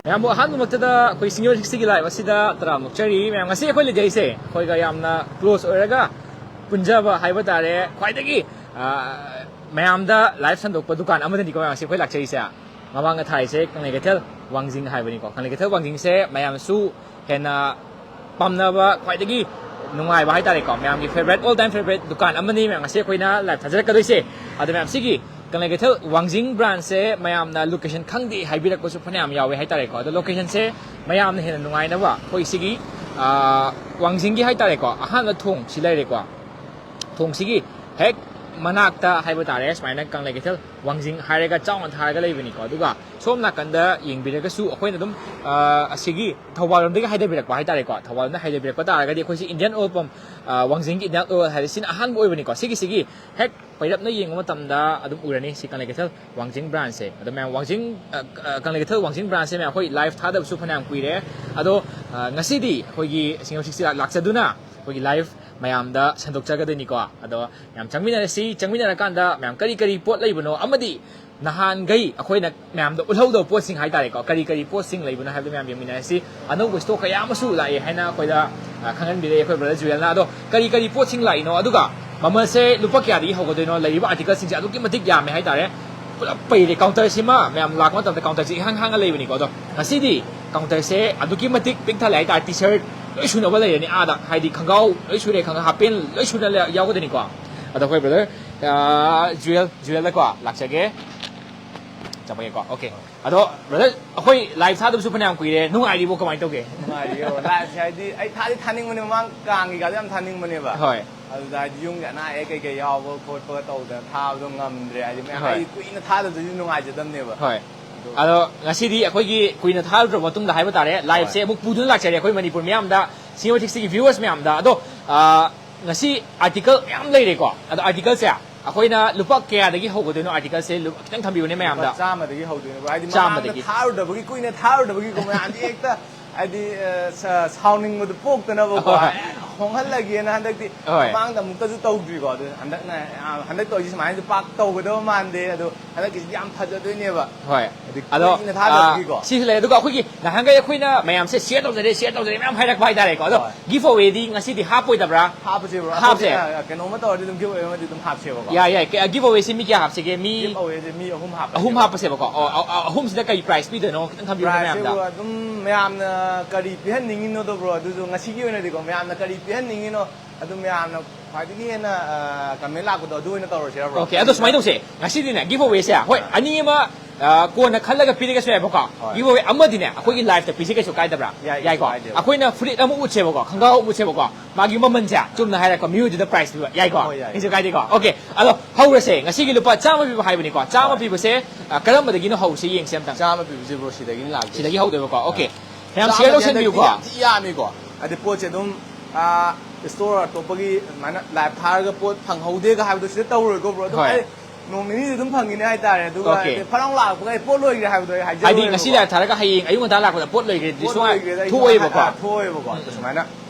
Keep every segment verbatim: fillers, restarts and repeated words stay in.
ꯃꯌꯥꯝꯕꯨ ꯑꯍꯥꯟꯕꯃꯛꯇꯗ ꯑꯩꯈꯣꯏ ꯁꯤꯡꯖꯃꯩ three ꯁꯤꯛꯁꯇꯤꯒꯤ live ꯑꯁꯤꯗ ꯇꯔꯥꯝꯅ ꯑꯣꯛꯆꯔꯤ꯫ ꯃꯌꯥꯝ, ꯉꯁꯤ ꯑꯩꯈꯣꯏ ꯂꯩꯖꯩꯁꯦ ꯑꯩꯈꯣꯏꯒ ꯌꯥꯝꯅ close ꯑꯣꯏꯔꯒ ꯄꯨꯟꯖꯕ ꯍꯥꯏꯕ ꯇꯥꯔꯦ, ꯈ꯭ꯋꯥꯏꯗꯒꯤ, ꯑ, ꯃꯌꯥꯝꯗ live ꯁꯟꯗꯣꯛꯄ ꯗꯨꯀꯥꯟ ꯑꯃꯗꯅꯤꯀꯣ ꯃꯌꯥꯝ ꯉꯁꯤ ꯑꯩꯈꯣꯏ ꯂꯥꯛꯆꯔꯤꯁꯦ꯫ ꯃꯃꯥꯡꯗ ꯊꯥꯔꯤꯁꯦ ꯀꯪꯂꯩ ꯀꯩꯊꯦꯜ ꯋꯥꯡꯖꯤꯡ ꯍꯥꯏꯕꯅꯤꯀꯣ꯫ ꯀꯪꯂꯩ ꯀꯩꯊꯦꯜ ꯋꯥꯡꯖꯤꯡꯁꯦ ꯃꯌꯥꯝꯁꯨ ꯍꯦꯟꯅ ꯄꯥꯝꯅꯕ, ꯈ꯭ꯋꯥꯏꯗꯒꯤ ꯅꯨꯡꯉꯥꯏꯕ ꯍꯥꯏꯇꯥꯔꯦꯀꯣ, ꯃꯌꯥꯝꯒꯤ favourite, all time favourite ꯗꯨꯀꯥꯟ ꯑꯃꯅꯤ ꯃꯌꯥꯝ ꯉꯁꯤ ꯑꯩꯈꯣꯏꯅ live ꯊꯥꯖꯔꯛꯀꯗꯣꯏꯁꯦ꯫ ꯑꯗꯣ ꯃꯌꯥꯝ, ꯁꯤꯒꯤ ꯀꯪꯂꯩ ꯀꯩꯊꯦꯜ ꯋꯥꯡꯖꯤꯡ branchꯁꯦ ꯃꯌꯥꯝꯅ location ꯈꯪꯗꯦ ꯍꯥꯏꯕꯤꯔꯛꯄꯁꯨ ꯐꯅꯌꯥꯝ ꯌꯥꯎꯋꯦ ꯍꯥꯏꯇꯥꯔꯦꯀꯣ꯫ ꯑꯗꯣ locationꯁꯦ ꯃꯌꯥꯝꯅ ꯍꯦꯟꯅ ꯅꯨꯡꯉꯥꯏꯅꯕ ꯑꯩꯈꯣꯏ ꯁꯤꯒꯤ, ꯑ, ꯋꯥꯡꯖꯤꯡꯒꯤ ꯍꯥꯏꯇꯥꯔꯦꯀꯣ, ꯑꯍꯥꯟꯕ ꯊꯣꯡꯁꯤ ꯂꯩꯔꯦꯀꯣ, ꯊꯣꯡꯁꯤꯒꯤ ꯍꯦꯛ ꯃꯅꯥꯛꯇ ꯍꯥꯏꯕ ꯇꯥꯔꯦ, ꯁꯨꯃꯥꯏꯅ ꯀꯪꯂꯩ ꯀꯩꯊꯦꯜ ꯋꯥꯡꯖꯤꯡ ꯍꯥꯏꯔꯒ ꯆꯥꯎꯅ ꯊꯥꯔꯒ ꯂꯩꯕꯅꯤꯀꯣ꯫ ꯑꯗꯨꯒ ꯁꯣꯝ ꯅꯥꯀꯟꯗ ꯌꯦꯡꯕꯤꯔꯒꯁꯨ ꯑꯩꯈꯣꯏꯅ ꯑꯗꯨꯝ, ꯑ, ꯑꯁꯤꯒꯤ ꯊꯧꯕꯥꯜ ꯂꯣꯝꯗꯒꯤ ꯍꯥꯏꯗꯕꯤꯔꯛꯄ ꯍꯥꯏꯇꯥꯔꯦꯀꯣ, ꯊꯧꯕꯥꯜ ꯂꯣꯝꯗ ꯍꯥꯏꯗꯕꯤꯔꯛꯄ ꯇꯥꯔꯒꯗꯤ ꯑꯩꯈꯣꯏꯁꯤ Indian Oil Pump, ꯑ, ꯋꯥꯡꯖꯤꯡꯒꯤ Indian Oil ꯍꯥꯏꯗꯤ ꯁꯤꯅ ꯑꯍꯥꯟꯕ ꯑꯣꯏꯕꯅꯤꯀꯣ꯫ ꯁꯤꯒꯤꯁꯤꯒꯤ ꯍꯦꯛ ꯄꯩꯔꯞꯅ ꯌꯦꯡꯕ ꯃꯇꯝꯗ ꯑꯗꯨꯝ ꯎꯔꯅꯤ ꯁꯤ ꯀꯪꯂꯩ ꯀꯩꯊꯦꯜ ꯋꯥꯡꯖꯤꯡ branchꯁꯦ꯫ ꯑꯗꯣ ꯃꯌꯥꯝ, ꯋꯥꯡꯖꯤꯡ, ꯑ, ꯑ, ꯀꯪꯂꯩ ꯀꯩꯊꯦꯜ ꯋꯥꯡꯖꯤꯡ branchꯁꯦ ꯃꯌꯥꯝ ꯑꯩꯈꯣꯏ live ꯊꯥꯗꯕꯁꯨ ꯐꯅꯌꯥꯝ ꯀꯨꯏꯔꯦ꯫ ꯑꯗꯣ, ꯑ, ꯉꯁꯤꯗꯤ ꯑꯩꯈꯣꯏꯒꯤ ꯁꯤꯡꯖꯃꯩ ꯊ꯭ꯔꯤ ꯁꯤꯛꯁꯇꯤꯗ ꯂꯥꯛꯆꯗꯨꯅ ꯑꯩꯈꯣꯏꯒꯤ live ꯃꯌꯥꯝꯗ ꯁꯟꯗꯣꯛꯆꯒꯗꯣꯏꯅꯤꯀꯣ꯫ ꯑꯗꯣ ꯃꯌꯥꯝ ꯆꯪꯃꯤꯟꯅꯔꯁꯤ꯫ ꯆꯪꯃꯤꯟꯅꯔꯀꯥꯟꯗ ꯃꯌꯥꯝ ꯀꯔꯤ ꯀꯔꯤ ꯄꯣꯠ ꯂꯩꯕꯅꯣ ꯑꯃꯗꯤ ꯅꯍꯥꯟꯈꯩ ꯑꯩꯈꯣꯏꯅ ꯃꯌꯥꯝꯗ ꯎꯠꯍꯧꯗꯕ ꯄꯣꯠꯁꯤꯡ ꯍꯥꯏꯇꯥꯔꯦꯀꯣ, ꯀꯔꯤ ꯀꯔꯤ ꯄꯣꯠꯁꯤꯡ ꯂꯩꯕꯅꯣ ꯍꯥꯏꯕꯗꯣ ꯃꯌꯥꯝ ꯌꯦꯡꯃꯤꯟꯅꯔꯁꯤ꯫ ꯑꯅꯧꯕ stock ꯀꯌꯥ ꯑꯃꯁꯨ ꯂꯥꯛꯑꯦ ꯍꯥꯏꯅ ꯑꯩꯈꯣꯏꯗ, ꯑ, ꯈꯪꯍꯟꯕꯤꯔꯛꯑꯦ ꯑꯩꯈꯣꯏ brother ꯖꯨꯌꯦꯜꯅ꯫ ꯑꯗꯣ ꯀꯔꯤ ꯀꯔꯤ ꯄꯣꯠꯁꯤꯡ ꯂꯥꯛꯏꯅꯣ, ꯑꯗꯨꯒ ꯃꯃꯜꯁꯦ ꯂꯨꯄꯥ ꯀꯌꯥꯗꯒꯤ ꯍꯧꯒꯗꯣꯏꯅꯣ, ꯂꯩꯔꯤꯕ articleꯁꯤꯡꯁꯦ ꯑꯗꯨꯛꯀꯤ ꯃꯇꯤꯛ ꯌꯥꯝꯃꯦ ꯍꯥꯏꯇꯥꯔꯦ꯫ ꯄꯨꯂꯞ ꯄꯩꯔꯦ꯫ Counterꯁꯤꯃ ꯃꯌꯥꯝ ꯂꯥꯛꯄ ꯃꯇꯝꯗ counterꯁꯤ ꯏꯍꯥꯡ ꯍꯥꯡꯉ ꯂꯩꯕꯅꯤꯀꯣ꯫ ꯑꯗꯣ ꯉꯁꯤꯗꯤ counterꯁꯦ ꯑꯗꯨꯛꯀꯤ ꯃꯇꯤꯛ ꯄꯤꯛ ꯊꯜꯂꯦ ꯍꯥꯏꯇꯥꯔꯦ꯫ T-shirt ꯂꯣꯏ ꯁꯨꯅꯕ ꯂꯩꯔꯅꯤ ꯑꯥꯗ, ꯍꯥꯏꯗꯤ ꯈꯣꯡꯒ꯭ꯔꯥꯎ ꯂꯣꯏ ꯁꯨꯔꯦ, ꯈꯣꯡꯒ꯭ꯔꯥꯎ, half pant ꯂꯣꯏ ꯁꯨꯅ ꯂꯩ-, ꯌꯥꯎꯒꯗꯣꯏꯅꯤꯀꯣ꯫ ꯑꯗꯣ ꯑꯩꯈꯣꯏ brother, ꯑ, ꯖꯨꯌꯦꯜ, ꯖꯨꯌꯦꯜꯗꯀꯣ ꯂꯥꯛꯆꯒꯦ꯫ ꯆꯠꯄꯒꯦꯀꯣ꯫ Okay꯫ ꯑꯗꯣ brother, ꯑꯩꯈꯣꯏ live ꯊꯥꯗꯕꯁꯨ ꯐꯅꯌꯥꯝ ꯀꯨꯏꯔꯦ, ꯅꯨꯡꯉꯥꯏꯔꯤꯕꯣ, ꯀꯃꯥꯏꯅ ꯇꯧꯒꯦ? ꯅꯨꯡꯉꯥꯏꯔꯤꯌꯦ꯫ Liveꯁꯦ ꯍꯥꯏꯗꯤ ꯑꯩ ꯊꯥꯗꯤ ꯊꯥꯅꯤꯡꯕꯅꯦ, ꯃꯃꯥꯡ ꯀꯥꯡꯒꯤꯒꯗꯤ ꯌꯥꯝ ꯊꯥꯅꯤꯡꯕꯅꯦꯕ꯫ ꯍꯣꯏ꯫ ꯑꯗꯨꯗ ꯍꯥꯏꯗꯤ ꯌꯨꯝꯒꯤ ꯑꯅꯥ ꯑꯌꯦꯛ ꯀꯩꯀꯩ ꯌꯥꯎꯕ ꯈꯣꯠꯄꯒ ꯇꯧꯗꯅ ꯊꯥꯕꯗꯣ ꯉꯝꯗ꯭ꯔꯦ꯫ ꯍꯥꯏꯗꯤ ꯃꯌꯥꯝ ꯍꯣꯏ꯫ ꯑꯩ ꯀꯨꯏꯅ ꯊꯥꯗꯕꯗꯨꯗꯤ ꯅꯨꯡꯉꯥꯏꯖꯗꯕꯅꯦꯕ꯫ ꯍꯣꯏ꯫ ꯑꯗꯣ ꯑꯗꯣ ꯉꯁꯤꯗꯤ ꯑꯩꯈꯣꯏꯒꯤ ꯀꯨꯏꯅ ꯊꯥꯔꯨꯗ꯭ꯔꯕ ꯃꯇꯨꯡꯗ ꯍꯥꯏꯕ ꯇꯥꯔꯦ, liveꯁꯦ ꯍꯣꯏ꯫ ꯑꯃꯨꯛ ꯄꯨꯗꯨꯅ ꯂꯥꯛꯆꯔꯦ ꯑꯩꯈꯣꯏ ꯃꯅꯤꯄꯨꯔ ꯃꯤꯌꯥꯝꯗ, ꯁꯤꯡꯖꯃꯩ ꯊ꯭ꯔꯤ ꯁꯤꯛꯁꯇꯤꯒꯤ viewers ꯃꯌꯥꯝꯗ꯫ ꯑꯗꯣ, ꯑ, ꯉꯁꯤ article ꯃꯌꯥꯝ ꯂꯩꯔꯦꯀꯣ꯫ ꯑꯗꯣ articleꯁꯦ ꯑꯩꯈꯣꯏꯅ ꯂꯨꯄꯥ ꯀꯌꯥꯗꯒꯤ ꯍꯧꯒꯗꯣꯏꯅꯣ? Articleꯁꯦ ꯂꯨ-, ꯈꯤꯇꯪ ꯊꯝꯕꯤꯌꯨꯅꯦ ꯃꯌꯥꯝꯗ꯫ ꯂꯨꯄꯥ ꯆꯥꯝꯃꯗꯒꯤ ꯍꯧꯗꯣꯏꯅꯦꯕ꯫ ꯍꯥꯏꯗꯤ ꯃꯃꯥꯡꯗ ꯆꯥꯝꯃꯗꯒꯤ꯫ ꯊꯥꯔꯨꯗꯕꯒꯤ, ꯀꯨꯏꯅ ꯊꯥꯔꯨꯗꯕꯒꯤꯀꯣ ꯃꯌꯥꯝꯗꯤ ꯍꯦꯛꯇ ꯍꯥꯏꯗꯤ, ꯑ, ꯁ-, ꯁꯥꯎꯅꯤꯡꯕꯗꯣ ꯄꯣꯛꯇꯅꯕꯀꯣ, ꯍꯣꯏ꯫ ꯑꯦ, ꯍꯣꯡꯍꯜꯂꯒꯦꯅ ꯍꯟꯗꯛꯇꯤ ꯍꯣꯏ꯫ ꯃꯃꯥꯡꯗ ꯑꯃꯨꯛꯇꯁꯨ ꯇꯧꯗ꯭ꯔꯤꯀꯣ꯫ ꯑꯗꯨ ꯍꯟꯗꯛꯅ, ꯑ, ꯍꯟꯗꯛ ꯇꯧꯔꯤꯁꯤ ꯁꯨꯃꯥꯏꯅꯁꯨ ꯄꯥꯛ ꯇꯧꯒꯗꯕ ꯃꯥꯟꯗꯦ꯫ ꯑꯗꯣ ꯍꯟꯗꯛꯀꯤꯁꯤꯗꯤ ꯌꯥꯝ ꯐꯖꯗꯣꯏꯅꯦꯕ꯫ ꯍꯣꯏ꯫ ꯍꯥꯏꯗꯤ ꯑꯗꯣ ꯀꯨꯏꯅ ꯊꯥꯗꯕꯒꯤꯀꯣ꯫ ꯑꯥ, ꯁꯤꯁꯨ ꯂꯩ꯫ ꯑꯗꯨꯒ ꯑꯩꯈꯣꯏꯒꯤ ꯅꯍꯥꯟꯈꯩ ꯑꯩꯈꯣꯏꯅ ꯃꯌꯥꯝꯁꯦ ꯁꯤꯌꯔ ꯇꯧꯖꯔꯦ, ꯁꯤꯌꯔ ꯇꯧꯖꯔꯦ ꯃꯌꯥꯝ ꯍꯥꯏꯔꯛꯄ ꯍꯥꯏꯇꯥꯔꯦꯀꯣ꯫ ꯑꯗꯣ ꯍꯣꯏ꯫ ꯒꯤꯐ ꯑꯋꯦꯗꯤ ꯉꯁꯤꯗꯤ ꯍꯥꯞꯄꯣꯏꯗꯕ꯭ꯔꯥ? ꯍꯥꯞꯄꯁꯦ ꯕ꯭ꯔꯣ꯫ ꯍꯥꯞꯁꯦ꯫ ꯑꯩꯈꯣꯏ, ꯑ, ꯀꯩꯅꯣꯝꯃ ꯇꯧꯔꯗꯤ ꯑꯗꯨꯝ ꯒꯤꯐ ꯑꯋꯦ ꯑꯃꯗꯤ ꯑꯗꯨꯝ ꯍꯥꯞꯁꯦꯕꯀꯣ꯫ ꯌꯥꯏ ꯌꯥꯏ꯫ ꯒꯤꯐ ꯑꯋꯦꯁꯤ ꯃꯤ ꯀꯌꯥ ꯍꯥꯞꯁꯤꯒꯦ? ꯃꯤ ꯒꯤꯐ ꯑꯋꯦꯁꯦ ꯃꯤ ꯑꯍꯨꯝ ꯍꯥꯞꯄꯁꯦ꯫ ꯑꯍꯨꯝ ꯍꯥꯞꯄꯁꯦꯕꯀꯣ꯫ ꯑꯣ, ꯑ-, ꯑ-, ꯑꯍꯨꯝꯁꯤꯗ ꯀꯩ ꯄ꯭ꯔꯥꯏꯁ ꯄꯤꯗꯣꯏꯅꯣ ꯈꯤꯇꯪ ꯈꯪꯕꯤꯕ꯭ꯔꯥ ꯄ꯭ꯔꯥꯏꯁꯁꯦ ꯃꯌꯥꯝꯗ? ꯕ꯭ꯔꯣ ꯑꯗꯨꯝ ꯃꯌꯥꯝꯅ ꯀꯔꯤ ꯄꯤꯍꯟꯅꯤꯡꯉꯤꯅꯣꯗꯣ ꯕ꯭ꯔꯣ, ꯑꯗꯨꯁꯨ ꯉꯁꯤꯒꯤ ꯑꯣꯏꯅꯗꯤꯀꯣ ꯃꯌꯥꯝꯅ ꯀꯔꯤ ꯄꯤꯍꯟꯅꯤꯡꯉꯤꯅꯣ ꯑꯗꯨ ꯃꯌꯥꯝꯅ ꯈ꯭ꯋꯥꯏꯗꯒꯤ ꯍꯦꯟꯅ, ꯑ, ꯀꯃꯦꯟ ꯂꯥꯛꯄꯗꯣ ꯑꯗꯨ ꯑꯣꯏꯅ ꯇꯧꯔꯁꯤꯔ ꯕ꯭ꯔꯣ? ꯑꯣꯀꯦ, ꯑꯗꯣ ꯁꯨꯃꯥꯏꯅ ꯇꯧꯁꯦ, ꯉꯁꯤꯗꯤꯅꯦ ꯒꯤꯐ ꯑꯋꯦꯁꯦ ꯍꯣꯏ ꯑꯅꯤ ꯑꯃ, ꯑ, ꯀꯣꯟꯅ ꯈꯜꯂꯒ ꯄꯤꯔꯒꯁꯨ ꯌꯥꯏꯕꯀꯣ꯫ ꯍꯣꯏ꯫ ꯒꯤꯐ ꯑꯋꯦ ꯑꯃꯗꯤꯅꯦ ꯑꯩꯈꯣꯏꯒꯤ ꯂꯥꯏꯐꯇ ꯄꯤꯁꯤ, ꯀꯩꯁꯨ ꯀꯥꯏꯗꯕ꯭ꯔꯥ? ꯌꯥꯏ, ꯀꯩꯁꯨ ꯌꯥꯏꯀꯣ꯫ ꯀꯥꯏꯗꯦꯕ꯫ ꯑꯩꯈꯣꯏꯅ ꯐꯨꯔꯤꯠ ꯑꯃ ꯎꯠꯁꯦꯕꯀꯣ, ꯈꯪꯒꯥꯎ ꯑꯃ ꯎꯠꯁꯦꯕꯀꯣ, ꯃꯥꯒꯤ ꯃꯃꯜꯁꯦ ꯆꯨꯝꯅ ꯍꯥꯏꯔꯦꯀꯣ, ꯃꯤꯑꯣꯏꯗꯨꯗ ꯄ꯭ꯔꯥꯏꯁ ꯄꯤꯕ ꯌꯥꯏꯀꯣ꯫ ꯍꯣꯏ, ꯌꯥꯏ꯫ ꯀꯩꯁꯨ ꯀꯥꯏꯗꯦꯀꯣ꯫ ꯑꯣꯀꯦ, ꯑꯗꯣ ꯍꯧꯔꯁꯦ꯫ ꯉꯁꯤꯒꯤ ꯂꯨꯄꯥ ꯆꯥꯝꯃ ꯄꯤꯕ ꯍꯥꯏꯕꯅꯤꯀꯣ꯫ ꯆꯥꯝꯃ ꯍꯣꯏ꯫ ꯄꯤꯕꯁꯦ, ꯑ, ꯀꯔꯝꯕꯗꯒꯤꯅꯣ ꯍꯧꯁꯤ ꯌꯦꯡꯁꯦ ꯑꯝꯇꯪ꯫ ꯆꯥꯝꯃ ꯄꯤꯕꯁꯦ ꯕ꯭ꯔꯣ ꯁꯤꯗꯒꯤꯅ ꯂꯥꯛꯀꯦ꯫ ꯁꯤꯗꯒꯤ ꯍꯧꯗꯣꯏꯕꯀꯣ꯫ ꯑꯣꯀꯦ꯫ ꯃꯌꯥꯝ ꯁꯤꯌꯔ ꯆꯥꯝꯃꯗꯤ ꯍꯟꯗꯛꯇꯤ ꯇꯧꯁꯟꯕꯤꯌꯨꯀꯣ꯫ ꯌꯥꯝ ꯊꯤ ꯌꯥꯝꯃꯤꯀꯣ꯫ ꯍꯥꯏꯗꯤ ꯄꯣꯠꯁꯦ ꯑꯗꯨꯝ, ꯑ, ꯏꯁꯇꯣꯔ ꯑꯇꯣꯞꯄꯒꯤ ꯑꯗꯨꯃꯥꯏꯅ ꯂꯥꯏꯚ ꯊꯥꯔꯒ ꯄꯣꯠ ꯐꯪꯍꯧꯗꯦꯒ ꯍꯥꯏꯕꯗꯣ ꯁꯤꯗ ꯇꯧꯔꯣꯏꯀꯣ ꯕ꯭ꯔꯣ꯫ ꯑꯗꯨꯝ ꯍꯣꯏ꯫ ꯑꯩ ꯅꯣꯡ ꯅꯤꯅꯤꯗꯤ ꯑꯗꯨꯝ ꯐꯪꯈꯤꯅꯤ ꯍꯥꯏꯇꯥꯔꯦ꯫ ꯑꯗꯨꯒ ꯑꯣꯀꯦ꯫ ꯍꯥꯏꯗꯤ ꯐꯠ ꯂꯥꯎ ꯂꯥꯛꯄꯒ ꯑꯩ ꯄꯣꯠ ꯂꯣꯏꯈ꯭ꯔꯦ ꯍꯥꯏꯕꯗꯣ ꯑꯩ ꯍꯥꯏꯗꯤ ꯍꯥꯏꯖꯔꯣꯏꯕꯀꯣ꯫ ꯉꯁꯤ ꯂꯥꯏꯚ ꯊꯥꯔꯒ ꯍꯌꯦꯡ ꯑꯌꯨꯛ ꯉꯟꯇꯥ ꯂꯥꯛꯄꯗ ꯄꯣꯠ ꯂꯣꯏꯈ꯭ꯔꯦꯗꯤ ꯄꯣꯠ ꯁꯨꯡꯌꯥ ꯂꯣꯏꯈ꯭ꯔꯦꯗ ꯑꯩ ꯊꯣꯛꯑꯣꯏꯕꯀꯣ꯫ ꯑꯥ, ꯊꯣꯛꯑꯣꯏꯕꯀꯣ꯫ ꯑꯗꯨ ꯁꯨꯃꯥꯏꯅ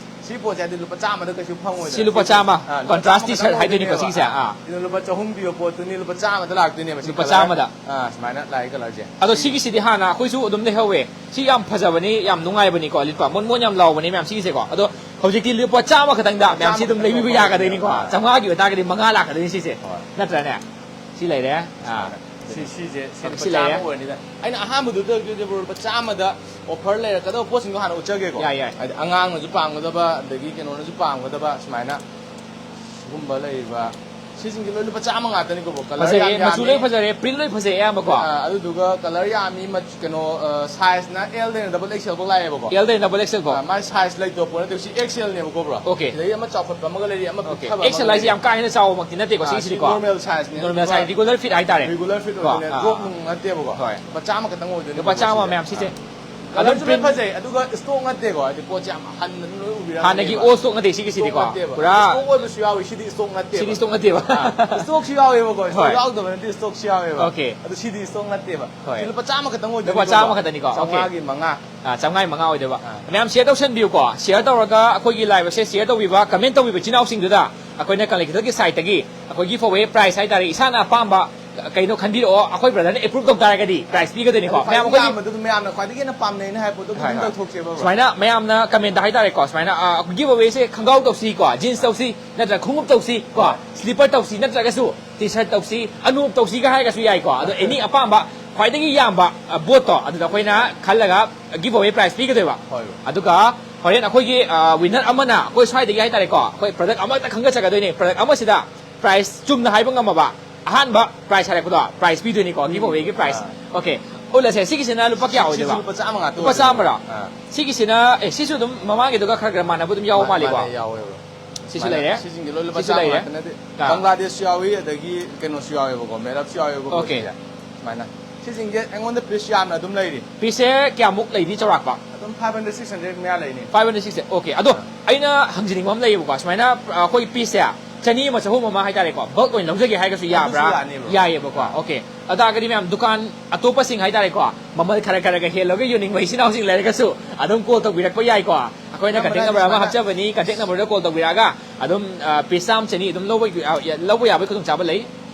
ꯁꯤ ꯄꯣꯠꯁꯦ ꯍꯥꯏꯗꯤ ꯂꯨꯄꯥ ꯆꯥꯝꯃꯗ ꯀꯩꯁꯨ ꯐꯪꯉꯣꯏꯗꯅ꯫ ꯁꯤ ꯂꯨꯄꯥ ꯆꯥꯝꯃ, ꯑꯥ, ꯂꯨꯄꯥ contrast ꯆꯥꯝꯃ T-shirt ꯈꯛꯇꯪ ꯍꯥꯏꯗꯣꯏꯅꯤꯀꯣ ꯑꯣꯏꯗꯣꯏꯅꯦꯕ꯫ ꯁꯤꯒꯤꯁꯦ꯫ ꯑꯥ꯫ ꯑꯗꯨꯅ ꯂꯨꯄꯥ ꯆꯍꯨꯝ ꯄꯤꯕ ꯄꯣꯠꯇꯨꯅꯤ ꯂꯨꯄꯥ ꯆꯥꯝꯃꯗ ꯂꯥꯛꯇꯣꯏꯅꯦꯕ꯫ ꯁꯤ ꯂꯨꯄꯥ colour꯫ ꯆꯥꯝꯃꯗ꯫ ꯑꯥ, ꯁꯨꯃꯥꯏꯅ ꯂꯥꯛꯑꯦ colourꯁꯦ꯫ ꯑꯗꯣ ꯁꯤꯒꯤꯁꯤꯗꯤ ꯍꯥꯟꯅ ꯑꯩꯈꯣꯏꯁꯨ ꯑꯗꯨꯝ ꯂꯩꯍꯧꯋꯦ꯫ ꯁꯤ ꯌꯥꯝ ꯐꯖꯕꯅꯤ, ꯌꯥꯝ ꯅꯨꯡꯉꯥꯏꯕꯅꯤꯀꯣ ꯂꯤꯠꯄ꯫ ꯃꯣꯟ ꯃꯣꯟ ꯌꯥꯝ ꯂꯥꯎꯕꯅꯦ ꯃꯌꯥꯝ ꯁꯤꯒꯤꯁꯦꯀꯣ꯫ ꯑꯗꯣ ꯍꯧꯖꯤꯛꯇꯤ ꯂꯨꯄꯥ ꯆꯥꯝꯃ ꯈꯛꯇꯪꯗ ꯃꯌꯥꯝꯁꯤ ꯑꯗꯨꯝ ꯂꯩꯕꯤꯕ ꯌꯥꯒꯗꯣꯏꯅꯤꯀꯣ꯫ ꯆꯥꯝꯃꯉꯥꯒꯤ ꯑꯣꯏꯇꯥꯔꯒꯗꯤ ꯃꯉꯥ ꯂꯥꯛꯀꯗꯣꯏꯅꯤ ꯁꯤꯁꯦ꯫ ꯍꯣꯏ꯫ ꯅꯠꯇ꯭ꯔꯅꯦ? ꯁꯤ ꯂꯩꯔꯦ꯫ ꯑꯥ꯫ ꯁꯤ, ꯁꯤꯁꯦ, ꯁꯤ ꯑꯣꯀꯦ, ꯂꯨꯄꯥ ꯁꯤ ꯂꯩꯔꯦ꯫ ꯆꯥꯝꯃ ꯑꯣꯏꯔꯅꯤꯗ꯫ ꯑꯩꯅ ꯑꯍꯥꯟꯕꯗꯨꯗ ꯂꯨꯄꯥ ꯆꯥꯝꯃꯗ offer ꯂꯩꯔꯛꯀꯗꯕ ꯄꯣꯠꯁꯤꯡꯗꯣ ꯍꯥꯟꯅ ꯎꯠꯆꯒꯦꯀꯣ꯫ ꯌꯥꯏ, ꯌꯥꯏ꯫ ꯍꯥꯏꯗꯤ ꯑꯉꯥꯡꯅꯁꯨ ꯄꯥꯝꯒꯗꯕ, ꯑꯗꯒꯤ ꯀꯩꯅꯣꯅꯁꯨ ꯄꯥꯝꯒꯗꯕ, ꯁꯨꯃꯥꯏꯅ ꯁꯤꯒꯨꯝꯕ ꯂꯩꯔꯤꯕ꯫ ꯁꯤꯁꯤꯡꯁꯦ ꯂꯣꯏ ꯂꯨꯄꯥ ꯆꯥꯝꯃ ꯉꯥꯛꯇꯅꯤꯀꯣ, bro꯫ Colour ꯌꯥꯝ ꯐꯖꯩꯌꯦ, ꯃꯆꯨ ꯌꯥꯝꯃꯤ꯫ ꯂꯣꯏ ꯐꯖꯔꯦ, print ꯂꯣꯏ ꯐꯖꯩ ꯑꯌꯥꯝꯕꯀꯣ꯫ ꯑ, ꯑꯗꯨꯗꯨꯒ colour ꯌꯥꯝꯃꯤ, ꯃꯆꯨ, ꯀꯩꯅꯣ, ꯑ, sizeꯅ L ꯗꯩꯅ double X L ꯐꯥꯎ ꯂꯥꯛꯑꯦꯕꯀꯣ꯫ L ꯗꯩꯅ double X L ꯐꯥꯎ꯫ ꯑ, ꯃꯥꯏ size ꯂꯩꯇꯕ ꯄꯣꯠ ꯅꯠꯇꯦ, ꯁꯤ X L ꯅꯦꯕꯀꯣ, bro꯫ Okay꯫ ꯁꯤꯗꯩ ꯑꯃ ꯆꯥꯎꯈꯠꯄ ꯑꯃꯒ ꯂꯩꯔꯤ, ꯑꯃ Okay꯫ ꯄꯤꯛꯊꯕ ꯑꯃꯒ X L ꯍꯥꯏꯁꯦ ꯂꯩꯔꯤ꯫ ꯌꯥꯝ ꯀꯥ ꯍꯦꯟꯅ ꯆꯥꯎꯕꯃꯛꯇꯤ ꯅꯠꯇꯦꯀꯣ, ꯑ, ꯁꯤ ꯁꯤꯒꯤꯁꯤꯗꯤꯀꯣ꯫ normal sizeꯅꯦ, Normal ꯑꯗꯨꯒ size, regular fit ꯍꯥꯏꯇꯥꯔꯦ꯫ Regular fit ꯀꯣ, ꯑꯣꯏꯗꯣꯏꯅꯦ, ꯑꯥ꯫ drop ꯅꯨꯡ ꯅꯠꯇꯦꯕꯀꯣ꯫ ꯍꯣꯏ꯫ ꯂꯨꯄꯥ ꯆꯥꯝꯃ ꯈꯛꯇꯪ ꯑꯣꯏꯗꯣꯏꯅꯦ, ꯂꯨꯄꯥ bro, ꯆꯥꯝꯃ ꯁꯤꯁꯦ꯫ ꯃꯌꯥꯝ ꯁꯤꯁꯦ꯫ Colourꯁꯨ ꯑꯗꯨꯝ ꯂꯣꯏ print ꯐꯖꯩ, ꯑꯗꯨꯒ stock ꯅꯠꯇꯦꯀꯣ, ꯍꯥꯏꯗꯤ ꯄꯣꯠꯁꯦ ꯌꯥꯝ ꯍꯟꯅ ꯑꯗꯨꯝ ꯂꯣꯏ ꯎꯕꯤꯔꯝꯒꯅꯦꯕ꯫ ꯍꯥꯟꯅꯒꯤ old stock ꯅꯠꯇꯦ ꯁꯤꯒꯤꯁꯤꯗꯤꯀꯣ꯫ Stock ꯅꯠꯇꯦꯕ꯫ ꯄꯨꯔꯥ Stock ꯑꯣꯏꯕꯁꯨ ꯌꯥꯎꯏ, ꯁꯤꯗꯤ stock ꯅꯠꯇꯦꯕ꯫ ꯁꯤꯗꯤ stock ꯅꯠꯇꯦꯕ꯫ ꯑꯥ, stockꯁꯨ ꯌꯥꯎꯋꯦꯕꯀꯣ, stock ꯍꯣꯏ꯫ ꯌꯥꯎꯗꯕ ꯅꯠꯇꯦ, stockꯁꯨ ꯌꯥꯎꯋꯦꯕ꯫ Okay꯫ ꯑꯗꯨ ꯁꯤꯗꯤ stock ꯅꯠꯇꯦꯕ꯫ ꯍꯣꯏ꯫ ꯁꯤ ꯂꯨꯄꯥ ꯆꯥꯝꯃ ꯈꯛꯇꯪ ꯑꯣꯏꯗꯣꯏꯅꯦ, ꯂꯨꯄꯥ ꯆꯥꯝꯃ ꯈꯛꯇꯅꯤꯀꯣ? Okay꯫ ꯆꯥꯝꯃꯉꯥꯒꯤ ꯃꯉꯥ꯫ ꯑꯥ, ꯆꯥꯝꯃꯉꯥꯒꯤ ꯃꯉꯥ ꯑꯣꯏꯗꯣꯏꯕ꯫ ꯑꯥ꯫ ꯃꯌꯥꯝ share ꯇꯧꯁꯟꯕꯤꯌꯨꯀꯣ꯫ Share ꯇꯧꯔꯒ ꯑꯩꯈꯣꯏꯒꯤ live ꯑꯁꯦ share ꯇꯧꯕꯤꯕ, comment ꯇꯧꯕꯤꯕ ꯏꯆꯤꯟ ꯏꯅꯥꯎꯁꯤꯡꯗꯨꯗ ꯑꯩꯈꯣꯏꯅ ꯀꯪꯂꯩ ꯀꯩꯊꯦꯜꯒꯤ siteꯇꯒꯤ ꯑꯩꯈꯣꯏꯒꯤ giveaway prize ꯍꯥꯏꯇꯥꯔꯦ, ꯏꯁꯥꯅ ꯑꯄꯥꯝꯕ ꯀꯩꯅꯣ ꯈꯟꯕꯤꯔꯛꯑꯣ, ꯑꯩꯈꯣꯏ brotherꯅ approve ꯇꯧ ꯇꯥꯔꯒꯗꯤ prize ꯄꯤꯒꯗꯣꯏꯅꯤꯀꯣ꯫ ꯃꯌꯥꯝ ꯑꯩꯈꯣꯏꯒꯤ ꯌꯥꯝꯕꯗ ꯑꯗꯨꯝ ꯃꯌꯥꯝꯅ ꯈ꯭ꯋꯥꯏꯗꯒꯤ ꯍꯦꯟꯅ ꯄꯥꯝꯅꯩꯅ ꯍꯥꯏꯕ ꯄꯣꯠꯇꯣ ꯑꯗꯨꯝ ꯍꯣꯏ, ꯍꯣꯏ꯫ ꯇꯧꯊꯣꯛꯁꯦꯕ꯫ ꯁꯨꯃꯥꯏꯅ ꯃꯌꯥꯝꯅ commentꯇ ꯍꯥꯏꯇꯥꯔꯦꯀꯣ, ꯁꯨꯃꯥꯏꯅ, ꯑ, giveawayꯁꯦ ꯈꯪꯒꯥꯎ ꯇꯧꯁꯤ ꯀꯣ, jeans ꯇꯧꯁꯤ, ꯅꯠꯇ꯭ꯔꯒ ꯈꯣꯡꯎꯞ ꯇꯧꯁꯤ ꯀꯣ, ꯍꯣꯏ꯫ Slipper ꯇꯧꯁꯤ, ꯅꯠꯇ꯭ꯔꯒꯁꯨ T-shirt ꯇꯧꯁꯤ, ꯑꯅꯣꯞ ꯇꯧꯁꯤꯒ ꯍꯥꯏꯔꯒꯁꯨ ꯌꯥꯏꯀꯣ꯫ ꯑꯗꯣ any ꯑꯄꯥꯝꯕ ꯈ꯭ꯋꯥꯏꯗꯒꯤ ꯌꯥꯝꯕ, ꯑ, voteꯇꯣ ꯑꯗꯨꯗ ꯑꯩꯈꯣꯏꯅ ꯈꯜꯂꯒ giveaway prize ꯄꯤꯒꯗꯣꯏꯕ꯫ ꯍꯣꯏ꯫ ꯑꯗꯨꯒ ꯍꯣꯔꯦꯟ ꯑꯩꯈꯣꯏꯒꯤ, ꯑ, winner ꯑꯃꯅ ꯑꯩꯈꯣꯏ ꯁ꯭ꯋꯥꯏꯗꯒꯤ ꯍꯥꯏꯇꯥꯔꯦꯀꯣ, ꯑꯩꯈꯣꯏ product ꯑꯃꯈꯛꯇ ꯈꯟꯒꯠꯆꯒꯗꯣꯏꯅꯤ꯫ Product ꯑꯃꯁꯤꯗ prize ꯆꯨꯝꯅ ꯍꯥꯏꯕ ꯉꯝꯃꯕ ꯑꯍꯥꯟꯕ prize ꯍꯥꯏꯔꯛꯄꯗꯣ prize ꯄꯤꯗꯣꯏꯅꯤꯀꯣ, giveawayꯒꯤ prize꯫ ꯑꯥ꯫ Okay꯫ ꯎꯠꯂꯁꯦ꯫ ꯁꯤꯒꯤꯁꯤꯅ ꯂꯨꯄꯥ ꯀꯌꯥ ꯁꯤꯁꯨ ꯑꯣꯏꯗꯣꯏꯕ? ꯂꯨꯄꯥ ꯆꯥꯝꯃ ꯉꯥꯛꯇ ꯂꯨꯄꯥ ꯑꯣꯏꯗꯣꯏꯅꯦ꯫ ꯆꯥꯝꯃꯔꯣ? ꯑꯥ꯫ ꯁꯤꯒꯤꯁꯤꯅ, ꯑꯦ, ꯁꯤꯁꯨ ꯑꯗꯨꯝ ꯃꯃꯥꯡꯒꯤꯗꯨꯒ ꯈꯔ ꯈꯔ ꯃꯥꯟꯅꯕ ꯑꯗꯨꯝ ꯌꯥꯎꯕ ꯃꯥ-, ꯃꯥꯜꯂꯤꯀꯣ? ꯃꯥꯟꯅꯩ, ꯌꯥꯎꯋꯦꯕ꯫ ꯁꯤꯁꯨ ꯁꯨꯃꯥꯏꯅ ꯂꯩꯔꯦ꯫ ꯁꯤꯁꯤꯡꯁꯦ ꯂꯣꯏ ꯂꯨꯄꯥ ꯁꯤꯁꯨ ꯆꯥꯝꯃ ꯂꯩꯔꯦ꯫ ꯉꯥꯛꯇ ꯅꯠꯇꯦ꯫ ꯑꯥ꯫ ꯕꯪꯒ꯭ꯂꯥꯗꯦꯁꯁꯨ ꯌꯥꯎꯏ, ꯑꯗꯒꯤ ꯀꯩꯅꯣꯁꯨ ꯌꯥꯎꯋꯦꯕꯀꯣ, ꯃꯦꯔꯞꯁꯨ ꯌꯥꯎꯋꯦꯕꯀꯣ Okay꯫ ꯁꯤꯁꯦ꯫ ꯁꯨꯃꯥꯏꯅ꯫ ꯁꯤꯁꯤꯡꯁꯦ ꯑꯩꯉꯣꯟꯗ piece ꯌꯥꯝꯅ ꯑꯗꯨꯝ ꯂꯩꯔꯤ꯫ Pieceꯁꯦ ꯀꯌꯥꯃꯨꯛ ꯂꯩꯅꯤ ꯆꯥꯎꯔꯥꯛꯄ? ꯑꯗꯨꯝ five hundred, six hundred ꯃꯌꯥ ꯂꯩꯅꯤ꯫ Five hundred, six hundred꯫ Okay꯫ ꯑꯗꯣ ꯑꯥ꯫ ꯑꯩꯅ ꯍꯪꯖꯅꯤꯡꯕ ꯑꯃ ꯂꯩꯌꯦꯕꯀꯣ꯫ ꯁꯨꯃꯥꯏꯅ, ꯑ, ꯑꯩꯈꯣꯏ pieceꯁꯦ ꯆꯅꯤ ꯑꯃ, ꯆꯍꯨꯝ ꯑꯃ ꯍꯥꯏꯇꯥꯔꯦꯀꯣ, bulk ꯑꯣꯏꯅ ꯂꯧꯖꯒꯦ ꯍꯥꯏꯔꯒꯁꯨ ꯑꯗꯨꯁꯨ ꯌꯥꯕ꯭ꯔꯥ? ꯌꯥꯅꯤꯕ꯫ ꯌꯥꯏꯌꯦꯕꯀꯣ꯫ ꯑꯥ꯫ Okay꯫ ꯑꯗꯨ ꯇꯥꯔꯒꯗꯤ ꯃꯌꯥꯝ ꯗꯨꯀꯥꯟ ꯑꯇꯣꯞꯄꯁꯤꯡ ꯍꯥꯏꯇꯥꯔꯦꯀꯣ, ꯃꯃꯜ ꯈꯔ ꯈꯔꯒ ꯍꯦꯜꯂꯒ ꯌꯣꯟꯅꯤꯡꯕ ꯏꯆꯤꯟ ꯏꯅꯥꯎꯁꯤꯡ ꯂꯩꯔꯒꯁꯨ ꯑꯗꯨꯝ call ꯇꯧꯕꯤꯔꯛꯄ ꯌꯥꯏꯀꯣ꯫ ꯑꯩꯈꯣꯏꯅ ꯑꯌꯥꯝꯕꯅ contact number ꯑꯃ ꯁꯨꯃꯥꯏꯅ ꯍꯥꯞꯆꯕꯅꯤ, contact numberꯗ call ꯇꯧꯕꯤꯔꯛꯑꯒ ꯑꯗꯨꯝ, ꯑ, piece ꯆꯥꯝꯃ ꯆꯅꯤ ꯑꯗꯨꯝ ꯂꯧꯕ, ꯑ, ꯂꯧꯕ ꯌꯥꯕꯒꯤ ꯈꯨꯗꯣꯡꯆꯥꯕ ꯂꯩ꯫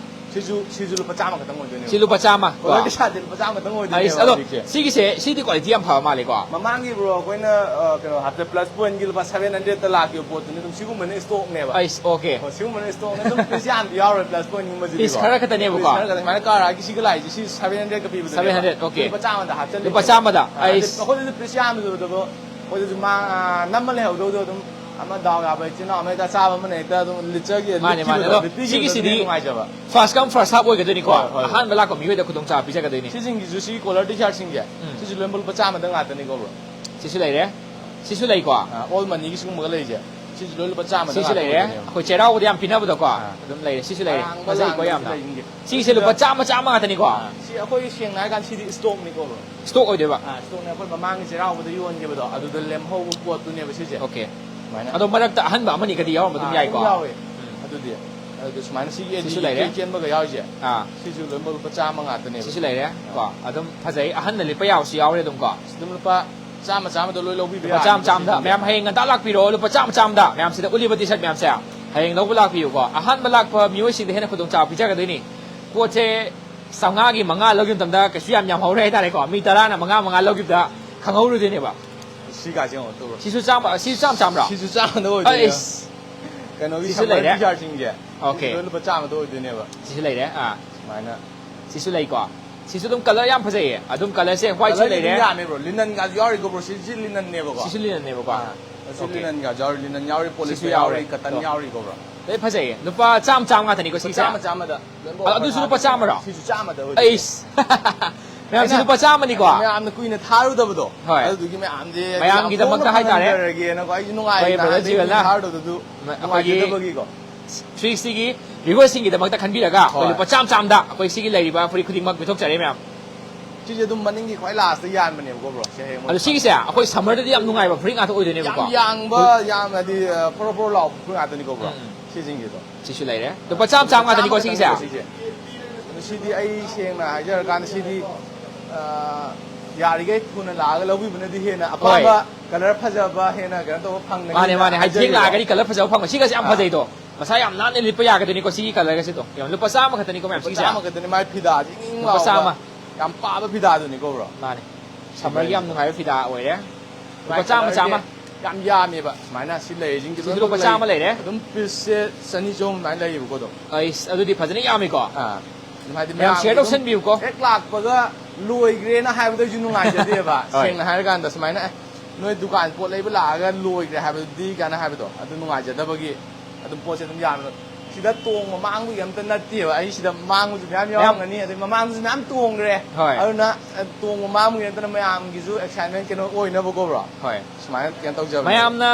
ꯁꯤꯁꯨ, ꯁꯤꯁꯨ ꯂꯨꯄꯥ ꯆꯥꯝꯃ ꯈꯛꯇꯪ ꯑꯣꯏꯗꯣꯏꯅꯦꯕ꯫ ꯁꯤ ꯂꯨꯄꯥ ꯆꯥꯝꯃ ꯀꯣ? Quality ꯁꯥꯗꯦ, ꯂꯨꯄꯥ ꯆꯥꯝꯃ ꯈꯛꯇꯪ ꯑꯣꯏꯗꯣꯏꯅꯦꯕ ꯑꯩꯁ, ꯑꯗꯣ ꯍꯧꯖꯤꯛꯁꯦ꯫ ꯁꯤꯒꯤꯁꯦ, ꯁꯤꯗꯤ quality ꯌꯥꯝ ꯐꯕ ꯃꯥꯜꯂꯦꯀꯣ? ꯃꯃꯥꯡꯒꯤ bro ꯑꯩꯈꯣꯏꯅ, ꯑ, ꯀꯩꯅꯣ ꯍꯥꯞꯇ plus pointꯀꯤ ꯂꯨꯄꯥ seven hundredꯇ ꯂꯥꯛꯈꯤꯕ ꯄꯣꯠꯇꯨꯅ ꯑꯗꯨꯝ ꯁꯤꯒꯨꯝꯕꯅ stockꯅꯦꯕ꯫ ꯑꯩꯁ, okay꯫ ꯑꯣ, ꯁꯤꯒꯨꯝꯕꯅ stockꯅꯦ꯫ ꯑꯗꯨꯝ piece ꯌꯥꯝꯗꯤ ꯌꯥꯎꯔꯣꯏ plus pointꯀꯨꯝꯕꯁꯤꯗꯤꯀꯣ꯫ Piece ꯈꯔ ꯈꯛꯇꯅꯦꯕꯀꯣ? Piece ꯈꯔ ꯈꯛꯇꯅꯦ꯫ ꯁꯨꯃꯥꯏꯅ ꯀꯥꯔꯛꯑꯒꯤ ꯁꯤꯒ ꯂꯥꯛꯏꯁꯦ, ꯁꯤ seven hundredꯀ ꯄꯤꯕꯗꯨꯅꯦꯕ꯫ Seven hundred, okay꯫ ꯂꯨꯄꯥ ꯆꯥꯝꯃꯗ ꯍꯥꯞꯆꯜꯂꯦ꯫ ꯂꯨꯄꯥ ꯆꯥꯝꯃꯗ? ꯑ, ꯑꯩꯁ꯫ ꯑꯩꯈꯣꯏꯗꯁꯨ piece ꯌꯥꯝꯗꯕꯗꯣ ꯑꯩꯈꯣꯏꯗꯁꯨ ꯃꯥꯡ-, ꯑ, ꯅꯝꯃ ꯂꯩꯍꯧꯗꯧꯗꯣ ꯑꯗꯨꯝ ꯑꯃ ꯗꯥꯎ ꯌꯥꯕ ꯏꯆꯤꯟ ꯏꯅꯥꯎ ꯑꯃ ꯍꯦꯛꯇ ꯑꯆꯥꯕ ꯑꯃꯅ ꯍꯦꯛꯇ ꯑꯗꯨꯝ ꯂꯤꯠꯆꯒꯦ, ꯃꯥꯅꯦ, ꯃꯥꯅꯦ꯫ ꯂꯤꯠꯈꯤꯕꯗꯣ, ꯑꯗꯣ ꯂꯤꯠꯄꯤꯈꯤꯕꯗꯣ ꯁꯤꯒꯤꯁꯤꯗꯤ ꯑꯗꯨꯅ ꯅꯨꯡꯉꯥꯏꯖꯕ꯫ First come first serve ꯑꯣꯏꯒꯗꯣꯏꯅꯤꯀꯣ꯫ ꯍꯣꯏ, ꯍꯣꯏ꯫ ꯑꯍꯥꯟꯕ ꯂꯥꯛꯄ ꯃꯤꯑꯣꯏꯗ ꯈꯨꯗꯣꯡꯆꯥꯕ ꯄꯤꯖꯒꯗꯣꯏꯅꯤ꯫ ꯁꯤꯁꯤꯡꯒꯤꯁꯨ ꯁꯤꯒꯤ collar T-shirtꯁꯤꯡꯁꯦ, ꯎꯝ꯫ ꯁꯤꯁꯨ ꯂꯣꯏꯅꯃꯛ ꯂꯨꯄꯥ ꯆꯥꯝꯃꯗ ꯉꯥꯛꯇꯅꯤꯀꯣ, bro꯫ ꯁꯤꯁꯨ ꯂꯩꯔꯦ꯫ ꯁꯤꯁꯨ ꯂꯩꯀꯣ꯫ ꯑꯥ, all moneyꯒꯤ ꯁꯤꯒꯨꯝꯕꯒ ꯂꯩꯔꯤꯁꯦ꯫ ꯁꯤꯁꯨ ꯂꯣꯏ ꯂꯨꯄꯥ ꯆꯥꯝꯃꯗ ꯁꯤꯁꯨ ꯉꯥꯛꯇ ꯂꯩꯔꯦ꯫ ꯑꯣꯏꯗꯣꯏꯅꯦꯕ꯫ ꯑꯩꯈꯣꯏ ꯆꯩꯔꯥꯎꯕꯗ ꯌꯥꯝ ꯄꯤꯅꯕꯗꯣꯀꯣ꯫ ꯑꯥ꯫ ꯑꯗꯨꯝ ꯂꯩꯔꯦ꯫ ꯁꯤꯁꯨ ꯂꯩꯔꯦ꯫ ꯑꯔꯥꯡꯕ ꯐꯖꯩꯀꯣ ꯂꯥꯡꯕꯁꯨ ꯌꯥꯝꯅ꯫ ꯂꯩꯅꯤꯡꯗꯦ꯫ ꯁꯤꯒꯤꯁꯦ ꯂꯨꯄꯥ ꯆꯥꯝꯃ, ꯆꯥꯝꯃ ꯉꯥꯛꯇꯅꯤꯀꯣ꯫ ꯑꯥ, ꯁꯤ ꯑꯩꯈꯣꯏ ꯁꯦꯡꯅ ꯍꯥꯏꯔ ꯀꯥꯟꯗ ꯁꯤꯗꯤ stockꯅꯤꯀꯣ, bro꯫ Stock ꯑꯣꯏꯗꯣꯏꯕ? ꯑꯥ, stockꯅꯦ꯫ ꯑꯩꯈꯣꯏ ꯃꯃꯥꯡꯒꯤ ꯆꯩꯔꯥꯎꯕꯗ ꯌꯣꯟꯈꯤꯕꯗꯣ, ꯑꯗꯨꯗ ꯂꯦꯝꯍꯧꯕ ꯄꯣꯠꯇꯨꯅꯦꯕ ꯁꯤꯁꯦ꯫ Okay꯫ ꯁꯨꯃꯥꯏꯅ꯫ ꯑꯗꯣ ꯃꯔꯛꯇ ꯑꯍꯟꯕ ꯑꯃꯅꯤꯒꯗꯤ ꯌꯥꯎꯔꯝꯕ ꯑꯗꯨꯝ ꯑꯥ, ꯌꯥꯏꯀꯣ? ꯑꯗꯨꯝ ꯌꯥꯎꯋꯦ꯫ ꯎꯝ꯫ ꯑꯗꯨꯗꯤ, ꯑꯗꯨꯗꯤ ꯁꯨꯃꯥꯏꯅ ꯁꯤꯒꯤ ꯁꯤꯁꯨ ꯑꯦꯗꯤꯒꯤ ꯂꯩꯔꯦ꯫ ꯆꯦꯟꯕꯒ ꯌꯥꯎꯔꯤꯁꯦ, ꯑꯥ꯫ ꯁꯤꯁꯨ ꯂꯣꯏꯅꯃꯛ ꯂꯨꯄꯥ ꯆꯥꯝꯃ ꯉꯥꯛꯇꯅꯦꯕ꯫ ꯁꯤꯁꯨ ꯂꯩꯔꯦ꯫ ꯑꯥ꯫ ꯀꯣ, ꯑꯗꯨꯝ ꯐꯖꯩ꯫ ꯑꯍꯟꯅ ꯂꯤꯠꯄ ꯌꯥꯕꯁꯨ ꯌꯥꯎꯔꯦ ꯑꯗꯨꯝ ꯀꯣ꯫ ꯑꯗꯨꯝ ꯂꯨꯄꯥ ꯆꯥꯝꯃ, ꯆꯥꯝꯃꯗ ꯂꯣꯏ ꯂꯧꯕꯤꯕ ꯂꯨꯄꯥ ꯌꯥꯔꯅꯤ ꯆꯥꯝꯃ, ꯆꯥꯝꯃꯗ꯫ ꯁꯤꯁꯤꯡꯁꯦ꯫ ꯃꯌꯥꯝ ꯍꯌꯦꯡ ꯉꯟꯇꯥ ꯂꯥꯛꯄꯤꯔꯣ꯫ ꯂꯨꯄꯥ ꯆꯥꯝꯃ, ꯆꯥꯝꯃꯗ꯫ ꯃꯌꯥꯝ ꯁꯤꯗ ꯎꯠꯂꯤꯕ T-shirt ꯃꯌꯥꯝꯁꯦ ꯍꯌꯦꯡ ꯂꯧꯕ ꯂꯥꯛꯄꯤꯌꯨꯀꯣ꯫ ꯑꯍꯥꯟꯕ ꯂꯥꯛꯄ ꯃꯤꯑꯣꯏꯁꯤꯡꯗ ꯍꯦꯟꯅ ꯈꯨꯗꯣꯡꯆꯥꯕ ꯄꯤꯖꯒꯗꯣꯏꯅꯤ꯫ ꯄꯣꯠꯁꯦ ꯆꯥꯝꯃꯉꯥꯒꯤ ꯃꯉꯥ ꯂꯧꯈꯤꯕ ꯃꯇꯝꯗ ꯀꯩꯁꯨ ꯌꯥꯝ ꯌꯥꯝ ꯍꯧꯔꯦ ꯍꯥꯏꯇꯥꯔꯦꯀꯣ꯫ ꯃꯤ ꯇꯔꯥꯅ ꯃꯉꯥ ꯃꯉꯥ ꯂꯧꯈꯤꯕꯗ ꯈꯪꯍꯧꯔꯨꯗꯣꯏꯅꯦꯕ꯫ ꯁꯤꯒꯥꯁꯦ ꯌꯦꯡꯉꯣ ꯇꯧꯔꯣ꯫ ꯁꯤꯁꯨ ꯆꯥꯝꯃ, ꯁꯤꯁꯨ ꯆꯥꯝꯃ ꯆꯥꯝꯃꯔꯣ? ꯁꯤꯁꯨ ꯆꯥꯝꯃꯗ ꯑꯣꯏꯗꯣꯏꯅꯦꯕ꯫ ꯑꯩꯁ, ꯀꯩꯅꯣꯒꯤ ꯁꯤꯁꯨ summer ꯂꯩꯔꯦ꯫ T-shirt ꯁꯤꯡꯁꯦ Okay. ꯂꯣꯏ ꯂꯨꯄꯥ ꯆꯥꯝꯃꯗ ꯑꯣꯏꯗꯣꯏꯅꯦꯕ꯫ ꯁꯤꯁꯨ ꯂꯩꯔꯦ꯫ ꯑꯥ, ꯁꯨꯃꯥꯏꯅ ꯁꯤꯁꯨ ꯂꯩꯀꯣ꯫ ꯁꯤꯁꯨ ꯑꯗꯨꯝ colour ꯌꯥꯝ ꯐꯖꯩꯌꯦ꯫ ꯑꯗꯨꯝ colourꯁꯦ whiteꯁꯨ colourꯗꯤ ꯑꯗꯨꯝ ꯂꯩꯔꯦ꯫ ꯌꯥꯝꯃꯦ bro, linenꯒꯁꯨ ꯌꯥꯎꯔꯤꯀꯣ bro, ꯁꯤꯁꯦ linenꯅꯦꯕꯀꯣ꯫ ꯁꯤꯁꯨ linenꯅꯦꯕꯀꯣ꯫ ꯑꯥ, ꯁꯤ Okay. linenꯒꯁꯨ ꯌꯥꯎꯔꯤ, linen ꯌꯥꯎꯔꯤ, ꯁꯤꯁꯨ polyester ꯌꯥꯎꯔꯦ꯫ ꯌꯥꯎꯔꯤ, cotton ꯇꯣ꯫ ꯌꯥꯎꯔꯤꯀꯣ bro꯫ ꯂꯣꯏ ꯐꯖꯩꯌꯦ꯫ ꯂꯨꯄꯥ ꯆꯥꯝꯃ ꯆꯥꯝꯃ ꯉꯥꯛꯇꯅꯤꯀꯣ ꯂꯨꯄꯥ ꯁꯤꯁꯦ꯫ ꯆꯥꯝꯃ ꯆꯥꯝꯃꯗ ꯂꯣꯏꯅꯃꯛ ꯑꯗꯨꯁꯨ ꯂꯨꯄꯥ ꯆꯥꯝꯃꯔꯣ? ꯁꯤꯁꯨ ꯆꯥꯝꯃꯗ ꯑꯣꯏꯗꯣꯏꯅꯦ꯫ ꯑꯩꯁ꯫ ꯃꯌꯥꯝꯁꯤ ꯑꯩꯅ ꯂꯨꯄꯥ ꯆꯥꯝꯃꯅꯤꯀꯣ? ꯃꯌꯥꯝꯅ ꯀꯨꯏꯅ ꯊꯥꯔꯨꯗꯕꯗꯣ꯫ ꯍꯣꯏ꯫ ꯑꯗꯨꯗꯨꯒꯤ ꯃꯌꯥꯝꯁꯦ ꯃꯌꯥꯝꯒꯤꯗꯃꯛꯇ ꯌꯥꯝ ꯍꯣꯡꯅ ꯍꯥꯏꯇꯥꯔꯦ꯫ ꯐꯪꯍꯟꯖꯔꯒꯦꯅꯀꯣ꯫ ꯑꯩꯁꯨ ꯅꯨꯡꯉꯥꯏ ꯍꯣꯏ, brother ꯅꯍꯥꯟꯗꯒꯤ ꯀꯨꯏꯅ ꯖꯤꯕꯦꯜꯅ꯫ ꯊꯥꯔꯨꯗꯕꯗꯨ ꯃ-, ꯑꯩꯈꯣꯏꯒꯤ ꯅꯨꯡꯉꯥꯏꯖꯗꯕꯒꯤꯀꯣ꯫ Three's ꯒꯤ viewersꯁꯤꯡꯒꯤꯗꯃꯛꯇ ꯈꯟꯕꯤꯔꯒ ꯑꯩꯈꯣꯏ ꯍꯣꯏ꯫ ꯂꯨꯄꯥ ꯆꯥꯝꯃ ꯆꯥꯝꯃꯗ ꯑꯩꯈꯣꯏ ꯁꯤꯒꯤ ꯂꯩꯔꯤꯕ ꯐꯨꯔꯤꯠ ꯈꯨꯗꯤꯡꯃꯛ ꯄꯤꯊꯣꯛꯆꯔꯤ ꯃꯌꯥꯝ꯫ ꯁꯤꯁꯦ ꯑꯗꯨꯝ ꯃꯅꯤꯡꯒꯤ ꯈ꯭ꯋꯥꯏ lastꯇ ꯌꯥꯟꯕꯅꯦꯕꯀꯣ bro꯫ ꯁꯤ ꯍꯌꯦꯡ ꯑꯗꯣ ꯁꯤꯒꯤꯁꯦ ꯑꯩꯈꯣꯏ summerꯗꯗꯤ ꯌꯥꯝ ꯅꯨꯡꯉꯥꯏꯕ ꯐꯨꯔꯤꯠ ꯉꯥꯛꯇ ꯑꯣꯏꯗꯣꯏꯅꯦꯕꯀꯣ꯫ ꯌꯥꯝ ꯌꯥꯡꯕ, ꯌꯥꯝ ꯍꯥꯏꯗꯤ ꯑ, ꯐꯣꯔꯣ ꯐꯣꯔꯣ ꯂꯥꯎꯕ ꯐꯨꯔꯤꯠ ꯉꯥꯛꯇꯅꯤꯀꯣ bro꯫ ꯎꯝ꯫ ꯁꯤꯁꯤꯡꯁꯤꯗꯣ꯫ ꯁꯤꯁꯨ ꯂꯩꯔꯦ꯫ ꯂꯨꯄꯥ ꯆꯥꯝꯃ ꯆꯥꯝꯃ ꯉꯥꯛꯇꯅꯤꯀꯣ ꯁꯤꯒꯤꯁꯦ꯫ ꯆꯥꯝꯃ ꯈꯛꯇꯅꯤꯀꯣ ꯁꯤꯁꯦ꯫ ꯑꯗꯣ ꯁꯤꯗꯤ ꯑꯩ ꯁꯦꯡꯅ ꯍꯥꯏꯖꯔꯀꯥꯟꯗ ꯁꯤꯗꯤ ꯑ, ꯌꯥꯔꯤꯈꯩ ꯊꯨꯅ ꯂꯥꯛꯑꯒ ꯂꯧꯕꯤꯕꯅꯗꯤ ꯍꯦꯟꯅ ꯑꯄꯥꯝꯕ colour ꯐꯖꯕ ꯍꯦꯟꯅ ꯀꯩꯅꯣ ꯇꯧꯕ ꯐꯪꯒꯅꯤ ꯃꯥꯅꯦ, ꯃꯥꯅꯦ꯫ ꯍꯥꯏꯗꯤ ꯊꯦꯡ ꯂꯥꯛꯑꯒꯗꯤ colour ꯐꯖꯕ ꯐꯪꯉꯣꯏ꯫ ꯁꯤꯒꯁꯦ ꯌꯥꯝ ꯑꯥ꯫ ꯐꯖꯩꯗꯣ꯫ ꯃꯁꯥ ꯌꯥꯝ ꯅꯥꯟꯅ ꯂꯤꯠꯄ ꯌꯥꯒꯗꯣꯏꯅꯤꯀꯣ ꯁꯤꯒꯤ colourꯒꯁꯤꯗꯣ꯫ ꯌꯦꯡꯉꯣ, ꯂꯨꯄꯥ ꯆꯥꯝꯃ ꯈꯛꯇꯅꯤꯀꯣ ꯃꯌꯥꯝ ꯂꯨꯄꯥ ꯁꯤꯒꯤꯁꯦ꯫ ꯆꯥꯝꯃ ꯈꯛꯇꯅꯤ ꯃꯥꯏ ꯐꯤꯗꯥꯁꯤ ꯏꯪ ꯏꯪ ꯂꯨꯄꯥ ꯂꯥꯎꯕ꯫ ꯆꯥꯝꯃ꯫ ꯌꯥꯝ ꯄꯥꯕ ꯐꯤꯗꯥꯗꯨꯅꯤꯀꯣ bro꯫ ꯃꯥꯅꯦ꯫ Summerꯒꯤ ꯌꯥꯝ ꯅꯨꯡꯉꯥꯏꯕ ꯐꯤꯗꯥ ꯑꯣꯏꯔꯦ꯫ ꯂꯨꯄꯥ ꯆꯥꯝꯃ, ꯆꯥꯝꯃ꯫ ꯌꯥꯝ ꯌꯥꯝꯃꯦꯕ ꯁꯨꯃꯥꯏꯅ ꯁꯤ ꯂꯩꯔꯤꯁꯤꯡꯁꯦ ꯁꯤꯁꯨ ꯂꯣꯏꯅꯃꯛ ꯂꯨꯄꯥ ꯆꯥꯝꯃ ꯂꯩ꯫ ꯂꯩꯔꯦ꯫ ꯑꯗꯨꯝ pieceꯁꯦ ꯆꯅꯤ ꯆꯍꯨꯝ ꯑꯗꯨꯃꯥꯏꯅ ꯂꯩꯌꯦꯕꯀꯣ ꯑꯗꯨꯝ꯫ ꯑꯩꯁ, ꯑꯗꯨꯗꯤ ꯐꯖꯅ ꯌꯥꯝꯃꯤꯀꯣ꯫ ꯑꯥ꯫ ꯑꯗꯨꯝ ꯍꯥꯏꯗꯤ ꯃꯌꯥꯝ share ꯃꯌꯥꯝꯒꯤ ꯑꯗꯨꯝ ꯇꯧꯁꯟꯕꯤꯌꯨꯀꯣ꯫ ꯍꯦꯛ ꯂꯥꯛꯄꯒ ꯂꯣꯏꯈ꯭ꯔꯦꯅ ꯍꯥꯏꯕꯗ ꯑꯩꯁꯨ ꯅꯨꯡꯉꯥꯏꯖꯗꯦꯕ꯫ ꯍꯣꯏ꯫ ꯁꯦꯡꯅ ꯍꯥꯏꯔꯀꯥꯟꯗ ꯁꯨꯃꯥꯏꯅ "ꯑꯦ, ꯅꯣꯏ ꯗꯨꯀꯥꯟ ꯄꯣꯠ ꯂꯩꯕ ꯂꯥꯛꯑꯒ ꯂꯣꯏꯈ꯭ꯔꯦ ꯍꯥꯏꯕꯗꯨꯗꯤ" ꯀꯥꯏꯅ ꯍꯥꯏꯕꯗꯣ ꯑꯗꯨ ꯅꯨꯡꯉꯥꯏꯖꯗꯕꯒꯤ ꯑꯗꯨꯝ ꯄꯣꯠꯁꯦ ꯑꯗꯨꯝ ꯌꯥꯝꯃꯦꯕ꯫ ꯁꯤꯗ ꯇꯣꯡꯕ ꯃꯥꯡꯕꯒꯤ ꯑꯝꯇ ꯅꯠꯇꯦꯕ꯫ ꯑꯩ ꯁꯤꯗ ꯃꯥꯡꯕꯁꯨ ꯃꯌꯥꯝ ꯃꯌꯥꯝ ꯌꯥꯎꯔꯝꯒꯅꯤ, ꯑꯗꯩ ꯃꯃꯥꯡꯗꯁꯨ ꯃꯌꯥꯝ ꯇꯣꯡꯈ꯭ꯔꯦ꯫ ꯍꯣꯏ꯫ ꯑꯗꯨꯅ, ꯑ, ꯇꯣꯡꯕ ꯃꯥꯡꯕꯒꯤ ꯅꯠꯇꯅ ꯃꯌꯥꯝꯒꯤꯁꯨ excitement ꯀꯩꯅꯣ ꯑꯣꯏꯅꯕꯀꯣ bro꯫ ꯍꯣꯏ꯫ ꯁꯨꯃꯥꯏꯅ ꯀꯩꯅꯣ ꯇꯧꯖꯕꯅꯦ꯫ ꯃꯌꯥꯝꯅ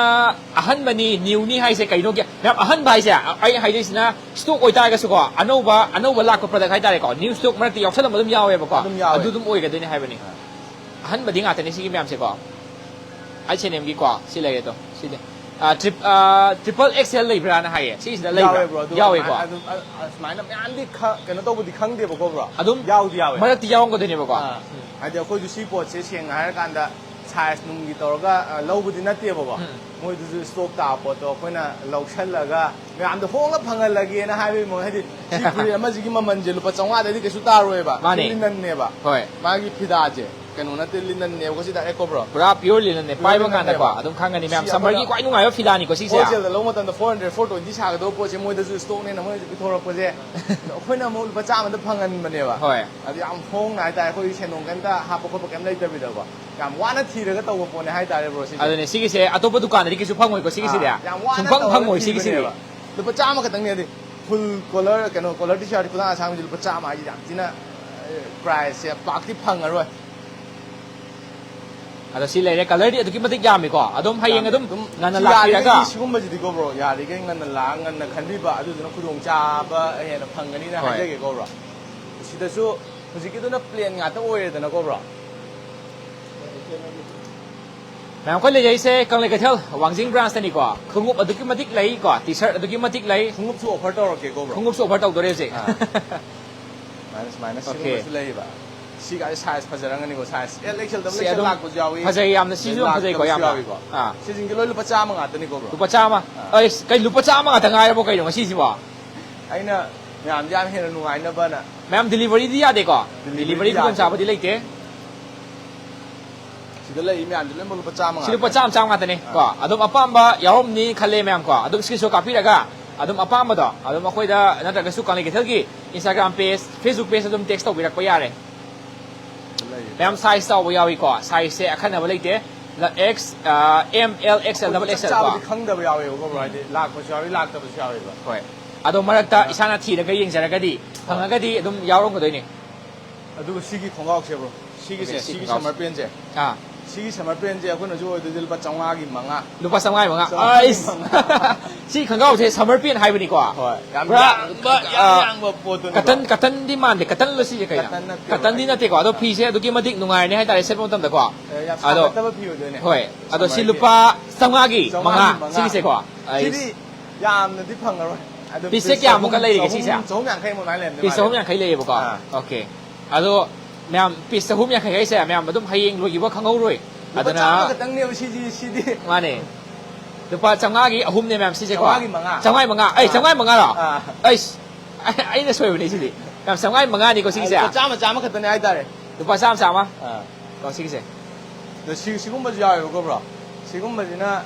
ꯑꯍꯟꯕꯅꯤ, newꯅꯤ ꯍꯥꯏꯁꯦ ꯀꯩꯅꯣꯒꯤ? ꯃꯌꯥꯝ, ꯑꯍꯟꯕ ꯍꯥꯏꯁꯦ ꯑꯩ ꯍꯥꯏꯗꯣꯏꯁꯤꯅ stock ꯑꯣꯏꯇꯥꯔꯒꯁꯨꯀꯣ, ꯑꯅꯧꯕ, ꯑꯅꯧꯕ ꯂꯥꯛꯄ product ꯍꯥꯏꯇꯥꯔꯦꯀꯣ, new stock ꯃꯔꯛꯇ ꯌꯥꯎꯁꯜꯂꯝꯕ ꯑꯗꯨꯝ ꯌꯥꯎꯋꯦꯕꯀꯣ꯫ ꯑꯗꯨꯝ ꯌꯥꯎꯋꯦ꯫ ꯑꯗꯨ ꯑꯗꯨꯝ ꯑꯣꯏꯒꯗꯣꯏꯅꯦ ꯍꯥꯏꯕꯅꯤ꯫ ꯑꯍꯟꯕꯗꯤ ꯉꯥꯛꯇꯅꯦ ꯁꯤꯒꯤ ꯃꯌꯥꯝꯁꯦꯀꯣ꯫ H and Mꯒꯤꯀꯣ ꯁꯤ ꯂꯩꯔꯦ ꯑꯗꯣ꯫ ꯁꯤꯗꯤ, ꯑ, trip-, ꯑ, triple X L ꯂꯩꯕ꯭ꯔꯥꯅ ꯍꯥꯏꯌꯦ꯫ ꯁꯤꯁꯤꯗ ꯂꯩꯕ꯭ꯔꯥ? ꯌꯥꯎꯋꯦ bro꯫ ꯑꯗꯨ ꯌꯥꯎꯋꯦꯀꯣ꯫ ꯑꯗꯨꯝ, ꯑ, ꯑ, ꯁꯨꯃꯥꯏꯅ ꯃꯌꯥꯝꯗꯤ ꯈ-, ꯀꯩꯅꯣ ꯇꯧꯕꯗꯤ ꯈꯪꯗꯦꯕꯀꯣ bro꯫ ꯑꯗꯨꯝ ꯌꯥꯎꯗꯤ ꯌꯥꯎꯋꯦ꯫ ꯃꯔꯛꯇꯤ ꯌꯥꯎꯔꯝꯒꯗꯣꯏꯅꯦꯕꯀꯣ꯫ ꯑꯥ꯫ ꯍꯥꯏꯗꯤ ꯑꯩꯈꯣꯏꯁꯨ ꯁꯤ ꯄꯣꯠꯁꯦ ꯁꯦꯡꯅ ꯍꯥꯏꯔꯀꯥꯟꯗ ꯁꯥꯏꯖ ꯅꯨꯡꯒꯤ ꯇꯧꯔꯒ ꯑ, ꯂꯧꯕꯗꯤ ꯅꯠꯇꯦꯕꯀꯣ꯫ ꯎꯝ꯫ ꯃꯣꯏꯗꯨꯁꯨ ꯁ꯭ꯇꯣꯛ ꯇꯥꯕ ꯄꯣꯠꯇꯣ ꯑꯩꯈꯣꯏꯅ ꯂꯧꯁꯜꯂꯒ ꯃꯌꯥꯝꯗ ꯍꯣꯡꯅ ꯐꯪꯍꯜꯂꯒꯦꯅ ꯍꯥꯏꯕꯒꯤ ꯃꯑꯣꯡ, ꯍꯥꯏꯗꯤ ꯁꯤ ꯐꯨꯔꯤꯠ ꯑꯃꯁꯤꯒꯤ ꯃꯃꯜꯁꯦ ꯂꯨꯄꯥ ꯆꯥꯝꯃꯉꯥꯗꯩꯗꯤ ꯀꯩꯁꯨ ꯇꯥꯔꯣꯏꯕ꯫ ꯃꯥꯅꯦ꯫ ꯂꯤꯅꯟꯅꯦꯕ꯫ ꯍꯣꯏ꯫ ꯃꯥꯒꯤ ꯐꯤꯗꯥꯁꯦ ꯀꯩꯅꯣ ꯅꯠꯇꯦ, ꯂꯤꯅꯟꯅꯦꯕꯀꯣ ꯁꯤ ꯗꯥꯏꯔꯦꯛ ꯀꯣ ꯕ꯭ꯔꯣ? ꯄꯨꯔꯥ ꯄꯤꯌꯣꯔ ꯂꯤꯅꯟꯅꯦ꯫ ꯄꯤꯌꯣꯔ ꯄꯥꯏꯕ ꯀꯥꯟꯗꯀꯣ ꯂꯤꯅꯟꯅꯦꯕ꯫ ꯑꯗꯨꯝ ꯈꯪꯒꯅꯤ ꯃꯌꯥꯝ꯫ ꯁꯤ ꯁꯝꯃꯔꯒꯤ ꯑꯩꯈꯣꯏꯅ ꯈ꯭ꯋꯥꯏ ꯅꯨꯡꯉꯥꯏꯕ ꯐꯤꯗꯥꯅꯤꯀꯣ ꯁꯤꯁꯦ꯫ ꯍꯣꯜꯁꯦꯜꯗ ꯂꯧꯕ ꯃꯇꯝꯗ four hundred, four twenty ꯁꯥꯒꯗꯧꯕ ꯄꯣꯠꯁꯦ ꯃꯣꯏꯗꯁꯨ ꯁ꯭ꯇꯣꯛꯅꯦꯅ ꯃꯣꯏꯅꯁꯨ ꯄꯤꯊꯣꯔꯛꯄꯁꯦ ꯑꯩꯈꯣꯏꯅ ꯑꯃꯨꯛ ꯂꯨꯄꯥ ꯆꯥꯝꯃꯗ ꯐꯪꯍꯟꯕꯅꯦꯕ꯫ ꯍꯣꯏ꯫ ꯑꯗꯨ ꯌꯥꯝ ꯍꯣꯡꯅ ꯍꯥꯏꯇꯥꯔꯦ, ꯑꯩꯈꯣꯏꯒꯤ ꯁꯦꯟꯗꯣꯡ ꯀꯩꯝꯇ ꯍꯥꯞꯄ ꯈꯣꯠꯄ ꯀꯩꯝ ꯂꯩꯇꯕꯤꯗꯀꯣ꯫ ꯌꯥꯝ ꯋꯥꯅ ꯊꯤꯔꯒ ꯇꯧꯕ ꯄꯣꯠꯅꯦ ꯍꯥꯏꯇꯥꯔꯦ ꯕ꯭ꯔꯣ ꯁꯤꯁꯦ꯫ ꯑꯗꯨꯅꯦ, ꯁꯤꯒꯤꯁꯦ ꯑꯇꯣꯞꯄ ꯗꯨꯀꯥꯟꯗꯗꯤ ꯀꯩꯁꯨ ꯐꯪꯉꯣꯏꯀꯣ ꯁꯤꯒꯤꯁꯤꯗꯤ꯫ ꯑꯥ, ꯌꯥꯝ ꯋꯥꯅ ꯁꯨꯡꯐꯪ ꯇꯧꯔꯒ ꯐꯪꯉꯣꯏ ꯁꯤꯒꯤꯁꯤꯗꯤ꯫ ꯊꯤꯕꯅꯦꯕ꯫ ꯂꯨꯄꯥ ꯆꯥꯝꯃ ꯈꯛꯇꯪꯅꯦ, ꯑꯗꯨꯗꯤ ꯐꯨꯜ ꯀꯣꯂꯔ, ꯀꯩꯅꯣ, ꯀꯣꯂꯔ ꯇꯤ ꯁꯥꯔꯠ ꯈꯨꯗꯥꯡ ꯑꯁꯥꯡꯕꯤꯁꯦ ꯂꯨꯄꯥ ꯆꯥꯝꯃ ꯍꯥꯏꯁꯦ ꯌꯥꯝ ꯊꯤꯅ, ꯑꯦ, ꯄ꯭ꯔꯥꯏꯁꯁꯦ ꯄꯥꯛꯇꯤ ꯐꯪꯉꯔꯣꯏ꯫ ꯑꯗꯣ ꯁꯤ ꯂꯩꯔꯦ, ꯀꯂꯔꯗꯤ ꯑꯗꯨꯛꯀꯤ ꯃꯇꯤꯛ ꯌꯥꯝꯃꯤꯀꯣ꯫ ꯑꯗꯨꯝ ꯍꯌꯦꯡ ꯌꯥꯝꯃꯦ꯫ ꯑꯗꯨꯝ ꯑꯗꯨꯝ ꯉꯟꯅ ꯁꯤ ꯂꯥꯛꯄꯤꯔꯒ ꯌꯥꯔꯤꯈꯩꯗꯤ ꯁꯤꯒꯨꯝꯕꯁꯤꯗꯤꯀꯣ ꯕ꯭ꯔꯣ, ꯌꯥꯔꯤꯈꯩ ꯉꯟꯅ ꯂꯥꯛꯑ ꯉꯟꯅ ꯈꯟꯕꯤꯕ, ꯑꯗꯨꯗꯨꯅ ꯈꯨꯗꯣꯡꯆꯥꯕ ꯍꯦꯟꯅ ꯐꯪꯒꯅꯤꯅ ꯍꯣꯏ꯫ ꯍꯥꯏꯖꯒꯦꯀꯣ ꯕ꯭ꯔꯣ꯫ ꯁꯤꯗꯁꯨ ꯍꯧꯖꯤꯛꯀꯤꯗꯨꯅ ꯄ꯭ꯂꯦꯟ ꯉꯥꯛꯇ ꯑꯣꯏꯔꯦꯗꯅꯀꯣ ꯕ꯭ꯔꯣ꯫ ꯃꯌꯥꯝ ꯑꯩꯈꯣꯏ ꯂꯩꯖꯩꯁꯦ ꯀꯪꯂꯩ ꯀꯩꯊꯦꯜ ꯋꯥꯡꯖꯤꯡ ꯕ꯭ꯔꯥꯟꯁꯇꯅꯤꯀꯣ꯫ ꯈꯣꯡꯎꯞ ꯑꯗꯨꯛꯀꯤ ꯃꯇꯤꯛ ꯂꯩꯀꯣ, ꯇꯤ ꯁꯥꯔꯠ ꯑꯗꯨꯛꯀꯤ ꯃꯇꯤꯛ ꯂꯩ꯫ ꯈꯣꯡꯎꯞꯁꯨ ꯑꯣꯐꯔ ꯇꯧꯔꯛꯀꯦꯀꯣ ꯕ꯭ꯔꯣ꯫ ꯈꯣꯡꯎꯞꯁꯨ ꯑꯣꯐꯔ ꯇꯧꯗꯣꯔꯦ ꯍꯧꯖꯤꯛ꯫ ꯑꯥ꯫ ꯁꯨꯃꯥꯏꯅ, ꯁꯨꯃꯥꯏꯅ ꯑꯣꯀꯦ꯫ ꯁꯤꯒꯨꯝꯕꯁꯨ ꯂꯩꯌꯦꯕ꯫ ꯁꯤꯒ ꯁꯥꯏꯖ ꯐꯖꯔꯝꯒꯅꯤꯀꯣ, size L X L, double ꯁꯤ ꯑꯦꯛꯁ ꯑꯦꯜ ꯑꯗꯨꯝ ꯂꯥꯛꯄꯁꯨ ꯌꯥꯎꯏ꯫ ꯐꯖꯩ, ꯌꯥꯝꯅ ꯁꯤꯁꯨ ꯑꯗꯩ ꯌꯥꯝ ꯐꯖꯩꯀꯣ ꯂꯥꯛꯇꯕꯁꯨ ꯌꯥꯝꯅ꯫ ꯌꯥꯎꯏꯀꯣ꯫ ꯑꯥ꯫ ꯁꯤꯁꯤꯡꯁꯦ ꯂꯣꯏ ꯂꯨꯄꯥ ꯆꯥꯝꯃ ꯉꯥꯛꯇꯅꯤꯀꯣ ꯕ꯭ꯔꯣ꯫ ꯂꯨꯄꯥ ꯆꯥꯝꯃ? ꯑꯥ꯫ ꯑꯩꯁ, ꯀꯩ ꯂꯨꯄꯥ ꯆꯥꯝꯃ ꯉꯥꯛꯇ ꯉꯥꯏꯔꯕꯣ ꯀꯩꯅꯣ ꯉꯁꯤꯁꯤꯕꯣ? ꯑꯩꯅ ꯃꯌꯥꯝꯁꯦ ꯌꯥꯝ ꯍꯦꯟꯅ ꯅꯨꯡꯉꯥꯏꯅꯕꯅ꯫ ꯃꯌꯥꯝ ꯗꯤꯂꯤꯚꯔꯤꯗꯤ ꯌꯥꯗꯦꯀꯣ? ꯗꯤꯂꯤꯚꯔꯤꯗꯤ ꯗꯤꯂꯤꯚꯔꯤ ꯌꯥꯗꯦ꯫ ꯈꯨꯗꯣꯡꯆꯥꯕꯗꯤ ꯂꯩꯇꯦ꯫ ꯁꯤꯗ ꯂꯩꯔꯤ ꯃꯌꯥꯝꯁꯦ ꯂꯣꯏꯅꯃꯛ ꯂꯨꯄꯥ ꯆꯥꯝꯃ ꯁꯤ ꯂꯨꯄꯥ ꯉꯥꯛꯇꯅꯦ꯫ ꯆꯥꯝꯃ, ꯆꯥꯝꯃ ꯉꯥꯛꯇꯅꯦ ꯑꯥ꯫ ꯀꯣ꯫ ꯑꯗꯨꯝ ꯑꯄꯥꯝꯕ ꯌꯥꯎꯔꯝꯅꯤ ꯈꯜꯂꯦ ꯃꯌꯥꯝ ꯀꯣ꯫ ꯑꯗꯨꯝ ꯁ꯭ꯀ꯭ꯔꯤꯟꯁꯣꯠ ꯀꯥꯞꯄꯤꯔꯒ ꯑꯗꯨꯝ ꯑꯄꯥꯝꯕꯗꯣ ꯑꯗꯨꯝ ꯑꯩꯈꯣꯏꯗ ꯅꯠꯇ꯭ꯔꯒꯁꯨ ꯀꯪꯂꯩ ꯀꯩꯊꯦꯜꯒꯤ Instagram page, Facebook page ꯑꯗꯨꯝ text ꯇꯧꯕꯤꯔꯛꯄ ꯌꯥꯔꯦ꯫ ꯁꯤꯗ ꯂꯩꯔꯤ꯫ ꯃꯌꯥꯝ ꯁꯥꯏꯖ ꯆꯥꯎꯕ ꯌꯥꯎꯏꯀꯣ꯫ ꯁꯥꯏꯖꯁꯦ ꯑꯈꯟꯅꯕ ꯂꯩꯇꯦ꯫ ꯑꯦꯛꯁ, ꯑ, M, L, X L, double ꯆꯞ ꯑꯦꯛꯁ ꯑꯦꯜ ꯀꯣ꯫ ꯆꯥꯕꯗꯤ ꯈꯪꯗꯕ ꯌꯥꯎꯋꯦꯕꯀꯣ ꯕ꯭ꯔꯣ꯫ ꯎꯝ꯫ ꯍꯥꯏꯗꯤ ꯂꯥꯛꯄꯁꯨ ꯌꯥꯎꯏ, ꯂꯥꯛꯇꯕꯁꯨ ꯌꯥꯎꯋꯦꯕ꯫ ꯍꯣꯏ꯫ ꯑꯗꯣ ꯃꯔꯛꯇ ꯑꯥ꯫ ꯏꯁꯥꯅ ꯊꯤꯔꯒ ꯌꯦꯡꯖꯔꯒꯗꯤ ꯍꯣꯏ꯫ ꯐꯪꯉꯒꯗꯤ ꯑꯗꯨꯝ ꯌꯥꯎꯔꯝꯒꯗꯣꯏꯅꯦ꯫ ꯑꯗꯨꯒ ꯁꯤꯒꯤ ꯈꯣꯡꯒ꯭ꯔꯥꯎꯁꯦ ꯕ꯭ꯔꯣ, ꯁꯤꯒꯤꯁꯦ, ꯑꯣꯀꯦ, ꯁꯤ ꯁꯤꯒꯤ ꯈꯣꯡꯒ꯭ꯔꯥꯎꯁꯦ꯫ ꯁꯝꯃꯔ ꯄꯦꯟꯁꯦ, ꯑꯥ꯫ ꯁꯤꯒꯤ ꯁꯝꯃꯔ ꯄꯦꯟꯁꯦ ꯑꯩꯈꯣꯏꯅ ꯍꯧꯖꯤꯛ ꯑꯣꯏꯗꯣꯏꯁꯦ ꯂꯨꯄꯥ ꯆꯥꯝꯃꯉꯥꯒꯤ ꯃꯉꯥ꯫ ꯂꯨꯄꯥ ꯆꯥꯝꯃꯉꯥꯒꯤ ꯃꯉꯥ꯫ ꯆꯥꯝꯃꯉꯥꯒꯤ ꯑꯩꯁ! ꯃꯉꯥ꯫ ꯁꯤ ꯈꯣꯡꯒ꯭ꯔꯥꯎꯁꯦ ꯁꯝꯃꯔ ꯄꯦꯟ ꯍꯥꯏꯕꯅꯤꯀꯣ? ꯍꯣꯏ, ꯌꯥꯝ ꯄꯨꯔꯥ, ꯌꯥꯡꯕ, ꯌꯥꯝ ꯑꯥ, ꯌꯥꯡꯕ ꯄꯣꯠꯇꯨꯅꯤꯀꯣ꯫ ꯀꯇꯟ, ꯀꯇꯟꯗꯤ ꯃꯥꯟꯗꯦ, ꯀꯇꯟꯂꯣ ꯁꯤꯁꯦ ꯀꯩꯅꯣ? ꯀꯇꯟ ꯅꯠꯇꯦ, ꯀꯇꯟꯗꯤ ꯍꯣꯏ꯫ ꯅꯠꯇꯦꯀꯣ, ꯑꯗꯣ ꯐꯤꯁꯦ ꯑꯗꯨꯛꯀꯤ ꯃꯇꯤꯛ ꯅꯨꯡꯉꯥꯏꯔꯅꯤ ꯍꯥꯏꯇꯥꯔꯦ ꯁꯦꯠꯄ ꯃꯇꯝꯗꯀꯣ꯫ ꯑꯦ, ꯌꯥꯝ ꯑꯗꯣ, ꯁꯥꯒꯠꯇꯕ ꯐꯤ ꯑꯣꯏꯗꯣꯏꯅꯦ꯫ ꯍꯣꯏ, ꯑꯗꯣ ꯁꯤ ꯁꯝꯃꯔꯒꯤ꯫ ꯂꯨꯄꯥ ꯆꯥꯝꯃꯉꯥꯒꯤ ꯆꯥꯝꯃꯉꯥꯒꯤ ꯃꯉꯥ, ꯃꯉꯥ꯫ ꯁꯤꯒꯤꯁꯦꯀꯣ꯫ ꯑꯩꯁ! ꯁꯤꯗꯤ ꯌꯥꯝꯅꯗꯤ ꯐꯪꯉꯔꯣꯏ꯫ ꯑꯗꯨꯝ ꯄꯤꯁꯁꯦ ꯄꯤꯁ ꯀꯌꯥꯃꯨꯛꯀ ꯆꯍꯨꯝ, ꯂꯩꯔꯤꯒꯦ ꯆꯍꯨꯝ, ꯁꯤꯁꯦ? ꯆꯍꯨꯝ ꯌꯥꯡꯈꯩꯃꯨꯛ ꯑꯗꯨꯃꯥꯏꯅ ꯂꯩꯔꯝꯗꯣꯏ ꯄꯤꯁ ꯃꯥꯜꯂꯦ꯫ ꯆꯍꯨꯝ ꯌꯥꯡꯈꯩ ꯂꯩꯌꯦꯕꯀꯣ? ꯑꯥ꯫ ꯑꯣꯀꯦ꯫ ꯑꯗꯣ ꯃꯌꯥꯝ, ꯄꯤꯁ ꯆꯍꯨꯝ ꯌꯥꯡꯈꯩ ꯍꯥꯏꯁꯦ ꯃꯌꯥꯝ ꯑꯗꯨꯝ ꯍꯌꯦꯡ ꯂꯣꯏꯈꯤꯕ ꯈꯪꯍꯧꯔꯣꯏ꯫ ꯂꯨꯄꯥ ꯑꯗꯨꯅ ꯆꯥꯝꯃ ꯈꯛꯇꯪꯅꯦꯕ ꯁꯤꯗꯤ, ꯁꯤꯗꯤ꯫ ꯃꯥꯅꯦ꯫ ꯂꯨꯄꯥ ꯆꯥꯝꯃꯉꯥꯒꯤ ꯑꯍꯨꯝꯅꯦ ꯃꯌꯥꯝ ꯁꯤꯁꯦꯀꯣ꯫ ꯆꯥꯝꯃꯉꯥꯒꯤ ꯃꯉꯥ꯫ ꯆꯥꯝꯃꯉꯥꯒꯤ ꯃꯉꯥ꯫ ꯑꯩ, ꯑꯥ꯫ ꯆꯥꯝꯃꯉꯥꯒꯤ ꯃꯉꯥꯔꯣ? ꯑꯥ꯫ ꯑꯩꯁ, ꯑꯩ-, ꯑꯩꯅ ꯁꯣꯏꯕꯅꯦ ꯁꯤꯗꯤ꯫ ꯃꯌꯥꯝ ꯆꯥꯝꯃꯉꯥꯒꯤ ꯃꯉꯥꯅꯤꯀꯣ ꯁꯤꯒꯤꯁꯦ? ꯂꯨꯄꯥ ꯆꯥꯝꯃ, ꯆꯥꯝꯃ ꯈꯛꯇꯅꯦ ꯍꯥꯏꯇꯥꯔꯦ꯫ ꯂꯨꯄꯥ ꯆꯥꯝꯃ, ꯆꯥꯝꯃ? ꯑꯥ꯫ ꯀꯣ ꯁꯤꯒꯤꯁꯦ꯫ ꯑꯗꯣ ꯁꯤ-, ꯁꯤꯒꯨꯝꯕꯁꯨ ꯌꯥꯎꯋꯦꯕꯀꯣ, bro꯫ ꯁꯤꯒꯨꯝꯕꯁꯤꯅ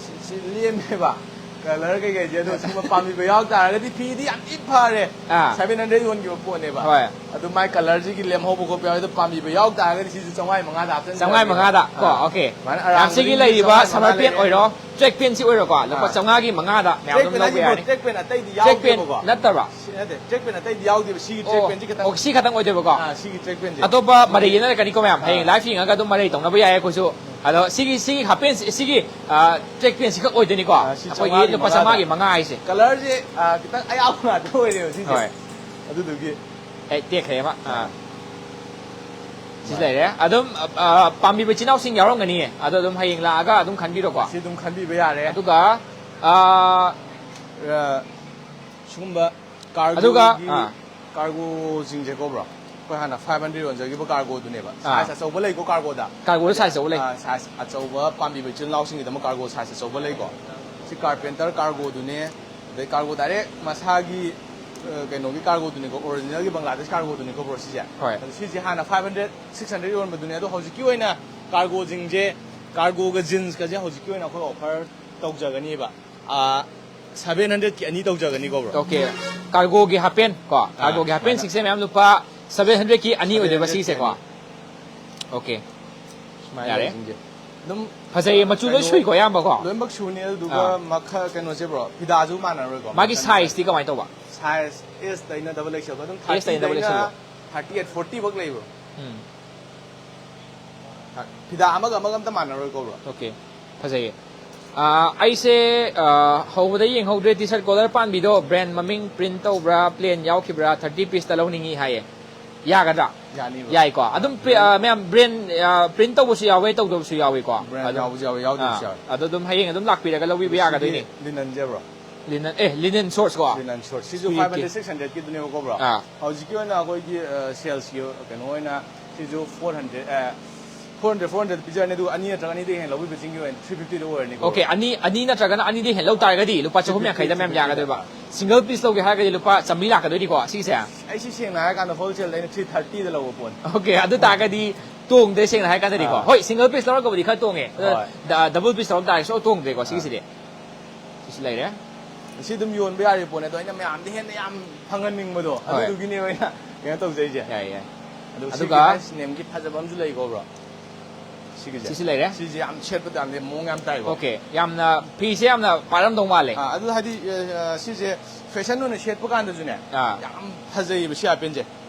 ꯁꯤ, ꯁꯤ ꯂꯦꯝꯃꯦꯕ꯫ Colour ꯀꯩꯀꯩꯁꯦ, ꯑꯗꯣ ꯁꯤꯒꯨꯝꯕ ꯄꯥꯝꯕꯤꯕ ꯌꯥꯎ ꯇꯥꯔꯒꯗꯤ ꯐꯤꯗꯤ ꯌꯥꯝ ꯊꯤ ꯐꯔꯦ꯫ ꯑꯥ꯫ Seven hundred ꯌꯣꯟꯈꯤꯕ ꯄꯣꯠꯅꯦꯕ꯫ ꯍꯣꯏ꯫ ꯑꯗꯨ ꯃꯥꯏ colourꯁꯤꯒꯤ ꯂꯦꯝꯍꯧꯕ ꯈꯣꯠꯄ ꯌꯥꯎꯋꯦ, ꯑꯗꯣ ꯄꯥꯝꯕꯤꯕ ꯌꯥꯎ ꯇꯥꯔꯒꯗꯤ ꯁꯤꯁꯨ ꯆꯥꯝꯃꯉꯥꯒꯤ ꯃꯉꯥꯗ ꯍꯥꯞꯆꯤꯟꯖꯔꯒꯦ꯫ ꯆꯥꯝꯃꯉꯥꯒꯤ ꯃꯉꯥꯗ ꯀꯣ, ꯑꯥ꯫ OK꯫ ꯁꯨꯃꯥꯏꯅ ꯃꯌꯥꯝ ꯑꯔꯥꯡꯕꯗꯤ ꯁꯤꯒꯤ ꯂꯩꯔꯤꯕ ꯆꯥꯝꯃꯉꯥ ꯁꯝꯃꯔ ꯄꯦꯟ ꯂꯩꯔꯦ꯫ ꯑꯣꯏꯔꯣ, track ꯄꯦꯟꯁꯤ ꯑꯣꯏꯔꯣꯀꯣ, ꯂꯨꯄꯥ ꯑꯥ꯫ ꯆꯥꯝꯃꯉꯥꯒꯤ ꯃꯉꯥꯗ ꯃꯌꯥꯝ track ꯑꯗꯨꯝ ꯄꯦꯟ ꯂꯧꯕ ꯍꯥꯏꯁꯤꯕꯨ ꯌꯥꯔꯅꯤ꯫ Track ꯄꯦꯟ ꯑꯇꯩꯗꯤ track ꯄꯦꯟ ꯌꯥꯎꯗꯦꯕꯀꯣ꯫ ꯅꯠꯇꯕ꯭ꯔꯣ? ꯁꯤ ꯅꯠꯇꯦ, track ꯄꯦꯟ ꯑꯇꯩꯗꯤ ꯌꯥꯎꯗꯦꯕ, ꯁꯤꯒꯤ ꯑꯣ, track ꯄꯦꯟꯁꯤ ꯈꯛꯇꯪ꯫ ꯑꯣ, ꯁꯤ ꯈꯛꯇꯪ ꯑꯣꯏꯗꯣꯏꯕꯀꯣ? ꯑꯥ, ꯁꯤꯒꯤ track ꯄꯦꯟꯁꯤ꯫ ꯑꯇꯣꯞꯄ ꯃꯔꯩ ꯌꯦꯠꯅꯔꯛꯀꯅꯤꯀꯣ ꯃꯌꯥꯝ, ꯍꯌꯦꯡ ꯑꯥ꯫ Live ꯌꯦꯡꯉꯒ ꯑꯗꯨꯝ ꯃꯔꯩ ꯇꯧꯅꯕ ꯌꯥꯏ ꯑꯩꯈꯣꯏꯁꯨ꯫ ꯑꯗꯣ ꯁꯤꯒꯤ, ꯁꯤꯒꯤ ꯍꯥꯞ ꯄꯦꯟ, ꯁꯤꯒꯤ, ꯑꯥ, track ꯄꯦꯟꯁꯤ ꯈꯛ ꯑꯣꯏꯗꯣꯏꯅꯤꯀꯣ? ꯑꯥ, ꯁꯤ ꯑꯩꯈꯣꯏꯒꯤ ꯆꯥꯝꯃꯉꯥꯒꯤ ꯂꯨꯄꯥ ꯃꯉꯥꯗ꯫ ꯆꯥꯝꯃꯉꯥꯒꯤ ꯃꯉꯥ ꯍꯥꯏꯁꯦ꯫ Colourꯁꯦ, ꯑꯥ, ꯈꯤꯇꯪ ꯑꯌꯥꯎꯕ ꯉꯥꯛꯇ ꯑꯣꯏꯔꯦꯕ ꯁꯤꯁꯦ꯫ ꯍꯣꯏ꯫ ꯑꯗꯨꯗꯨꯒꯤ꯫ ꯑꯦ, ꯇꯦꯛꯈ꯭ꯔꯦ ꯑꯃ꯫ ꯑꯥ꯫ ꯑꯥ꯫ ꯁꯤ ꯂꯩꯔꯦ꯫ ꯑꯗꯨꯝ, ꯑ, ꯑ, ꯄꯥꯝꯕꯤꯕ ꯏꯆꯤꯟ ꯏꯅꯥꯎꯁꯤꯡ ꯌꯥꯎꯔꯝꯒꯅꯤꯌꯦ꯫ ꯑꯗꯣ ꯑꯗꯨꯝ ꯍꯌꯦꯡ ꯂꯥꯛꯑꯒ ꯑꯗꯨꯝ ꯈꯟꯕꯤꯔꯣꯀꯣ꯫ ꯁꯤ ꯑꯗꯨꯝ ꯈꯟꯕꯤꯕ ꯌꯥꯔꯦ꯫ ꯑꯗꯨꯒ, ꯑ, ꯑ, ꯁꯤꯒꯨꯝꯕ ꯑꯗꯨꯒ, cargoꯒꯤ, ꯑꯥ꯫ Cargoꯁꯤꯡꯁꯦꯀꯣ, bro꯫ ꯑꯩꯈꯣꯏ ꯍꯥꯟꯅ five hundred ꯌꯣꯟꯖꯈꯤꯕ cargoꯗꯨꯅꯦꯕ꯫ ꯑꯥ꯫ Size ꯑꯆꯧꯕ ꯂꯩꯀꯣ cargoꯗ? Cargoꯗ size ꯑꯆꯧꯕ ꯂꯩ꯫ ꯑꯥ, size ꯑꯆꯧꯕ ꯄꯥꯝꯕꯤꯕ ꯏꯆꯤꯟ ꯏꯅꯥꯎꯁꯤꯡꯒꯤꯗꯃꯛ cargo size ꯑꯆꯧꯕ ꯂꯩꯀꯣ꯫ ꯁꯤ carpenter cargoꯗꯨꯅꯦ꯫ ꯑꯗꯩ cargo direct ꯃꯁꯥꯒꯤ, ꯑ, ꯀꯩꯅꯣꯒꯤ cargoꯗꯨꯅꯤꯀꯣ, originalꯒꯤ ꯕꯪꯒ꯭ꯂꯥꯗꯦꯁ cargoꯗꯨꯅꯤꯀꯣ, bro, ꯁꯤꯁꯦ꯫ ꯍꯣꯏ꯫ ꯑꯗꯣ ꯁꯤꯁꯦ ꯍꯥꯟꯅ five hundred, six hundred ꯌꯣꯟꯕꯗꯨꯅꯦ, ꯑꯗꯣ ꯍꯧꯖꯤꯛꯀꯤ ꯑꯣꯏꯅ cargoꯁꯤꯡꯁꯦ, cargoꯒ jeansꯀꯁꯦ ꯍꯧꯖꯤꯛꯀꯤ ꯑꯣꯏꯅ ꯑꯩꯈꯣꯏ offer ꯇꯧꯖꯒꯅꯤꯕ꯫ ꯑ, seven hundredꯀꯤ ꯑꯅꯤ ꯇꯧꯖꯒꯅꯤꯀꯣ, bro? OK꯫ Cargoꯒꯤ half pant ꯀꯣ? ꯑꯥ, cargoꯒꯤ half pant ꯁꯨꯃꯥꯏꯅ꯫ Sixꯁꯦ ꯃꯌꯥꯝ ꯂꯨꯄꯥ seven hundredꯀꯤ ꯑꯅꯤ ꯑꯣꯏꯗꯣꯏꯕ seven hundredꯀꯤ ꯁꯤꯒꯤꯁꯦꯀꯣ? ꯑꯅꯤ꯫ OK꯫ ꯁꯨꯃꯥꯏꯅ ꯌꯥꯔꯦ꯫ ꯂꯩꯁꯤꯡꯁꯦ꯫ ꯑꯗꯨꯝ ꯐꯖꯩꯌꯦ, ꯃꯆꯨ ꯂꯣꯏ ꯀꯩꯅꯣ, ꯁꯨꯏꯀꯣ ꯑꯌꯥꯝꯕꯀꯣ? ꯂꯣꯏꯅꯃꯛ ꯁꯨꯅꯤ, ꯑꯗꯨꯗꯨꯒ ꯑꯥ꯫ ꯃꯈꯜ, ꯀꯩꯅꯣꯁꯦ, bro, ꯐꯤꯗꯥꯁꯨ ꯃꯥꯟꯅꯔꯣꯏꯀꯣ, ꯃꯥꯒꯤ ꯃꯈꯜ sizeꯇꯤ ꯀꯃꯥꯏꯅ ꯇꯧꯕ? Size S ꯇꯩꯅ double X L ꯐꯥꯎ, ꯑꯗꯨꯝ S ꯇꯩꯅ double X L ꯐꯥꯎ꯫ Thirtyꯗꯩꯅ thirty eight, forty ꯐꯥꯎ ꯂꯩꯕ꯭ꯔꯣ? ꯎꯝ꯫ ꯐꯤꯗꯥ ꯑꯃꯒ ꯑꯃꯒ ꯑꯝꯇ ꯃꯥꯟꯅꯔꯣꯏꯀꯣ, bro? OK꯫ ꯐꯖꯩꯌꯦ꯫ ꯑꯥ, ꯑꯩꯁꯦ, ꯑꯥ, ꯍꯧꯕꯗ ꯌꯦꯡꯍꯧꯗ꯭ꯔꯦ, T-shirt collar ꯄꯥꯟꯕꯤꯗꯣ brand ꯃꯃꯤꯡ print ꯇꯧꯕ꯭ꯔꯥ, plain ꯌꯥꯎꯈꯤꯕ꯭ꯔꯥ, thirty pieceꯇ ꯂꯧꯅꯤꯡꯉꯤ ꯍꯥꯏꯌꯦ꯫ ꯌꯥꯒꯗ꯭ꯔꯥ? ꯌꯥꯅꯤ, bro꯫ ꯌꯥꯏꯀꯣ꯫ ꯑꯗꯨꯝ ꯑꯥ, ꯄ꯭ꯔꯤ-, brand ꯑꯥ, ꯃꯌꯥꯝ brand, ꯑꯥ, print ꯇꯧꯕꯁꯨ ꯌꯥꯎꯋꯦ, ꯇꯧꯗꯕꯁꯨ ꯌꯥꯎꯋꯦꯀꯣ꯫ Brand ꯑꯗꯨꯝ, ꯌꯥꯎꯕꯁꯨ ꯌꯥꯎꯋꯦ, ꯌꯥꯎꯗꯕꯁꯨ ꯑꯥ, ꯌꯥꯎꯋꯦ꯫ ꯑꯗꯣ ꯑꯗꯨꯝ ꯍꯌꯦꯡ ꯑꯗꯨꯝ ꯂꯥꯛꯄꯤꯔꯒ ꯂꯧꯕꯤꯕ ꯁꯤꯒꯤ ꯌꯥꯒꯗꯣꯏꯅꯦ꯫ Linenꯁꯦ, bro꯫ Linen, ꯑꯦ, linen shorts ꯀꯣ? Linen shorts꯫ ꯁꯤꯁꯨ ꯁꯨꯏꯠꯀꯤ꯫ Five hundred, six hundredꯀꯤꯗꯨꯅꯦꯕꯀꯣ, bro꯫ ꯑꯥ꯫ ꯍꯧꯖꯤꯛꯀꯤ ꯑꯣꯏꯅ ꯑꯩꯈꯣꯏꯒꯤ, ꯑ, salesꯀꯤ ꯀꯩꯅꯣ ꯑꯣꯏꯅ ꯁꯤꯁꯨ four hundred, ꯑ, ꯐꯣꯔ ꯍꯟꯗ꯭ꯔꯦꯗ ꯐꯣꯔ ꯍꯟꯗ꯭ꯔꯦꯗ ꯄꯤꯖꯔꯅꯤ, ꯑꯗꯨꯒ ꯑꯅꯤ ꯅꯠꯇ꯭ꯔꯒ ꯑꯅꯤꯗꯒꯤ ꯍꯦꯟꯅ ꯂꯧꯕꯤꯕꯁꯤꯡꯒꯤ ꯑꯣꯏꯅ ꯊ꯭ꯔꯤ ꯐꯤꯐꯇꯤꯗ ꯑꯣꯏꯔꯅꯤꯀꯣ꯫ ꯑꯣꯀꯦ, ꯑꯅꯤ ꯑꯅꯤ ꯅꯠꯇ꯭ꯔꯒꯅ ꯑꯅꯤꯗꯒꯤ ꯍꯦꯟꯅ ꯂꯧ ꯇꯥꯔꯒꯗꯤ ꯂꯨꯄꯥ ꯆꯍꯨꯝ ꯌꯥꯡꯈꯩꯗ ꯃꯌꯥꯝ ꯌꯥꯒꯗꯣꯏꯕ꯫ ꯁꯤꯡꯒꯜ ꯄꯤꯁ ꯂꯧꯒꯦ ꯍꯥꯏꯔꯒꯗꯤ ꯂꯨꯄꯥ ꯆꯥꯝꯃꯔꯤ ꯂꯥꯛꯀꯗꯣꯏꯅꯤꯀꯣ ꯁꯤꯒꯤꯁꯦ꯫ ꯑꯩ ꯁꯤ ꯁꯦꯡꯅ ꯍꯥꯏꯔꯀꯥꯟꯗ ꯍꯣꯜꯁꯦꯜꯗ ꯑꯩꯅ ꯊ꯭ꯔꯤ ꯊꯥꯔꯇꯤꯗ ꯂꯧꯕ ꯄꯣꯠꯅꯤ꯫ ꯑꯣꯀꯦ, ꯑꯗꯨ ꯇꯥꯔꯒꯗꯤ ꯇꯣꯡꯗ꯭ꯔꯦ ꯁꯦꯡꯅ ꯍꯥꯏꯔꯀꯥꯟꯗꯗꯤꯀꯣ꯫ ꯑꯥ꯫ ꯍꯣꯏ, ꯁꯤꯡꯒꯜ ꯄꯤꯁ ꯂꯧꯔꯒꯕꯨꯗꯤ ꯈꯔ ꯇꯣꯡꯉꯦ, ꯍꯣꯏ꯫ ꯗꯕꯜ ꯄꯤꯁ ꯂꯧꯔꯛ ꯇꯥꯔꯒꯁꯨ ꯇꯣꯡꯗ꯭ꯔꯦꯀꯣ ꯁꯤꯒꯤꯁꯤꯗꯤ꯫ ꯁꯤꯁꯨ ꯂꯩꯔꯦ꯫ ꯁꯤ ꯑꯗꯨꯝ ꯌꯣꯟꯕ ꯌꯥꯔꯤ ꯄꯣꯠꯅꯦ, ꯑꯗꯣ ꯑꯩꯅ ꯃꯌꯥꯝꯗ ꯍꯦꯟꯅ ꯌꯥꯝ ꯐꯪꯍꯟꯅꯤꯡꯕꯗꯣ, ꯍꯣꯏ꯫ ꯑꯗꯨꯗꯨꯒꯤꯅꯦ ꯑꯩꯅ ꯀꯩꯅꯣ ꯇꯧꯖꯩꯁꯦ꯫ ꯌꯥꯏ, ꯌꯥꯏ꯫ ꯑꯗꯨ ꯑꯗꯨꯒ ꯁꯤꯒꯤ ꯅꯦꯝꯒꯤ ꯐꯖꯕ ꯑꯃꯁꯨ ꯂꯩꯀꯣ, ꯕ꯭ꯔꯣ꯫ ꯁꯤꯒꯤꯁꯦ꯫ ꯁꯤꯁꯨ ꯂꯩꯔꯦ꯫ ꯁꯤꯁꯦ ꯌꯥꯝ ꯁꯦꯠꯄꯗ ꯌꯥꯝ ꯃꯑꯣꯡ ꯌꯥꯝ ꯇꯥꯏꯀꯣ꯫ ꯑꯣꯀꯦ, ꯌꯥꯝꯅ ꯐꯤꯁꯦ ꯌꯥꯝꯅ ꯄꯥꯔꯝꯗꯧ ꯃꯥꯜꯂꯦ꯫ ꯑꯥ, ꯑꯗꯨ ꯍꯥꯏꯗꯤ, ꯑ, ꯑ, ꯁꯤꯁꯦ ꯐꯦꯁꯟ ꯑꯣꯏꯅ ꯁꯦꯠꯄ ꯀꯥꯟꯗꯁꯨꯅꯦ, ꯑꯥ꯫ ꯌꯥꯝ ꯐꯖꯩꯌꯦꯕ ꯁꯤ ꯍꯥꯏꯄꯦꯟꯁꯦ꯫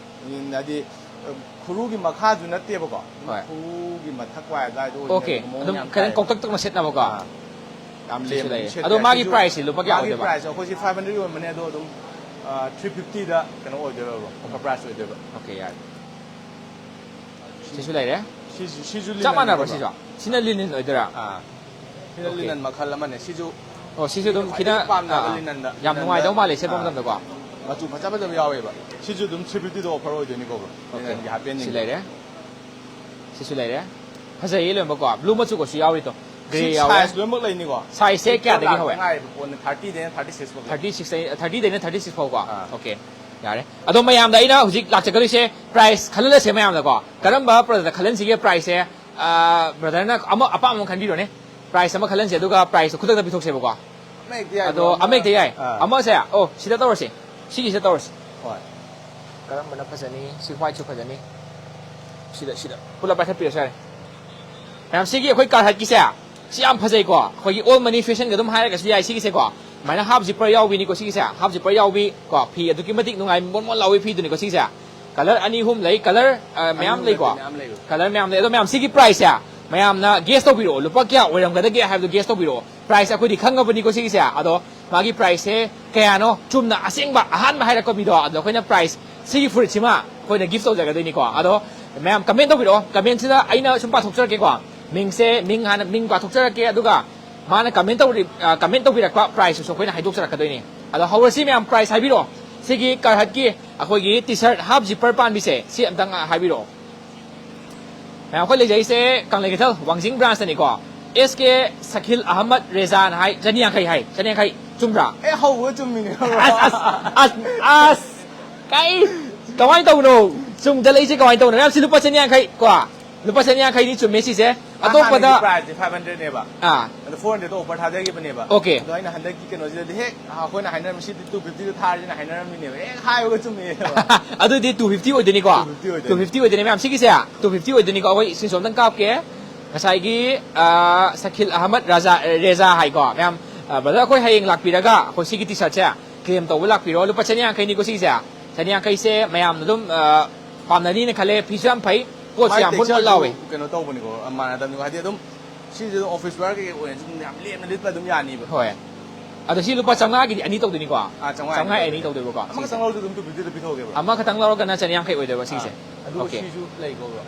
ꯎꯝ, ꯍꯥꯏꯗꯤ, ꯑ, ꯈꯨꯔꯨꯒꯤ ꯃꯈꯥꯁꯨ ꯅꯠꯇꯦꯕꯀꯣ꯫ ꯑꯗꯨꯝ ꯍꯣꯏ꯫ ꯈꯨꯔꯨꯒꯤ ꯃꯊꯛ ꯋꯥꯏ ꯑꯗꯨꯋꯥꯏꯗ ꯑꯣꯏꯕꯅꯦ, ꯑꯣꯀꯦ, ꯃꯑꯣꯡ ꯑꯗꯨꯝ ꯌꯥꯝ ꯈꯤꯇꯪ ꯇꯥꯏꯌꯦꯕ꯫ ꯀꯣꯛꯇꯛ ꯇꯧꯅ ꯁꯦꯠꯅꯕꯀꯣ꯫ ꯑꯥ꯫ ꯌꯥꯝ ꯁꯤꯁꯨ ꯂꯦꯝꯅ ꯂꯩꯔꯦ꯫ ꯁꯦꯠꯄ ꯑꯗꯣ ꯌꯥꯏ꯫ ꯃꯥꯒꯤ ꯁꯤꯁꯨ ꯄ꯭ꯔꯥꯏꯁꯁꯦ ꯂꯨꯄꯥ ꯀꯌꯥ ꯃꯥꯒꯤ ꯑꯣꯏꯗꯣꯏꯕ? ꯄ꯭ꯔꯥꯏꯁꯁꯦ ꯑꯩꯈꯣꯏꯁꯤ ꯐꯥꯏꯚ ꯍꯟꯗ꯭ꯔꯦꯗ ꯌꯣꯟꯕꯅꯦ, ꯑꯗꯣ ꯑꯗꯨꯝ, ꯑ, ꯊ꯭ꯔꯤ ꯐꯤꯐꯇꯤꯗ ꯀꯩꯅꯣ ꯑꯣꯏꯗꯣꯏꯕ, ꯕ꯭ꯔꯣ, ꯑꯣꯐꯔ ꯄ꯭ꯔꯥꯏꯁ ꯑꯣꯏꯗꯣꯏꯕ꯫ ꯑꯣꯀꯦ, ꯌꯥꯔꯦ꯫ ꯁꯤꯁꯨ ꯂꯩꯔꯦ꯫ ꯁꯤꯁꯨ, ꯁꯤꯁꯨ ꯆꯞ ꯂꯤꯅꯟ ꯃꯥꯟꯅꯕ꯭ꯔꯣ ꯅꯠꯇꯕ? ꯁꯤꯁꯨ? ꯁꯤꯅ ꯂꯤꯅꯤꯟ ꯑꯣꯏꯗꯣꯏꯔꯥ? ꯑꯥ꯫ ꯁꯤꯅ ꯑꯣꯀꯦ꯫ ꯂꯤꯅꯟ ꯃꯈꯜ ꯑꯃꯅꯦ꯫ ꯁꯤꯁꯨ ꯑꯣ, ꯁꯤꯁꯨ ꯑꯗꯨꯝ ꯈ꯭ꯋꯥꯏꯗꯒꯤ ꯈꯤꯇꯪ, ꯄꯥꯝꯅꯕ ꯑꯥ, ꯂꯤꯅꯟꯗ, ꯌꯥꯝ ꯅꯨꯡꯉꯥꯏꯗꯧ ꯂꯤꯅꯟꯗ, ꯃꯥꯜꯂꯦ ꯁꯦꯠꯄ ꯑꯥ, ꯃꯇꯝꯗꯀꯣ꯫ ꯃꯆꯨ ꯐꯖ ꯐꯖꯕ ꯌꯥꯎꯋꯦꯕ꯫ ꯁꯤꯁꯨ ꯑꯗꯨꯝ ꯊ꯭ꯔꯤ ꯐꯤꯐꯇꯤꯗ ꯑꯣꯐꯔ ꯑꯣꯏꯗꯣꯏꯅꯤꯀꯣ, ꯕ꯭ꯔꯣ꯫ ꯑꯣꯀꯦ꯫ ꯂꯤꯅꯟꯒꯤ ꯍꯥꯏꯄꯦꯟꯁꯤꯡ꯫ ꯁꯤ ꯂꯩꯔꯦ꯫ ꯁꯤꯁꯨ ꯂꯩꯔꯦ꯫ ꯐꯖꯩꯌꯦ ꯂꯣꯏꯅꯃꯛꯀꯣ꯫ ꯕ꯭ꯂꯨ ꯃꯆꯨꯒꯁꯨ ꯌꯥꯎꯔꯤꯗꯣ꯫ ꯒ꯭ꯔꯦ ꯁꯤ ꯌꯥꯎꯔꯦ꯫ ꯁꯥꯏꯖ ꯂꯣꯏꯅꯃꯛ ꯂꯩꯅꯤꯀꯣ꯫ ꯁꯥꯏꯖꯁꯦ ꯀꯌꯥꯗꯒꯤ ꯍꯧꯋꯦ? ꯉꯥꯏꯕ ꯄꯣꯠꯅꯤ, ꯊꯥꯔꯇꯤꯗꯩꯅ ꯊꯥꯔꯇꯤ ꯁꯤꯛꯁ ꯐꯥꯎ꯫ ꯊꯥꯔꯇꯤ ꯁꯤꯛꯁ, ꯊꯥꯔꯇꯤꯗꯩꯅ ꯊꯥꯔꯇꯤ ꯁꯤꯛꯁ ꯐꯥꯎꯀꯣ꯫ ꯑꯥ꯫ ꯑꯣꯀꯦ, ꯌꯥꯔꯦ꯫ ꯑꯗꯣ ꯃꯌꯥꯝꯗ ꯑꯩꯅ ꯍꯧꯖꯤꯛ ꯂꯥꯛꯆꯒꯗꯣꯏꯁꯦ ꯄ꯭ꯔꯥꯏꯁ ꯈꯜꯍꯜꯂꯁꯦ ꯃꯌꯥꯝꯗꯀꯣ꯫ ꯀꯔꯝꯕ ꯄ꯭ꯔꯗꯛꯇ ꯈꯜꯍꯟꯁꯤꯒꯦ ꯄ꯭ꯔꯥꯏꯁꯁꯦ? ꯑꯥ, ꯕ꯭ꯔꯗꯔꯅ ꯑꯃ ꯑꯄꯥꯝꯕ ꯑꯃ ꯈꯟꯕꯤꯔꯣꯅꯦ꯫ ꯄ꯭ꯔꯥꯏꯁ ꯑꯃ ꯈꯜꯍꯟꯁꯦ, ꯑꯗꯨꯒ ꯄ꯭ꯔꯥꯏꯁꯇꯣ ꯈꯨꯗꯛꯇ ꯄꯤꯊꯣꯛꯁꯦꯕꯀꯣ꯫ ꯑꯃ ꯍꯦꯛꯇ ꯌꯥꯏ, ꯑꯗꯣ ꯕ꯭ꯔꯣ, ꯑꯃ ꯍꯦꯛꯇ ꯌꯥꯏ꯫ ꯑꯥ꯫ ꯑꯃꯁꯦ, ꯑꯣ, ꯁꯤꯗ ꯇꯧꯔꯁꯤ꯫ ꯁꯤꯒꯤꯁꯤꯗ ꯇꯧꯔꯁꯤ꯫ ꯍꯣꯏ꯫ ꯀꯔꯝꯕꯅ ꯐꯖꯅꯤ? ꯁꯤ ꯋꯥꯏꯠꯁꯨ ꯐꯖꯅꯤ꯫ ꯁꯤꯗ, ꯁꯤꯗ꯫ ꯄꯨꯂꯞ ꯄꯥꯏꯈꯠꯄꯤꯔꯁꯨ ꯌꯥꯔꯦ꯫ ꯃꯌꯥꯝ, ꯁꯤꯒꯤ ꯑꯩꯈꯣꯏ ꯀꯥꯔꯍꯠꯀꯤꯁꯦ, ꯁꯤ ꯌꯥꯝ ꯐꯖꯩꯀꯣ꯫ ꯑꯩꯈꯣꯏꯒꯤ ꯑꯣꯜ ꯃꯅꯤ ꯐꯦꯁꯟꯒ ꯑꯗꯨꯝ ꯍꯥꯏꯔꯒꯁꯨ ꯌꯥꯏ ꯁꯤꯒꯤꯁꯦꯀꯣ꯫ ꯑꯗꯨꯃꯥꯏꯅ ꯍꯥꯐ ꯖꯤꯞꯄꯔ ꯌꯥꯎꯕꯤꯅꯤꯀꯣ ꯁꯤꯒꯤꯁꯦ꯫ ꯍꯥꯐ ꯖꯤꯞꯄꯔ ꯌꯥꯎꯕꯤ ꯀꯣ, ꯐꯤ ꯑꯗꯨꯛꯀꯤ ꯃꯇꯤꯛ ꯅꯨꯡꯉꯥꯏ, ꯃꯣꯟ ꯃꯣꯟ ꯂꯥꯎꯕꯤ ꯐꯤꯗꯨꯅꯤꯀꯣ ꯁꯤꯒꯤꯁꯦ꯫ ꯀꯂꯔ ꯑꯅꯤ ꯑꯍꯨꯝ ꯂꯩ, ꯀꯂꯔ, ꯑ, ꯃꯌꯥꯝ ꯑꯅꯤ ꯂꯩꯀꯣ꯫ ꯑꯍꯨꯝ ꯃꯌꯥꯝ ꯂꯩꯕ꯫ ꯀꯂꯔ ꯃꯌꯥꯝ ꯂꯩ꯫ ꯑꯗꯣ ꯃꯌꯥꯝ, ꯁꯤꯒꯤ ꯄ꯭ꯔꯥꯏꯁꯁꯦ ꯃꯌꯥꯝꯅ ꯒꯦꯁ ꯇꯧꯕꯤꯔꯛꯑꯣ, ꯂꯨꯄꯥ ꯀꯌꯥ ꯑꯣꯏꯔꯝꯒꯗꯒꯦ ꯍꯥꯏꯕꯗꯣ ꯒꯦꯁ ꯇꯧꯕꯤꯔꯛꯑꯣ꯫ ꯄ꯭ꯔꯥꯏꯁ ꯑꯩꯈꯣꯏꯗꯤ ꯈꯪꯉꯕꯅꯤꯀꯣ ꯁꯤꯒꯤꯁꯦ꯫ ꯑꯗꯣ ꯃꯥꯒꯤ ꯄ꯭ꯔꯥꯏꯁꯁꯦ ꯀꯌꯥꯅꯣ ꯆꯨꯝꯅ ꯑꯁꯦꯡꯕ ꯑꯍꯥꯟꯕ ꯍꯥꯏꯔꯛꯄ ꯃꯤꯗꯣ, ꯑꯗꯣ ꯑꯩꯈꯣꯏꯅ ꯄ꯭ꯔꯥꯏꯁ, ꯁꯤꯒꯤ ꯐꯨꯔꯤꯠꯁꯤꯃ ꯑꯩꯈꯣꯏꯅ ꯒꯤꯐ ꯇꯧꯖꯒꯗꯣꯏꯅꯤꯀꯣ꯫ ꯑꯗꯣ ꯃꯌꯥꯝ ꯀꯃꯦꯟ ꯇꯧꯕꯤꯔꯛꯑꯣ꯫ ꯀꯃꯦꯟꯁꯤꯗ ꯑꯩꯅ ꯁꯨꯝ ꯄꯥꯊꯣꯛꯆꯔꯛꯀꯦꯀꯣ꯫ ꯃꯤꯡꯁꯦ, ꯃꯤꯡ ꯍꯥꯟꯅ, ꯃꯤꯡ ꯄꯥꯊꯣꯛꯆꯔꯛꯀꯦ, ꯑꯗꯨꯒ ꯃꯥꯅ ꯀꯃꯦꯟ ꯇꯧꯔꯤ-, ꯑ, ꯀꯃꯦꯟ ꯇꯧꯕꯤꯔꯛꯄ ꯄ꯭ꯔꯥꯏꯁꯇꯨꯁꯨ ꯑꯩꯈꯣꯏꯅ ꯍꯥꯏꯗꯣꯛꯆꯔꯛꯀꯗꯣꯏꯅꯤ꯫ ꯑꯗꯣ ꯍꯧꯔꯁꯤ ꯃꯌꯥꯝ, ꯄ꯭ꯔꯥꯏꯁ ꯍꯥꯏꯕꯤꯔꯛꯑꯣ꯫ ꯁꯤꯒꯤ ꯀꯥꯔꯍꯠꯀꯤ ꯑꯩꯈꯣꯏꯒꯤ ꯇꯤ ꯁꯥꯔꯠ ꯍꯥꯐ ꯖꯤꯞꯄꯔ ꯄꯥꯟꯕꯤꯁꯦ, ꯁꯤ ꯑꯝꯇꯪ ꯍꯥꯏꯕꯤꯔꯛꯑꯣ꯫ ꯃꯌꯥꯝ ꯑꯩꯈꯣꯏ ꯂꯩꯖꯩꯁꯦ ꯀꯪꯂꯩ ꯀꯩꯊꯦꯜ ꯋꯥꯡꯖꯤꯡ branch ꯇꯅꯤꯀꯣ꯫ ꯑꯦꯁ ꯀꯦ ꯁꯈꯤꯜ ꯑꯍꯃꯗ ꯔꯦꯖꯥꯅ ꯍꯥꯏ, ꯆꯅꯤ ꯌꯥꯡꯈꯩ ꯍꯥꯏ꯫ ꯆꯅꯤ ꯌꯥꯡꯈꯩ ꯆꯨꯝꯕ꯭ꯔꯥ? ꯑꯦ, ꯍꯧꯕ ꯆꯨꯝꯃꯤꯅꯦ, bro. ꯑꯁ ꯑꯁ ꯑꯁ ꯑꯁ ꯀꯩ ꯀꯃꯥꯏꯅ ꯇꯧꯕꯅꯣ? ꯆꯨꯝꯗ ꯂꯩꯁꯦ ꯀꯃꯥꯏꯅ ꯇꯧꯕꯅꯣ? ꯃꯌꯥꯝ ꯁꯤ ꯂꯨꯄꯥ ꯆꯅꯤ ꯌꯥꯡꯈꯩ ꯀꯣ, ꯂꯨꯄꯥ ꯆꯅꯤ ꯌꯥꯡꯈꯩꯗꯤ ꯆꯨꯝꯃꯦ ꯁꯤꯁꯦ꯫ ꯑꯇꯣꯞꯄꯗ ꯍꯥꯟꯅꯒꯤ price ꯁꯦ five hundred ꯅꯦꯕ, ꯑꯥ ꯑꯗꯣ four hundred offer ꯊꯥꯖꯈꯤꯕꯅꯦꯕ꯫ Okay. ꯑꯗꯣ ꯑꯩꯅ ꯍꯟꯗꯛꯀꯤ ꯀꯩꯅꯣꯁꯤꯗꯗꯤ ꯍꯦꯛ ꯑꯩꯈꯣꯏꯅ ꯍꯥꯏꯅꯔꯝꯃꯤ ꯁꯤꯗꯤ two fifty ꯗ ꯊꯥꯔꯁꯤꯅ ꯍꯥꯏꯅꯔꯝꯃꯤꯅꯦꯕ, ꯍꯦꯛ ꯍꯥꯏꯕꯒ ꯆꯨꯝꯃꯦꯕ. ꯑꯗꯨꯗꯤ two fifty ꯑꯣꯏꯗꯣꯏꯅꯤꯀꯣ꯫ Two fifty ꯑꯣꯏꯗꯣꯏꯅꯤ. Two fifty ꯑꯣꯏꯗꯣꯏꯅꯤ ꯃꯌꯥꯝ, ꯁꯤꯒꯤꯁꯦ two fifty ꯑꯣꯏꯗꯣꯏꯅꯤꯀꯣ꯫ ꯑꯩꯈꯣꯏ screenshot ꯑꯝꯇꯪ ꯀꯥꯞꯀꯦ꯫ ꯉꯁꯥꯏꯒꯤ ꯑꯥ, ꯁꯈꯤꯜ ꯑꯍꯃꯗ ꯔꯥꯖꯥ, ꯔꯦꯖꯥ ꯍꯥꯏꯀꯣ ꯃꯌꯥꯝ꯫ ꯑꯥ, brother, ꯑꯩꯈꯣꯏ ꯍꯌꯦꯡ ꯂꯥꯛꯄꯤꯔꯒ ꯑꯩꯈꯣꯏ ꯁꯤꯒꯤ T-shirt ꯁꯦ claim ꯇꯧꯕ ꯂꯥꯛꯄꯤꯔꯣ꯫ ꯂꯨꯄꯥ ꯆꯅꯤ ꯌꯥꯡꯈꯩꯅꯤꯀꯣ ꯁꯤꯒꯤꯁꯦ꯫ ꯆꯅꯤ ꯌꯥꯡꯈꯩꯁꯦ ꯃꯌꯥꯝꯅ ꯑꯗꯨꯝ ꯑꯥ, ꯄꯥꯝꯅꯅꯤꯅ ꯈꯜꯂꯦ꯫ ꯐꯤꯁꯨ ꯌꯥꯝ ꯐꯩ, ꯄꯣꯠꯁꯨ ꯃꯥꯏ ꯌꯥꯝ ꯃꯣꯠ ꯃꯣꯠ texture ꯁꯨ ꯂꯥꯎꯋꯦ꯫ ꯀꯩꯅꯣ ꯇꯧꯕꯅꯤꯀꯣ, ꯃꯥꯟꯅꯗꯕꯅꯤꯀꯣ, ꯍꯥꯏꯗꯤ ꯑꯗꯨꯝ ꯁꯤꯁꯦ ꯑꯗꯨꯝ office wear ꯀꯩꯀꯩ ꯑꯣꯏꯔꯁꯨ ꯑꯗꯨꯝ ꯌꯥꯝ ꯂꯦꯝꯅ ꯂꯤꯠꯄ ꯑꯗꯨꯝ ꯌꯥꯅꯤꯕ. ꯍꯣꯏ꯫ ꯑꯗꯣ ꯁꯤ ꯂꯨꯄꯥ ꯆꯥꯝꯃꯉꯥꯒꯤ ꯑꯅꯤ ꯇꯧꯗꯣꯏꯅꯤꯀꯣ꯫ ꯑꯥ, ꯆꯥꯝꯃꯉꯥ ꯆꯥꯝꯃꯉꯥ ꯑꯅꯤ ꯑꯅꯤ ꯇꯧꯗꯣꯏꯕꯀꯣ ꯑꯃꯈꯛꯇꯪ ꯁꯤꯁꯦ꯫ ꯂꯧꯔꯁꯨ ꯑꯗꯨꯝ two fifty ꯗ ꯄꯤꯊꯣꯛꯑꯒꯦꯕ. ꯑꯃꯈꯛꯇꯪ ꯂꯧꯔꯒꯅ ꯆꯅꯤ ꯌꯥꯡꯈꯩ ꯑꯣꯏꯗꯣꯏꯕ ꯁꯤꯁꯦ꯫ ꯑꯗꯨꯒ Okay. ꯁꯤꯁꯨ ꯂꯩꯀꯣ, bro.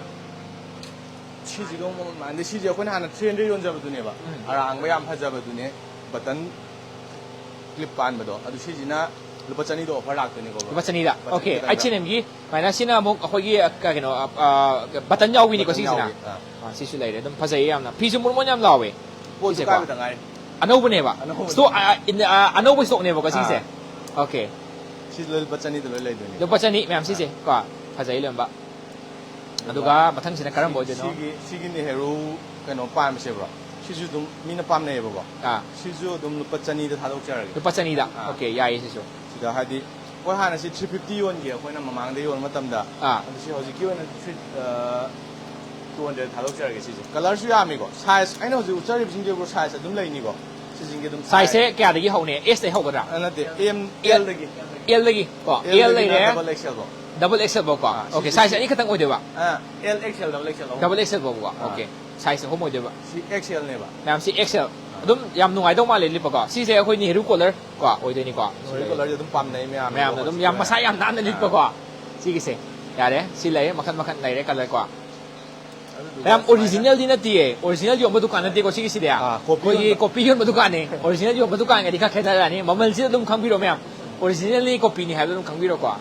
ꯁꯤꯁꯤꯒ ꯑꯃꯨꯛ ꯃꯃꯜ ꯃꯥꯟꯅꯗꯦ. ꯁꯤꯁꯦ ꯑꯩꯈꯣꯏꯅ ꯍꯥꯟꯅ three hundred ꯌꯣꯟꯖꯕꯗꯨꯅꯦꯕ, ꯎꯝ. ꯑꯔꯥꯡꯕ ꯌꯥꯝ ꯐꯖꯕꯗꯨꯅꯦ, button clip ꯄꯥꯟꯕꯗꯣ. ꯑꯗꯨ ꯁꯤꯁꯤꯅ ꯂꯨꯄꯥ ꯆꯅꯤꯗ offer ꯂꯥꯛꯇꯣꯏꯅꯤꯀꯣ, bro. ꯂꯨꯄꯥ ꯆꯅꯤꯗ꯫ Button Okay, ꯈꯤꯇꯪꯗ. H and M ꯒꯤ ꯁꯨꯃꯥꯏꯅ ꯁꯤꯅ ꯑꯃꯨꯛ ꯑꯩꯈꯣꯏꯒꯤ ꯑ, ꯀꯩꯅꯣ ꯑ, ꯑ, button ꯌꯥꯎꯕꯤꯅꯤꯀꯣ Button ꯁꯤꯁꯤꯅ꯫ ꯌꯥꯎꯕꯤ, ꯑꯥ. ꯑꯥ, ꯁꯤꯁꯨ ꯂꯩꯔꯦ, ꯑꯗꯨꯝ ꯐꯖꯩꯌꯦ ꯌꯥꯝꯅ, ꯐꯤꯁꯨ ꯃꯣꯠ ꯃꯣꯠ ꯌꯥꯝ ꯂꯥꯎꯋꯦ꯫ ꯄꯣꯠꯁꯨ ꯁꯤꯁꯦꯀꯣ꯫ ꯀꯥꯏꯕꯗ ꯉꯥꯏꯔꯤ. ꯑꯅꯧꯕꯅꯦꯕ꯫ ꯑꯅꯧꯕꯅꯦ. Stock, ꯑ, in, ꯑ, ꯑꯅꯧꯕ stockꯅꯦꯕꯀꯣ ꯁꯤꯁꯦ꯫ ꯑꯥ. Okay. ꯁꯤꯁꯨ ꯂꯨꯄꯥ ꯆꯅꯤꯗ ꯂꯣꯏ ꯂꯩꯗꯣꯏꯅꯤ. ꯂꯨꯄꯥ ꯆꯅꯤ ꯃꯌꯥꯝ ꯁꯤꯁꯦ ꯀꯣ, ꯐꯖꯩ ꯂꯣꯏꯅꯃꯛ꯫ ꯑꯗꯨꯒ ꯃꯊꯪꯁꯤꯅ ꯀꯔꯝꯕ ꯑꯣꯏꯗꯣꯏꯅꯣ? ꯁꯤꯒꯤ, ꯁꯤꯒꯤ ꯅꯦꯍꯔꯨ ꯀꯩꯅꯣ ꯄꯥꯟꯕꯁꯦ, bro, ꯁꯤꯁꯨ ꯑꯗꯨꯝ ꯃꯤꯅ ꯄꯥꯝꯅꯩꯌꯦꯕꯀꯣ. ꯑꯥ. ꯁꯤꯁꯨ ꯑꯗꯨꯝ ꯂꯨꯄꯥ ꯆꯅꯤꯗ ꯊꯥꯗꯣꯛꯆꯔꯒꯦ. ꯂꯨꯄꯥ ꯆꯅꯤꯗ꯫ ꯑꯥ. Okay, ꯌꯥꯏꯌꯦ ꯁꯤꯁꯨ꯫ ꯁꯤꯗ ꯍꯥꯏꯗꯤ ꯑꯩꯈꯣꯏ ꯍꯥꯟꯅ ꯁꯤ three fifty ꯌꯣꯟꯒꯦ ꯑꯩꯈꯣꯏꯅ ꯃꯃꯥꯡꯗ ꯌꯣꯟꯕ ꯃꯇꯝꯗ. ꯑꯥ. ꯑꯗꯣ ꯁꯤ ꯍꯧꯖꯤꯛꯀꯤ ꯑꯣꯏꯅ three, ꯑ, two hundred ꯊꯥꯗꯣꯛꯆꯔꯒꯦ ꯁꯤꯁꯦ. Colourꯁꯨ ꯌꯥꯝꯃꯤꯀꯣ. Size, ꯑꯩꯅ ꯍꯧꯖꯤꯛ ꯎꯠꯆꯔꯤꯕꯁꯤꯡꯁꯦ, bro, size ꯑꯗꯨꯝ ꯂꯩꯅꯤꯀꯣ. ꯁꯤꯁꯤꯡꯁꯦ ꯑꯗꯨꯝ Sizeꯁꯦ ꯀꯌꯥꯗꯒꯤ ꯍꯧꯅꯤ? Sꯇꯩ ꯍꯧꯒꯗ꯭ꯔꯥ? ꯑ, ꯅꯠꯇꯦ, M, L. Lꯗꯒꯤ. Lꯗꯒꯤ ꯀꯣ, L Lꯗꯒꯤꯅ ꯂꯩꯔꯦ, double XL ꯐꯥꯎ. Double XL ꯐꯥꯎ ꯀꯣ꯫ ꯑꯥ, Okay, ꯁꯤꯁꯨ size ꯑꯅꯤꯈꯛꯇꯪ ꯑꯣꯏꯗꯣꯏꯕ? ꯑ, L, XL, double XL ꯑꯍꯨꯝ. Double XL ꯐꯥꯎꯕꯀꯣ꯫ ꯑꯥ. Okay, size ꯑꯍꯨꯝ ꯑꯣꯏꯗꯣꯏꯕ. ꯁꯤ XLꯅꯦꯕ. ꯃꯌꯥꯝ ꯁꯤ XL꯫ ꯑꯗꯨꯝ ꯌꯥꯝ ꯅꯨꯡꯉꯥꯏꯗꯧ ꯃꯥꯜꯂꯦ ꯂꯤꯠꯄꯀꯣ꯫ ꯁꯤꯁꯦ ꯑꯩꯈꯣꯏ ꯅꯦꯍꯔꯨ collar ꯀꯣ ꯑꯣꯏꯗꯣꯏꯅꯤꯀꯣ꯫ Nehru colorꯁꯦ ꯑꯗꯨꯝ ꯄꯥꯝꯅꯩ ꯃꯌꯥꯝꯅ. ꯃꯌꯥꯝꯅ ꯑꯗꯨꯝ ꯌꯥꯝ ꯃꯁꯥ ꯌꯥꯝ ꯅꯥꯟꯅ ꯂꯤꯠꯄꯀꯣ꯫ ꯁꯤꯒꯤꯁꯦ ꯌꯥꯔꯦ, ꯁꯤ ꯂꯩꯔꯦ, ꯃꯈꯟ ꯃꯈꯟ ꯂꯩꯔꯦ color ꯀꯣ꯫ ꯑꯗꯨꯗꯨꯒ ꯃꯌꯥꯝ ꯁꯨꯃꯥꯏꯅ originalꯗꯤ ꯅꯠꯇꯤꯌꯦ, original ꯌꯣꯟꯕ ꯗꯨꯀꯥꯟ ꯅꯠꯇꯦꯀꯣ ꯁꯤꯒꯤꯁꯤꯗꯤ꯫ ꯑꯥ, copy ꯑꯩꯈꯣꯏꯒꯤ ꯌꯣꯟꯕ. Copy ꯌꯣꯟꯕ ꯗꯨꯀꯥꯟꯅꯤ꯫ Original ꯌꯣꯟꯕ ꯗꯨꯀꯥꯟꯒꯗꯤ ꯈꯔ ꯈꯦꯠꯅꯔꯛꯑꯅꯤ꯫ ꯃꯃꯜꯁꯤ ꯑꯗꯨꯝ ꯈꯪꯕꯤꯔꯣ ꯃꯌꯥꯝ, originalꯅꯤ copyꯅꯤ ꯍꯥꯏꯕꯗꯣ ꯑꯗꯨꯝ ꯈꯪꯕꯤꯔꯣꯀꯣ꯫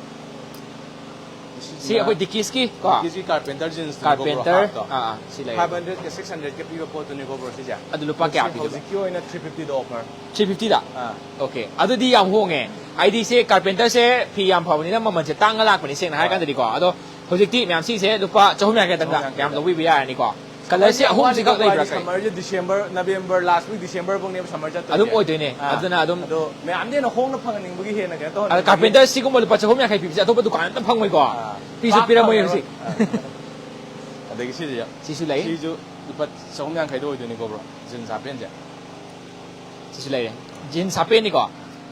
ꯁꯤ ꯑꯩꯈꯣꯏ Dickies ꯀꯤ ꯀꯣ? Dickies ꯀꯤ Carpenter jeans ꯅꯤꯀꯣ, bro, Carpenter, half ꯇꯣ꯫ ꯑꯥ, ꯑꯥ, ꯁꯤ ꯂꯩꯔꯦ꯫ Five hundred ꯒ six hundred ꯒ ꯄꯤꯕ ꯄꯣꯠꯇꯨꯅꯤꯀꯣ, bro, ꯁꯤꯁꯦ꯫ ꯑꯗꯨ ꯂꯨꯄꯥ ꯀꯌꯥ ꯍꯧꯖꯤꯛ, ꯄꯤꯗꯣꯏꯕ? ꯍꯧꯖꯤꯛꯀꯤ ꯑꯣꯏꯅ three fifty ꯗ offer꯫ Three fifty ꯗ? ꯑꯥ꯫ Okay, ꯑꯗꯨꯗꯤ ꯌꯥꯝ ꯍꯣꯡꯉꯦ꯫ ꯍꯥꯏꯗꯤ ꯁꯦ Carpenter ꯁꯦ ꯐꯤ ꯌꯥꯝ ꯐꯕꯅꯤꯅ ꯃꯃꯜꯁꯦ ꯇꯥꯡꯉ ꯂꯥꯛꯄꯅꯤ, ꯁꯦꯡꯅ ꯍꯥꯏꯔ ꯍꯣꯏ꯫ ꯀꯥꯟꯗꯗꯤꯀꯣ꯫ ꯑꯗꯣ ꯍꯧꯖꯤꯛꯇꯤ ꯃꯌꯥꯝ ꯁꯤꯁꯦ ꯂꯨꯄꯥ ꯆꯍꯨꯝ ꯌꯥꯡꯈꯩ ꯇꯪꯗ ꯆꯍꯨꯝ ꯌꯥꯡꯈꯩ ꯃꯌꯥꯝ ꯇꯪꯗ꯫ ꯂꯧꯕꯤꯕ ꯌꯥꯔꯅꯤꯀꯣ꯫ Colour ꯁꯦ ꯑꯍꯨꯝꯁꯤꯈꯛ ꯂꯩꯕ꯭ꯔꯥ ꯀꯩ? Summer ꯁꯦ December, November, last week December ꯐꯧꯅꯦꯕ summer ꯆꯠꯇꯣꯏꯁꯦ꯫ ꯑꯗꯨꯝ ꯑꯣꯏꯗꯣꯏꯅꯦ꯫ ꯑꯥ꯫ ꯑꯗꯨꯅ ꯑꯗꯨꯝ ꯑꯗꯣ ꯃꯌꯥꯝꯗꯩ ꯍꯦꯟꯅ ꯍꯣꯡꯅ ꯐꯪꯍꯟꯅꯤꯡꯕꯒꯤ ꯍꯦꯟꯅ ꯀꯩꯅꯣ ꯑꯗ ꯇꯧꯍꯟꯅꯤꯡꯕꯒꯤ꯫ Carpenter ꯁꯤꯒꯨꯝꯕ ꯂꯨꯄꯥ ꯆꯍꯨꯝ ꯌꯥꯡꯈꯩ ꯄꯤꯕꯁꯦ ꯑꯇꯣꯞꯄ ꯗꯨꯀꯥꯟ ꯑꯝꯇ ꯐꯪꯉꯣꯏꯀꯣ꯫ ꯑꯥ꯫ ꯄꯤꯁꯨ ꯄꯥꯛ ꯄꯤꯔꯝꯃꯣꯏ ꯐꯪꯉꯔꯣꯏ꯫ ꯍꯧꯖꯤꯛ꯫ ꯑꯥ꯫ ꯑꯗꯒꯤ ꯁꯤꯁꯦ ꯌꯦꯡꯉꯣ꯫ ꯁꯤꯁꯨ ꯂꯩ꯫ ꯁꯤꯁꯨ ꯂꯨꯄꯥ ꯆꯍꯨꯝ ꯌꯥꯡꯈꯩꯗ ꯑꯣꯏꯗꯣꯏꯅꯤꯀꯣ, bro, jeans half pant ꯁꯦ꯫ ꯁꯤꯁꯨ ꯂꯩꯔꯦ꯫ Jeans half pant ꯅꯤꯀꯣ꯫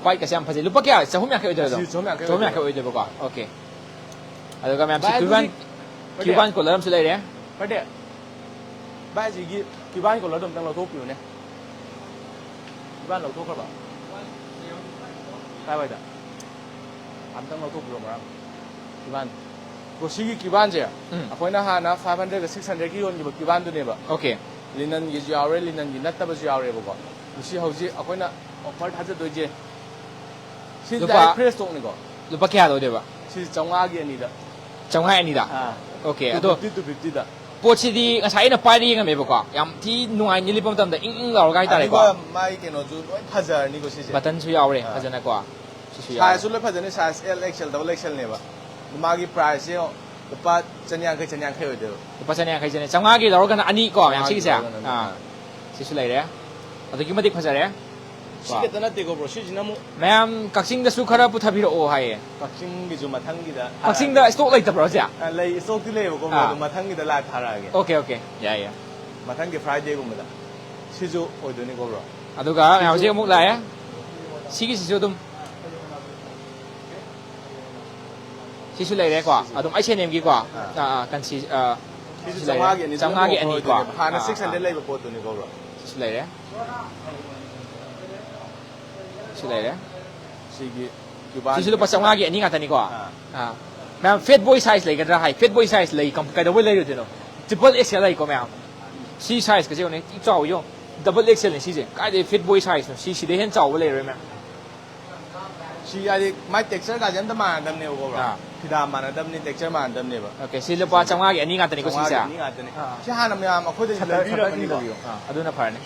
White ꯀꯁꯦ ꯌꯥꯝ ꯐꯖꯩ꯫ ꯂꯨꯄꯥ ꯀꯌꯥ? ꯆꯍꯨꯝ ꯌꯥꯡꯈꯩ ꯑꯣꯏꯗꯣꯏꯔꯣ? ꯁꯤ ꯆꯍꯨꯝ ꯌꯥꯡꯈꯩ ꯆꯍꯨꯝ ꯌꯥꯡꯈꯩ ꯑꯣꯏꯗꯣꯏꯕ꯫ ꯑꯣꯏꯗꯣꯏꯕꯀꯣ꯫ Okay꯫ ꯑꯗꯨꯒ ꯃꯌꯥꯝꯁꯤ ꯚꯥꯏ, Cuban, ꯑꯗꯨꯗꯤ, ꯄꯔꯗꯦ꯫ Cuban collar ꯑꯃꯁꯨ ꯂꯩꯔꯦ꯫ ꯄꯔꯗꯦ꯫ ꯚꯥꯏ, ꯑꯁꯤꯒꯤ Cuban collar ꯗꯣ ꯑꯝꯇꯪ ꯂꯧꯊꯣꯛꯄꯤꯌꯨꯅꯦ꯫ Cuban ꯂꯧꯊꯣꯛꯈ꯭ꯔꯕ? ꯀꯥꯏꯋꯥꯏꯗ? ꯑꯝꯇꯪ ꯂꯧꯊꯣꯛꯄꯤꯔꯣ, ꯃꯔꯝ꯫ Cuban꯫ Bro, ꯁꯤꯒꯤ Cuban ꯁꯦ ꯎꯝ꯫ ꯑꯩꯈꯣꯏꯅ ꯍꯥꯟꯅ five hundred ꯒ six hundred ꯀꯤ ꯌꯣꯟꯈꯤꯕ Cuban ꯗꯨꯅꯦꯕ꯫ Okay꯫ Linen ꯒꯤꯁꯨ ꯌꯥꯎꯔꯦ, linen ꯒꯤ ꯅꯠꯇꯕꯁꯨ ꯌꯥꯎꯔꯦꯕꯀꯣ꯫ ꯁꯤ ꯍꯧꯖꯤꯛ ꯑꯩꯈꯣꯏꯅ offer ꯊꯥꯖꯗꯣꯏꯁꯦ꯫ ꯁꯤ ꯂꯨꯄꯥ direct fresh stock ꯅꯤꯀꯣ꯫ ꯂꯨꯄꯥ ꯀꯌꯥꯗ ꯑꯣꯏꯗꯣꯏꯕ? ꯁꯤ ꯆꯥꯝꯃꯉꯥꯒꯤ ꯑꯅꯤꯗ꯫ ꯆꯥꯝꯃꯉꯥ ꯑꯅꯤꯗ? ꯑꯥ꯫ Okay, ꯑꯗꯣ two fifty, two fifty ꯗ꯫ ꯄꯣꯠꯁꯤꯗꯤ ꯉꯁꯥꯏ ꯑꯩꯅ ꯄꯥꯏꯔ ꯌꯦꯡꯉꯝꯃꯦꯕꯀꯣ꯫ ꯌꯥꯝ ꯊꯤ ꯅꯨꯡꯉꯥꯏꯅꯤ ꯂꯤꯠꯄ ꯃꯇꯝꯗ ꯏꯪ ꯏꯪ ꯂꯥꯎꯔꯒ ꯍꯥꯏꯇꯥꯔꯦꯀꯣ꯫ ꯑꯗꯨꯒ ꯃꯥꯒꯤ ꯀꯩꯅꯣꯁꯨ ꯂꯣꯏ ꯐꯖꯔꯅꯤꯀꯣ ꯁꯤꯁꯦ꯫ Button ꯁꯨ ꯌꯥꯎꯔꯦ ꯑꯥ꯫ ꯐꯖꯅꯀꯣ꯫ ꯁꯤꯁꯨ ꯌꯥꯎꯔꯦ꯫ Size ꯁꯨ ꯂꯣꯏ ꯐꯖꯅꯤ, size L, X L, double X L ꯅꯦꯕ꯫ ꯃꯥꯒꯤ price ꯁꯦ ꯂꯨꯄꯥ ꯆꯅꯤꯌꯥꯡꯈꯩ, ꯆꯅꯤꯌꯥꯡꯈꯩ ꯑꯣꯏꯗꯣꯏꯕ꯫ ꯂꯨꯄꯥ ꯆꯅꯤꯌꯥꯡꯈꯩ, ꯆꯅꯤ-, ꯆꯥꯝꯃꯉꯥꯒꯤ ꯂꯧꯔꯒꯅ ꯑꯅꯤ ꯀꯣ, ꯃꯌꯥꯝ ꯆꯥꯝꯃꯉꯥꯒꯤ ꯁꯤꯒꯤꯁꯦ? ꯂꯧꯔꯒꯅ ꯑꯅꯤ꯫ ꯑꯥ꯫ ꯁꯤꯁꯨ ꯂꯩꯔꯦ꯫ ꯑꯗꯨꯛꯀꯤ ꯃꯇꯤꯛ ꯐꯖꯔꯦ꯫ ꯁꯤ ꯀꯣ꯫ ꯈꯛꯇ ꯅꯠꯇꯦꯀꯣ, bro, ꯁꯤꯁꯤꯅ ꯑꯃꯨꯛ ꯃꯌꯥꯝ ꯀꯛꯆꯤꯡꯗꯁꯨ ꯈꯔ ꯄꯨꯊꯕꯤꯔꯛꯑꯣ ꯍꯥꯏꯌꯦ꯫ ꯀꯛꯆꯤꯡꯒꯤꯁꯨ ꯃꯊꯪꯒꯤꯗ ꯀꯛꯆꯤꯡꯗ ꯊꯥꯔꯛꯑꯒꯦ꯫ Stock ꯂꯩꯇꯕ꯭ꯔꯣ ꯍꯧꯖꯤꯛ? ꯑ, ꯂꯩ, stock ꯇꯤ ꯂꯩꯌꯦꯕꯀꯣ, bro, ꯑꯥ꯫ ꯑꯗꯣ ꯃꯊꯪꯒꯤꯗ live ꯊꯥꯔꯛꯑꯒꯦ꯫ Okay, okay꯫ ꯌꯥꯏ, ꯌꯥꯏ꯫ ꯃꯊꯪꯒꯤ Friday ꯒꯨꯝꯕꯗ꯫ ꯁꯤꯁꯨ ꯑꯣꯏꯗꯣꯏꯅꯤꯀꯣ, bro꯫ ꯑꯗꯨꯒ ꯁꯤꯁꯨ ꯍꯧꯖꯤꯛ ꯑꯃꯨꯛ ꯂꯥꯛꯑꯦ꯫ ꯁꯤꯒꯤꯁꯤꯁꯨ ꯑꯗꯨꯝ ꯁꯤꯁꯨ ꯂꯩꯔꯦꯀꯣ꯫ ꯁꯤꯁꯨ꯫ ꯑꯗꯨꯝ H and M ꯒꯤꯀꯣ꯫ ꯑꯥ꯫ ꯑꯥ, ꯑꯥ, ꯀꯟꯁꯤ-, ꯑꯥ, ꯁꯤꯁꯨ ꯁꯤꯁꯨ ꯂꯩꯔꯦ꯫ ꯆꯥꯝꯃꯉꯥꯒꯤ ꯑꯅꯤꯗꯨꯅ ꯆꯥꯝꯃꯉꯥꯒꯤ offer ꯑꯅꯤꯀꯣ꯫ ꯑꯣꯏꯗꯣꯏꯅꯦꯕ꯫ ꯍꯥꯟꯅ ꯑꯥ, ꯑꯥ, six hundred ꯑꯥ꯫ ꯂꯩꯕ ꯄꯣꯠꯇꯨꯅꯤꯀꯣ, bro꯫ ꯁꯤꯁꯨ ꯂꯩꯔꯦ꯫ ꯁꯤ ꯂꯩꯔꯦ꯫ ꯁꯤꯒꯤ Cuban ꯁꯤꯁꯨ ꯂꯨꯄꯥ ꯆꯥꯝꯃꯉꯥꯒꯤ ꯑꯅꯤ ꯉꯥꯛꯇꯅꯤꯀꯣ꯫ ꯑꯥ꯫ ꯑꯥ꯫ ꯃꯌꯥꯝ, fat boy size ꯂꯩꯒꯗ꯭ꯔꯥ ꯍꯥꯏ? Fat boy size ꯂꯩ, ꯀꯝ-, ꯀꯩꯗꯧꯕꯩ ꯂꯩꯔꯣꯏꯗꯣꯏꯅꯣ? Triple X L ꯂꯩꯀꯣ, ꯃꯌꯥꯝ꯫ ꯁꯤ size ꯀꯁꯦ ꯌꯦꯡꯉꯨꯅꯦ, ꯊꯤ ꯆꯥꯎꯋꯤ, ꯌꯦꯡꯉꯣ꯫ Double X L ꯅꯤ ꯁꯤꯁꯦ꯫ ꯀꯥꯏꯗꯩ fat boy size ꯅꯣ? ꯁꯤ, ꯁꯤꯗꯩ ꯍꯦꯟꯅ ꯆꯥꯎꯕ ꯂꯩꯔꯣꯏ, ꯃꯌꯥꯝ꯫ ꯁꯤ ꯍꯥꯏꯗꯤ ꯃꯥꯏ ꯇꯦꯛꯁꯆꯔꯒꯥꯁꯦ ꯑꯝꯇ ꯃꯥꯟꯅꯗꯕꯅꯦꯕꯀꯣ, ꯕ꯭ꯔꯣ꯫ ꯑꯥ꯫ ꯐꯤꯗꯥ ꯃꯥꯟꯅꯗꯕꯅꯤ, ꯇꯦꯛꯁꯆꯔ ꯃꯥꯟꯅꯗꯕꯅꯦꯕ꯫ ꯑꯣꯀꯦ, ꯁꯤ ꯂꯨꯄꯥ ꯆꯥꯝꯃꯉꯥꯒꯤ ꯑꯅꯤ ꯉꯥꯛꯇꯅꯤꯀꯣ ꯁꯤꯁꯦ? ꯆꯥꯝꯃꯉꯥꯒꯤ ꯑꯅꯤ ꯉꯥꯛꯇꯅꯤ꯫ ꯑꯥ꯫ ꯁꯤ ꯍꯥꯟꯅ ꯃꯌꯥꯝ ꯑꯩꯈꯣꯏꯗ ꯁꯇꯔ ꯂꯩꯕꯤꯔꯝꯃꯅꯤꯀꯣ꯫ ꯁꯇꯔ ꯇꯧꯕꯤꯌꯣ꯫ ꯑꯥ, ꯑꯗꯨꯅ ꯐꯔꯅꯤ꯫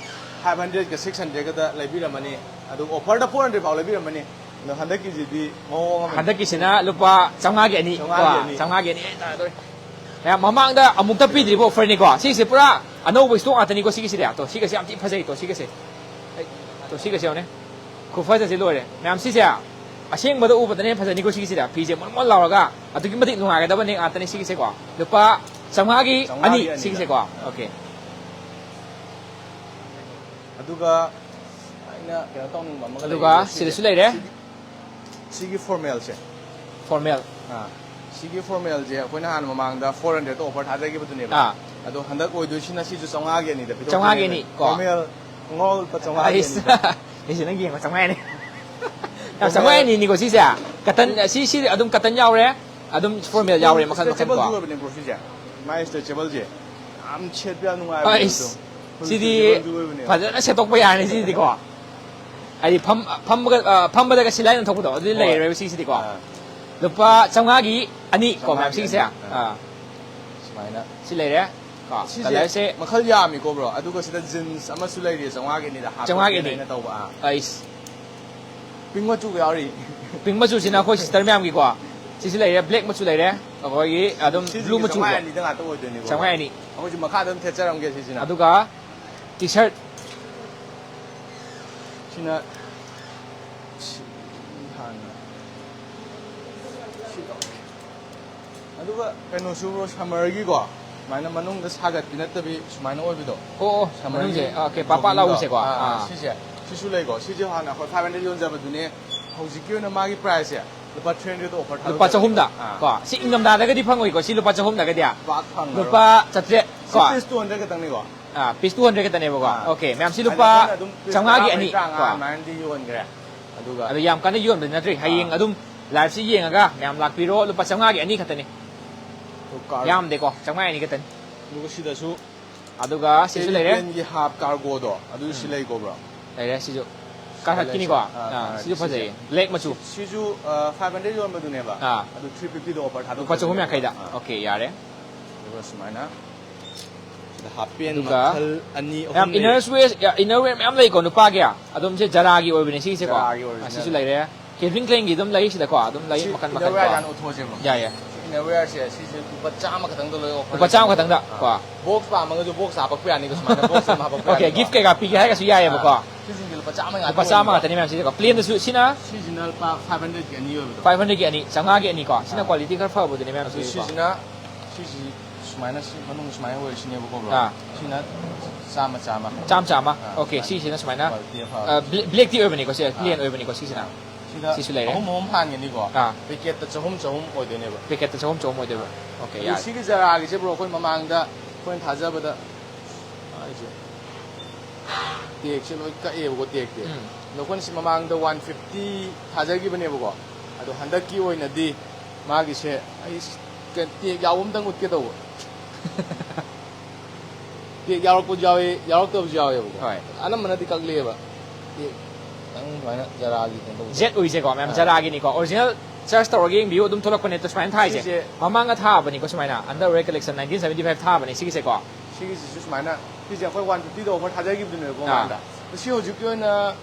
Five hundredꯀ six hundredꯀꯗ ꯂꯩꯕꯤꯔꯝꯃꯅꯤ꯫ ꯑꯗꯨꯒ offerꯗ four hundred ꯐꯥꯎ ꯂꯩꯕꯤꯔꯝꯃꯅꯤ꯫ ꯑꯗꯣ ꯍꯟꯗꯛꯀꯤꯁꯤꯗꯤ ꯃꯑꯣꯡ ꯑꯃꯅꯤ꯫ ꯍꯟꯗꯛꯀꯤꯁꯤꯅ ꯂꯨꯄꯥ ꯆꯥꯝꯃꯉꯥꯒꯤ ꯑꯅꯤ꯫ ꯆꯥꯝꯃꯉꯥꯒꯤ ꯀꯣ, ꯑꯅꯤ꯫ ꯆꯥꯝꯃꯉꯥꯒꯤ ꯑꯅꯤ ꯇꯥꯗꯣꯔꯦ꯫ ꯃꯌꯥꯝ ꯃꯃꯥꯡꯗ ꯑꯃꯨꯛꯇ ꯄꯤꯗ꯭ꯔꯤꯕ offerꯅꯤꯀꯣ꯫ ꯁꯤꯁꯦ ꯄꯨꯔꯥ ꯑꯅꯧꯕ stock ꯉꯥꯛꯇꯅꯤꯀꯣ ꯁꯤꯒꯤꯁꯤꯗꯤ꯫ ꯇꯣ, ꯁꯤꯒꯁꯦ ꯌꯥꯝ ꯊꯤ ꯐꯖꯩ꯫ ꯇꯣ, ꯁꯤꯒꯁꯦ꯫ ꯑꯩ, ꯇꯣ, ꯁꯤꯒꯁꯦ ꯌꯦꯡꯉꯨꯅꯦ꯫ ꯈꯨꯐꯖꯁꯦ ꯂꯣꯏꯔꯦ꯫ ꯃꯌꯥꯝ ꯁꯤꯁꯦ ꯑꯁꯦꯡꯕꯗ ꯎꯕꯗꯅ ꯍꯦꯟꯅ ꯐꯖꯅꯤꯀꯣ ꯁꯤꯒꯤꯁꯤꯗꯤ꯫ ꯐꯤꯁꯦ ꯃꯣꯟ ꯃꯣꯟ ꯂꯥꯎꯔꯒ ꯑꯗꯨꯛꯀꯤ ꯃꯇꯤꯛ ꯅꯨꯡꯉꯥꯏꯒꯗꯕꯅꯦ ꯉꯥꯛꯇꯅꯦ ꯁꯤꯒꯤꯁꯦꯀꯣ꯫ ꯂꯨꯄꯥ ꯆꯥꯝꯃꯉꯥꯒꯤ ꯆꯥꯝꯃꯉꯥꯒꯤ ꯑꯅꯤ ꯑꯅꯤꯗ꯫ ꯁꯤꯒꯤꯁꯦꯀꯣ꯫ ꯑꯣꯀꯦ꯫ ꯑꯗꯨꯒ ꯑꯩꯅ ꯀꯩꯅꯣ ꯇꯧꯅꯤꯡꯕ ꯑꯃꯒ ꯑꯗꯨꯒ ꯂꯩꯔꯦ, ꯁꯤꯗꯁꯨ ꯁꯤꯁꯦ꯫ ꯂꯩꯔꯦ꯫ ꯁꯤꯒꯤ, ꯁꯤꯒꯤ formalꯁꯦ꯫ Formal꯫ ꯑꯥ, ꯁꯤꯒꯤ formalꯁꯦ ꯑꯩꯈꯣꯏꯅ ꯍꯥꯟꯅ ꯃꯃꯥꯡꯗ four hundredꯇ offer ꯊꯥꯖꯈꯤꯕꯗꯨꯅꯦꯕ꯫ ꯑꯥ꯫ ꯑꯗꯣ ꯍꯟꯗꯛ ꯑꯣꯏꯗꯣꯏꯁꯤꯅ ꯁꯤꯁꯨ ꯆꯥꯝꯃꯉꯥꯒꯤ ꯑꯅꯤꯗ ꯄꯤꯊꯣꯛꯇꯣꯏꯅꯦꯕ꯫ ꯆꯥꯝꯃꯉꯥꯒꯤ ꯑꯅꯤ ꯀꯣ꯫ Formal ꯈꯣꯡꯒ꯭ꯔꯥꯎ ꯂꯨꯄꯥ ꯆꯥꯝꯃꯉꯥꯒꯤ ꯑꯩꯁ, ꯑꯅꯤꯗ꯫ ꯑꯩꯁꯦ ꯅꯪ ꯌꯦꯡꯕ ꯆꯥꯝꯃꯉꯥ ꯑꯅꯤ꯫ ꯌꯥꯝ ꯆꯥꯝꯃꯉꯥ ꯑꯅꯤꯅꯤꯀꯣ ꯁꯤꯁꯦ꯫ Cotton, ꯁꯤ, ꯁꯤ ꯑꯗꯨꯝ cotton ꯌꯥꯎꯔꯦ, ꯑꯗꯨꯝ formal ꯌꯥꯎꯔꯦ, ꯃꯈꯜ ꯃꯈꯜ ꯀꯣ꯫ Stretchableꯁꯨ ꯑꯣꯏꯕꯅꯦ, ꯕ꯭ꯔꯣ, ꯁꯤꯁꯦ꯫ ꯃꯥꯏ stretchableꯁꯦ ꯌꯥꯝ ꯁꯦꯠꯄ ꯌꯥꯝ ꯅꯨꯡꯉꯥꯏꯕꯅꯦ꯫ ꯑꯩꯁ, ꯑꯗꯨꯝ full ꯁꯤꯗꯤ stretchableꯁꯨ ꯑꯣꯏꯕꯅꯦꯕ꯫ ꯐꯖꯅ ꯁꯦꯠꯇꯣꯛꯄ ꯌꯥꯔꯅꯤ ꯁꯤꯗꯤꯀꯣ꯫ ꯍꯥꯏꯗꯤ ꯐꯝ-, ꯐꯝꯕꯒ, ꯑ, ꯐꯝꯕꯗꯒ ꯁꯤꯂꯥꯏ ꯅꯥꯟꯊꯣꯛꯄꯗꯣ ꯑꯗꯨꯗꯤ ꯍꯣꯏ꯫ ꯂꯩꯔꯔꯣꯏꯕ ꯁꯤꯁꯤꯗꯤꯀꯣ꯫ ꯑꯥ꯫ ꯂꯨꯄꯥ ꯆꯥꯝꯃꯉꯥꯒꯤ ꯑꯅꯤ ꯀꯣ, ꯃꯌꯥꯝ ꯆꯥꯝꯃꯉꯥꯒꯤ ꯁꯤꯒꯤꯁꯦ꯫ ꯑꯅꯤ꯫ ꯑꯥ꯫ ꯑꯥ꯫ ꯁꯨꯃꯥꯏꯅ꯫ ꯁꯤ ꯂꯩꯔꯦ ꯀꯣ, ꯁꯤꯁꯦ colourꯁꯦ꯫ ꯃꯈꯜ ꯌꯥꯝꯃꯤꯀꯣ, ꯕ꯭ꯔꯣ꯫ ꯑꯗꯨꯒ ꯁꯤꯗ jeans ꯑꯃꯁꯨ ꯂꯩꯔꯤ, ꯆꯥꯝꯃꯉꯥꯒꯤ ꯑꯅꯤꯗ ꯍꯥꯞꯄ ꯆꯥꯝꯃꯉꯥꯒꯤ ꯄꯦꯟ ꯑꯅꯤ꯫ ꯑꯩꯅ ꯇꯧꯕ꯫ ꯑꯥ꯫ ꯑꯩꯁ꯫ Pink ꯃꯆꯨꯒ ꯌꯥꯎꯔꯤ꯫ Pink ꯃꯆꯨꯁꯤꯅ ꯑꯩꯈꯣꯏ sister ꯃꯌꯥꯝꯒꯤꯀꯣ꯫ ꯁꯤꯁꯨ ꯂꯩꯔꯦ, black ꯃꯆꯨ ꯂꯩꯔꯦ, ꯑꯩꯈꯣꯏꯒꯤ ꯑꯗꯨꯝ ꯁꯤꯁꯤꯡꯁꯦ blue ꯃꯆꯨ꯫ ꯆꯥꯝꯃꯉꯥ ꯑꯅꯤꯗ ꯉꯥꯛꯇ ꯑꯣꯏꯗꯣꯏꯅꯤꯀꯣ꯫ ꯆꯥꯝꯃꯉꯥ ꯑꯅꯤ꯫ ꯑꯩꯈꯣꯏꯁꯨ ꯃꯈꯥꯗ ꯑꯗꯨꯝ ꯊꯦꯠꯆꯔꯝꯒꯦ ꯁꯤꯁꯤꯅ꯫ ꯑꯗꯨꯒ T-shirt꯫ ꯁꯤꯅ ꯁꯤ ꯍꯥꯟꯅ ꯁꯤ ꯇꯧꯔꯦ꯫ ꯑꯗꯨꯒ ꯀꯩꯅꯣꯁꯨ, ꯕ꯭ꯔꯣ, summerꯒꯤꯀꯣ, ꯁꯨꯃꯥꯏꯅ ꯃꯅꯨꯡꯗ ꯁꯥꯒꯠꯄꯤ ꯅꯠꯇꯕꯤ ꯁꯨꯃꯥꯏꯅ ꯑꯣꯏꯕꯤꯗꯣ꯫ ꯑꯣ, ꯑꯣ, Summerꯒꯤ ꯃꯅꯨꯡꯁꯦ, ꯑꯣꯀꯦ, ꯄꯥꯛ ꯄꯥꯛ joggingꯗꯣ꯫ ꯂꯥꯎꯕꯁꯦꯀꯣ꯫ ꯑꯥ, ꯑꯥ, ꯑꯥ꯫ ꯁꯤꯁꯦ꯫ ꯁꯤꯁꯨ ꯂꯩꯀꯣ꯫ ꯁꯤꯁꯦ ꯍꯥꯟꯅ ꯑꯩꯈꯣꯏ five hundred ꯌꯣꯟꯖꯕꯗꯨꯅꯦ꯫ ꯍꯧꯖꯤꯛꯀꯤ ꯑꯣꯏꯅ ꯃꯥꯒꯤ priceꯁꯦ ꯂꯨꯄꯥ three hundredꯇ offer ꯂꯨꯄꯥ ꯊꯥꯗꯣꯛꯆꯔꯦ꯫ ꯆꯍꯨꯝꯗ ꯑꯥ꯫ ꯀꯣ꯫ ꯁꯤ ꯏꯪꯊꯝꯊꯥꯗꯒꯗꯤ ꯐꯪꯉꯣꯏꯀꯣ꯫ ꯁꯤ ꯂꯨꯄꯥ ꯆꯍꯨꯝꯗꯒꯗꯤ꯫ ꯄꯥꯛ ꯐꯪꯉꯔꯣꯏ꯫ ꯂꯨꯄꯥ ꯆꯥꯇ꯭ꯔꯦꯠ ꯁꯤ ꯀꯣ꯫ piece two hundred ꯈꯛꯇꯪꯅꯤꯀꯣ꯫ ꯑꯥ, piece two hundred ꯈꯛꯇꯅꯦꯕꯀꯣ꯫ ꯑꯥ꯫ ꯑꯣꯀꯦ, ꯃꯌꯥꯝ ꯁꯤ ꯍꯥꯏꯗꯤ ꯂꯨꯄꯥ ꯑꯩꯈꯣꯏꯅ ꯑꯗꯨꯝ piece ꯆꯥꯝꯃꯉꯥꯒꯤ ꯇꯔꯥꯃꯔꯤ, ꯑꯅꯤ ꯇꯔꯥꯃꯉꯥ ꯀꯣ꯫ ꯑꯗꯨꯃꯥꯏꯅꯗꯤ ꯌꯣꯟꯈ꯭ꯔꯦ꯫ ꯑꯗꯨꯒ ꯑꯗꯣ ꯌꯥꯝ ꯀꯟꯅ ꯌꯣꯟꯕꯗꯤ ꯅꯠꯇ꯭ꯔꯤ꯫ ꯍꯌꯦꯡ ꯑꯥ꯫ ꯑꯗꯨꯝ liveꯁꯤ ꯌꯦꯡꯉꯒ ꯃꯌꯥꯝ ꯂꯥꯛꯄꯤꯔꯣ꯫ ꯂꯨꯄꯥ ꯆꯥꯝꯃꯉꯥꯒꯤ ꯑꯅꯤ ꯈꯛꯇꯅꯤ꯫ ꯇꯨ ꯀꯥꯔ-, ꯌꯥꯝꯗꯦꯀꯣ, ꯆꯥꯝꯃꯉꯥꯒꯤ ꯑꯅꯤ ꯈꯛꯇꯅꯤ꯫ ꯑꯗꯨꯒ ꯁꯤꯗꯁꯨ ꯑꯗꯨꯒ ꯁꯤꯁꯨ ꯂꯩꯔꯦ꯫ Alien-ꯒꯤ half cargoꯗꯣ ꯑꯗꯨ ꯁꯤ ꯎꯝ꯫ ꯂꯩꯀꯣ, ꯕ꯭ꯔꯣ꯫ ꯂꯩꯔꯦ ꯁꯤꯁꯨ꯫ ꯀꯥꯔꯍꯠꯀꯤꯅꯤꯀꯣ? ꯑꯥ, ꯑꯥ, ꯀꯥꯔꯍꯠꯀꯤ꯫ ꯁꯤꯁꯨ ꯐꯖꯩꯌꯦ꯫ ꯁꯤꯁꯦ꯫ Black ꯃꯆꯨ꯫ ꯁꯤ-, ꯁꯤꯁꯨ, ꯑꯥ, five hundred ꯌꯣꯟꯕꯗꯨꯅꯦꯕ꯫ ꯑꯥ꯫ ꯑꯗꯨ three fifty ꯗ offer ꯊꯥꯗꯣꯛꯄꯅꯦꯕ꯫ ꯂꯨꯄꯥ ꯆꯍꯨꯝ ꯌꯥꯡꯈꯩꯗ꯫ ꯑꯥ꯫ Okay, ꯌꯥꯔꯦ꯫ ꯑꯗꯨꯒ ꯁꯨꯃꯥꯏꯅ ꯁꯤꯗ half pant ꯑꯗꯨꯒ ꯃꯈꯜ ꯑꯅꯤ, ꯑꯍꯨꯝ ꯌꯥꯝ ꯂꯩ꯫ Inner wear, inner wear ꯃꯌꯥꯝ ꯂꯩꯀꯣ ꯅꯨꯄꯥꯒꯤ꯫ ꯑꯗꯨꯝ ꯁꯦ Zara ꯒꯤ ꯑꯣꯏꯕꯅꯦ ꯁꯤꯁꯦꯀꯣ꯫ Zara ꯒꯤ ꯑꯥ, original꯫ ꯁꯤꯁꯨ ꯂꯩꯔꯦ꯫ Calvin Klein ꯒꯤ ꯑꯗꯨꯝ ꯂꯩ ꯁꯤꯗꯀꯣ꯫ ꯑꯗꯨꯝ ꯂꯩ ꯁꯤ ꯃꯈꯟ ꯃꯈꯟ inner wear ꯀꯣ꯫ ꯌꯥꯝ ꯎꯠꯊꯣꯛꯑꯁꯦꯕ꯫ ꯌꯥꯏ, ꯌꯥꯏ꯫ Inner wear ꯁꯦ ꯁꯤꯁꯦ ꯂꯨꯄꯥ ꯆꯥꯝꯃ ꯈꯛꯇꯪꯗ ꯂꯣꯏ offer ꯂꯨꯄꯥ ꯆꯥꯝꯃ ꯂꯩ꯫ ꯈꯛꯇꯪꯗ ꯑꯥ꯫ ꯀꯣ꯫ Box ꯄꯥꯝꯃꯒꯁꯨ box ꯍꯥꯄꯛꯄ ꯌꯥꯅꯤꯀꯣ ꯁꯨꯃꯥꯏꯅ꯫ Box ꯑꯗꯨꯝ ꯍꯥꯄꯛꯄ Okay, ꯌꯥꯅꯤꯀꯣ꯫ Gift ꯀꯩꯀꯥ ꯄꯤꯒꯦ ꯍꯥꯏꯔꯒꯁꯨ ꯌꯥꯏꯑꯕꯀꯣ꯫ ꯑꯥ꯫ ꯁꯤꯁꯤꯡꯁꯦ ꯂꯨꯄꯥ ꯆꯥꯝꯃ ꯉꯥꯛꯇ ꯂꯨꯄꯥ ꯆꯥꯝꯃ ꯑꯣꯏꯕꯀꯣ꯫ ꯉꯥꯛꯇꯅꯤ ꯃꯌꯥꯝ ꯁꯤꯁꯦꯀꯣ꯫ Plain ꯗꯁꯨ ꯁꯤꯅ ꯁꯤꯁꯤꯅ ꯂꯨꯄꯥ five hundred ꯀꯤ ꯑꯅꯤ ꯑꯣꯏꯕꯗꯣ꯫ Five hundred ꯀꯤ ꯑꯅꯤ, ꯆꯥꯝꯃꯉꯥꯒꯤ ꯑꯅꯤꯀꯣ꯫ ꯁꯤꯅ ꯑꯥ꯫ Quality ꯈꯔ ꯐꯕꯗꯨꯅꯦ ꯃꯌꯥꯝ ꯑꯗꯨ ꯁꯤꯁꯦꯀꯣ꯫ ꯁꯤꯁꯤꯅ ꯁꯤꯁꯤ ꯁꯨꯃꯥꯏꯅ ꯁꯤ ꯃꯅꯨꯡ ꯁꯨꯃꯥꯏꯅ ꯑꯣꯏꯔꯤꯁꯤꯅꯦꯕꯀꯣ, bro꯫ ꯑꯥ꯫ ꯁꯤꯅ ꯆꯥꯝꯃ, ꯆꯥꯝꯃ꯫ ꯆꯥꯝꯃ, ꯆꯥꯝꯃ꯫ ꯑꯥ, Okay, ꯁꯨꯃꯥꯏꯅ꯫ ꯁꯤꯁꯤꯅ ꯁꯨꯃꯥꯏꯅ, Quality ꯑꯐꯕ꯫ ꯑꯥ, ꯕ꯭ꯂꯦ-, black ꯇꯤ ꯑꯣꯏꯕꯅꯤꯀꯣ, ꯁꯦ, ꯑꯥ꯫ Plain ꯑꯣꯏꯕꯅꯤꯀꯣ, ꯁꯤꯁꯤꯅ꯫ ꯑꯥ꯫ ꯁꯤꯗ ꯁꯤꯁꯨ ꯂꯩꯔꯦ꯫ ꯑꯍꯨꯝ ꯑꯍꯨꯝ ꯍꯥꯟꯒꯅꯤꯀꯣ꯫ ꯑꯥ꯫ Packet ꯇ ꯆꯍꯨꯝ, ꯆꯍꯨꯝ ꯑꯣꯏꯗꯣꯏꯅꯦꯕ꯫ Packet ꯇ ꯆꯍꯨꯝ, ꯆꯍꯨꯝ ꯑꯣꯏꯗꯣꯏꯕ꯫ Okay, ꯑꯗꯨ ꯌꯥꯔꯦ꯫ ꯁꯤꯒꯤ Zara ꯒꯤꯁꯦ, bro, ꯑꯩꯈꯣꯏ ꯃꯃꯥꯡꯗ ꯑꯩꯈꯣꯏꯅ ꯊꯥꯖꯕꯗ, ꯍꯥꯏꯁꯦ, tag ꯁꯦ ꯂꯣꯏ ꯀꯛꯑꯦꯕꯀꯣ, tag ꯇꯤ꯫ ꯎꯝ꯫ ꯑꯗꯣ ꯑꯩꯈꯣꯏꯅ ꯁꯤ ꯃꯃꯥꯡꯗ one fifty ꯊꯥꯖꯈꯤꯕꯅꯦꯕꯀꯣ꯫ ꯑꯗꯣ ꯍꯟꯗꯛꯀꯤ ꯑꯣꯏꯅꯗꯤ ꯃꯥꯒꯤꯁꯦ ꯑꯩ ꯀꯩ-, tag ꯌꯥꯎꯕ ꯑꯝꯇꯪ ꯎꯠꯀꯦ ꯇꯧꯕ꯫ Tag ꯌꯥꯎꯔꯛꯄꯁꯨ ꯌꯥꯎꯋꯤ, ꯌꯥꯎꯔꯛꯇꯕꯁꯨ ꯌꯥꯎꯋꯦꯕꯀꯣ꯫ ꯍꯣꯏ꯫ ꯑꯅꯝꯕꯅꯗꯤ ꯀꯛꯂꯛꯑꯦꯕ꯫ Tag ꯈꯤꯇꯪ ꯁꯨꯃꯥꯏꯅ Zara ꯒꯤ ꯀꯩꯅꯣ ꯇꯧꯕꯁꯦ꯫ Z ꯎꯏꯁꯦꯀꯣ, ꯃꯌꯥꯝ ꯑꯥ꯫ Zara ꯒꯤꯅꯤꯀꯣ꯫ Original search ꯇꯧꯔꯒ ꯌꯦꯡꯕꯤꯌꯨ, ꯑꯗꯨꯝ ꯊꯣꯛꯂꯛꯄꯅꯦ꯫ ꯁꯨꯃꯥꯏꯅ ꯊꯥꯏꯁꯦ꯫ ꯁꯤꯁꯦ ꯃꯃꯥꯡꯗ ꯊꯥꯕꯅꯤꯀꯣ, ꯁꯨꯃꯥꯏꯅ꯫ Underwear Collection nineteen seventy five ꯊꯥꯕꯅꯦ ꯁꯤꯒꯤꯁꯦꯀꯣ꯫ ꯁꯤꯒꯤꯁꯤꯁꯨ ꯁꯨꯃꯥꯏꯅ, ꯁꯤꯁꯦ ꯑꯩꯈꯣꯏ one fifty ꯗ offer ꯊꯥꯖꯈꯤꯕꯗꯨꯅꯦꯕꯀꯣ ꯑꯥ꯫ ꯃꯃꯥꯡꯗ꯫ ꯁꯤ ꯍꯧꯖꯤꯛꯀꯤ ꯑꯣꯏꯅ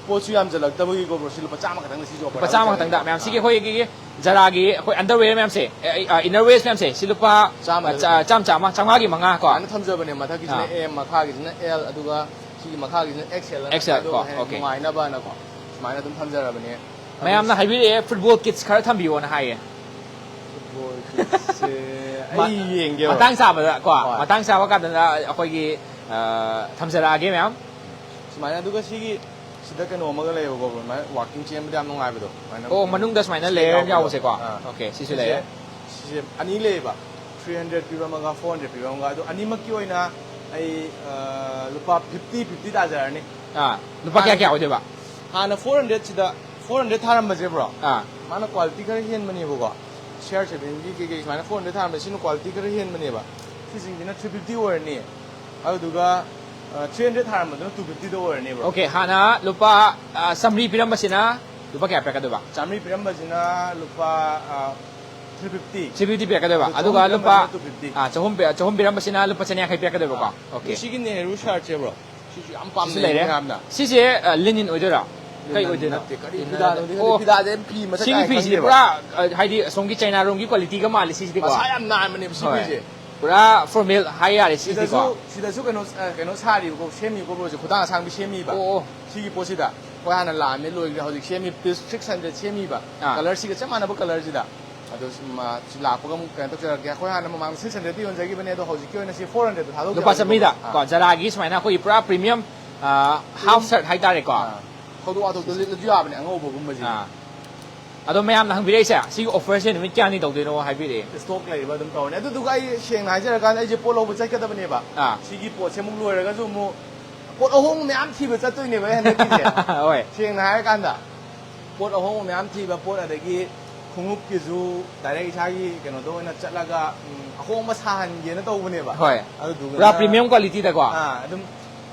ꯄꯣꯠꯁꯨ ꯌꯥꯝꯁꯤꯜꯂꯛꯇꯕꯒꯤꯀꯣ, bro, ꯁꯤ ꯂꯨꯄꯥ ꯆꯥꯝꯃ ꯈꯛꯇꯪꯗ ꯁꯤꯁꯨ offer ꯂꯨꯄꯥ ꯆꯥꯝꯃ ꯊꯥꯖꯕꯅꯦ꯫ ꯈꯛꯇꯪꯗ꯫ ꯃꯌꯥꯝ ꯁꯤꯒꯤ ꯑꯥ꯫ ꯑꯩꯈꯣꯏꯒꯤ Zara ꯒꯤ ꯑꯩꯈꯣꯏ underwear ꯃꯌꯥꯝꯁꯦ, ꯑꯦ, ꯑꯩ, ꯑꯥ, inner wears ꯃꯌꯥꯝꯁꯦ, ꯁꯤ ꯂꯨꯄꯥ, ꯆꯥꯝꯃꯗ ꯑꯥ, ꯆꯥ-, ꯂꯨꯄꯥ ꯆꯥꯝꯃ, ꯆꯥꯝꯃ, ꯆꯥꯝꯃꯉꯥꯒꯤ ꯃꯉꯥ ꯀꯣ꯫ ꯁꯨꯃꯥꯏꯅ ꯊꯝꯖꯕꯅꯦ, ꯃꯊꯛꯀꯤꯁꯤꯅ ꯑꯥ꯫ M, ꯃꯈꯥꯒꯤꯁꯤꯅ L, ꯑꯗꯨꯒ ꯁꯤꯒꯤ ꯃꯈꯥꯒꯤꯁꯤꯅ X L ꯑꯅ X L ꯀꯣ, ꯈꯥꯏꯗꯣꯛꯑꯒ ꯍꯦꯟꯅ okay꯫ ꯅꯨꯡꯉꯥꯏꯅꯕꯅꯀꯣ, ꯁꯨꯃꯥꯏꯅ ꯑꯗꯨꯝ ꯊꯝꯖꯔꯕꯅꯦ꯫ ꯑꯗꯨ ꯃꯌꯥꯝꯅ ꯍꯥꯏꯕꯤꯔꯛꯑꯦ, football kits ꯈꯔ ꯊꯝꯕꯤꯌꯣꯅ ꯍꯥꯏꯌꯦ꯫ Football kits ꯁꯦ ꯃ-, ꯑꯩ ꯌꯦꯡꯒꯦꯕ꯫ ꯃꯇꯥꯡ ꯆꯥꯕꯗ ꯀꯣ, ꯍꯣꯏ꯫ ꯃꯇꯥꯡ ꯆꯥꯕ ꯀꯥꯟꯗꯅ ꯑꯩꯈꯣꯏꯒꯤ, ꯑ, ꯊꯝꯖꯔꯛꯑꯒꯦ ꯃꯌꯥꯝ꯫ ꯁꯨꯃꯥꯏꯅ, ꯑꯗꯨꯒ ꯁꯤꯒꯤ, ꯁꯤꯗ ꯀꯩꯅꯣ ꯑꯃꯒ ꯂꯩꯌꯦꯕꯀꯣ, bro, ꯑꯗꯨꯃꯥꯏꯅ walking ꯆꯦꯟꯕꯗ ꯌꯥꯝ ꯅꯨꯡꯉꯥꯏꯕꯗꯣ, ꯑꯗꯨꯃꯥꯏꯅ ꯑꯣ, ꯃꯅꯨꯡꯗ ꯁꯨꯃꯥꯏꯅ ꯁꯤꯗ layer ꯑꯃ ꯌꯥꯎꯕꯗꯣ꯫ ꯌꯥꯎꯕꯁꯦꯀꯣ? ꯑꯥ꯫ Okay, ꯁꯤꯁꯨ ꯁꯤꯁꯦ, ꯂꯩꯔꯦ꯫ ꯁꯤꯁꯦ ꯑꯅꯤ ꯂꯩꯌꯦꯕ, three hundred ꯄꯤꯕ ꯑꯃꯒ, four hundred ꯄꯤꯕ ꯑꯃꯒ꯫ ꯑꯗꯣ ꯑꯅꯤꯃꯛꯀꯤ ꯑꯣꯏꯅ ꯑꯩ, ꯑ, ꯂꯨꯄꯥ fifty fifty ꯇꯥꯖꯔꯅꯤ꯫ ꯑꯥ, ꯂꯨꯄꯥ ꯀꯌꯥ ꯍꯥꯟꯅ, ꯀꯌꯥ ꯑꯣꯏꯗꯣꯏꯕ? ꯍꯥꯟꯅ four hundred ꯁꯤꯗ, four hundred ꯊꯥꯔꯝꯕꯁꯦ, bro, ꯑꯥ꯫ ꯃꯥꯅ quality ꯈꯔ ꯍꯦꯟꯕꯅꯦꯕꯀꯣ꯫ C R seven ꯒꯤ ꯀꯩꯀꯩ ꯁꯨꯃꯥꯏꯅ four hundred ꯊꯥꯔꯝꯕꯁꯦ, ꯁꯤꯅ quality ꯈꯔ ꯍꯦꯟꯕꯅꯦꯕ꯫ ꯁꯤꯁꯤꯡꯁꯤꯅ three fifty ꯑꯣꯏꯔꯅꯤ꯫ ꯑꯗꯨꯗꯨꯒ ꯊ꯭ꯔꯤ ꯍꯟꯗ꯭ꯔꯦꯗ ꯊꯥꯔꯝꯕꯗꯨꯅ ꯇꯨ ꯐꯤꯐꯇꯤꯗ ꯑꯣꯏꯔꯅꯦꯕ꯫ Okay, ꯍꯥꯟꯅ ꯂꯨꯄꯥ ꯆꯥꯝꯃꯔꯤ ꯄꯤꯔꯝꯕꯁꯤꯅ ꯂꯨꯄꯥ ꯀꯌꯥ ꯄꯤꯔꯛꯀꯗꯣꯏꯕ? ꯆꯥꯝꯃꯔꯤ ꯄꯤꯔꯝꯕꯁꯤꯅ ꯂꯨꯄꯥ ꯊ꯭ꯔꯤ ꯐꯤꯐꯇꯤ꯫ ꯊ꯭ꯔꯤ ꯐꯤꯐꯇꯤ ꯄꯤꯔꯛꯀꯗꯣꯏꯕ, ꯑꯗꯨꯒ ꯂꯨꯄꯥ ꯇꯨ ꯐꯤꯐꯇꯤ꯫ ꯑꯥ, ꯆꯍꯨꯝ ꯄꯤ- ꯆꯍꯨꯝ ꯄꯤꯔꯝꯕꯁꯤꯅ ꯂꯨꯄꯥ ꯆꯅꯤ ꯌꯥꯡꯈꯩ ꯄꯤꯔꯛꯀꯗꯣꯏꯕꯀꯣ꯫ Okay. ꯁꯤꯒꯤ ꯅꯦꯍꯔꯨ ꯁꯥꯔꯠꯁꯦ ꯕ꯭ꯔꯣ, ꯁꯤꯁꯨ ꯌꯥꯝ ꯁꯤꯁꯨ ꯄꯥꯝꯅꯩ ꯂꯩꯔꯦ꯫ ꯃꯌꯥꯝꯅ꯫ ꯁꯤꯁꯦ ꯂꯤꯅꯤꯟ ꯑꯣꯏꯗꯣꯏꯔꯥ? ꯀꯩ ꯑꯣꯏꯗꯣꯏꯅꯣ? ꯅꯠꯇꯦ, ꯀꯔꯤ ꯐꯤꯗꯥꯅꯣ? ꯈꯪꯗꯦ, ꯀꯔꯤ ꯑꯣ, ꯐꯤꯗꯥꯗꯤ ꯐꯤ ꯃꯁꯛ ꯁꯤꯒꯤ ꯀꯥꯏ ꯐꯤꯁꯤꯗꯤ ꯈꯪꯗꯦꯕ꯫ ꯄꯨꯔꯥ, ꯑ, ꯍꯥꯏꯗꯤ ꯑꯁꯣꯝꯒꯤ ꯆꯩꯅꯥꯔꯣꯝꯒꯤ ꯀ꯭ꯋꯥꯂꯤꯇꯤꯒ ꯃꯥꯜꯂꯦ ꯁꯤꯁꯤꯗꯤꯀꯣ꯫ ꯃꯁꯥ ꯌꯥꯝ ꯅꯥꯟꯕꯅꯦꯕ ꯁꯤ ꯍꯣꯏ꯫ ꯐꯤꯁꯦ꯫ ꯄꯨꯔꯥ ꯐꯣꯔꯃꯦꯜ ꯍꯥꯏ ꯌꯥꯔꯦ ꯁꯤꯁꯤꯗꯤꯀꯣ꯫ ꯁꯤꯗꯁꯨ ꯁꯤꯗꯁꯨ ꯀꯩꯅꯣ ꯑ, ꯀꯩꯅꯣ ꯁꯥꯔꯤꯕꯀꯣ, ꯁꯦꯝꯃꯤꯕꯀꯣ ꯕ꯭ꯔꯣꯁꯦ, ꯈꯨꯗꯥꯡ ꯑꯁꯥꯡꯕꯤ ꯁꯦꯝꯃꯤꯕ꯫ ꯑꯣ, ꯑꯣ꯫ ꯁꯤꯒꯤ ꯄꯣꯠꯁꯤꯗ ꯑꯩꯈꯣꯏ ꯍꯥꯟꯅ ꯂꯥꯛꯑꯝꯃꯦ, ꯂꯣꯏꯈ꯭ꯔꯦ꯫ ꯍꯧꯖꯤꯛ ꯁꯦꯝꯃꯤ ꯄꯤꯁ ꯁꯤꯛꯁ ꯍꯟꯗ꯭ꯔꯦꯗ ꯁꯦꯝꯃꯤꯕ꯫ ꯑꯥ꯫ ꯀꯂꯔꯁꯤꯒ ꯆꯞ ꯃꯥꯟꯅꯕ ꯀꯂꯔꯁꯤꯗ꯫ ꯑꯗꯣ ꯁꯤ ꯃꯥ-, ꯁꯤ ꯂꯥꯛꯄꯒ ꯑꯃꯨꯛ ꯀꯩꯅꯣ ꯇꯧꯖꯔꯛꯀꯦ꯫ ꯑꯩꯈꯣꯏ ꯍꯥꯟꯅ ꯃꯃꯥꯡꯗ ꯁꯤꯛꯁ ꯍꯟꯗ꯭ꯔꯦꯗꯇ ꯌꯣꯟꯖꯈꯤꯕꯅꯦ, ꯑꯗꯣ ꯍꯧꯖꯤꯛꯀꯤ ꯑꯣꯏꯅ ꯁꯤ ꯐꯣꯔ ꯍꯟꯗ꯭ꯔꯦꯗꯇ ꯊꯥꯗꯣꯛꯆꯔꯒꯦ꯫ ꯂꯨꯄꯥ ꯆꯥꯝꯃꯔꯤꯗ ꯑꯥ꯫ ꯀꯣ, ꯖꯔꯥꯒꯤ ꯁꯨꯃꯥꯏꯅ ꯑꯩꯈꯣꯏꯒꯤ ꯄꯨꯔꯥ ꯄ꯭ꯔꯤꯃꯤꯌꯝ ꯍꯥꯐ ꯁꯔꯠ ꯍꯥꯏꯇꯥꯔꯦꯀꯣ꯫ ꯑꯥ꯫ ꯊꯧꯗꯣꯛ ꯋꯥꯊꯣꯛꯇ ꯂꯤꯠꯂꯁꯨ ꯌꯥꯕꯅꯦ ꯑꯉꯧꯕꯒꯨꯝꯕꯁꯦ꯫ ꯑꯥ꯫ ꯑꯗꯣ ꯃꯌꯥꯝꯅ ꯍꯪꯕꯤꯔꯛꯏꯁꯦ ꯁꯤꯒꯤ ꯑꯣꯐꯔꯁꯦ ꯅꯨꯃꯤꯠ ꯀꯌꯥꯅꯤ ꯇꯧꯗꯣꯏꯅꯣ ꯍꯥꯏꯕꯤꯔꯛꯑꯦ꯫ ꯁ꯭ꯇꯣꯛ ꯂꯩꯔꯤꯕ ꯑꯗꯨꯝ ꯇꯧꯔꯅꯤ꯫ ꯑꯗꯨꯗꯨꯒ ꯑꯩ ꯁꯦꯡꯅ ꯍꯥꯏꯖꯔꯀꯥꯟꯗ ꯑꯩꯁꯦ ꯄꯣꯠ ꯂꯧꯕ ꯆꯠꯀꯗꯕꯅꯦꯕ꯫ ꯑꯥ꯫ ꯁꯤꯒꯤ ꯄꯣꯠꯁꯦ ꯑꯃꯨꯛ ꯂꯣꯏꯔꯒꯁꯨ ꯑꯃꯨꯛ ꯄꯣꯠ ꯑꯍꯣꯡꯕ ꯃꯌꯥꯝ ꯊꯤꯕ ꯆꯠꯇꯣꯏꯅꯦꯕ ꯑꯩ ꯍꯟꯗꯛꯀꯤꯁꯦ꯫ ꯍꯣꯏ꯫ ꯁꯦꯡꯅ ꯍꯥꯏꯔꯀꯥꯟꯗ ꯄꯣꯠ ꯑꯍꯣꯡꯕ ꯃꯌꯥꯝ ꯊꯤꯕ, ꯄꯣꯠ ꯑꯗꯒꯤ ꯈꯣꯡꯎꯞꯀꯤꯁꯨ ꯗꯥꯏꯔꯦꯛ ꯏꯁꯥꯒꯤ ꯀꯩꯅꯣꯗ ꯑꯣꯏꯅ ꯆꯠꯂꯒ, ꯎꯝ, ꯑꯍꯣꯡꯕ ꯁꯥꯍꯟꯒꯦꯅ ꯇꯧꯕꯅꯦꯕ꯫ ꯍꯣꯏ꯫ ꯑꯗꯨꯗꯨꯒ ꯄꯨꯔꯥ ꯄ꯭ꯔꯤꯃꯤꯌꯝ ꯀ꯭ꯋꯥꯂꯤꯇꯤꯗꯀꯣ꯫ ꯑꯥ, ꯑꯗꯨꯝ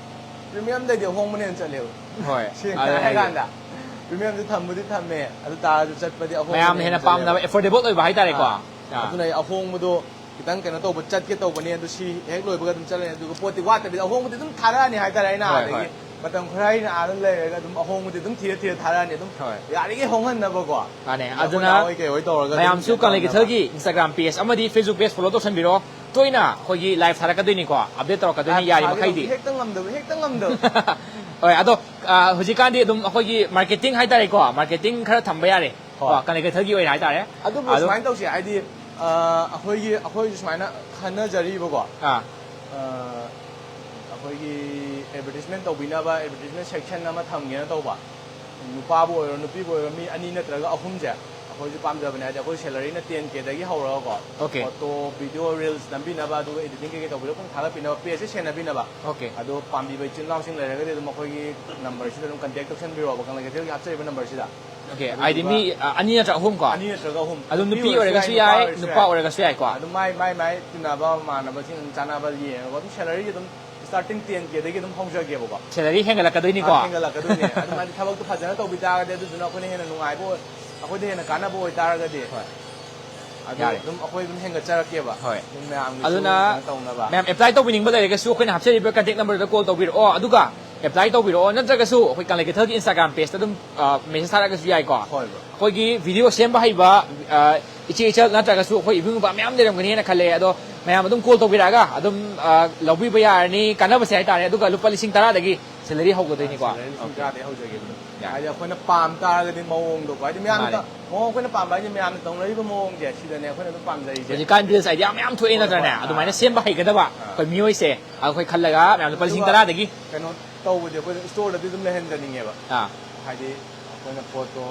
ꯄ꯭ꯔꯤꯃꯤꯌꯝꯗꯩꯗꯤ ꯑꯍꯣꯡꯕꯅ ꯍꯦꯟꯅ ꯆꯠꯂꯦꯕ꯫ ꯍꯣꯏ꯫ ꯁꯦꯡꯅ ꯑꯗꯨ ꯍꯥꯏꯗꯤ ꯍꯥꯏꯔꯀꯥꯟꯗ ꯄ꯭ꯔꯤꯃꯤꯌꯝꯗꯤ ꯊꯝꯕꯨꯗꯤ ꯊꯝꯃꯦ, ꯑꯗꯨ ꯇꯥꯔꯁꯨ ꯆꯠꯄꯗꯤ ꯑꯍꯣꯡꯕꯅ ꯃꯌꯥꯝꯅ ꯍꯦꯟꯅ ꯆꯠꯂꯦꯕ꯫ ꯄꯥꯝꯅꯕ affordable ꯑꯣꯏꯕ ꯍꯥꯏꯇꯥꯔꯦꯀꯣ꯫ ꯑꯥ꯫ ꯑꯥ꯫ ꯑꯗꯨꯅ ꯑꯩ ꯑꯍꯣꯡꯕꯗꯣ ꯈꯤꯇꯪ ꯀꯩꯅꯣ ꯇꯧꯕ ꯆꯠꯀꯦ ꯇꯧꯕꯅꯦ, ꯑꯗꯨ ꯁꯤ ꯍꯦꯛ ꯂꯣꯏꯕꯒ ꯑꯗꯨꯝ ꯆꯠꯂꯅꯤ꯫ ꯑꯗꯨꯒ ꯄꯣꯠꯇꯤ ꯋꯥꯠꯇꯕꯤꯗ ꯑꯍꯣꯡꯕꯗꯤ ꯑꯗꯨꯝ ꯊꯥꯔꯛꯑꯅꯤ ꯍꯥꯏꯇꯥꯔꯦ꯫ ꯑꯩꯅ ꯍꯣꯏ, ꯑꯥꯗꯒꯤ ꯍꯣꯏ꯫ ꯃꯇꯝ ꯈꯔ ꯑꯩꯅ ꯑꯥꯗ ꯂꯩꯔꯒ ꯑꯗꯨꯝ ꯑꯍꯣꯡꯕꯗꯤ ꯑꯗꯨꯝ ꯊꯤꯔ ꯊꯤꯔ ꯊꯥꯔꯛꯑꯅꯤ ꯑꯗꯨꯝ꯫ ꯍꯣꯏ꯫ ꯌꯥꯔꯤꯈꯩ ꯍꯣꯡꯍꯟꯅꯕꯀꯣ꯫ ꯃꯥꯅꯦ꯫ ꯑꯩꯈꯣꯏ ꯑꯗꯨꯅ ꯅꯍꯥꯟꯋꯥꯏ ꯀꯩꯍꯣꯏ ꯇꯧꯔꯒ ꯑꯗꯨꯝ ꯃꯌꯥꯝꯁꯨ ꯌꯦꯡꯕ ꯀꯪꯂꯩ ꯉꯝꯅꯕ꯫ ꯀꯩꯊꯦꯜꯒꯤ Instagram page ꯑꯃꯗꯤ Facebook page follow ꯇꯧꯁꯟꯕꯤꯔꯣ꯫ ꯇꯣꯏꯅ ꯑꯩꯈꯣꯏꯒꯤ live ꯊꯥꯔꯛꯀꯗꯣꯏꯅꯤꯀꯣ, update ꯇꯧꯔꯛꯀꯗꯣꯏꯅꯤ, ꯌꯥꯔꯤ ꯃꯈꯩꯗꯤ꯫ ꯍꯦꯛꯇ ꯉꯝꯗꯕ, ꯍꯦꯛꯇ ꯉꯝꯗꯕ꯫ ꯍꯣꯏ, ꯑꯗꯣ, ꯑ, ꯍꯧꯖꯤꯛꯀꯥꯟꯗꯤ ꯑꯗꯨꯝ ꯑꯩꯈꯣꯏꯒꯤ marketing ꯍꯥꯏꯇꯥꯔꯦꯀꯣ, marketing ꯈꯔ ꯊꯝꯕ ꯌꯥꯔꯦ꯫ ꯍꯣꯏ꯫ ꯀꯣ, ꯀꯪꯂꯩ ꯀꯩꯊꯦꯜꯒꯤ ꯑꯣꯏꯅ ꯍꯥꯏꯇꯥꯔꯦ꯫ ꯑꯗꯨꯕꯨ ꯑꯗꯨ ꯁꯨꯃꯥꯏꯅ ꯇꯧꯁꯦ, ꯍꯥꯏꯗꯤ, ꯑ, ꯑꯩꯈꯣꯏꯒꯤ, ꯑꯩꯈꯣꯏꯁꯨ ꯁꯨꯃꯥꯏꯅ ꯈꯟꯅꯖꯔꯤꯕꯀꯣ꯫ ꯑꯥ꯫ ꯑ, ꯑꯩꯈꯣꯏꯒꯤ advertisement ꯇꯧꯕꯤꯅꯕ advertisement section ꯑꯃ ꯊꯝꯒꯦꯅ ꯇꯧꯕ꯫ ꯅꯨꯄꯥꯕꯨ ꯑꯣꯏꯔꯣ, ꯅꯨꯄꯤꯕꯨ ꯑꯣꯏꯔꯣ, ꯃꯤ ꯑꯅꯤ ꯅꯠꯇ꯭ꯔꯒ ꯑꯍꯨꯝꯁꯦ ꯑꯩꯈꯣꯏꯁꯨ ꯄꯥꯝꯖꯕꯅꯦ꯫ ꯍꯥꯏꯗꯤ ꯑꯩꯈꯣꯏ salaryꯅ ten Kꯗꯒꯤ ꯍꯧꯔꯒꯀꯣ, Okay꯫ Photo, video, reels ꯅꯝꯕꯤꯅꯕ, ꯑꯗꯨꯒ editing ꯀꯩꯀꯩ ꯇꯧꯕꯤꯅꯕ ꯄꯨꯡ ꯊꯥꯒꯠꯄꯤꯅꯕ, pageꯁꯦ ꯁꯦꯟꯅꯕꯤꯅꯕ꯫ Okay꯫ ꯑꯗꯣ ꯄꯥꯝꯕꯤꯕ ꯏꯆꯤꯜ ꯏꯅꯥꯎꯁꯤꯡ ꯂꯩꯔꯒꯗꯤ ꯑꯗꯨꯝ ꯑꯩꯈꯣꯏꯒꯤ numberꯁꯤꯗ ꯑꯗꯨꯝ contact ꯇꯧꯁꯟꯕꯤꯔꯛꯑꯣꯕ, ꯀꯪꯂꯩ ꯀꯩꯊꯦꯜꯒꯤ ꯍꯥꯞꯆꯔꯤꯕ numberꯁꯤꯗ꯫ Okay, ꯍꯥꯏꯗꯤ ꯃꯤ ꯑ, ꯑꯅꯤ ꯅꯠꯇ꯭ꯔꯒ ꯑꯍꯨꯝ ꯀꯣ? ꯑꯅꯤ ꯅꯠꯇ꯭ꯔꯒ ꯑꯍꯨꯝ. ꯑꯗꯨꯝ ꯅꯨꯄꯤ ꯑꯣꯏꯔꯒꯁꯨ ꯌꯥꯏ, ꯅꯨꯄꯥ ꯑꯣꯏꯔꯒꯁꯨ ꯌꯥꯏꯀꯣ? ꯑꯗꯨꯝ ꯃꯥꯏ ꯃꯥꯏ ꯃꯥꯏ ꯇꯤꯟꯅꯕ ꯃꯃꯥꯟꯅꯕꯁꯤꯡ ꯑꯗꯨꯝ ꯆꯥꯟꯅꯕ ꯌꯦꯡꯉꯒ ꯑꯗꯨꯝ salary ꯑꯗꯨꯝ starting ten K ꯗꯒꯤ ꯑꯗꯨꯝ ꯍꯧꯖꯒꯦꯕꯀꯣ. Salary ꯍꯦꯟꯒꯠꯂꯛꯀꯗꯣꯏꯅꯤꯀꯣ? ꯑꯥ, ꯍꯦꯟꯒꯠꯂꯛꯀꯗꯣꯏꯅꯦ. ꯑꯗꯨꯝ ꯍꯥꯏꯗꯤ ꯊꯕꯛꯇꯣ ꯐꯖꯅ ꯇꯧꯕꯤ ꯇꯥꯔꯒꯗꯤ ꯑꯗꯨꯗꯨꯅ ꯑꯩꯈꯣꯏꯅ ꯍꯦꯟꯅ ꯅꯨꯡꯉꯥꯏꯕ ꯑꯣꯏ-, ꯑꯩꯈꯣꯏꯗ ꯍꯦꯟꯅ ꯀꯥꯟꯅꯕ ꯑꯣꯏꯇꯥꯔꯒꯗꯤ ꯍꯣꯏ. ꯑꯗꯨ ꯌꯥꯔꯦ. ꯑꯗꯨꯝ ꯑꯩꯈꯣꯏ ꯑꯗꯨꯝ ꯍꯦꯟꯒꯠꯆꯔꯛꯀꯦꯕ. ꯍꯣꯏ. ꯑꯗꯨꯝ ꯃꯌꯥꯝꯒꯤꯁꯨ ꯑꯗꯨꯅ ꯀꯩꯅꯣ ꯇꯧꯅꯕ. ꯃꯌꯥꯝ apply ꯇꯧꯕꯤꯅꯤꯡꯕ ꯂꯩꯔꯒꯁꯨ ꯑꯩꯈꯣꯏꯅ ꯍꯥꯞꯆꯔꯤꯕ contact number ꯗ call ꯇꯧꯕꯤꯔꯛꯑꯣ, ꯑꯗꯨꯒ apply ꯇꯧꯕꯤꯔꯛꯑꯣ. ꯅꯠꯇ꯭ꯔꯒꯁꯨ ꯑꯩꯈꯣꯏ ꯀꯪꯂꯩ ꯀꯩꯊꯦꯜꯒꯤ Instagram page ꯇ ꯑꯗꯨꯝ, ꯑ, message ꯊꯥꯔꯛꯑꯒꯁꯨ ꯌꯥꯏꯀꯣ. ꯍꯣꯏ, ꯕ꯭ꯔꯣ. ꯑꯩꯈꯣꯏꯒꯤ video ꯁꯦꯝꯕ ꯍꯩꯕ, ꯑ, ꯏꯆꯦ ꯏꯆꯜ ꯅꯠꯇ꯭ꯔꯒꯁꯨ ꯑꯩꯈꯣꯏ ꯏꯕꯨꯡ ꯏꯄ꯭ꯋꯥ ꯃꯌꯥꯝ ꯂꯩꯔꯝꯒꯅꯤꯅ ꯈꯜꯂꯦ꯫ ꯑꯗꯣ ꯃꯌꯥꯝ ꯑꯗꯨꯝ call ꯇꯧꯕꯤꯔꯛꯑꯒ ꯑꯗꯨꯝ, ꯑ, ꯂꯧꯕꯤꯕ ꯌꯥꯔꯅꯤ, ꯀꯥꯟꯅꯕꯁꯦ ꯍꯥꯏꯇꯥꯔꯦ꯫ ꯑꯗꯨꯒ ꯂꯨꯄꯥ ꯂꯤꯁꯤꯡ ꯇꯔꯥꯗꯒꯤ salary ꯍꯧꯒꯗꯣꯏꯅꯤꯀꯣ꯫ Salary ꯂꯤꯁꯤꯡ ꯇꯔꯥꯗꯒꯤ ꯍꯧꯖꯒꯦ ꯑꯗꯨꯝ. ꯌꯥꯏ. ꯍꯥꯏꯗꯤ ꯑꯩꯈꯣꯏꯅ ꯄꯥꯝ ꯇꯥꯔꯒꯗꯤ ꯃꯑꯣꯡꯗꯣꯀꯣ, ꯍꯥꯏꯗꯤ ꯃꯌꯥꯝꯅ ꯃꯥꯅꯦ. ꯇ-, ꯃꯑꯣꯡ ꯑꯩꯈꯣꯏꯅ ꯄꯥꯝꯕ ꯍꯥꯏꯁꯦ ꯃꯌꯥꯝꯅ ꯇꯧꯅꯔꯤꯕ ꯃꯑꯣꯡꯁꯦ ꯁꯤꯗꯅꯦ ꯑꯩꯈꯣꯏꯅ ꯑꯗꯨꯝ ꯄꯥꯝꯖꯔꯤꯁꯦ. ꯍꯧꯖꯤꯛꯀꯥꯟ reels idea ꯃꯌꯥꯝ ꯊꯣꯛꯑꯦ ꯍꯣꯏ, ꯅꯠꯇ꯭ꯔꯅꯦ? ꯍꯣꯏ. ꯑꯗꯨꯃꯥꯏꯅ ꯑꯥ. ꯁꯦꯝꯕ ꯍꯩꯒꯗꯕ ꯑꯥ. ꯑꯩꯈꯣꯏ ꯃꯤꯑꯣꯏꯁꯦ, ꯑꯩꯈꯣꯏ ꯈꯜꯂꯒ ꯃꯌꯥꯝ ꯂꯨꯄꯥ ꯂꯤꯁꯤꯡ ꯇꯔꯥꯗꯒꯤ. ꯑꯗꯨꯒ ꯀꯩꯅꯣ ꯇꯧꯕꯗꯤ ꯑꯩꯈꯣꯏ store ꯗꯗꯤ ꯑꯗꯨꯝ ꯂꯩꯍꯟꯖꯅꯤꯡꯉꯦꯕ. ꯑꯥ. ꯍꯥꯏꯗꯤ ꯑꯩꯈꯣꯏꯅ ꯄꯣꯠꯇꯣ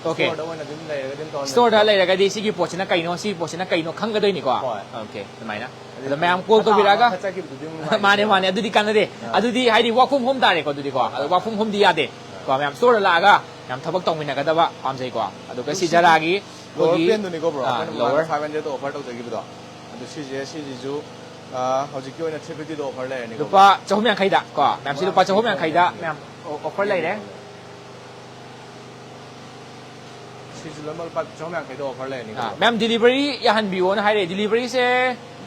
Okay. Store ꯗ ꯑꯣꯏꯅ ꯑꯗꯨꯝ ꯂꯩꯔꯒꯗꯤ ꯑꯗꯨꯝ ꯇꯧꯍꯟꯕ. Store ꯗ ꯂꯩꯔꯒꯗꯤ ꯁꯤꯒꯤ ꯄꯣꯠꯁꯤꯅ ꯀꯩꯅꯣ, ꯁꯤꯒꯤ ꯄꯣꯠꯁꯤꯅ ꯀꯩꯅꯣ ꯈꯪꯒꯗꯣꯏꯅꯤꯀꯣ꯫ ꯍꯣꯏ. Okay, ꯑꯗꯨꯃꯥꯏꯅ. ꯑꯗꯩ ꯑꯗꯣ ꯃꯌꯥꯝ call ꯃꯊꯪ ꯇꯧꯕꯤꯔꯛꯑꯒ. ꯑꯃ ꯆꯠꯈꯤꯕꯗꯨꯗꯤ ꯑꯃꯨꯛ ꯅꯨꯡꯉꯥꯏꯇꯦ. ꯃꯥꯅꯦ, ꯃꯥꯅꯦ, ꯑꯗꯨꯗꯤ ꯀꯥꯟꯅꯗꯦ. ꯑꯥ. ꯑꯗꯨꯗꯤ ꯍꯥꯏꯗꯤ work from home ꯇꯥꯔꯦꯀꯣ, ꯑꯗꯨꯗꯤꯀꯣ. ꯍꯣꯏ, ꯍꯣꯏ. Work from home ꯗꯤ ꯌꯥꯗꯦ. ꯑꯥ. ꯀꯣ, ꯃꯌꯥꯝ store ꯗ ꯂꯥꯛꯑꯒ ꯃꯌꯥꯝ ꯊꯕꯛ ꯇꯧꯃꯤꯟꯅꯒꯗꯕ ꯄꯥꯝꯖꯩꯀꯣ. ꯑꯗꯨꯒ ꯑꯗꯨ ꯁꯤ ꯁꯤꯒꯤ Zara ꯒꯤ lower ꯑꯩꯈꯣꯏꯒꯤ, ꯄꯦꯟꯗꯨꯅꯤꯀꯣ, ꯕ꯭ꯔꯣ? ꯑꯥ, ꯑꯩꯈꯣꯏꯅ ꯃꯃꯥꯡꯗ lower. Five hundred ꯗ offer ꯇꯧꯖꯈꯤꯕꯗꯣ, ꯑꯗꯨ ꯁꯤꯁꯦ, ꯁꯤꯁꯤꯁꯨ, ꯑꯥ, ꯍꯧꯖꯤꯛꯀꯤ ꯑꯣꯏꯅ three fifty ꯗ offer ꯂꯩꯔꯅꯤꯀꯣ, ꯕ꯭ꯔꯣ? ꯂꯨꯄꯥ ꯆꯍꯨꯝ ꯌꯥꯡꯈꯩꯗ ꯀꯣ, ꯃꯌꯥꯝꯁꯤ ꯂꯨꯄꯥ ꯆꯍꯨꯝ ꯌꯥꯡꯈꯩꯗ ꯃꯌꯥꯝ offer ꯂꯩꯔꯦ. ꯁꯤꯁꯨ ꯂꯣꯏꯅꯃꯛ ꯂꯨꯄꯥ ꯆꯍꯨꯝ ꯌꯥꯡꯈꯩꯗ offer ꯂꯩꯔꯅꯤꯀꯣ, ꯑꯥ, ꯕ꯭ꯔꯣ? ꯃꯌꯥꯝ delivery ꯌꯥꯍꯟꯕꯤꯌꯣꯅ ꯍꯥꯏꯔꯦ. Delivery ꯁꯦ,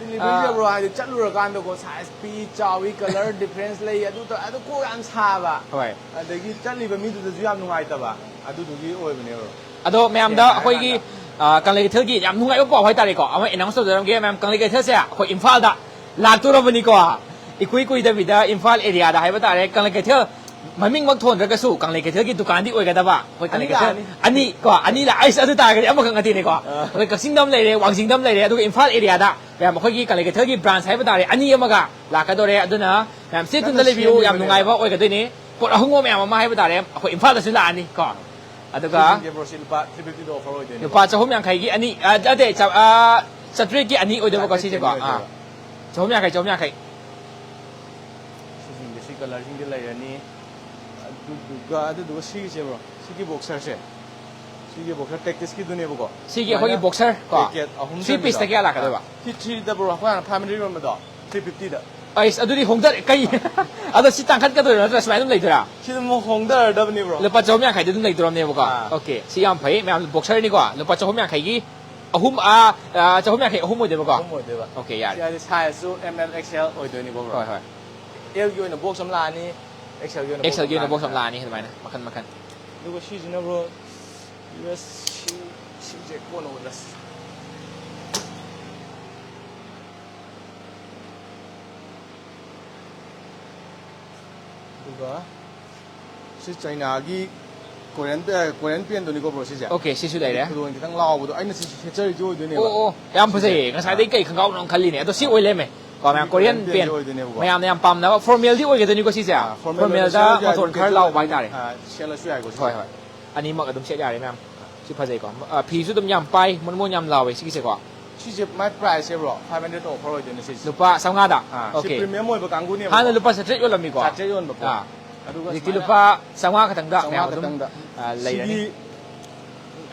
delivery ꯁꯦ, ꯑꯥ, ꯕ꯭ꯔꯣ, ꯍꯥꯏꯗꯤ ꯆꯠꯂꯨꯔꯀꯥꯟꯗꯀꯣ, size ꯄꯤꯛꯏ ꯆꯥꯎꯏ, colour difference ꯂꯩ, ꯑꯗꯨ ꯇꯧ-, ꯑꯗꯨ ꯀꯣꯛ ꯌꯥꯝ ꯁꯥꯕ. ꯍꯣꯏ. ꯑꯗꯒꯤ ꯆꯠꯂꯤꯕ ꯃꯤꯗꯨꯗꯁꯨ ꯌꯥꯝ ꯅꯨꯡꯉꯥꯏꯇꯕ, ꯑꯗꯨꯗꯨꯒꯤ ꯑꯣꯏꯕꯅꯦ, ꯕ꯭ꯔꯣ. ꯑꯗꯣ ꯃꯌꯥꯝꯗ ꯁꯦꯡꯅ ꯑꯩꯈꯣꯏꯒꯤ, ꯍꯥꯏꯔꯀꯥꯟꯗ, ꯑꯥ, ꯀꯪꯂꯩ ꯀꯩꯊꯦꯜꯒꯤ ꯌꯥꯝ ꯅꯨꯡꯉꯥꯏꯕ ꯄꯥꯎ ꯍꯥꯏꯇꯥꯔꯦꯀꯣ, ꯑꯃ announce ꯇꯧꯖꯔꯝꯒꯦ, ꯃꯌꯥꯝ. ꯀꯪꯂꯩ ꯀꯩꯊꯦꯜꯁꯦ ꯑꯩꯈꯣꯏ ꯏꯝꯐꯥꯜꯗ ꯂꯥꯛꯇꯣꯔꯕꯅꯤꯀꯣ. ꯏꯀꯨꯏ ꯀꯨꯏꯗꯕꯤꯗ ꯏꯝꯐꯥꯜ area ꯗ ꯍꯥꯏꯕ ꯇꯥꯔꯦ, ꯀꯪꯂꯩ ꯀꯩꯊꯦꯜ ꯃꯃꯤꯡꯃꯛ ꯊꯣꯟꯗ꯭ꯔꯒꯁꯨ ꯀꯪꯂꯩ ꯀꯩꯊꯦꯜꯒꯤ ꯗꯨꯀꯥꯟꯗꯤ ꯑꯣꯏꯒꯗꯕ꯫ ꯑꯩꯈꯣꯏ ꯀꯪꯂꯩ ꯑꯅꯤ ꯀꯩꯊꯦꯜ ꯂꯥꯛꯑꯅꯤ꯫ ꯑꯅꯤ ꯀꯣ, ꯑꯅꯤ ꯂꯥꯛ-, ꯑꯩꯁ, ꯑꯗꯨ ꯇꯥꯔꯒꯗꯤ ꯑꯃꯈꯛ ꯅꯠꯇꯦꯅꯦꯀꯣ꯫ ꯑꯥ. ꯑꯩꯈꯣꯏ ꯀꯛꯆꯤꯡꯗ ꯑꯃ ꯂꯩꯔꯦ, ꯋꯥꯡꯖꯤꯡꯗ ꯑꯃ ꯂꯩꯔꯦ, ꯑꯗꯨꯒ ꯏꯝꯐꯥꯜ area ꯗ ꯃꯌꯥꯝ ꯑꯩꯈꯣꯏꯒꯤ ꯀꯪꯂꯩ ꯀꯩꯊꯦꯜꯒꯤ branch ꯍꯥꯏꯕ ꯇꯥꯔꯦ, ꯑꯅꯤ ꯑꯃꯒ ꯂꯥꯛꯀꯗꯧꯔꯦ꯫ ꯑꯗꯨꯅ ꯃꯌꯥꯝ stay tuned ꯗ ꯅꯪꯅ ꯂꯩꯕꯤꯌꯨ, ꯌꯥꯝ ꯁꯦꯝꯃꯤꯕꯅꯦꯕ꯫ ꯅꯨꯡꯉꯥꯏꯕ ꯑꯣꯏꯒꯗꯣꯏꯅꯤ꯫ ꯄꯣꯠ ꯑꯍꯣꯡꯕ ꯃꯌꯥꯝ ꯑꯃ ꯍꯥꯏꯕ ꯇꯥꯔꯦ, ꯑꯩꯈꯣꯏ ꯏꯝꯐꯥꯜꯗꯁꯨ ꯂꯥꯛꯑꯅꯤ ꯀꯣ꯫ ꯑꯗꯨꯒ ꯁꯤꯁꯤꯡꯁꯦ, ꯕ꯭ꯔꯣ, ꯁꯤ ꯂꯨꯄꯥ three fifty ꯗ offer ꯑꯣꯏꯗꯣꯏꯅꯦ꯫ ꯂꯨꯄꯥ ꯆꯍꯨꯝ ꯌꯥꯡꯈꯩꯒꯤ ꯑꯅꯤ, ꯑ, ꯅꯠꯇꯦ, ꯆꯥ-, ꯑ, ꯆꯥꯇ꯭ꯔꯦꯠꯀꯤ ꯑꯅꯤ ꯑꯣꯏꯗꯣꯏꯕꯀꯣ, ꯆꯥꯇ꯭ꯔꯦꯠꯀꯤ ꯁꯤꯁꯦꯀꯣ꯫ ꯑꯅꯤ ꯑꯥ. ꯑꯣꯏꯗꯣꯏꯕ꯫ ꯆꯍꯨꯝ ꯌꯥꯡꯈꯩ, ꯆꯍꯨꯝ ꯌꯥꯡꯈꯩ꯫ ꯁꯤꯁꯤꯡꯁꯦ, ꯁꯤ colour ꯁꯤꯡꯁꯦ ꯂꯩꯔꯅꯤ꯫ ꯑꯗꯨꯗꯨꯒ, ꯑꯗꯨꯗꯨꯒ ꯁꯤꯒꯤꯁꯦ, ꯕ꯭ꯔꯣ, ꯁꯤꯒꯤ boxer ꯁꯦ꯫ ꯁꯤꯒꯤ ꯕꯣꯛꯁꯔ ꯇꯦꯛꯇꯤꯁꯀꯤꯗꯨꯅꯦꯕꯀꯣ꯫ ꯁꯤꯒꯤ ꯑꯩꯈꯣꯏꯒꯤ ꯕꯣꯛꯁꯔ ꯀꯣ, ꯄꯦꯀꯦꯠ ꯑꯍꯨꯝ ꯊ꯭ꯔꯤ ꯄꯤꯁꯇ ꯀꯌꯥ ꯂꯥꯛꯀꯗꯣꯏꯕ? ꯁꯤ ꯊ꯭ꯔꯤꯗ ꯕ꯭ꯔꯣ, ꯑꯩꯈꯣꯏ ꯍꯥꯟꯅ ꯐꯥꯏꯚ ꯍꯟꯗ꯭ꯔꯦꯗ ꯌꯣꯟꯕꯗꯣ ꯊ꯭ꯔꯤ ꯐꯤꯐꯇꯤꯗ꯫ ꯑꯩꯁ, ꯑꯗꯨꯗꯤ ꯍꯣꯡꯗꯔꯦ꯫ ꯀꯩ? ꯑꯗꯣ ꯁꯤ ꯇꯥꯡꯈꯠꯀꯗꯣꯏꯔꯣ, ꯅꯠꯇ꯭ꯔꯒ ꯁꯨꯃꯥꯏꯅ ꯑꯗꯨꯝ ꯂꯩꯗꯣꯏꯔꯥ? ꯁꯤ ꯑꯗꯨꯝ ꯍꯣꯡꯗꯔꯗꯕꯅꯤ ꯕ꯭ꯔꯣ꯫ ꯂꯨꯄꯥ ꯆꯍꯨꯝ ꯌꯥꯡꯈꯩꯗ ꯑꯗꯨꯝ ꯂꯩꯗꯣꯏꯔꯝꯅꯦꯕꯀꯣ꯫ ꯑꯥ꯫ ꯑꯣꯀꯦ, ꯁꯤ ꯌꯥꯝ ꯐꯩ ꯃꯌꯥꯝ꯫ ꯕꯣꯛꯁꯔꯅꯤꯀꯣ, ꯂꯨꯄꯥ ꯆꯍꯨꯝ ꯌꯥꯡꯈꯩꯒꯤ ꯑꯍꯨꯝ, ꯑꯥ, ꯑꯥ, ꯆꯍꯨꯝ ꯌꯥꯡꯈꯩ ꯑꯍꯨꯝ ꯑꯣꯏꯗꯣꯏꯕꯀꯣ꯫ ꯑꯍꯨꯝ ꯑꯣꯏꯗꯣꯏꯕ꯫ ꯑꯣꯀꯦ, ꯁꯤ ꯌꯥꯔꯦ꯫ ꯍꯥꯏꯗꯤ ꯁꯥꯏꯖꯁꯨ ꯑꯦꯝ ꯑꯦꯜ ꯑꯦꯛꯁ ꯑꯦꯜ ꯑꯣꯏꯗꯣꯏꯅꯤꯀꯣ ꯕ꯭ꯔꯣ꯫ ꯍꯣꯏ, ꯍꯣꯏ꯫ ꯑꯦꯜꯒꯤ ꯑꯣꯏꯅ ꯕꯣꯛꯁ ꯑꯃ ꯂꯥꯛꯑꯅꯤ, ꯑꯦꯛꯁ ꯑꯦꯜꯒꯤ ꯑꯣꯏꯅ ꯑꯦꯛꯁ ꯑꯦꯜꯒꯤ ꯑꯣꯏꯅ ꯕꯣꯛꯁ ꯑꯃ ꯂꯥꯛꯑꯅꯤ꯫ ꯂꯥꯛꯑꯅꯤ ꯑꯗꯨꯃꯥꯏꯅ, ꯃꯈꯟ ꯃꯈꯟ꯫ ꯑꯗꯨꯒ ꯁꯤꯁꯤꯅ ꯕ꯭ꯔꯣ, ꯌꯨ ꯑꯦꯁ ꯁꯤ, ꯁꯤꯁꯦ ꯀꯣꯟꯅ ꯎꯠꯂꯁꯤ꯫ ꯑꯗꯨꯒ ꯁꯤ ꯆꯩꯅꯥꯒꯤ ꯀꯣꯔꯤꯌꯟ, ꯀꯣꯔꯤꯌꯟ ꯄꯦꯟꯗꯨꯅꯤꯀꯣ ꯕ꯭ꯔꯣ ꯁꯤꯁꯦ꯫ ꯑꯣꯀꯦ, ꯁꯤꯁꯨ ꯂꯩꯔꯦ꯫ ꯈꯨꯗꯣꯟ ꯈꯤꯇꯪ ꯂꯥꯎꯕꯗꯣ ꯑꯩꯅ ꯁꯤ ꯁꯦꯠꯆꯔꯤꯁꯦ ꯑꯣꯏꯗꯣꯏꯅꯦꯕ꯫ ꯑꯣ, ꯑꯣ, ꯌꯥꯝ ꯐꯖꯩꯌꯦ꯫ ꯁꯤꯁꯦ꯫ ꯉꯁꯥꯏꯗꯩ ꯀꯩ ꯈꯪꯒꯥꯎꯅꯣ ꯈꯜꯂꯤꯅꯦ, ꯑꯗꯣ ꯁꯤ ꯑꯣꯏ ꯂꯩꯔꯝꯃꯦ꯫ ꯀꯣ, ꯃꯌꯥꯝ, ꯁꯤ ꯀꯣꯔꯤꯌꯟ ꯀꯣꯔꯤꯌꯟ ꯄꯦꯟ꯫ ꯄꯦꯟꯁꯦ ꯑꯣꯏꯗꯣꯏꯅꯦꯕꯀꯣ꯫ ꯃꯌꯥꯝꯅ ꯌꯥꯝ ꯄꯥꯝꯅꯕ ꯐꯣꯔꯃꯦꯜꯗꯤ ꯑꯣꯏꯒꯗꯣꯏꯅꯤꯀꯣ ꯁꯤꯁꯦ꯫ ꯑꯥ, ꯐꯣꯔꯃꯦꯜ ꯐꯣꯔꯃꯦꯜꯗ ꯑꯣꯏꯔꯁꯨ ꯌꯥꯏ, ꯃꯇꯣꯟ ꯈꯔ ꯀꯦꯖꯨꯋꯦꯜ ꯂꯥꯎꯕ ꯑꯗꯨꯝ, ꯍꯥꯏꯇꯥꯔꯦ꯫ ꯑꯥ, ꯁꯦꯠꯂꯁꯨ ꯌꯥꯏꯀꯣ ꯁꯤꯁꯦ꯫ ꯍꯣꯏ, ꯍꯣꯏ꯫ ꯑꯅꯤꯃꯛ ꯑꯗꯨꯝ ꯁꯦꯠ ꯌꯥꯔꯦ ꯃꯌꯥꯝ꯫ ꯁꯤ ꯐꯖꯩꯀꯣ꯫ ꯑ, ꯐꯤꯁꯨ ꯑꯗꯨꯝ ꯌꯥꯝ ꯄꯥꯏ, ꯃꯣꯟ ꯃꯣꯟ ꯌꯥꯝ ꯂꯥꯎꯋꯦ ꯁꯤꯒꯤꯁꯦꯀꯣ꯫ ꯁꯤꯁꯦ ꯃꯥꯏ ꯄ꯭ꯔꯥꯏꯁꯁꯦ ꯕ꯭ꯔꯣ, ꯐꯥꯏꯚ ꯍꯟꯗ꯭ꯔꯦꯗ ꯑꯣꯐꯔ ꯑꯣꯏꯗꯣꯏꯅꯦ ꯁꯤꯁꯦ꯫ ꯂꯨꯄꯥ ꯆꯥꯝꯃꯉꯥꯗ? ꯑꯥ, ꯁꯤ ꯑꯣꯀꯦ꯫ ꯄ꯭ꯔꯤꯃꯤꯌꯝ ꯑꯣꯏꯕ ꯀꯥꯡꯕꯨꯅꯦꯕꯀꯣ꯫ ꯍꯥꯟꯅ ꯂꯨꯄꯥ ꯆꯥꯇ꯭ꯔꯦꯠ ꯌꯣꯜꯂꯝꯃꯤꯀꯣ? ꯆꯥꯇ꯭ꯔꯦꯠ ꯌꯣꯟꯕꯀꯣ꯫ ꯑꯥ꯫ ꯑꯗꯨꯒ ꯍꯧꯖꯤꯛꯇꯤ ꯁꯨꯃꯥꯏꯅ ꯂꯨꯄꯥ ꯆꯥꯝꯃꯉꯥ ꯈꯛꯇꯪꯗ ꯆꯥꯝꯃꯉꯥ ꯃꯌꯥꯝ ꯑꯗꯨꯝ, ꯈꯛꯇꯪꯗ꯫ ꯑ, ꯂꯩꯔꯅꯤ꯫ ꯁꯤꯒꯤ,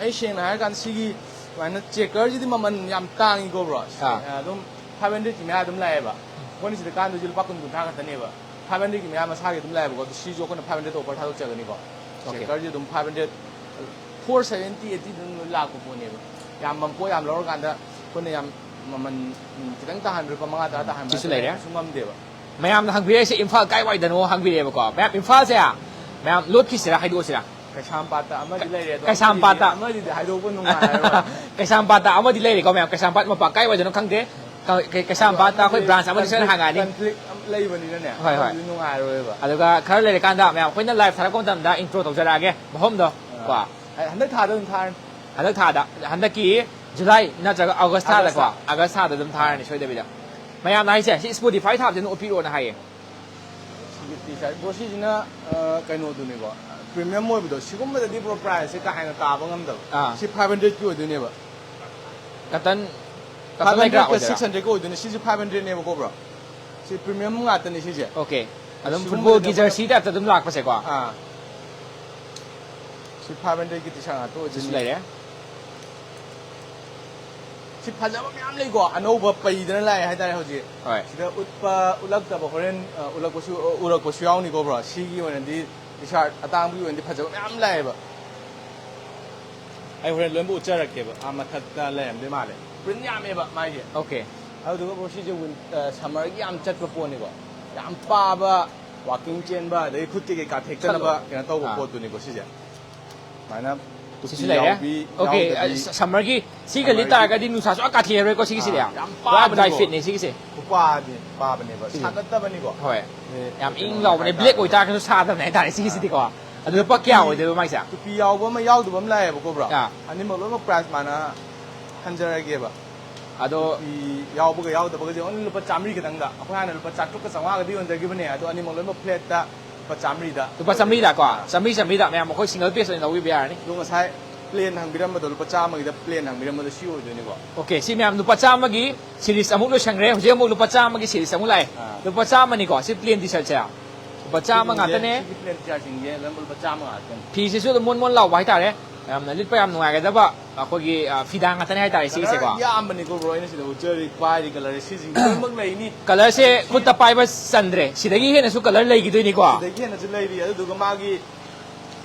ꯑꯩ ꯁꯦꯡꯅ ꯍꯥꯏꯔꯀꯥꯟꯗ ꯁꯤꯒꯤ ꯁꯨꯃꯥꯏꯅ ꯆꯦꯀꯔꯁꯤꯗꯤ ꯃꯃꯜ ꯌꯥꯝ ꯇꯥꯡꯉꯤꯀꯣ ꯕ꯭ꯔꯣ꯫ ꯑꯥ꯫ ꯑꯗꯨꯝ ꯐꯥꯏꯚ ꯍꯟꯗ꯭ꯔꯦꯗꯀꯤ ꯃꯌꯥ ꯑꯗꯨꯝ ꯂꯥꯛꯑꯦꯕ꯫ ꯑꯩꯈꯣꯏꯅ ꯁꯤꯗ ꯀꯥꯟꯗꯣꯏꯁꯦ ꯂꯨꯄꯥ ꯀꯨꯟ ꯀꯨꯟꯊ꯭ꯔꯥ ꯈꯛꯇꯅꯦꯕ꯫ ꯐꯥꯏꯚ ꯍꯟꯗ꯭ꯔꯦꯗꯀꯤ ꯃꯌꯥ ꯃꯁꯥꯒꯤ ꯑꯗꯨꯝ ꯂꯥꯛꯑꯦꯕꯀꯣ꯫ ꯑꯗꯨ ꯁꯤꯁꯨ ꯑꯩꯈꯣꯏꯅ ꯐꯥꯏꯚ ꯍꯟꯗ꯭ꯔꯦꯗ ꯑꯣꯐꯔ ꯊꯥꯗꯣꯛꯆꯒꯅꯤꯀꯣ꯫ ꯑꯣꯀꯦ꯫ ꯆꯦꯀꯔꯁꯦ ꯑꯗꯨꯝ five hundred, four seventy, eighty ꯑꯗꯨꯝ ꯂꯣꯏ ꯂꯥꯛꯄ ꯄꯣꯠꯅꯦꯕ꯫ ꯌꯥꯝ ꯃ-, ꯄꯣꯠ ꯌꯥꯝ ꯂꯧꯔꯀꯥꯟꯗ ꯑꯩꯈꯣꯏꯅ ꯌꯥꯝ ꯃꯃꯜ, ꯎꯝ, ꯈꯤꯇꯪ ꯇꯥꯍꯟꯕ, ꯂꯨꯄꯥ ꯃꯉꯥ ꯇꯔꯥ ꯇꯥꯍꯟꯕ ꯁꯤꯁꯨ ꯍꯥꯏꯇꯥꯔꯦ, ꯂꯩꯔꯦ꯫ ꯀꯩꯁꯨ ꯉꯝꯗꯦꯕ꯫ ꯃꯌꯥꯝꯅ ꯍꯪꯕꯤꯔꯛꯏꯁꯦ ꯏꯝꯐꯥꯜ ꯀꯥꯏꯋꯥꯏꯗꯅꯣ ꯍꯪꯕꯤꯔꯛꯑꯦꯕꯀꯣ꯫ ꯃꯌꯥꯝ ꯏꯝꯐꯥꯜꯁꯦ ꯃꯌꯥꯝ ꯂꯣꯠꯈꯤꯁꯤꯔꯥ, ꯍꯥꯏꯗꯣꯛꯑꯁꯤꯔꯥ? ꯀꯩꯁꯥꯝꯄꯥꯠꯇ ꯑꯃꯗꯤ ꯂꯩꯔꯦ, ꯑꯗꯣ ꯀꯩꯁꯥꯝꯄꯥꯠꯇ꯫ ꯑꯃꯗꯤ, ꯑꯃꯗꯤꯗꯤ ꯍꯥꯏꯗꯣꯛꯄ ꯅꯨꯡꯉꯥꯏꯔꯣꯏ꯫ ꯀꯩꯁꯥꯝꯄꯥꯠꯇ ꯑꯃꯗꯤ ꯂꯩꯔꯦꯀꯣ ꯃꯌꯥꯝ꯫ ꯀꯩꯁꯥꯝꯄꯥꯠ ꯃꯄꯥ ꯀꯥꯏꯋꯥꯏꯗꯅꯣ ꯈꯪꯗꯦ꯫ ꯀ-, ꯀꯩ-, ꯀꯩꯁꯥꯝꯄꯥꯠꯇ ꯑꯩꯈꯣꯏ ꯕ꯭ꯔꯥꯟꯁ ꯑꯃꯗꯤ ꯁꯣꯏꯗꯅ ꯍꯥꯡꯉꯛꯑꯅꯤ꯫ ꯀꯟꯐ꯭ꯂꯤꯛ ꯑꯃ ꯂꯩꯕꯅꯤꯅꯅꯦ, ꯍꯣꯏ, ꯍꯣꯏ꯫ ꯑꯗꯨꯗꯤ ꯅꯨꯡꯉꯥꯏꯔꯣꯏꯕ꯫ ꯑꯗꯨꯒ ꯈꯔ ꯂꯩꯔꯀꯥꯟꯗ ꯃꯌꯥꯝ ꯑꯩꯈꯣꯏꯅ ꯂꯥꯏꯚ ꯊꯥꯔꯛꯄ ꯃꯇꯝꯗ ꯏꯟꯇ꯭ꯔꯣ ꯇꯧꯖꯔꯛꯑꯒꯦ ꯃꯐꯝꯗꯣ ꯀꯣ꯫ ꯑꯩ ꯍꯟꯗꯛ ꯊꯥꯗ ꯑꯗꯨꯝ ꯊꯥꯔꯅꯤ꯫ ꯍꯟꯗꯛ ꯊꯥꯗ, ꯍꯟꯗꯛꯀꯤ ꯖꯨꯂꯥꯏ ꯅꯠꯇ꯭ꯔꯒ ꯑꯥꯒꯁ ꯊꯥꯗꯀꯣ, ꯑꯥꯒꯁ ꯊꯥ꯫ ꯑꯥꯒꯁ ꯊꯥꯗ ꯑꯗꯨꯝ ꯊꯥꯔꯅꯤ ꯁꯣꯏꯗꯕꯤꯗ꯫ ꯃꯌꯥꯝꯅ ꯍꯥꯏꯁꯦ ꯁꯤ Spotify ꯊꯥꯕꯁꯦ ꯑꯗꯨꯝ ꯎꯠꯄꯤꯔꯛꯑꯣꯅ ꯍꯥꯏꯌꯦ꯫ ꯁꯤꯒꯤ ꯇꯤ ꯁꯥꯔꯠ ꯕ꯭ꯔꯣ, ꯁꯤꯁꯤꯅ, ꯑ, ꯀꯩꯅꯣꯗꯨꯅꯤꯀꯣ, ꯄ꯭ꯔꯤꯃꯤꯌꯝ ꯑꯣꯏꯕꯗꯣ, ꯁꯤꯒꯨꯝꯕꯗꯗꯤ ꯕ꯭ꯔꯣ ꯄ꯭ꯔꯥꯏꯁꯁꯦ ꯀꯥ ꯍꯦꯟꯅ ꯇꯥꯕ ꯉꯝꯗꯕ꯫ ꯑꯥ꯫ ꯁꯤ ꯐꯥꯏꯚ ꯍꯟꯗ꯭ꯔꯦꯗꯀꯤ ꯑꯣꯏꯗꯣꯏꯅꯦꯕ꯫ ꯀꯇꯟ, ꯀꯇꯟ ꯐꯥꯏꯚ ꯂꯩꯀ꯭ꯔꯥ ꯍꯟꯗ꯭ꯔꯦꯗꯀ ꯑꯣꯏꯗꯣꯏꯔꯥ? ꯁꯤꯛꯁ ꯍꯟꯗ꯭ꯔꯦꯗꯀ ꯑꯣꯏꯗꯣꯏꯅꯦ꯫ ꯁꯤꯁꯦ ꯐꯥꯏꯚ ꯍꯟꯗ꯭ꯔꯦꯗꯅꯦꯕꯀꯣ ꯕ꯭ꯔꯣ꯫ ꯁꯤ ꯄ꯭ꯔꯤꯃꯤꯌꯝ ꯉꯥꯛꯇꯅꯤ ꯁꯤꯁꯦ꯫ ꯑꯣꯀꯦ꯫ ꯑꯗꯨꯝ ꯁꯤꯒꯨꯝꯕꯗꯗꯤ ꯐꯨꯠꯕꯣꯜꯒꯤ ꯑꯩꯈꯣꯏꯅ ꯖꯔꯁꯤ ꯇꯥꯏꯞꯇ ꯑꯗꯨꯝ ꯂꯥꯛꯄꯁꯦꯀꯣ꯫ ꯑꯥ꯫ Five hundred ꯒꯤ T-shirt ꯉꯥꯛꯇ ꯑꯣꯏꯗꯣꯏꯅꯤ꯫ ꯁꯤꯁꯨ ꯂꯩꯔꯦ꯫ ꯁꯤ ꯐꯖꯕ ꯃꯌꯥꯝ ꯂꯩꯀꯣ, ꯑꯅꯧꯕ ꯄꯩꯗꯅ ꯂꯥꯛꯑꯦ ꯍꯥꯏꯇꯥꯔꯦ ꯍꯧꯖꯤꯛ꯫ ꯍꯣꯏ꯫ ꯁꯤꯗ ꯎꯠꯄ ꯎꯠꯂꯛꯇꯕ, ꯍꯣꯔꯦꯟ ꯑ, ꯎꯠꯂꯛꯄꯁꯨ ꯑ, ꯎꯔꯛꯄꯁꯨ ꯌꯥꯎꯅꯤꯀꯣ ꯕ꯭ꯔꯣ꯫ ꯁꯤꯒꯤ ꯑꯣꯏꯅꯗꯤ T-shirt ꯑꯇꯥꯡꯕꯒꯤ ꯑꯣꯏꯅꯗꯤ ꯐꯖꯕ ꯃꯌꯥꯝ ꯂꯥꯛꯑꯦꯕ꯫ ꯑꯩ ꯍꯣꯔꯦꯟ ꯂꯣꯏꯅꯃꯛ ꯎꯠꯆꯔꯛꯀꯦꯕ꯫ ꯑꯥ ꯃꯊꯛꯇ ꯂꯩꯔꯝꯗꯣꯏ ꯃꯥꯜꯂꯦ꯫ Print ꯌꯥꯝꯃꯦꯕ ꯃꯥꯏꯁꯦ꯫ ꯑꯣꯀꯦ꯫ ꯑꯗꯨꯗꯨꯒ ꯕ꯭ꯔꯣ, ꯁꯤꯁꯦ ꯋꯤꯟ-, ꯑ, summer ꯒꯤ ꯌꯥꯝ ꯆꯠꯄ ꯄꯣꯠꯅꯤꯀꯣ꯫ ꯌꯥꯝ ꯄꯥꯕ, walking ꯆꯦꯟꯕ, ꯑꯗꯩ ꯈꯨꯠꯀꯤ ꯀꯩꯀꯥ ꯊꯦꯛꯇꯅꯕ ꯆꯠꯂꯣ꯫ ꯀꯩꯅꯣ ꯇꯧꯕ ꯑꯥ꯫ ꯄꯣꯠꯇꯨꯅꯤꯀꯣ ꯁꯤꯁꯦ꯫ ꯁꯨꯃꯥꯏꯅ ꯇꯨꯄꯤ ꯁꯤꯁꯨ ꯂꯩꯔꯦ꯫ ꯌꯥꯎꯕꯤ, ꯑꯣꯀꯦ꯫ ꯌꯥꯎꯗꯕꯤ, ꯁꯝꯃꯔꯒꯤ ꯁꯤꯒ summer ꯒꯤ ꯂꯤꯠ ꯇꯥꯔꯒꯗꯤ ꯅꯨꯡꯁꯥ ꯁꯨꯡꯀꯥ ꯀꯥꯊꯦꯛꯑꯔꯣꯏꯀꯣ ꯁꯤꯒꯤꯁꯤꯗꯤ꯫ ꯑꯥ, ꯌꯥꯝ ꯄꯨꯔꯥ dry ꯄꯥꯕꯅꯤꯀꯣ꯫ fit ꯅꯦ ꯁꯤꯒꯤꯁꯦ꯫ ꯈꯨꯄꯥꯗꯤ ꯄꯥꯕꯅꯦꯕ꯫ ꯁꯤꯁꯦ꯫ ꯁꯥꯒꯠꯇꯕꯅꯤꯀꯣ꯫ ꯍꯣꯏ꯫ ꯑꯦ, ꯌꯥꯝ ꯏꯪ ꯀꯩꯅꯣ ꯂꯥꯎꯕꯅꯦ꯫ ꯍꯥꯏꯇꯥꯔꯦ꯫ Black ꯑꯣꯏꯇꯥꯔꯒꯁꯨ ꯁꯥꯗꯕꯅꯦ ꯍꯥꯏꯇꯥꯔꯦ ꯁꯤꯒꯤꯁꯤꯗꯤꯀꯣ꯫ ꯑꯗꯨ ꯂꯨꯄꯥ ꯀꯌꯥ ꯑꯣꯏꯗꯣꯏꯕ ꯃꯥꯏꯁꯦ? ꯇꯨꯄꯤ ꯌꯥꯎꯕ ꯑꯃ ꯌꯥꯎꯗꯕ ꯑꯃ ꯂꯥꯛꯑꯦꯕꯀꯣ ꯕ꯭ꯔꯣ꯫ ꯑꯥ꯫ ꯑꯅꯤꯃꯛ ꯂꯣꯏꯅꯃꯛ price ꯃꯥꯟꯅ ꯍꯟꯖꯔꯒꯦꯕ꯫ ꯑꯗꯣ ꯇꯨꯄꯤ ꯌꯥꯎꯕꯒ ꯌꯥꯎꯗꯕꯒꯁꯦ only ꯂꯨꯄꯥ ꯆꯥꯝꯃꯔꯤ ꯈꯛꯇꯪꯗ꯫ ꯑꯩꯈꯣꯏ ꯍꯥꯟꯅ ꯂꯨꯄꯥ ꯆꯥꯇ꯭ꯔꯨꯛꯀ ꯆꯥꯝꯃꯉꯥꯒꯗꯤ ꯌꯣꯟꯖꯈꯤꯕꯅꯦ, ꯑꯗꯣ ꯑꯅꯤꯃꯛ ꯂꯣꯏꯅꯃꯛ flat ꯇ ꯂꯨꯄꯥ ꯆꯥꯝꯃꯔꯤꯗ꯫ ꯂꯨꯄꯥ ꯆꯥꯝꯃꯔꯤꯗꯀꯣ꯫ ꯆꯥꯝꯃꯔꯤ, ꯆꯥꯝꯃꯔꯤꯗ ꯃꯌꯥꯝ ꯑꯩꯈꯣꯏ single piece ꯑꯣꯏꯅ ꯂꯧꯕꯤꯕ ꯌꯥꯔꯅꯤ꯫ ꯑꯗꯣ ꯉꯁꯥꯏ plain ꯍꯪꯕꯤꯔꯝꯕꯗꯣ, ꯂꯨꯄꯥ ꯆꯥꯝꯃꯒꯤꯗ plain ꯍꯪꯕꯤꯔꯝꯕꯗꯣ ꯁꯤ ꯑꯣꯏꯗꯣꯏꯅꯤꯀꯣ꯫ ꯑꯣꯀꯦ꯫ ꯁꯤ ꯃꯌꯥꯝ ꯂꯨꯄꯥ ꯆꯥꯝꯃꯒꯤ series ꯑꯃꯨꯛ ꯂꯣꯏꯁꯟꯈ꯭ꯔꯦ꯫ ꯍꯧꯖꯤꯛ ꯑꯃꯨꯛ ꯂꯨꯄꯥ ꯆꯥꯝꯃꯒꯤ series ꯑꯃꯨꯛ ꯂꯥꯛꯑꯦ꯫ ꯑꯥ꯫ ꯂꯨꯄꯥ ꯆꯥꯝꯃꯅꯤꯀꯣ ꯁꯤ plain T-shirt ꯁꯦ꯫ ꯂꯨꯄꯥ ꯆꯥꯝꯃ ꯉꯥꯛꯇꯅꯦ꯫ ꯁꯤꯒꯤ plain T-shirt ꯁꯤꯡꯁꯦ ꯑꯗꯨꯝ ꯂꯨꯄꯥ ꯆꯥꯝꯃ ꯉꯥꯛꯇꯅꯤ꯫ ꯐꯤꯁꯤꯁꯨ ꯑꯗꯨꯝ ꯃꯣꯟ ꯃꯣꯟ ꯂꯥꯎꯕ ꯍꯥꯏꯇꯥꯔꯦ꯫ ꯌꯥꯝꯅ ꯂꯤꯠꯄ ꯌꯥꯝ ꯅꯨꯡꯉꯥꯏꯒꯗꯕ ꯑꯩꯈꯣꯏꯒꯤ, ꯑ, ꯐꯤꯗꯥ ꯉꯥꯛꯇꯅꯦ ꯍꯥꯏꯇꯥꯔꯦ ꯁꯤꯒꯤꯁꯦꯀꯣ꯫ Colour ꯌꯥꯝꯕꯅꯤꯀꯣ ꯕ꯭ꯔꯣ, ꯑꯩꯅ ꯁꯤꯗ ꯎꯠꯆꯔꯤ ꯄꯥꯏꯔꯤ colour ꯁꯤꯁꯤꯡꯁꯦ ꯂꯣꯏꯅꯃꯛ ꯂꯩꯅꯤ꯫ Colour ꯁꯦ ꯈꯨꯠꯇ ꯄꯥꯏꯕ ꯆꯟꯗ꯭ꯔꯦ꯫ ꯁꯤꯗꯒꯤ ꯍꯦꯟꯅꯁꯨ colour ꯂꯩꯈꯤꯗꯣꯏꯅꯤꯀꯣ꯫ ꯁꯤꯗꯒꯤ ꯍꯦꯟꯅꯁꯨ ꯂꯩꯔꯤ꯫ ꯑꯗꯨꯗꯨꯒ ꯃꯥꯒꯤ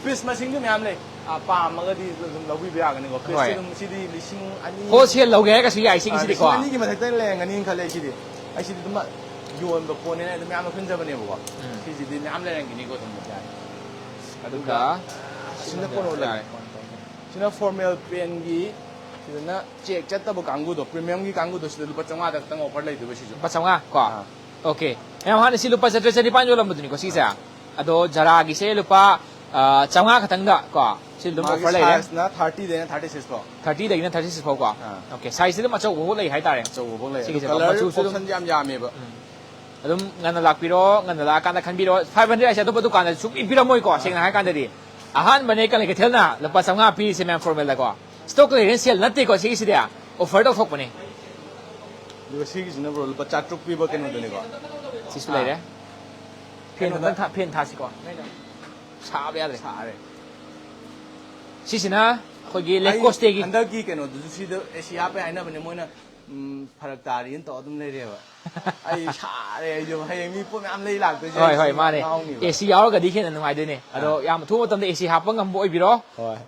piece ꯃꯁꯤꯡꯗꯤ ꯃꯌꯥꯝ ꯂꯩ꯫ ꯑ, ꯄꯥꯝꯃꯒꯗꯤ ꯑꯗꯨꯝ ꯂꯧꯕꯤꯕ ꯌꯥꯒꯅꯤꯀꯣ꯫ Piece ꯍꯣꯏ꯫ ꯁꯦ ꯑꯗꯨꯝ ꯁꯤꯗꯤ ꯂꯤꯁꯤꯡ ꯑꯅꯤ, Wholesale ꯂꯧꯒꯦ ꯍꯥꯏꯔꯒꯁꯨ ꯌꯥꯏ ꯑ, ꯁꯤꯒꯤꯁꯤꯗꯤꯀꯣ꯫ ꯂꯤꯁꯤꯡ ꯑꯅꯤꯒꯤ ꯃꯊꯛꯇ ꯂꯩꯔꯝꯒꯅꯤꯅ ꯈꯜꯂꯦ ꯑꯩ ꯁꯤꯗꯤ꯫ ꯑꯩ ꯁꯤꯗꯤ ꯑꯗꯨꯝ ꯌꯣꯟꯕ ꯄꯣꯠꯅꯤꯅ ꯑꯗꯨꯝ ꯌꯥꯝꯅ ꯈꯟꯖꯕꯅꯦꯕꯀꯣ꯫ ꯎꯝ꯫ ꯁꯤꯁꯤꯗꯤ ꯃꯌꯥꯝ ꯂꯩꯔꯝꯒꯅꯤꯀꯣ ꯑꯗꯨꯝ ꯌꯥꯏ꯫ ꯑꯗꯨꯒ ꯑꯁꯤꯅ ꯀꯣꯟꯅ ꯎꯠꯂꯒꯦ꯫ ꯁꯤꯅ formal pant ꯒꯤ, ꯁꯤꯗꯅ check ꯆꯠꯇꯕ ꯀꯥꯡꯕꯨꯗꯣ, premium ꯒꯤ ꯀꯥꯡꯕꯨꯗꯣ, ꯁꯤꯗ ꯂꯨꯄꯥ ꯆꯥꯝꯃꯉꯥꯗ ꯈꯛꯇꯪ offer ꯂꯩꯗꯣꯏꯕ ꯁꯤꯁꯨ꯫ ꯂꯨꯄꯥ ꯆꯥꯝꯃꯉꯥ ꯀꯣ꯫ ꯑꯥ꯫ ꯑꯣꯀꯦ꯫ ꯃꯌꯥꯝ ꯍꯥꯟꯅ ꯁꯤ ꯂꯨꯄꯥ ꯆꯥꯇ꯭ꯔꯦꯠ ꯆꯅꯤꯄꯥꯟ ꯌꯣꯜꯂꯝꯕꯗꯨꯅꯤꯀꯣ ꯁꯤꯁꯦ꯫ ꯑꯗꯣ Zara ꯒꯤꯁꯦ ꯂꯨꯄꯥ, ꯑ, ꯆꯥꯝꯃꯉꯥ ꯈꯛꯇꯪꯗ ꯀꯣ꯫ ꯁꯤ ꯑꯗꯨꯝ ꯃꯥꯒꯤ offer ꯂꯩꯔꯦ꯫ Size ꯅ thirty ꯗꯩꯅ thirty six ꯐꯥꯎ꯫ Thirty ꯗꯒꯤꯅ thirty six ꯐꯥꯎ ꯀꯣ꯫ ꯑꯥ꯫ ꯑꯣꯀꯦ꯫ Size ꯁꯤ ꯑꯗꯨꯝ ꯑꯆꯧꯕ ꯐꯥꯎ ꯂꯩ ꯍꯥꯏꯇꯥꯔꯦ꯫ ꯑꯆꯧꯕ ꯐꯥꯎ ꯂꯩ꯫ ꯁꯤꯒꯤꯁꯦ ꯑꯗꯣ colour ꯃꯆꯨꯁꯨ ꯑꯗꯨꯝ option ꯁꯨ ꯌꯥꯝ ꯌꯥꯝꯃꯦꯕ꯫ ꯑꯗꯨꯝ ꯉꯟꯅ ꯂꯥꯛꯄꯤꯔꯣ, ꯉꯟꯅ ꯂꯥꯛꯑꯀꯥꯟꯗ ꯈꯟꯕꯤꯔꯣ꯫ Five hundred ꯍꯥꯏꯁꯦ ꯑꯇꯣꯞꯄ ꯗꯨꯀꯥꯟꯗ ꯁꯨꯡꯄꯤ ꯄꯤꯔꯝꯃꯣꯏꯀꯣ, ꯁꯦꯡꯅ ꯍꯥꯏꯔꯀꯥꯟꯗꯗꯤ꯫ ꯑꯍꯥꯟꯕꯅꯦ ꯀꯪꯂꯩ ꯀꯩꯊꯦꯜꯅ ꯂꯨꯄꯥ ꯆꯥꯝꯃꯉꯥ ꯄꯤꯔꯤꯁꯦ ꯃꯌꯥꯝ formal ꯗꯀꯣ꯫ Stock clearance sale ꯅꯠꯇꯦꯀꯣ ꯁꯤꯒꯤꯁꯤꯗꯤ, offer ꯇꯧꯊꯣꯛꯄꯅꯦ꯫ ꯑꯗꯨꯒ ꯁꯤꯒꯤꯁꯤꯅ ꯕ꯭ꯔꯣ ꯂꯨꯄꯥ ꯆꯥꯇ꯭ꯔꯨꯛ ꯄꯤꯕ ꯀꯩꯅꯣꯗꯨꯅꯤꯀꯣ꯫ ꯁꯤꯁꯨ ꯂꯩꯔꯦ꯫ Fan ꯀꯩꯅꯣꯗ ꯑꯝꯇꯪ ꯊꯥ-, fan ꯊꯥꯁꯤꯀꯣ꯫ ꯁꯥꯕ ꯌꯥꯗ꯭ꯔꯦ꯫ ꯁꯥꯔꯦ꯫ ꯁꯤꯁꯤꯅ ꯑꯩꯈꯣꯏꯒꯤ ꯑꯩ ꯂꯦꯀꯣꯁꯇꯦꯒꯤ ꯍꯟꯗꯛꯀꯤ ꯀꯩꯅꯣꯗꯨꯁꯨ ꯁꯤꯗ ꯑꯦꯁꯤ ꯍꯥꯞꯄꯦ ꯍꯥꯏꯅꯕꯅꯦ ꯃꯣꯏꯅ, ꯎꯝ, ꯐꯔꯛ ꯇꯥꯔꯤꯅ ꯇꯧꯔ ꯑꯗꯨꯝ ꯂꯩꯔꯦꯕ꯫ ꯑꯩ ꯁꯥꯔꯦ, ꯑꯩꯁꯨ ꯍꯌꯦꯡ ꯃꯤ ꯄꯣꯠ ꯃꯌꯥꯝ ꯂꯩ ꯂꯥꯛꯇꯣꯏꯁꯦ꯫ ꯍꯣꯏ, ꯍꯣꯏ, ꯃꯥꯅꯦ꯫ ꯉꯥꯎꯅꯤꯕ꯫ ꯑꯦꯁꯤ ꯌꯥꯎꯔꯒꯗꯤ ꯍꯦꯟꯅ ꯅꯨꯡꯉꯥꯏꯗꯣꯏꯅꯦ꯫ ꯑꯗꯣ ꯑꯥ꯫ ꯌꯥꯝ ꯑꯊꯨꯕ ꯃꯇꯝꯗ ꯑꯦꯁꯤ ꯍꯥꯞꯄ ꯉꯝꯕ ꯑꯣꯏꯕꯤꯔꯣ꯫ ꯍꯣꯏ꯫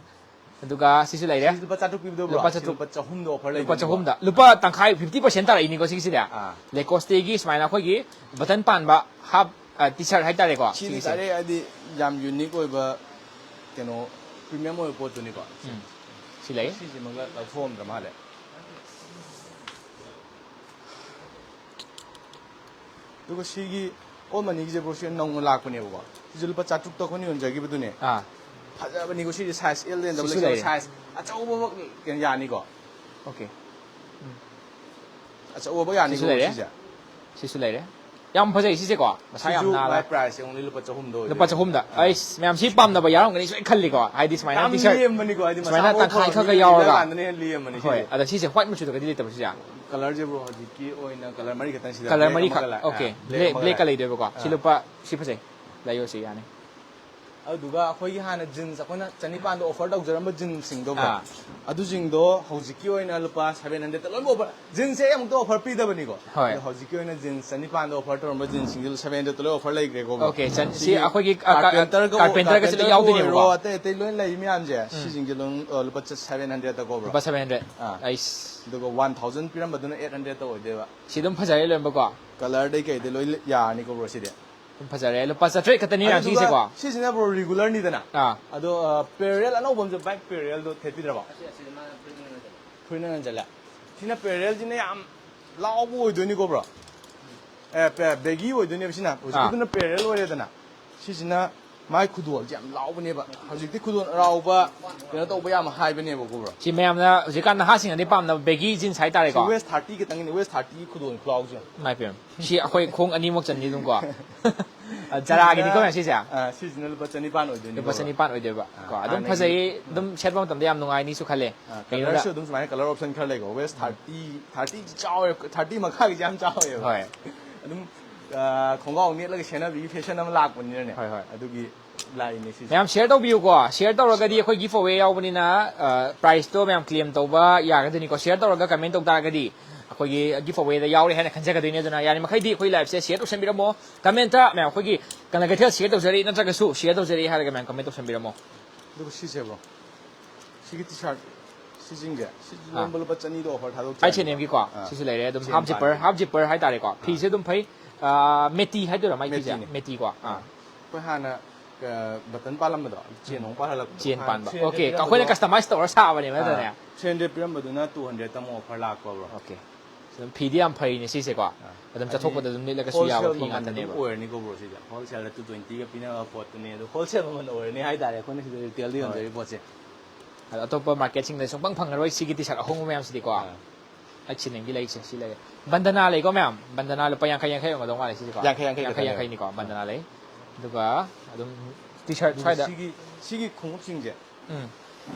ꯑꯗꯨꯒ ꯁꯤꯁꯨ ꯂꯩꯔꯦ꯫ ꯁꯤꯁꯨ ꯂꯨꯄꯥ ꯆꯥꯇ꯭ꯔꯨꯛ ꯄꯤꯕꯗꯣ, ꯕ꯭ꯔꯣ? ꯂꯨꯄꯥ ꯁꯤ ꯆꯥꯇ꯭ꯔꯨꯛ꯫ ꯂꯨꯄꯥ ꯆꯍꯨꯝꯗ ꯑꯣꯐꯔ ꯂꯩꯕꯅꯦ꯫ ꯂꯨꯄꯥ ꯆꯍꯨꯝꯗ꯫ ꯂꯨꯄꯥ ꯇꯪꯈꯥꯏ, fifty percent ꯇꯥꯔꯛꯏꯅꯤꯀꯣ ꯁꯤꯒꯤꯁꯤꯗꯤ꯫ ꯑꯥ꯫ ꯂꯦꯀꯣꯁꯇꯦꯒꯤ ꯁꯨꯃꯥꯏꯅ ꯑꯩꯈꯣꯏꯒꯤ ꯕꯇꯟ ꯄꯥꯟꯕ ꯍꯥꯞ, ꯑ, ꯇꯤ ꯁꯥꯔꯠ ꯍꯥꯏꯇꯥꯔꯦꯀꯣ, ꯁꯤꯗꯤ ꯁꯤꯒꯤꯁꯦ꯫ ꯗꯥꯏꯔꯦꯛ ꯍꯥꯏꯗꯤ ꯌꯥꯝ ꯌꯨꯅꯤꯛ ꯑꯣꯏꯕ, ꯀꯩꯅꯣ, ꯄ꯭ꯔꯤꯃꯤꯌꯝ ꯑꯣꯏꯕ ꯄꯣꯠꯇꯨꯅꯤꯀꯣ꯫ ꯎꯝ꯫ ꯁꯤ ꯂꯩ꯫ ꯁꯤꯁꯤꯃꯒ ꯂꯧꯊꯣꯛꯑꯝꯗ꯭ꯔ ꯃꯥꯜꯂꯦ꯫ ꯑꯗꯨꯒ ꯁꯤꯒꯤ ꯑꯣꯜ ꯃꯅꯤꯒꯤꯁꯦ, ꯕ꯭ꯔꯣ, ꯁꯤ ꯅꯧꯅ ꯂꯥꯛꯄꯅꯦꯕꯀꯣ꯫ ꯁꯤꯁꯨ ꯂꯨꯄꯥ ꯆꯥꯇ꯭ꯔꯨꯛꯇ ꯑꯩꯈꯣꯏꯅ ꯌꯣꯟꯖꯈꯤꯕꯗꯨꯅꯦ꯫ ꯑꯥ꯫ ꯐꯖꯕꯅꯤꯀꯣ ꯁꯤꯁꯦ, ꯁꯥꯏꯖ ꯑꯦꯜ ꯑꯦꯟ ꯗꯕꯜ ꯁꯤꯁꯨ ꯑꯦꯛꯁ ꯑꯦꯜ ꯂꯩꯔꯦ꯫ ꯁꯥꯏꯖ ꯑꯆꯧꯕꯃꯛ ꯌꯥꯅꯤꯀꯣ꯫ ꯑꯣꯀꯦ꯫ ꯑꯆꯧꯕ ꯌꯥꯅꯤꯀꯣ ꯁꯤꯁꯨ ꯂꯩꯔꯦ꯫ ꯁꯤꯁꯦ꯫ ꯁꯤꯁꯨ ꯂꯩꯔꯦ꯫ ꯌꯥꯝ ꯐꯖꯩ ꯁꯤꯁꯦꯀꯣ꯫ ꯃꯁꯥ ꯌꯥꯝ ꯁꯤꯁꯨ ꯅꯥꯜꯂꯦ꯫ My price only ꯂꯨꯄꯥ ꯆꯍꯨꯝꯗ ꯂꯨꯄꯥ ꯑꯣꯏꯗꯣꯏꯅꯦ꯫ ꯆꯍꯨꯝꯗ꯫ ꯑꯥ꯫ ꯑꯩꯁ, ꯃꯌꯥꯝ ꯁꯤ ꯄꯥꯝꯅꯕ ꯌꯥꯎꯔꯝꯒꯅꯤ ꯁꯣꯏ ꯈꯜꯂꯤꯀꯣ꯫ ꯍꯥꯏꯗꯤ ꯁꯨꯃꯥꯏꯅ ꯌꯥꯝ ꯇꯤ ꯁꯥꯔꯠ ꯂꯦꯝꯕꯅꯤꯀꯣ, ꯍꯥꯏꯗꯤ ꯃꯁꯥ ꯁꯨꯃꯥꯏꯅ ꯃꯎ ꯇꯪꯈꯥꯏ ꯐꯕ ꯈꯛꯀ ꯃꯤ ꯌꯥꯎꯔꯒ꯫ ꯂꯩꯔꯀꯥꯟꯗꯅ ꯍꯦꯟꯅ ꯂꯦꯝꯕꯅꯤ ꯍꯣꯏ, ꯁꯤꯁꯦ꯫ ꯑꯗ ꯁꯤꯁꯦ ꯋꯥꯏꯠ ꯃꯆꯨꯗꯒꯗꯤ ꯂꯩꯇꯕ ꯁꯤꯁꯦ? ꯀꯂꯔꯁꯦ, ꯕ꯭ꯔꯣ, ꯍꯧꯖꯤꯛꯀꯤ ꯑꯣꯏꯅ ꯀꯂꯔ ꯃꯔꯤꯈꯛꯇꯪ ꯁꯤꯗ, ꯀꯂꯔ ꯕ꯭ꯂꯦꯛ ꯃꯔꯤꯈꯛ꯫ ꯑꯃꯒ ꯂꯩ-, ꯑꯣꯀꯦ꯫ ꯑꯥ, ꯕ꯭ꯂꯦꯛ ꯕ꯭ꯂꯦꯛ, ꯑꯃꯒ ꯕ꯭ꯂꯦꯛꯀ ꯂꯩ꯫ ꯂꯩꯗꯣꯏꯕꯀꯣ꯫ ꯁꯤ ꯑꯥ꯫ ꯂꯨꯄꯥ, ꯁꯤ ꯐꯖꯩ꯫ ꯂꯩꯌꯣ, ꯁꯤ ꯌꯥꯅꯤ꯫ ꯑꯗꯨꯗꯨꯒ ꯑꯩꯈꯣꯏꯒꯤ ꯍꯥꯟꯅ ꯖꯤꯟꯁ ꯑꯩꯈꯣꯏꯅ ꯆꯅꯤꯄꯥꯟꯗ ꯑꯣꯐꯔ ꯇꯧꯖꯔꯝꯕ ꯖꯤꯟꯁꯁꯤꯡꯗꯣ, ꯕ꯭ꯔꯣ, ꯑꯥ꯫ ꯑꯗꯨꯁꯤꯡꯗꯣ ꯍꯧꯖꯤꯛꯀꯤ ꯑꯣꯏꯅ ꯂꯨꯄꯥ ꯁꯚꯦꯟ ꯍꯟꯗ꯭ꯔꯦꯗꯇ ꯂꯣꯏꯅꯃꯛ ꯑꯣꯐꯔ꯫ ꯖꯤꯟꯁꯁꯦ ꯑꯩ ꯑꯃꯨꯛꯇ ꯑꯣꯐꯔ ꯄꯤꯗꯕꯅꯤꯀꯣ꯫ ꯍꯣꯏ꯫ ꯑꯗꯣ ꯍꯧꯖꯤꯛꯀꯤ ꯑꯣꯏꯅ ꯖꯤꯟꯁ ꯆꯅꯤꯄꯥꯟꯗ ꯑꯣꯐꯔ ꯇꯧꯔꯝꯕ ꯖꯤꯟꯁꯁꯤꯡꯗꯨ ꯁꯚꯦꯟ ꯍꯟꯗ꯭ꯔꯦꯗꯇ ꯂꯣꯏ ꯑꯣꯐꯔ ꯂꯩꯈ꯭ꯔꯦꯀꯣ, ꯕ꯭ꯔꯣ꯫ ꯑꯣꯀꯦ, ꯆꯟ-, ꯁꯤ ꯁꯤꯒꯤ ꯑꯩꯈꯣꯏꯒꯤ ꯀ-, ꯀ-, ꯀꯥꯔꯄꯦꯟꯇꯔꯒ ꯑꯣ-, ꯀꯥꯔꯄꯦꯟꯇꯔꯒꯁꯦ ꯂꯣꯏ ꯀꯥꯔꯄꯦꯟꯇꯔꯒ ꯌꯥꯎꯗꯣꯏꯅꯦꯕꯀꯣ꯫ ꯑꯣꯏꯔꯣ, ꯑꯇꯩ ꯑꯇꯩ ꯂꯣꯏ ꯂꯩ ꯃꯌꯥꯝꯁꯦ, ꯎꯝ꯫ ꯁꯤꯁꯤꯡꯁꯦ ꯂꯣꯏ, ꯑ, ꯂꯨꯄꯥ ꯆ-, ꯁꯚꯦꯟ ꯍꯟꯗ꯭ꯔꯦꯗꯇꯀꯣ, ꯕ꯭ꯔꯣ꯫ ꯂꯨꯄꯥ ꯁꯚꯦꯟ ꯍꯟꯗ꯭ꯔꯦꯗ꯫ ꯑꯥ꯫ ꯑꯩꯁ꯫ ꯑꯗꯨꯒ ꯋꯥꯟ ꯊꯥꯎꯖꯟ ꯄꯤꯔꯝꯕꯗꯨꯅ ꯑꯩꯠ ꯍꯟꯗ꯭ꯔꯦꯗꯇ ꯑꯣꯏꯗꯣꯏꯕ꯫ ꯁꯤ ꯑꯗꯨꯝ ꯐꯖꯔꯦ ꯂꯣꯏꯅꯃꯛꯀꯣ꯫ ꯀꯂꯔꯗꯩ ꯀꯩꯗꯩ ꯂꯣꯏ ꯌꯥꯔꯅꯤꯀꯣ, ꯕ꯭ꯔꯣ, ꯁꯤꯗꯤ꯫ ꯑꯗꯨꯝ ꯐꯖꯔꯦ꯫ ꯂꯨꯄꯥ ꯆꯥꯇ꯭ꯔꯦꯠ ꯈꯛꯇꯅꯤ ꯃꯌꯥꯝ ꯑꯗꯨꯗꯨꯒ ꯁꯤꯒꯤꯁꯦꯀꯣ꯫ ꯁꯤꯁꯤꯅ, ꯕ꯭ꯔꯣ, ꯔꯤꯒꯨꯂꯔꯅꯤꯗꯅ꯫ ꯑꯥ꯫ ꯑꯗꯣ, ꯑ, ꯄꯦꯔꯦꯂꯦꯜ ꯑꯅꯧꯕ ꯑꯃꯁꯨ, ꯕ꯭ꯂꯦꯛ ꯄꯦꯔꯦꯂꯦꯜꯗꯣ ꯊꯦꯠꯄꯤꯗ꯭ꯔꯕꯣ? ꯐꯨꯔꯤꯠꯅ ꯅꯟꯖꯜꯂꯦ꯫ ꯁꯤꯅ ꯄꯦꯔꯦꯂꯦꯜꯁꯤꯅ ꯌꯥꯝ ꯂꯥꯎꯕ ꯑꯣꯏꯗꯣꯏꯅꯤꯀꯣ, ꯕ꯭ꯔꯣ? ꯑꯦ, ꯄꯦ-, ꯕꯦꯒꯤ ꯑꯣꯏꯗꯣꯏꯅꯦꯕ ꯁꯤꯅ꯫ ꯑꯥ꯫ ꯍꯧꯖꯤꯛꯀꯤꯗꯨꯅ ꯄꯦꯔꯦꯂꯦꯜ ꯑꯣꯏꯔꯦꯗꯅ꯫ ꯁꯤꯁꯤꯅ ꯃꯥꯏ ꯈꯨꯗꯣꯜꯁꯦ ꯌꯥꯝ ꯂꯥꯎꯕꯅꯦꯕ꯫ ꯍꯧꯖꯤꯛꯇꯤ ꯈꯨꯗꯣꯜ ꯑꯔꯥꯎꯕ ꯀꯩꯅꯣ ꯇꯧꯕ ꯌꯥꯝ ꯍꯥꯏꯕꯅꯦꯕꯀꯣ, ꯕ꯭ꯔꯣ꯫ ꯁꯤ ꯃꯌꯥꯝꯅ ꯍꯧꯖꯤꯛꯀꯥꯟ ꯅꯍꯥꯁꯤꯡꯅꯗꯤ ꯄꯥꯝꯅꯕ ꯕꯦꯒꯤ ꯖꯤꯟꯁ ꯍꯥꯏꯇꯥꯔꯦꯀꯣ꯫ ꯁꯤ ꯋꯦꯁ ꯊꯥꯔꯇꯤ ꯈꯤꯇꯪꯒꯤꯅꯤ, ꯋꯦꯁ ꯊꯥꯔꯇꯤ ꯈꯨꯗꯣꯜ ꯈꯨꯂꯥꯎꯁꯦ꯫ ꯏꯃꯥꯏ ꯄꯦꯝ꯫ ꯁꯤ ꯑꯩꯈꯣꯏ ꯈꯣꯡ ꯑꯅꯤꯃꯛ ꯆꯟꯅꯤ ꯑꯗꯨꯝ ꯀꯣ꯫ ꯑ, ꯖꯔꯥꯒꯤꯅꯤꯀꯣ ꯁꯤꯁꯤꯅ, ꯃꯌꯥꯝ ꯁꯤꯁꯦ? ꯑ, ꯁꯤꯁꯤꯅ ꯂꯨꯄꯥ ꯆꯅꯤꯄꯥꯟ ꯑꯣꯏꯗꯣꯏꯅꯤꯀꯣ, ꯂꯨꯄꯥ ꯕ꯭ꯔꯣ꯫ ꯆꯅꯤꯄꯥꯟ ꯑꯣꯏꯗꯣꯏꯕ꯫ ꯑ, ꯀꯣ, ꯑꯗꯨꯝ ꯍꯥꯟꯅꯒꯤ ꯐꯖꯩ, ꯑꯗꯨꯝ ꯁꯦꯠꯄ ꯃꯇꯝꯗ ꯌꯥꯝ ꯅꯨꯡꯉꯥꯏꯅꯤꯁꯨ ꯈꯜꯂꯦ꯫ ꯑ, ꯀꯩꯅꯣꯗ ꯀꯂꯔꯁꯨ ꯑꯗꯨꯝ ꯁꯨꯃꯥꯏꯅ ꯀꯂꯔ ꯑꯣꯞꯁꯟ ꯈꯔ ꯂꯩꯀꯣ꯫ ꯋꯦꯁ ꯎꯝ꯫ ꯊꯥꯔꯇꯤ, ꯊꯥꯔꯇꯤ ꯆꯥꯎꯋꯦ, ꯊꯥꯔꯇꯤ ꯃꯈꯥꯒꯤꯁꯦ ꯌꯥꯝ ꯆꯥꯎꯋꯦꯕ꯫ ꯍꯣꯏ꯫ ꯑꯗꯨꯝ, ꯑ, ꯈꯣꯡꯒ꯭ꯔꯥꯎ ꯅꯦꯠꯂꯒ ꯁꯦꯠꯅꯕꯒꯤ ꯐꯦꯁꯟ ꯑꯃ ꯂꯥꯛꯄꯅꯤꯅꯅꯦ꯫ ꯍꯣꯏ, ꯍꯣꯏ꯫ ꯑꯗꯨꯒꯤ ꯂꯥꯛꯏꯅꯦ ꯁꯤꯁꯦ꯫ ꯃꯌꯥꯝ ꯁꯤꯌꯔ ꯇꯧꯕꯤꯌꯨꯀꯣ꯫ ꯁꯤꯌꯔ ꯇꯧꯔꯒꯗꯤ ꯑꯩꯈꯣꯏ ꯒꯤꯐ ꯑꯋꯦ ꯌꯥꯎꯕꯅꯤꯅ, ꯄ꯭ꯔꯥꯏꯁꯇꯣ ꯃꯌꯥꯝ ꯀ꯭ꯂꯦꯝ ꯇꯧꯕ ꯌꯥꯒꯗꯣꯏꯅꯤꯀꯣ꯫ ꯁꯤꯌꯔ ꯇꯧꯔꯒ ꯀꯃꯦꯟ ꯇꯧ ꯇꯥꯔꯒꯗꯤ ꯑꯩꯈꯣꯏꯒꯤ ꯒꯤꯐ ꯑꯋꯦꯗ ꯌꯥꯎꯔꯦ ꯍꯥꯏꯅ ꯈꯟꯖꯒꯗꯣꯏꯅꯤ꯫ ꯑꯗꯨꯅ ꯌꯥꯔꯤꯃꯈꯩꯗꯤ ꯑꯩꯈꯣꯏ ꯂꯥꯏꯐꯁꯦ ꯁꯤꯌꯔ ꯇꯧꯁꯟꯕꯤꯔꯝꯃꯣ꯫ ꯀꯃꯦꯟꯇ ꯃꯌꯥꯝ ꯑꯩꯈꯣꯏꯒꯤ ꯀꯪꯂꯩ ꯀꯩꯊꯦꯜ ꯁꯤꯌꯔ ꯇꯧꯖꯔꯤ ꯅꯠꯇ꯭ꯔꯒꯁꯨ ꯁꯤꯌꯔ ꯇꯧꯖꯔꯤ ꯍꯥꯏꯔꯒ ꯃꯌꯥꯝ ꯀꯃꯦꯟ ꯇꯧꯁꯟꯕꯤꯔꯝꯃꯣ꯫ ꯑꯗꯨꯒ ꯁꯤꯁꯦ ꯕ꯭ꯔꯣ, ꯁꯤꯒꯤ ꯇꯤ ꯁꯥꯔꯠ ꯁꯤꯁꯤꯡꯁꯦ ꯁꯤ ꯑꯥ꯫ ꯂꯣꯟꯕ ꯂꯨꯄꯥ ꯆꯅꯤꯗ ꯑꯣꯐꯔ ꯊꯥꯗꯣꯛ ꯑꯩꯆ ꯑꯦꯟ ꯑꯦꯝꯒꯤꯀꯣ ꯁꯤꯁꯨ ꯂꯩꯔꯦ ꯑꯗꯨꯝ, ꯍꯥꯞ ꯖꯤꯞꯄꯔ, ꯍꯥꯞ ꯖꯤꯞꯄꯔ ꯍꯥꯏꯇꯥꯔꯦꯀꯣ꯫ ꯐꯤꯁꯦ ꯑꯗꯨꯝ ꯐꯩ꯫ ꯃꯦꯇꯤ ꯍꯥꯏꯗꯣꯏꯔꯥ ꯃꯥꯏ ꯐꯤꯁꯦ? ꯃꯦꯇꯤꯅꯦ꯫ ꯃꯦꯇꯤꯀꯣ꯫ ꯑꯥ꯫ ꯑꯩꯈꯣꯏ ꯍꯥꯟꯅ ꯕꯇꯟ ꯄꯥꯜꯂꯝꯕꯗꯣ ꯆꯦꯟ ꯑꯃꯨꯛ ꯄꯥꯜꯍꯜꯂꯛꯄ꯫ ꯆꯦꯟ ꯄꯥꯟꯕ꯫ ꯑꯣꯀꯦ, ꯑꯩꯈꯣꯏꯅ ꯀꯁꯇꯃꯥꯏꯁ ꯇꯧꯔ ꯁꯥꯕꯅꯦꯕ ꯅꯠꯇ꯭ꯔꯅꯦ? ꯊ꯭ꯔꯤ ꯍꯟꯗ꯭ꯔꯦꯗ ꯄꯤꯔꯝꯕꯗꯨꯅ ꯇꯨ ꯍꯟꯗ꯭ꯔꯦꯗ ꯑꯃꯨꯛ ꯑꯣꯐꯔ ꯂꯥꯛꯄ ꯕ꯭ꯔꯣ꯫ ꯑꯣꯀꯦ꯫ ꯑꯗꯨꯝ ꯐꯤꯗꯤ ꯌꯥꯝ ꯐꯩꯅꯦ ꯁꯤꯁꯦꯀꯣ꯫ ꯑꯗꯨꯝ ꯆꯠꯊꯣꯛꯄꯗ ꯑꯗꯨꯝ ꯂꯤꯠꯂꯒꯁꯨ ꯌꯥꯕ ꯍꯣꯜꯁꯦꯜ ꯐꯤ ꯃꯃꯜ ꯑꯗꯨꯝ ꯉꯥꯛꯇꯅꯦꯕ꯫ ꯑꯣꯏꯔꯅꯤꯀꯣ ꯕ꯭ꯔꯣ ꯁꯤꯗꯤ꯫ ꯍꯣꯜꯁꯦꯜꯗ ꯇꯨ ꯇ꯭ꯋꯦꯟꯇꯤꯒ ꯄꯤꯅꯕ ꯄꯣꯠꯇꯨꯅꯦ꯫ ꯑꯗꯣ ꯍꯣꯜꯁꯦꯜ ꯃꯃꯜ ꯑꯣꯏꯔꯅꯤ ꯍꯥꯏꯇꯥꯔꯦ ꯑꯩꯈꯣꯏꯅ ꯁꯤꯗ ꯔꯤꯇꯦꯜꯗ ꯌꯣꯟꯖꯔꯤ ꯄꯣꯠꯁꯦ꯫ ꯑꯗꯣ ꯑꯇꯣꯞꯄ ꯃꯥꯔꯀꯦꯠꯁꯤꯡꯗ ꯁꯨꯡꯐꯪ ꯐꯪꯉꯔꯣꯏ ꯁꯤꯒꯤ ꯇꯤ ꯁꯥꯔꯠ ꯑꯍꯣꯡꯕ ꯃꯌꯥꯝꯁꯤꯗꯤꯀꯣ꯫ ꯑꯥ꯫ ꯑꯩꯆ ꯑꯦꯟ ꯑꯦꯝꯒꯤ ꯂꯩꯁꯦ ꯁꯤ ꯂꯩꯔꯦ꯫ ꯕꯟꯗꯅꯥ ꯂꯩꯀꯣ ꯃꯌꯥꯝ? ꯕꯟꯗꯅꯥ ꯂꯨꯄꯥ ꯌꯥꯡꯈꯩ ꯌꯥꯡꯈꯩ ꯑꯣꯏꯔꯝꯒꯗꯧ ꯃꯥꯜꯂꯦ ꯁꯤꯁꯦꯀꯣ꯫ ꯌꯥꯡꯈꯩ ꯌꯥꯡꯈꯩ ꯈꯛꯇꯅꯦ꯫ ꯌꯥꯡꯈꯩꯅꯤꯀꯣ ꯕꯟꯗꯅꯥ ꯂꯩ꯫ ꯑꯗꯨꯒ ꯑꯗꯨꯝ ꯇꯤ ꯁꯥꯔꯠ ꯑꯗꯨꯒ ꯁ꯭ꯋꯥꯏꯗ꯫ ꯁꯤꯒꯤ ꯁꯤꯒꯤ ꯈꯣꯡꯎꯞꯁꯤꯡꯁꯦ ꯎꯝ꯫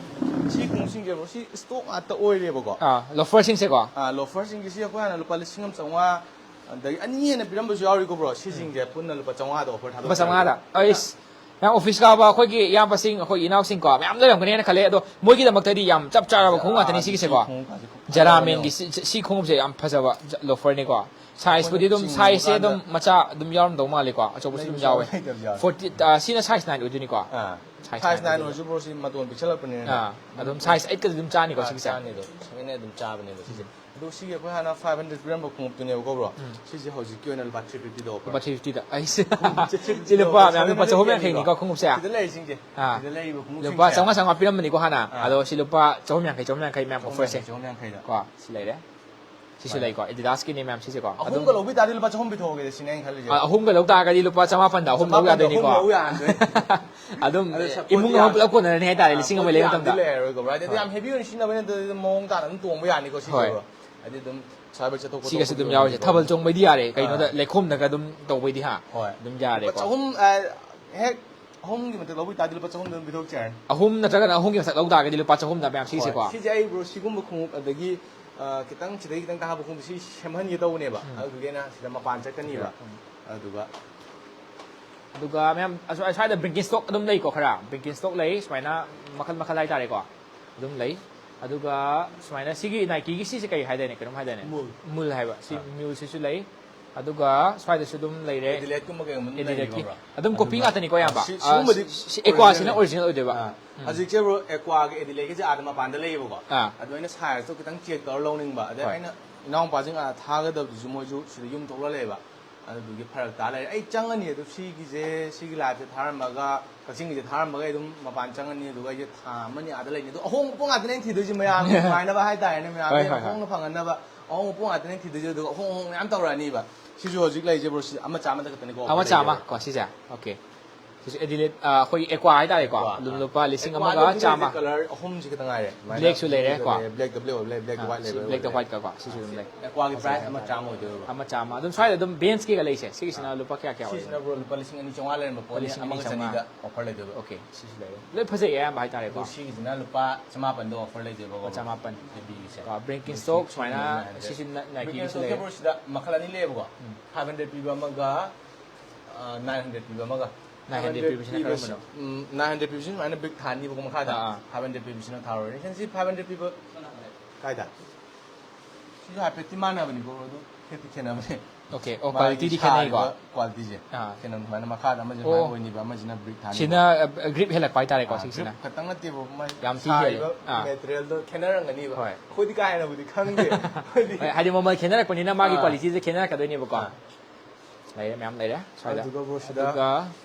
ꯁꯤ ꯈꯣꯡꯎꯞꯁꯤꯡꯁꯦ ꯕ꯭ꯔꯣ ꯁꯤ ꯏꯁꯇꯣꯛ ꯉꯥꯛꯇ ꯑꯣꯏꯔꯦꯕꯀꯣ꯫ ꯑꯥ, ꯂꯣꯐꯔꯁꯤꯡꯁꯦꯀꯣ꯫ ꯑꯥ, ꯂꯣꯐꯔꯁꯤꯡꯒꯤ ꯁꯤ ꯑꯩꯈꯣꯏ ꯍꯥꯟꯅ ꯂꯨꯄꯥ ꯂꯤꯁꯤꯡ ꯑꯃ ꯆꯥꯝꯃꯉꯥ ꯑꯗꯒꯤ ꯑꯅꯤ ꯍꯦꯟꯅ ꯄꯤꯔꯝꯕꯁꯨ ꯌꯥꯎꯔꯤꯀꯣ ꯕ꯭ꯔꯣ꯫ ꯁꯤꯁꯤꯡꯁꯦ ꯄꯨꯟꯅ ꯂꯨꯄꯥ ꯆꯥꯝꯃꯉꯥꯗ ꯑꯣꯐꯔ ꯂꯨꯄꯥ ꯊꯥꯗꯣꯛꯆꯔꯛꯑꯦ꯫ ꯆꯥꯝꯃꯉꯥꯗ ꯑꯩꯁ꯫ ꯃꯌꯥꯝ ꯑꯣꯐꯤꯁ ꯀꯥꯕ ꯑꯩꯈꯣꯏꯒꯤ ꯏꯌꯥꯝꯕꯁꯤꯡ, ꯑꯩꯈꯣꯏ ꯏꯅꯥꯎꯁꯤꯡꯀꯣ ꯃꯌꯥꯝ ꯂꯩꯔꯝꯒꯅꯦꯅ ꯈꯜꯂꯦ꯫ ꯑꯗꯣ ꯃꯣꯏꯒꯤꯗꯃꯛꯇꯗꯤ ꯌꯥꯝ ꯆꯞ ꯆꯥꯔꯕ ꯈꯣꯡꯎꯞ ꯉꯥꯛꯇꯅꯤ ꯁꯤꯒꯤꯁꯦꯀꯣ꯫ ꯈꯣꯡꯎꯞ ꯀꯥꯁꯦ ꯈꯨꯐꯖꯕ ꯖꯔꯥꯃꯦꯟꯒꯤ ꯑꯃ꯫ ꯁꯤ, ꯁꯤ ꯈꯣꯡꯎꯞꯁꯦ ꯌꯥꯝ ꯐꯖꯕ ꯂꯣꯐꯔꯅꯤꯀꯣ꯫ ꯁꯥꯏꯖꯄꯨꯗꯤ ꯑꯗꯨꯝ, ꯑꯩꯈꯣꯏꯅ ꯁꯥꯏꯖꯁꯦ ꯆꯤꯡꯕ ꯑꯗꯨꯝ ꯀꯥꯟꯗ ꯃꯆꯥ ꯑꯗꯨꯝ ꯌꯥꯎꯔꯝꯗꯧ ꯃꯥꯜꯂꯦꯀꯣ, ꯑꯆꯧꯕꯁꯨ ꯑꯗꯨꯝ ꯂꯩꯕꯁꯨ ꯌꯥꯎꯋꯦ꯫ ꯂꯩꯇꯕꯁꯨ ꯌꯥꯎꯋꯦ꯫ ꯐꯣꯔꯇꯤ, ꯁꯤꯅ ꯁꯥꯏꯖ ꯅꯥꯏꯟ ꯑꯣꯏꯗꯣꯏꯅꯤꯀꯣ꯫ ꯑꯥ꯫ ꯁꯥꯏꯖ ꯁꯥꯏꯖ ꯅꯥꯏꯟ ꯅꯥꯏꯟ ꯑꯣꯏꯔꯁꯨ ꯕ꯭ꯔꯣ ꯁꯤ ꯃꯇꯣꯟ ꯄꯤꯛꯁꯜꯂꯛꯄꯅꯤꯅ꯫ ꯑꯥ, ꯑꯗꯨꯝ ꯁꯥꯏꯖ ꯑꯩꯠꯀꯗꯤ ꯑꯗꯨꯝ ꯆꯥꯅꯤꯀꯣ ꯑꯥ, ꯁꯤꯒꯤꯁꯦ꯫ ꯆꯥꯅꯤ ꯑꯗꯨꯝ ꯁꯚꯦꯟ ꯑꯗꯨꯝ ꯆꯥꯕꯅꯦꯕ ꯁꯤꯁꯦ꯫ ꯑꯗꯣ ꯁꯤꯒꯤ ꯑꯩꯈꯣꯏ ꯍꯥꯟꯅ ꯐꯥꯏꯚ ꯍꯟꯗ꯭ꯔꯦꯗ ꯄꯤꯔꯝꯕ ꯈꯣꯡꯎꯞꯇꯨꯅꯦꯕꯀꯣ ꯕ꯭ꯔꯣ꯫ ꯁꯤꯁꯦ ꯍꯧꯖꯤꯛꯀꯤ ꯑꯣꯏꯅ ꯂꯨꯄꯥ ꯊ꯭ꯔꯤ ꯐꯤꯐꯇꯤꯗ ꯑꯣꯐꯔ꯫ ꯂꯨꯄꯥ ꯊ꯭ꯔꯤ ꯐꯤꯐꯇꯤꯗ ꯑꯩꯁꯦ꯫ ꯈꯣꯡꯎꯞꯁꯦ ꯊ꯭ꯔꯤ ꯁꯤ ꯐꯤꯐꯇꯤꯗ ꯂꯨꯄꯥ ꯑꯣꯐꯔ, ꯃꯌꯥꯝ ꯂꯨꯄꯥ ꯁꯚꯦꯟ ꯆꯍꯨꯝ ꯍꯟꯗ꯭ꯔꯦꯗ ꯌꯥꯡꯈꯩꯅꯤꯀꯣ ꯈꯣꯡꯎꯞꯁꯦ꯫ ꯁꯤꯗ ꯂꯩꯔꯤꯁꯤꯡꯁꯦ꯫ ꯑꯥ꯫ ꯁꯤꯗ ꯂꯩꯔꯤꯕ ꯈꯣꯡꯎꯞꯁꯤꯡꯁꯦ꯫ ꯂꯨꯄꯥ ꯆꯥꯝꯃꯉꯥ ꯆꯥꯝꯃꯉꯥ ꯄꯤꯔꯝꯕꯅꯤꯀꯣ ꯍꯥꯟꯅ꯫ ꯑꯥ꯫ ꯑꯗꯣ ꯁꯤ ꯂꯨꯄꯥ ꯆꯍꯨꯝ ꯌꯥꯡꯈꯩ, ꯆꯍꯨꯝ ꯌꯥꯡꯈꯩ, ꯆꯍꯨꯝ ꯌꯥꯡꯈꯩ ꯃꯌꯥꯝ ꯆꯍꯨꯝ ꯑꯣꯐꯔꯁꯦ꯫ ꯌꯥꯡꯈꯩ, ꯆꯍꯨꯝ ꯌꯥꯡꯈꯩꯗ꯫ ꯀꯣ ꯁꯤ ꯂꯩꯔꯦ꯫ ꯁꯤꯁꯨ ꯍꯣꯏ꯫ ꯂꯩꯀꯣ, ꯑꯦꯗꯤꯗꯥꯁꯀꯤꯅꯦ ꯃꯌꯥꯝ ꯁꯤꯁꯦꯀꯣ꯫ ꯑꯗꯨꯝ ꯑꯍꯨꯝꯒ ꯂꯧꯕꯤ ꯇꯥꯔꯗꯤ ꯂꯨꯄꯥ ꯆꯍꯨꯝ ꯄꯤꯊꯣꯛꯑꯒꯦ ꯁꯤꯅꯦ ꯑꯩꯅ ꯈꯜꯂꯤꯁꯦ꯫ ꯑ, ꯑꯍꯨꯝꯒ ꯂꯧ ꯇꯥꯔꯒꯗꯤ ꯂꯨꯄꯥ ꯆꯃꯥꯄꯟꯗ ꯑꯍꯨꯝ ꯂꯧ ꯆꯃꯥꯄꯟꯗ ꯑꯍꯨꯝ ꯌꯥꯗꯣꯏꯅꯤꯀꯣ꯫ ꯂꯧ ꯌꯥꯔꯗꯣꯏꯅꯤ꯫ ꯑꯗꯨꯝ ꯑꯗꯣ support ꯏꯃꯨꯡ ꯑꯃ ꯌꯥꯝ-, ꯄꯨꯂꯞ ꯀꯣꯟꯅꯔꯅꯤ ꯍꯥꯏꯇꯥꯔꯦ, ꯑꯥ, ꯂꯤꯁꯤꯡ ꯑꯃ support ꯂꯩꯕ ꯌꯥꯝꯗꯤ ꯃꯇꯝꯗ꯫ ꯂꯩꯔꯔꯣꯏꯀꯣ ꯕ꯭ꯔꯣ꯫ ꯍꯥꯏꯗꯤ ꯍꯣꯏ꯫ ꯌꯥꯝ heavy ꯑꯣꯏꯅ ꯁꯤꯖꯤꯟꯅꯕ ꯅꯠꯇ꯭ꯔꯗꯤ ꯑꯗꯨꯝ ꯃꯑꯣꯡ ꯇꯥꯅ ꯑꯗꯨꯝ ꯇꯣꯡꯕ ꯌꯥꯅꯤꯀꯣ ꯁꯤꯁꯦ ꯍꯣꯏ꯫ ꯕ꯭ꯔꯣ꯫ ꯍꯥꯏꯗꯤ ꯑꯗꯨꯝ ꯁ꯭ꯋꯥꯏꯐꯥꯎ ꯆꯠꯊꯣꯛ ꯈꯣꯠꯇꯣꯛ ꯁꯤꯒꯁꯨ ꯑꯗꯨꯝ ꯇꯧꯕ ꯌꯥꯎꯔꯤꯁꯦ꯫ ꯅꯨꯡꯉꯥꯏꯕ꯫ ꯊꯥꯕꯜ ꯆꯣꯡꯕꯩꯗꯤ ꯌꯥꯔꯦ꯫ ꯀꯩꯅꯣꯗ ꯑꯥ꯫ ꯂꯩꯈꯣꯝꯗꯒ ꯑꯗꯨꯝ ꯇꯧꯕꯩꯗꯤ ꯍꯥ꯫ ꯍꯣꯏ꯫ ꯑꯗꯨꯝ ꯂꯨꯄꯥ ꯌꯥꯔꯦꯀꯣ꯫ ꯆꯍꯨꯝ, ꯑ, ꯍꯦꯛ ꯑꯍꯨꯝꯒꯤ ꯃꯊꯛ ꯂꯧꯕꯤ ꯇꯥꯔꯗꯤ ꯂꯨꯄꯥ ꯆꯍꯨꯝꯗ ꯑꯗꯨꯝ ꯄꯤꯊꯣꯛꯆꯔꯅꯤ꯫ ꯑꯍꯨꯝ ꯅꯠꯇ꯭ꯔꯒꯅ ꯑꯍꯨꯝꯒꯤ ꯃꯊꯛ ꯂꯧ ꯇꯥꯔꯒꯗꯤ ꯂꯨꯄꯥ ꯆꯍꯨꯝꯗ ꯃꯌꯥꯝ ꯁꯤꯁꯦꯀꯣ꯫ ꯍꯣꯏ꯫ ꯁꯤꯁꯦ ꯑꯩ ꯕ꯭ꯔꯣ ꯁꯤꯒꯨꯝꯕ ꯈꯣꯡꯎꯞ ꯑꯗꯒꯤ, ꯑ, ꯈꯤꯇꯪ ꯁꯤꯗꯒꯤ ꯈꯤꯇꯪ ꯇꯥꯕ ꯈꯣꯡꯎꯞ ꯁꯤ ꯁꯦꯝꯍꯟꯒꯦ ꯇꯧꯕꯅꯦꯕ꯫ ꯎꯝ꯫ ꯑꯗꯨꯒꯤ ꯑꯩꯅ ꯁꯤꯗ ꯃꯄꯥꯟ ꯆꯠꯀꯅꯤꯕ꯫ ꯎꯝ꯫ ꯑꯗꯨꯒ ꯑꯗꯨꯒ ꯃꯌꯥꯝ ꯑꯁ꯭ꯋꯥꯏ- ꯑꯁ꯭ꯋꯥꯏꯗ ꯕ꯭ꯔꯤꯡꯀꯤꯟ ꯁ꯭ꯇꯣꯛ ꯑꯗꯨꯝ ꯂꯩꯀꯣ, ꯈꯔ ꯕ꯭ꯔꯤꯡꯀꯤꯟ ꯁ꯭ꯇꯣꯛ ꯂꯩ, ꯁꯨꯃꯥꯏꯅ ꯃꯈꯜ ꯃꯈꯜ ꯍꯥꯏꯇꯥꯔꯦꯀꯣ, ꯑꯗꯨꯝ ꯂꯩ꯫ ꯑꯗꯨꯒ ꯁꯨꯃꯥꯏꯅ ꯁꯤꯒꯤ ꯅꯥꯏꯀꯤꯒꯤ ꯁꯤꯁꯦ ꯀꯩ ꯍꯥꯏꯗꯣꯏꯅꯦ, ꯀꯩꯅꯣꯝ ꯍꯥꯏꯗꯣꯏꯅꯦ? ꯃꯨꯜ꯫ ꯃꯨꯜ ꯍꯥꯏꯕ ꯁꯤ, ꯃ꯭ꯌꯨꯜꯁꯤꯁꯨ ꯂꯩ꯫ ꯑꯗꯨꯒ ꯁ꯭ꯋꯥꯏꯗꯁꯨ ꯑꯗꯨꯝ ꯂꯩꯔꯦ꯫ ꯑꯦꯗꯤꯂꯦꯠꯀꯨꯝꯕ ꯀꯩꯒꯨꯝꯕ ꯑꯗꯨꯝ ꯑꯦꯗꯤꯂꯦꯠꯀꯤ ꯂꯩꯕ꯭ꯔꯣ? ꯑꯗꯨꯝ ꯀꯣꯄꯤ ꯉꯥꯛꯇꯅꯤꯀꯣ ꯑꯌꯥꯝꯕ꯫ ꯁꯤ- ꯑ, ꯁꯤꯒꯨꯝꯕꯗꯤ ꯁꯤ- ꯑꯦꯀ꯭ꯋꯥꯁꯤꯅ original ꯑꯣꯔꯤꯖꯤꯅꯦꯜ ꯑꯣꯏꯗꯣꯏꯕ꯫ ꯑꯥ꯫ ꯍꯧꯖꯤꯛꯁꯦ ꯕ꯭ꯔꯣ, ꯑꯦꯀ꯭ꯋꯥꯒꯤ ꯑꯦꯗꯤꯂꯦꯠꯀꯤꯁꯦ ꯑꯥꯗ ꯃꯄꯥꯟꯗ ꯂꯩꯌꯦꯕꯀꯣ꯫ ꯑꯥ꯫ ꯑꯗꯣ ꯑꯩꯅ ꯁꯥꯏꯖꯇꯣ ꯈꯤꯇꯪ ꯆꯦꯛ ꯇꯧꯔ ꯂꯧꯅꯤꯡꯕ꯫ ꯑꯗꯩ ꯍꯣꯏ꯫ ꯑꯩꯅ ꯏꯅꯥꯎꯄꯥꯁꯤꯡ ꯑꯥ ꯊꯥꯒꯗꯕꯗꯨꯁꯨ ꯃꯣꯏꯁꯨ ꯁꯤꯗ ꯌꯨꯝ ꯊꯣꯛꯂ ꯂꯩꯌꯦꯕ꯫ ꯑꯗꯨꯗꯨꯒꯤ ꯐꯔꯛ ꯇꯥ ꯂꯩꯔꯦ꯫ ꯑꯩ ꯆꯪꯉꯅꯤ ꯑꯗꯨ ꯁꯤꯒꯤꯁꯦ, ꯁꯤꯒꯤ ꯂꯥꯏꯐꯁꯦ ꯊꯥꯔꯝꯃꯒ, ꯀꯛꯆꯤꯡꯒꯤꯁꯦ ꯊꯥꯔꯝꯃꯒ ꯑꯩ ꯑꯗꯨꯝ ꯃꯄꯥꯟ ꯆꯪꯉꯅꯤ꯫ ꯑꯗꯨꯒ ꯑꯩꯁꯦ ꯊꯥ ꯑꯃꯅꯤ ꯑꯥꯗ ꯂꯩꯅꯤ꯫ ꯑꯗꯣ ꯑꯍꯣꯡꯕ ꯄꯣꯠ ꯉꯥꯛꯇꯅꯦ ꯑꯩꯅ ꯊꯤꯗꯣꯏꯁꯦ, ꯃꯌꯥꯝꯒꯤ ꯅꯨꯡꯉꯥꯏꯅꯕ ꯍꯥꯏꯇꯥꯔꯦꯅꯦ, ꯃꯌꯥꯝꯒꯤ ꯍꯣꯏ, ꯍꯣꯏ, ꯍꯣꯏ꯫ ꯍꯣꯡꯅ ꯐꯪꯍꯟꯅꯕ ꯑꯍꯣꯡꯕ ꯄꯣꯠ ꯉꯥꯛꯇꯅꯦ ꯑꯩꯅ ꯊꯤꯗꯣꯏꯁꯦ꯫ ꯑꯗꯨꯒ ꯑꯍꯣꯡ ꯑꯍꯣꯡ ꯃꯌꯥꯝ ꯇꯧꯔꯛꯑꯅꯤꯕ꯫ ꯁꯤꯁꯨ ꯍꯧꯖꯤꯛ ꯂꯩꯔꯤꯁꯦ ꯕ꯭ꯔꯣ, ꯁꯤ ꯑꯃ ꯆꯥꯝꯃꯗ ꯈꯛꯇꯅꯤꯀꯣ offer ꯑꯃ ꯆꯥꯝꯃ ꯂꯩꯔꯤꯁꯦ꯫ ꯀꯣ ꯁꯤꯁꯦ꯫ ꯑꯣꯀꯦ꯫ ꯁꯤꯁꯨ ꯑꯦꯗꯤꯂꯦꯠ, ꯑ, ꯑꯩꯈꯣꯏꯒꯤ ꯑꯦꯀ꯭ꯋꯥ ꯍꯥꯏꯇꯥꯔꯦꯀꯣ꯫ ꯑꯦꯀ꯭ꯋꯥ꯫ ꯑꯗꯨꯝ ꯂꯨꯄꯥ ꯂꯤꯁꯤꯡ ꯑꯦꯀ꯭ꯋꯥꯗ ꯑꯃꯒ ꯍꯧꯖꯤꯛ ꯆꯥꯝꯃ꯫ ꯀꯂꯔ ꯑꯍꯨꯝꯁꯤ ꯈꯛꯇ ꯉꯥꯏꯔꯦ꯫ ꯕ꯭ꯂꯦꯛꯁꯨ ꯂꯩꯔꯦ ꯀꯣ꯫ ꯕ꯭ꯂꯦꯛꯇ ꯕ꯭ꯂꯦꯛ ꯑꯣꯏꯕ ꯂꯩ, ꯕ꯭ꯂꯦꯛꯇ ꯑꯥ, ꯋꯥꯏꯠ ꯁꯤ ꯂꯩꯕ ꯕ꯭ꯂꯦꯛꯇ ꯑꯣꯏꯕ ꯋꯥꯏꯠꯀ ꯀꯣ ꯁꯤꯁꯨ ꯑꯗꯨꯝ ꯂꯩ꯫ ꯑꯦꯀ꯭ꯋꯥꯒꯤ ꯄ꯭ꯔꯥꯏꯁ ꯑꯃ ꯆꯥꯝꯃ ꯑꯣꯏꯗꯣꯏꯕ꯫ ꯑꯃ ꯆꯥꯝꯃ꯫ ꯑꯗꯨꯝ ꯁ꯭ꯋꯥꯏꯗ ꯑꯗꯨꯝ ꯕꯦꯟꯁꯀꯤꯒ ꯂꯩꯁꯦ꯫ ꯁꯤꯒꯤꯁꯤꯅ ꯂꯨꯄꯥ ꯀꯌꯥ ꯀꯌꯥ ꯑꯣꯏꯗꯣꯏꯅꯣ? ꯁꯤꯁꯤꯅ ꯕ꯭ꯔꯣ ꯂꯨꯄꯥ ꯂꯤꯁꯤꯡ ꯑꯅꯤ ꯆꯥꯝꯃꯉꯥ ꯂꯩꯔꯝꯕ ꯄꯣꯠꯅꯤ, ꯂꯤꯁꯤꯡ ꯑꯅꯤ ꯑꯃꯒ ꯆꯥꯝꯃꯉꯥ꯫ ꯆꯅꯤꯗ ꯑꯣꯐꯔ ꯂꯩꯗꯣꯏꯕ꯫ ꯑꯣꯀꯦ, ꯁꯤꯁꯨ ꯂꯩꯔꯦ꯫ ꯂꯣꯏ ꯐꯖꯩꯌꯦ ꯑꯌꯥꯝꯕ ꯍꯥꯏꯇꯥꯔꯦꯀꯣ꯫ ꯑꯗꯣ ꯁꯤꯒꯤꯁꯤꯅ ꯂꯨꯄꯥ ꯆꯃꯥꯄꯟꯗ ꯑꯣꯐꯔ ꯂꯩꯗꯣꯏꯕ꯫ ꯂꯨꯄꯥ ꯆꯃꯥꯄꯟ꯫ ꯍꯦꯕꯤꯒꯤꯁꯦ꯫ ꯀꯣ, ꯕ꯭ꯔꯤꯡꯀꯤꯟ ꯁ꯭ꯇꯣꯛ ꯁꯨꯃꯥꯏꯅ ꯁꯤꯁꯨ ꯅꯥꯏꯀꯤꯒꯤꯁꯨ ꯂꯩꯔꯦ꯫ ꯕ꯭ꯔꯣ ꯁꯤꯗ ꯃꯈꯜ ꯑꯅꯤ ꯂꯩꯌꯦꯕꯀꯣ꯫ ꯐꯥꯏꯚ ꯍꯟꯗ꯭ꯔꯦꯠ ꯄꯤꯕ ꯑꯃꯒ, ꯑ, ꯅꯥꯏꯟ ꯍꯟꯗ꯭ꯔꯦꯠ ꯄꯤꯕ ꯑꯃꯒ꯫ ꯅꯥꯏꯟ ꯍꯟꯗ꯭ꯔꯦꯠ ꯄꯤꯕꯁꯤꯅ ꯀꯔꯝꯕꯅꯣ? ꯎꯝ, ꯅꯥꯏꯟ ꯍꯟꯗ꯭ꯔꯦꯠ ꯄꯤꯕꯁꯤꯅ ꯁꯨꯃꯥꯏꯅ ꯕ꯭ꯔꯤꯛ ꯊꯥꯅꯤꯕꯀꯣ ꯃꯈꯥꯗ꯫ ꯑꯥ, ꯑꯥ꯫ ꯐꯥꯏꯚ ꯍꯟꯗ꯭ꯔꯦꯠ ꯄꯤꯕꯁꯤꯅ ꯊꯥꯔꯣꯏꯅꯦ꯫ ꯁꯤ ꯐꯥꯏꯚ ꯍꯟꯗ꯭ꯔꯦꯠ ꯄꯤꯕ ꯀꯥꯏꯗ? ꯁꯤꯁꯨ ꯍꯥꯏꯐꯦꯠꯇꯤ ꯃꯥꯟꯅꯕꯅꯤꯀꯣ, ꯑꯗꯨ ꯈꯦꯠꯇꯤ ꯈꯦꯠꯅꯕꯅꯦ꯫ ꯑꯣꯀꯦ, ꯑꯣ, ꯃꯥꯒꯤ ꯀ꯭ꯋꯥꯂꯤꯇꯤꯗꯤ ꯁꯥꯔꯤꯕ ꯈꯦꯠꯅꯩꯀꯣ? ꯀ꯭ꯋꯥꯂꯤꯇꯤꯁꯦ ꯑꯥ꯫ ꯈꯦꯠꯅꯕ꯫ ꯁꯨꯃꯥꯏꯅ ꯃꯈꯥꯗ ꯑꯃꯁꯤꯅ ꯑꯣ꯫ ꯁꯨꯃꯥꯏꯅ ꯑꯣꯏꯅꯤꯕ, ꯑꯃꯁꯤꯅ ꯕ꯭ꯔꯤꯛ ꯊꯥꯅꯤꯕ꯫ ꯁꯤꯅ, ꯑ, ꯒ꯭ꯔꯤꯞ ꯍꯦꯜꯂꯛꯄ ꯍꯥꯏꯇꯥꯔꯦꯀꯣ, ꯑꯥ, ꯁꯤꯁꯤꯅ꯫ ꯒ꯭ꯔꯤꯞ ꯈꯛꯇꯪ ꯅꯠꯇꯦꯕ, ꯃꯥꯒꯤ ꯌꯥꯝ ꯊꯤ ꯁꯥꯔꯤꯕ ꯍꯦꯜꯂꯦ꯫ ꯑꯥ꯫ ꯃꯦꯇꯔꯤꯌꯦꯜꯗꯣ ꯈꯦꯠꯅꯔꯝꯒꯅꯤꯕ꯫ ꯍꯣꯏ꯫ ꯑꯩꯈꯣꯏꯗꯤ ꯀꯥ ꯍꯦꯟꯅꯕꯨꯗꯤ ꯈꯪꯗꯦ꯫ ꯑꯩꯈꯣꯏꯗꯤ ꯍꯣꯏ, ꯍꯥꯏꯗꯤ ꯃꯃꯜ ꯈꯦꯠꯅꯔꯛꯄꯅꯤꯅ ꯃꯥꯒꯤ ꯑꯥ꯫ ꯀ꯭ꯋꯥꯂꯤꯇꯤꯁꯦ ꯈꯦꯠꯅꯔꯛꯀꯗꯣꯏꯅꯦꯕꯀꯣ꯫ ꯑꯥ꯫ ꯂꯩꯔꯦ, ꯃꯌꯥꯝ ꯂꯩꯔꯦ ꯁ꯭ꯋꯥꯏꯗ꯫ ꯑꯗꯨꯒ ꯕ꯭ꯔꯣ ꯁꯤꯗ ꯑꯗꯨꯒ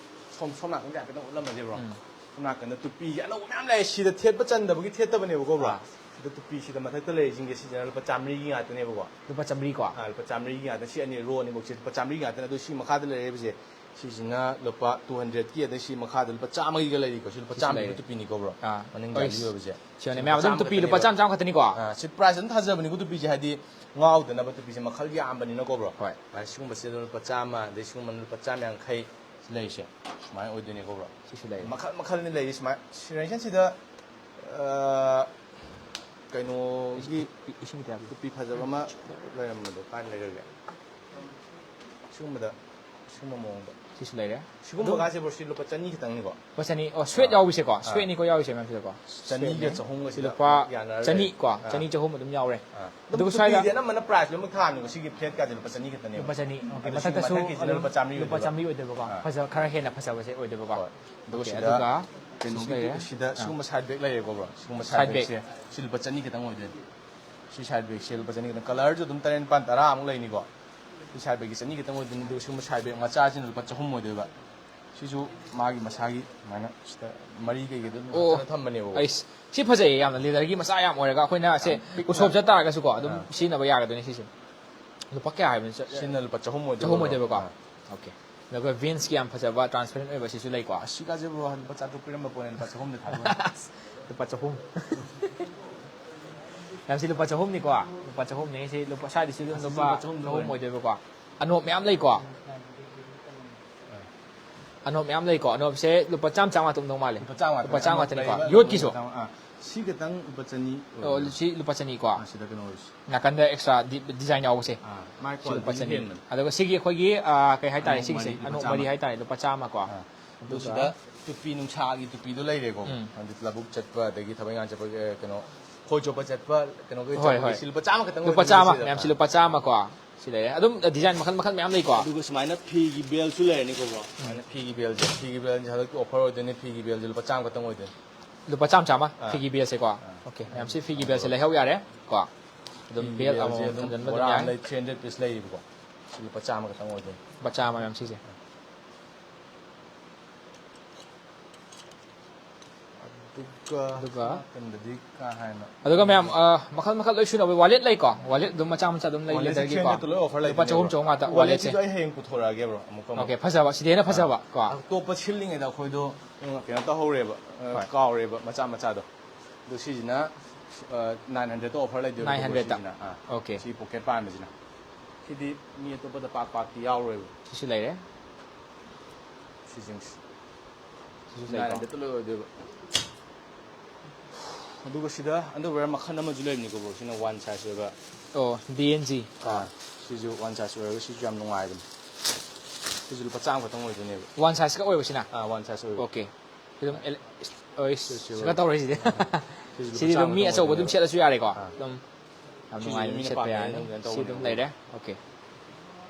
ꯁꯣꯝ, ꯁꯣꯝ ꯅꯥꯀꯟꯗ ꯍꯥꯏꯐꯦꯠꯇꯪ ꯎꯠꯂꯝꯃꯁꯦ ꯕ꯭ꯔꯣ꯫ ꯎꯝ꯫ ꯁꯣꯝ ꯅꯥꯀꯟꯗ ꯇꯨꯄꯤꯁꯦ ꯑꯅꯧꯕ ꯃꯌꯥꯝ ꯂꯩ꯫ ꯁꯤꯗ ꯊꯦꯠꯄ ꯆꯟꯗꯕꯒꯤ ꯊꯦꯠꯇꯕꯅꯦꯕꯀꯣ ꯕ꯭ꯔꯣ꯫ ꯑꯥ꯫ ꯁꯤꯗ ꯇꯨꯄꯤꯁꯤꯗ ꯃꯊꯛꯇ ꯂꯩꯔꯤꯁꯤꯡꯁꯦ ꯁꯤꯁꯤꯅ ꯂꯨꯄꯥ ꯆꯥꯝꯃꯔꯤꯒꯤ ꯉꯥꯛꯇꯅꯦꯕꯀꯣ꯫ ꯂꯨꯄꯥ ꯆꯥꯝꯃꯔꯤꯀꯣ? ꯑꯥ, ꯂꯨꯄꯥ ꯆꯥꯝꯃꯔꯤꯒꯤ ꯉꯥꯛꯇ꯫ ꯁꯤ ꯑꯅꯤ ꯔꯣ ꯑꯅꯤꯃꯛꯁꯦ ꯂꯨꯄꯥ ꯆꯥꯝꯃꯔꯤꯒꯤ ꯉꯥꯛꯇꯅꯦ꯫ ꯑꯗꯣ ꯁꯤ ꯃꯈꯥꯗ ꯂꯩꯔꯛꯏꯕꯁꯦ ꯁꯤꯁꯤꯅ ꯂꯨꯄꯥ ꯇꯨ ꯍꯟꯗ꯭ꯔꯦꯠꯀꯤ, ꯑꯗꯩ ꯁꯤ ꯃꯈꯥꯗ ꯂꯨꯄꯥ ꯆꯥꯝꯃꯒꯤꯒ ꯂꯩꯔꯤꯀꯣ꯫ ꯁꯤ ꯂꯨꯄꯥ ꯁꯤꯁꯨ ꯆꯥꯝꯃꯒꯤ ꯂꯩꯔꯦ꯫ ꯇꯨꯄꯤꯅꯤꯀꯣ ꯕ꯭ꯔꯣ꯫ ꯑꯥ꯫ ꯃꯅꯤꯡ ꯍꯣꯏ, ꯖꯥꯂꯤ ꯑꯣꯏꯕꯁꯦ꯫ ꯁꯤꯅꯦ ꯃꯌꯥꯝ ꯑꯗꯨꯝ ꯇꯨꯄꯤ ꯂꯨꯄꯥ ꯆꯥꯝꯃ ꯆꯥꯝꯃ ꯈꯛꯇꯅꯤꯀꯣ? ꯑꯥ, ꯁꯤ ꯄ꯭ꯔꯥꯏꯁ ꯑꯗꯨꯝ ꯊꯥꯖꯕꯅꯤꯀꯣ ꯇꯨꯄꯤꯁꯦ, ꯍꯥꯏꯗꯤ ꯉꯥꯎꯗꯅꯕ ꯇꯨꯄꯤꯁꯦ ꯃꯈꯜ ꯌꯥꯝꯕꯅꯤꯅꯀꯣ ꯕ꯭ꯔꯣ꯫ ꯍꯣꯏ꯫ ꯄ꯭ꯔꯥꯏꯁ ꯁꯤꯒꯨꯝꯕꯁꯤꯗ ꯂꯨꯄꯥ ꯆꯥꯝꯃ, ꯑꯗꯩ ꯁꯤꯒꯨꯝꯕꯅ ꯂꯨꯄꯥ ꯆꯥꯝꯃ ꯌꯥꯡꯈꯩ ꯂꯩꯔꯤꯁꯦ ꯁꯨꯃꯥꯏꯅ ꯑꯣꯏꯗꯣꯏꯅꯤꯀꯣ ꯕ꯭ꯔꯣ꯫ ꯁꯤꯁꯨ ꯂꯩꯔꯦ꯫ ꯃꯈꯜ ꯃꯈꯜꯅꯤ ꯂꯩꯔꯤ ꯁꯨꯃꯥꯏꯅ꯫ ꯁꯤ ꯔꯦꯟꯁꯟꯁꯤꯗ, ꯑꯥ, ꯀꯩꯅꯣꯒꯤ ꯏꯁꯤꯡ ꯈꯤꯇ ꯌꯥꯝ ꯇꯨꯄꯤ ꯐꯖꯕ ꯑꯃ ꯂꯩꯔꯝꯕꯗꯣ ꯀꯥꯏ ꯂꯩꯈ꯭ꯔꯒꯦ? ꯁꯤꯒꯨꯝꯕꯗ ꯁꯨꯝꯕ ꯃꯑꯣꯡꯗ꯫ ꯁꯤꯁꯨ ꯂꯩꯔꯦ꯫ ꯁꯤꯒꯨꯝꯕ ꯀꯥꯁꯦ ꯕ꯭ꯔꯣ, ꯁꯤ ꯂꯨꯄꯥ ꯆꯅꯤ ꯈꯤꯇꯪꯅꯤꯀꯣ? ꯂꯨꯄꯥ ꯆꯅꯤ꯫ ꯑꯣ, ꯁ꯭ꯋꯦꯠ ꯌꯥꯎꯕꯁꯦꯀꯣ, ꯁ꯭ꯋꯦꯠꯅꯤꯀꯣ ꯌꯥꯎꯔꯤꯁꯦ ꯃꯌꯥꯝꯁꯤꯗꯀꯣ꯫ ꯆꯅꯤꯒ ꯁ꯭ꯋꯦꯠꯅꯤ꯫ ꯆꯍꯨꯝꯒ ꯁꯤ ꯁꯤꯗ ꯂꯨꯄꯥ ꯌꯥꯅꯔ ꯆꯅꯤ ꯂꯩꯔꯦ꯫ ꯀꯣ, ꯑꯥ꯫ ꯆꯅꯤ ꯆꯍꯨꯝ ꯑꯗꯨꯝ ꯌꯥꯎꯔꯦ꯫ ꯑꯥ꯫ ꯑꯗꯨꯒ ꯑꯗꯨꯝ ꯁ꯭ꯋꯥꯏꯗ ꯇꯨꯄꯤꯗꯤ ꯑꯅꯝꯕꯅ ꯄ꯭ꯔꯥꯏꯁ ꯂꯣꯏꯅꯃꯛ ꯊꯥꯔꯝꯅꯦꯕ, ꯁꯤꯒꯤ ꯐ꯭ꯂꯦꯠ ꯀꯥꯁꯦ ꯂꯨꯄꯥ ꯆꯅꯤ ꯈꯛꯇꯅꯦꯕ꯫ ꯂꯨꯄꯥ ꯆꯅꯤ꯫ ꯑꯣꯀꯦ, ꯑꯗꯣ ꯁꯤ ꯃꯊꯛꯇꯁꯨ ꯃꯊꯛꯀꯤꯁꯤꯅ ꯑꯗꯨꯝ ꯂꯨꯄꯥ ꯆꯥꯝꯃꯔꯤ ꯂꯨꯄꯥ ꯑꯣꯏꯗꯣꯏꯕ꯫ ꯆꯥꯝꯃꯔꯤ ꯑꯣꯏꯗꯣꯏꯕꯀꯣ꯫ ꯑꯥ꯫ ꯑꯗꯨꯒ ꯑꯣꯀꯦ, ꯁꯤꯗ ꯑꯗꯨꯒ ꯀꯩꯅꯣꯒꯤ, ꯁꯤꯁꯨ ꯂꯩꯔꯦ꯫ ꯁꯤꯗ ꯑꯥ꯫ ꯁꯤꯒꯨꯝꯕ ꯁꯥꯏꯠ ꯕꯦꯛ ꯂꯩꯔꯦꯀꯣ ꯕ꯭ꯔꯣ? ꯁꯤꯒꯨꯝꯕ ꯁꯥꯏꯠ ꯁꯥꯏꯠ ꯕꯦꯛ꯫ ꯕꯦꯛꯁꯦ ꯁꯤ ꯂꯨꯄꯥ ꯆꯅꯤ ꯈꯛꯇꯪ ꯑꯣꯏꯗꯣꯏꯅꯤ꯫ ꯁꯤ ꯁꯥꯏꯠ ꯕꯦꯛꯁꯦ ꯂꯨꯄꯥ ꯆꯅꯤ ꯈꯛꯇꯪ꯫ ꯀꯂꯔꯁꯨ ꯑꯗꯨꯝ ꯇꯔꯦꯠ, ꯅꯤꯄꯥꯟ, ꯇꯔꯥꯃꯨꯛ ꯂꯩꯅꯤꯀꯣ꯫ ꯁꯤ ꯁꯥꯏꯠ ꯕꯦꯛꯀꯤ ꯆꯅꯤ ꯈꯛꯇꯪ ꯑꯣꯏꯗꯣꯏꯅꯤ꯫ ꯑꯗꯨꯒ ꯁꯤꯒꯨꯝꯕ ꯁꯥꯏꯠ ꯕꯦꯛ ꯃꯆꯥꯁꯤꯅ ꯂꯨꯄꯥ ꯆꯍꯨꯝ ꯑꯣꯏꯗꯣꯏꯕ꯫ ꯁꯤꯁꯨ ꯃꯥꯒꯤ ꯃꯁꯥꯒꯤ ꯑꯗꯨꯃꯥꯏꯅ ꯁꯤꯗ ꯃꯔꯤ ꯀꯩꯀꯩꯗꯣ ꯑꯗꯨꯝ ꯑꯣ꯫ ꯐꯖꯅ ꯊꯝꯕꯅꯦꯕꯀꯣ꯫ ꯑꯩꯁ, ꯁꯤ ꯐꯖꯩꯌꯦ ꯌꯥꯝꯅ, ꯂꯦꯗꯔꯒꯤ ꯃꯆꯥ ꯌꯥꯝ ꯑꯣꯏꯔꯒ ꯑꯩꯈꯣꯏꯅ ꯁꯦ ꯌꯥꯝ ꯄꯤꯛꯅ꯫ ꯎꯁꯣꯞ ꯆꯠ ꯇꯥꯔꯒꯁꯨꯀꯣ ꯑꯗꯨꯝ ꯑꯥ꯫ ꯁꯤꯖꯤꯟꯅꯕ ꯌꯥꯒꯗꯣꯏꯅꯤ ꯁꯤꯁꯦ꯫ ꯂꯨꯄꯥ ꯀꯌꯥ ꯍꯥꯏꯕꯅꯣ? ꯆ-, ꯁꯤꯅ ꯂꯨꯄꯥ ꯆꯍꯨꯝ ꯑꯣꯏꯗꯣꯏꯕ, ꯆꯍꯨꯝ ꯕ꯭ꯔꯣ꯫ ꯑꯣꯏꯗꯣꯏꯕꯀꯣ꯫ ꯑꯥ꯫ ꯑꯣꯀꯦ꯫ ꯑꯗꯨꯒ ꯚꯤꯟꯁꯀꯤ ꯌꯥꯝ ꯐꯖꯕ ꯇ꯭ꯔꯥꯟꯁꯄꯦꯔꯦꯟ ꯑꯣꯏꯕ ꯁꯤꯁꯨ ꯂꯩꯀꯣ꯫ ꯑꯁꯤꯒꯁꯦ ꯕ꯭ꯔꯣ, ꯂꯨꯄꯥ ꯆꯥꯇ꯭ꯔꯨꯛ ꯄꯤꯔꯝꯕ ꯄꯣꯠꯅꯦ, ꯂꯨꯄꯥ ꯆꯍꯨꯝꯗ ꯊꯥꯗꯣꯛꯑꯅꯤ꯫ ꯂꯨꯄꯥ ꯆꯍꯨꯝ꯫ ꯃꯌꯥꯝꯁꯤ ꯂꯨꯄꯥ ꯆꯍꯨꯝꯅꯤꯀꯣ꯫ ꯂꯨꯄꯥ ꯆꯍꯨꯝꯅꯤ꯫ ꯁꯤ ꯂꯨꯄꯥ, ꯁ꯭ꯋꯥꯏꯗꯁꯨ ꯑꯗꯨꯝ ꯑꯁꯤꯁꯨ ꯂꯨꯄꯥ ꯂꯨꯄꯥ ꯆꯍꯨꯝꯗ ꯆꯍꯨꯝ ꯂꯣꯏꯔꯦ꯫ ꯑꯣꯏꯗꯣꯏꯕꯀꯣ꯫ ꯑꯅꯣꯞ ꯃꯌꯥꯝ ꯂꯩꯀꯣ꯫ ꯑꯅꯣꯞ ꯃꯌꯥꯝ ꯂꯩꯀꯣ꯫ ꯑꯅꯣꯞꯁꯦ ꯂꯨꯄꯥ ꯆꯥꯝꯃ, ꯆꯥꯝꯃ ꯇꯧꯗꯧ ꯃꯥꯜꯂꯦ꯫ ꯂꯨꯄꯥ ꯆꯥꯝꯃ ꯂꯨꯄꯥ ꯉꯥꯛꯇꯅꯦ꯫ ꯆꯥꯝꯃ ꯑꯅꯣꯞ ꯉꯥꯛꯇꯅꯤꯀꯣ꯫ ꯂꯩꯕ, ꯌꯣꯠꯀꯤꯁꯨ꯫ ꯑꯥ꯫ ꯁꯤ ꯈꯤꯇꯪ ꯂꯨꯄꯥ ꯆꯅꯤ ꯑꯣ, ꯑꯣꯏꯕꯅꯦ꯫ ꯁꯤ ꯂꯨꯄꯥ ꯆꯅꯤꯀꯣ꯫ ꯑꯥ, ꯁꯤꯗ ꯀꯩꯅꯣ ꯑꯣꯏꯔꯤꯁꯦ꯫ ꯅꯥꯀꯟꯗ ꯑꯦꯛꯁꯇ꯭ꯔꯥ ꯗꯤ-, ꯗꯤꯖꯥꯏꯟ ꯌꯥꯎꯕꯁꯦ꯫ ꯑꯥ, ꯃꯥꯏ ꯁꯤ ꯂꯨꯄꯥ ꯀ꯭ꯋꯥꯂꯤꯇꯤꯁꯨ ꯆꯅꯤ꯫ ꯍꯦꯟꯕꯅꯦ꯫ ꯑꯗꯨꯒ ꯁꯤꯒꯤ ꯑꯩꯈꯣꯏꯒꯤ, ꯑꯥ, ꯀꯩ ꯍꯥꯏꯇꯥꯔꯦ, ꯑꯅꯣꯞ ꯁꯤꯒꯤꯁꯦ ꯃꯔꯤ, ꯂꯨꯄꯥ ꯑꯅꯣꯞ ꯆꯥꯝꯃ꯫ ꯃꯔꯤ ꯍꯥꯏꯇꯥꯔꯦ, ꯂꯨꯄꯥ ꯆꯥꯝꯃꯀꯣ꯫ ꯑꯥ꯫ ꯑꯗꯨ ꯑꯗꯨꯒ ꯁꯤꯗ ꯇꯨꯄꯤ ꯅꯨꯡꯁꯥꯒꯤ ꯇꯨꯄꯤꯗꯣ ꯂꯩꯔꯦꯀꯣ꯫ ꯎꯝ꯫ ꯍꯥꯏꯗꯤ ꯂꯧꯕꯨꯛ ꯆꯠꯄ, ꯑꯗꯒꯤ ꯊꯕꯛ ꯏꯪꯈꯥꯡ ꯆꯠꯄ, ꯑꯦ, ꯀꯩꯅꯣ, ꯈꯣꯏ ꯆꯣꯞꯄ ꯆꯠꯄ, ꯀꯩꯅꯣꯒꯤ ꯍꯣꯏ, ꯆꯠꯄꯒꯤ ꯍꯣꯏ꯫ ꯁꯤ ꯂꯨꯄꯥ ꯆꯥꯝꯃ ꯈꯛꯇꯪ ꯂꯨꯄꯥ ꯑꯣꯏꯗꯣꯏꯅꯦ ꯆꯥꯝꯃ, ꯁꯤꯗ꯫ ꯃꯌꯥꯝꯁꯤ ꯂꯨꯄꯥ ꯆꯥꯝꯃꯀꯣ꯫ ꯁꯤ ꯂꯩꯔꯦ꯫ ꯑꯗꯨꯝ ꯗꯤꯖꯥꯏꯟ ꯃꯈꯜ ꯃꯈꯜ ꯃꯌꯥꯝ ꯂꯩꯀꯣ꯫ ꯑꯗꯨꯒ ꯁꯨꯃꯥꯏꯅ ꯐꯤꯒꯤ ꯕꯦꯜꯁꯨ ꯂꯩꯔꯅꯤꯀꯣ, ꯕ꯭ꯔꯣ? ꯁꯨꯃꯥꯏꯅ ꯐꯤꯒꯤ ꯕꯦꯜꯁꯦ, ꯐꯤꯒꯤ ꯕꯦꯜꯁꯦ ꯍꯟꯗꯛꯀꯤ ꯑꯣꯐꯔ ꯑꯣꯏꯗꯣꯏꯅꯦ, ꯐꯤꯒꯤ ꯕꯦꯜꯁꯦ ꯂꯨꯄꯥ ꯆꯥꯝꯃ ꯈꯛꯇꯪ ꯑꯣꯏꯗꯣꯏꯅꯦ꯫ ꯂꯨꯄꯥ ꯆꯥꯝꯃ, ꯆꯥꯝꯃ ꯑꯥ꯫ ꯐꯤꯒꯤ ꯕꯦꯜꯁꯦꯀꯣ꯫ ꯑꯥ꯫ ꯑꯣꯀꯦ, ꯃꯌꯥꯝꯁꯤ ꯐꯤꯒꯤ ꯕꯦꯜꯁꯦ ꯂꯩꯍꯧ ꯌꯥꯔꯦ ꯀꯣ꯫ ꯑꯗꯨꯝ ꯐꯤꯒꯤ ꯕꯦꯜ ꯕꯦꯜꯁꯦ ꯑꯃꯃꯝ ꯑꯗꯨꯝ ꯊꯝꯖꯤꯟꯕ ꯑꯗꯨꯝ ꯕꯣꯔꯥ ꯌꯥꯏ꯫ ꯑꯃ ꯂꯩ, three hundred piece ꯂꯩꯌꯦꯕꯀꯣ꯫ ꯁꯤ ꯂꯨꯄꯥ ꯆꯥꯝꯃ ꯈꯛꯇꯪ ꯑꯣꯏꯗꯣꯏꯅꯦ꯫ ꯂꯨꯄꯥ ꯆꯥꯝꯃ ꯃꯌꯥꯝ ꯁꯤꯁꯦ꯫ ꯑꯗꯨꯒ ꯑꯗꯨꯒ ꯅꯥꯀꯟꯗꯗꯤ ꯀꯥ ꯍꯦꯟꯅ ꯑꯗꯨꯒ ꯃꯌꯥꯝ, ꯑ, ꯃꯈꯜ ꯃꯈꯜ ꯂꯣꯏ ꯁꯨꯅꯕ ꯋꯥꯂꯦꯠ ꯂꯩꯀꯣ꯫ ꯋꯥꯂꯦꯠ ꯑꯗꯨꯝ ꯃꯆꯥ ꯃꯆꯥ ꯑꯗꯨꯝ ꯂꯩ, ꯋꯥꯂꯦꯠꯁꯦ ꯂꯦꯗꯔꯒꯤꯀꯣ꯫ three hundred ꯂꯣꯏ ꯑꯣꯐꯔ ꯂꯨꯄꯥ ꯂꯩꯕꯅꯦꯕ꯫ ꯆꯍꯨꯝ ꯆꯍꯨꯝ ꯉꯥꯛꯇ ꯋꯥꯂꯦꯠꯁꯦ꯫ ꯋꯥꯂꯦꯠꯁꯤꯁꯨ ꯑꯩ ꯍꯌꯦꯡ ꯄꯨꯊꯣꯔꯛꯑꯒꯦ, ꯕ꯭ꯔꯣ, ꯑꯃꯨꯛꯀ ꯑꯃꯨꯛ꯫ ꯑꯣꯀꯦ, ꯐꯖꯕ꯫ ꯁꯤꯗꯩ ꯍꯦꯟꯅ ꯐꯖꯕ ꯀꯣ꯫ ꯑꯇꯣꯞꯄ ꯁꯤꯜꯂꯤꯉꯩꯗ ꯑꯩꯈꯣꯏꯗꯣ ꯀꯩꯅꯣ ꯇꯧꯍꯧꯔꯦꯕ, ꯑ, ꯍꯣꯏ꯫ ꯀꯥꯎꯔꯦꯕ, ꯃꯆꯥ ꯃꯆꯥꯗꯣ꯫ ꯑꯗꯣ ꯁꯤꯁꯤꯅ, ꯑ, nine hundredꯇ ꯑꯣꯐꯔ ꯂꯩꯗꯣꯏꯕ꯫ Nine hundredꯇ? ꯁꯤꯁꯤꯅ, ꯑꯥ, ꯑꯣꯀꯦ꯫ ꯁꯤ ꯄꯣꯀꯦꯠ ꯄꯥꯟꯕꯁꯤꯅ꯫ ꯁꯤꯗꯤ ꯃꯤ ꯑꯇꯣꯞꯄꯗ ꯄꯥꯛ ꯄꯥꯛꯇꯤ ꯌꯥꯎꯔꯣꯏꯕ꯫ ꯁꯤꯁꯨ ꯂꯩꯔꯦ꯫ ꯁꯤꯁꯤꯡꯁꯤ꯫ ꯁꯤꯁꯨ Nine ꯂꯩꯀꯣ꯫ hundredꯇ ꯂꯣꯏ ꯑꯣꯏꯗꯣꯏꯕ꯫ ꯑꯗꯨꯒ ꯁꯤꯗ underwear ꯃꯈꯜ ꯑꯃꯁꯨ ꯂꯩꯕꯅꯤꯀꯣ, ꯕ꯭ꯔꯣ꯫ ꯁꯤꯅ one size ꯑꯣꯏꯕ꯫ ꯑꯣ, D and G꯫ ꯑꯥ, ꯁꯤꯁꯨ one size ꯑꯣꯏꯔꯒ ꯁꯤꯁꯨ ꯌꯥꯝ ꯅꯨꯡꯉꯥꯏꯕꯅꯤ꯫ ꯁꯤꯁꯨ ꯂꯨꯄꯥ ꯆꯥꯝꯃ ꯈꯛꯇꯪ ꯑꯣꯏꯗꯣꯏꯅꯦꯕ꯫ ꯋꯥꯟ ꯁꯥꯏꯖꯀ ꯑꯣꯏꯕꯁꯤꯅ? ꯑꯥ, ꯋꯥꯟ ꯁꯥꯏꯖ ꯑꯣꯏꯕ꯫ ꯑꯣꯀꯦ꯫ ꯑꯗꯨꯝ ꯑꯦꯜ- ꯑꯣꯏ, ꯁꯤꯁꯨ ꯁꯤꯒ ꯇꯧꯔꯛꯏꯁꯤꯗꯤ꯫ ꯁꯤꯁꯨ ꯂꯨꯄꯥ ꯁꯤꯗꯤ ꯑꯗꯨꯝ ꯆꯥꯝꯃ ꯃꯤ ꯈꯛꯇꯪ ꯑꯆꯧꯕ ꯑꯗꯨꯝ ꯑꯣꯏꯗꯣꯏꯅꯦꯕ꯫ ꯁꯦꯠꯂꯁꯨ ꯌꯥꯔꯦꯀꯣ꯫ ꯑꯥ꯫ ꯑꯗꯨꯝ ꯌꯥꯝ ꯁꯤꯁꯨ ꯅꯨꯡꯉꯥꯏꯅ ꯃꯤꯅ ꯁꯦꯠꯄ ꯄꯥꯝꯅꯩꯅ ꯌꯥꯔꯅꯤ꯫ ꯑꯗꯨꯝ ꯀꯩꯅꯣ ꯁꯤ ꯑꯗꯨꯝ ꯇꯧꯕꯅꯦꯕ꯫ ꯂꯩꯔꯦ꯫ ꯑꯣꯀꯦ꯫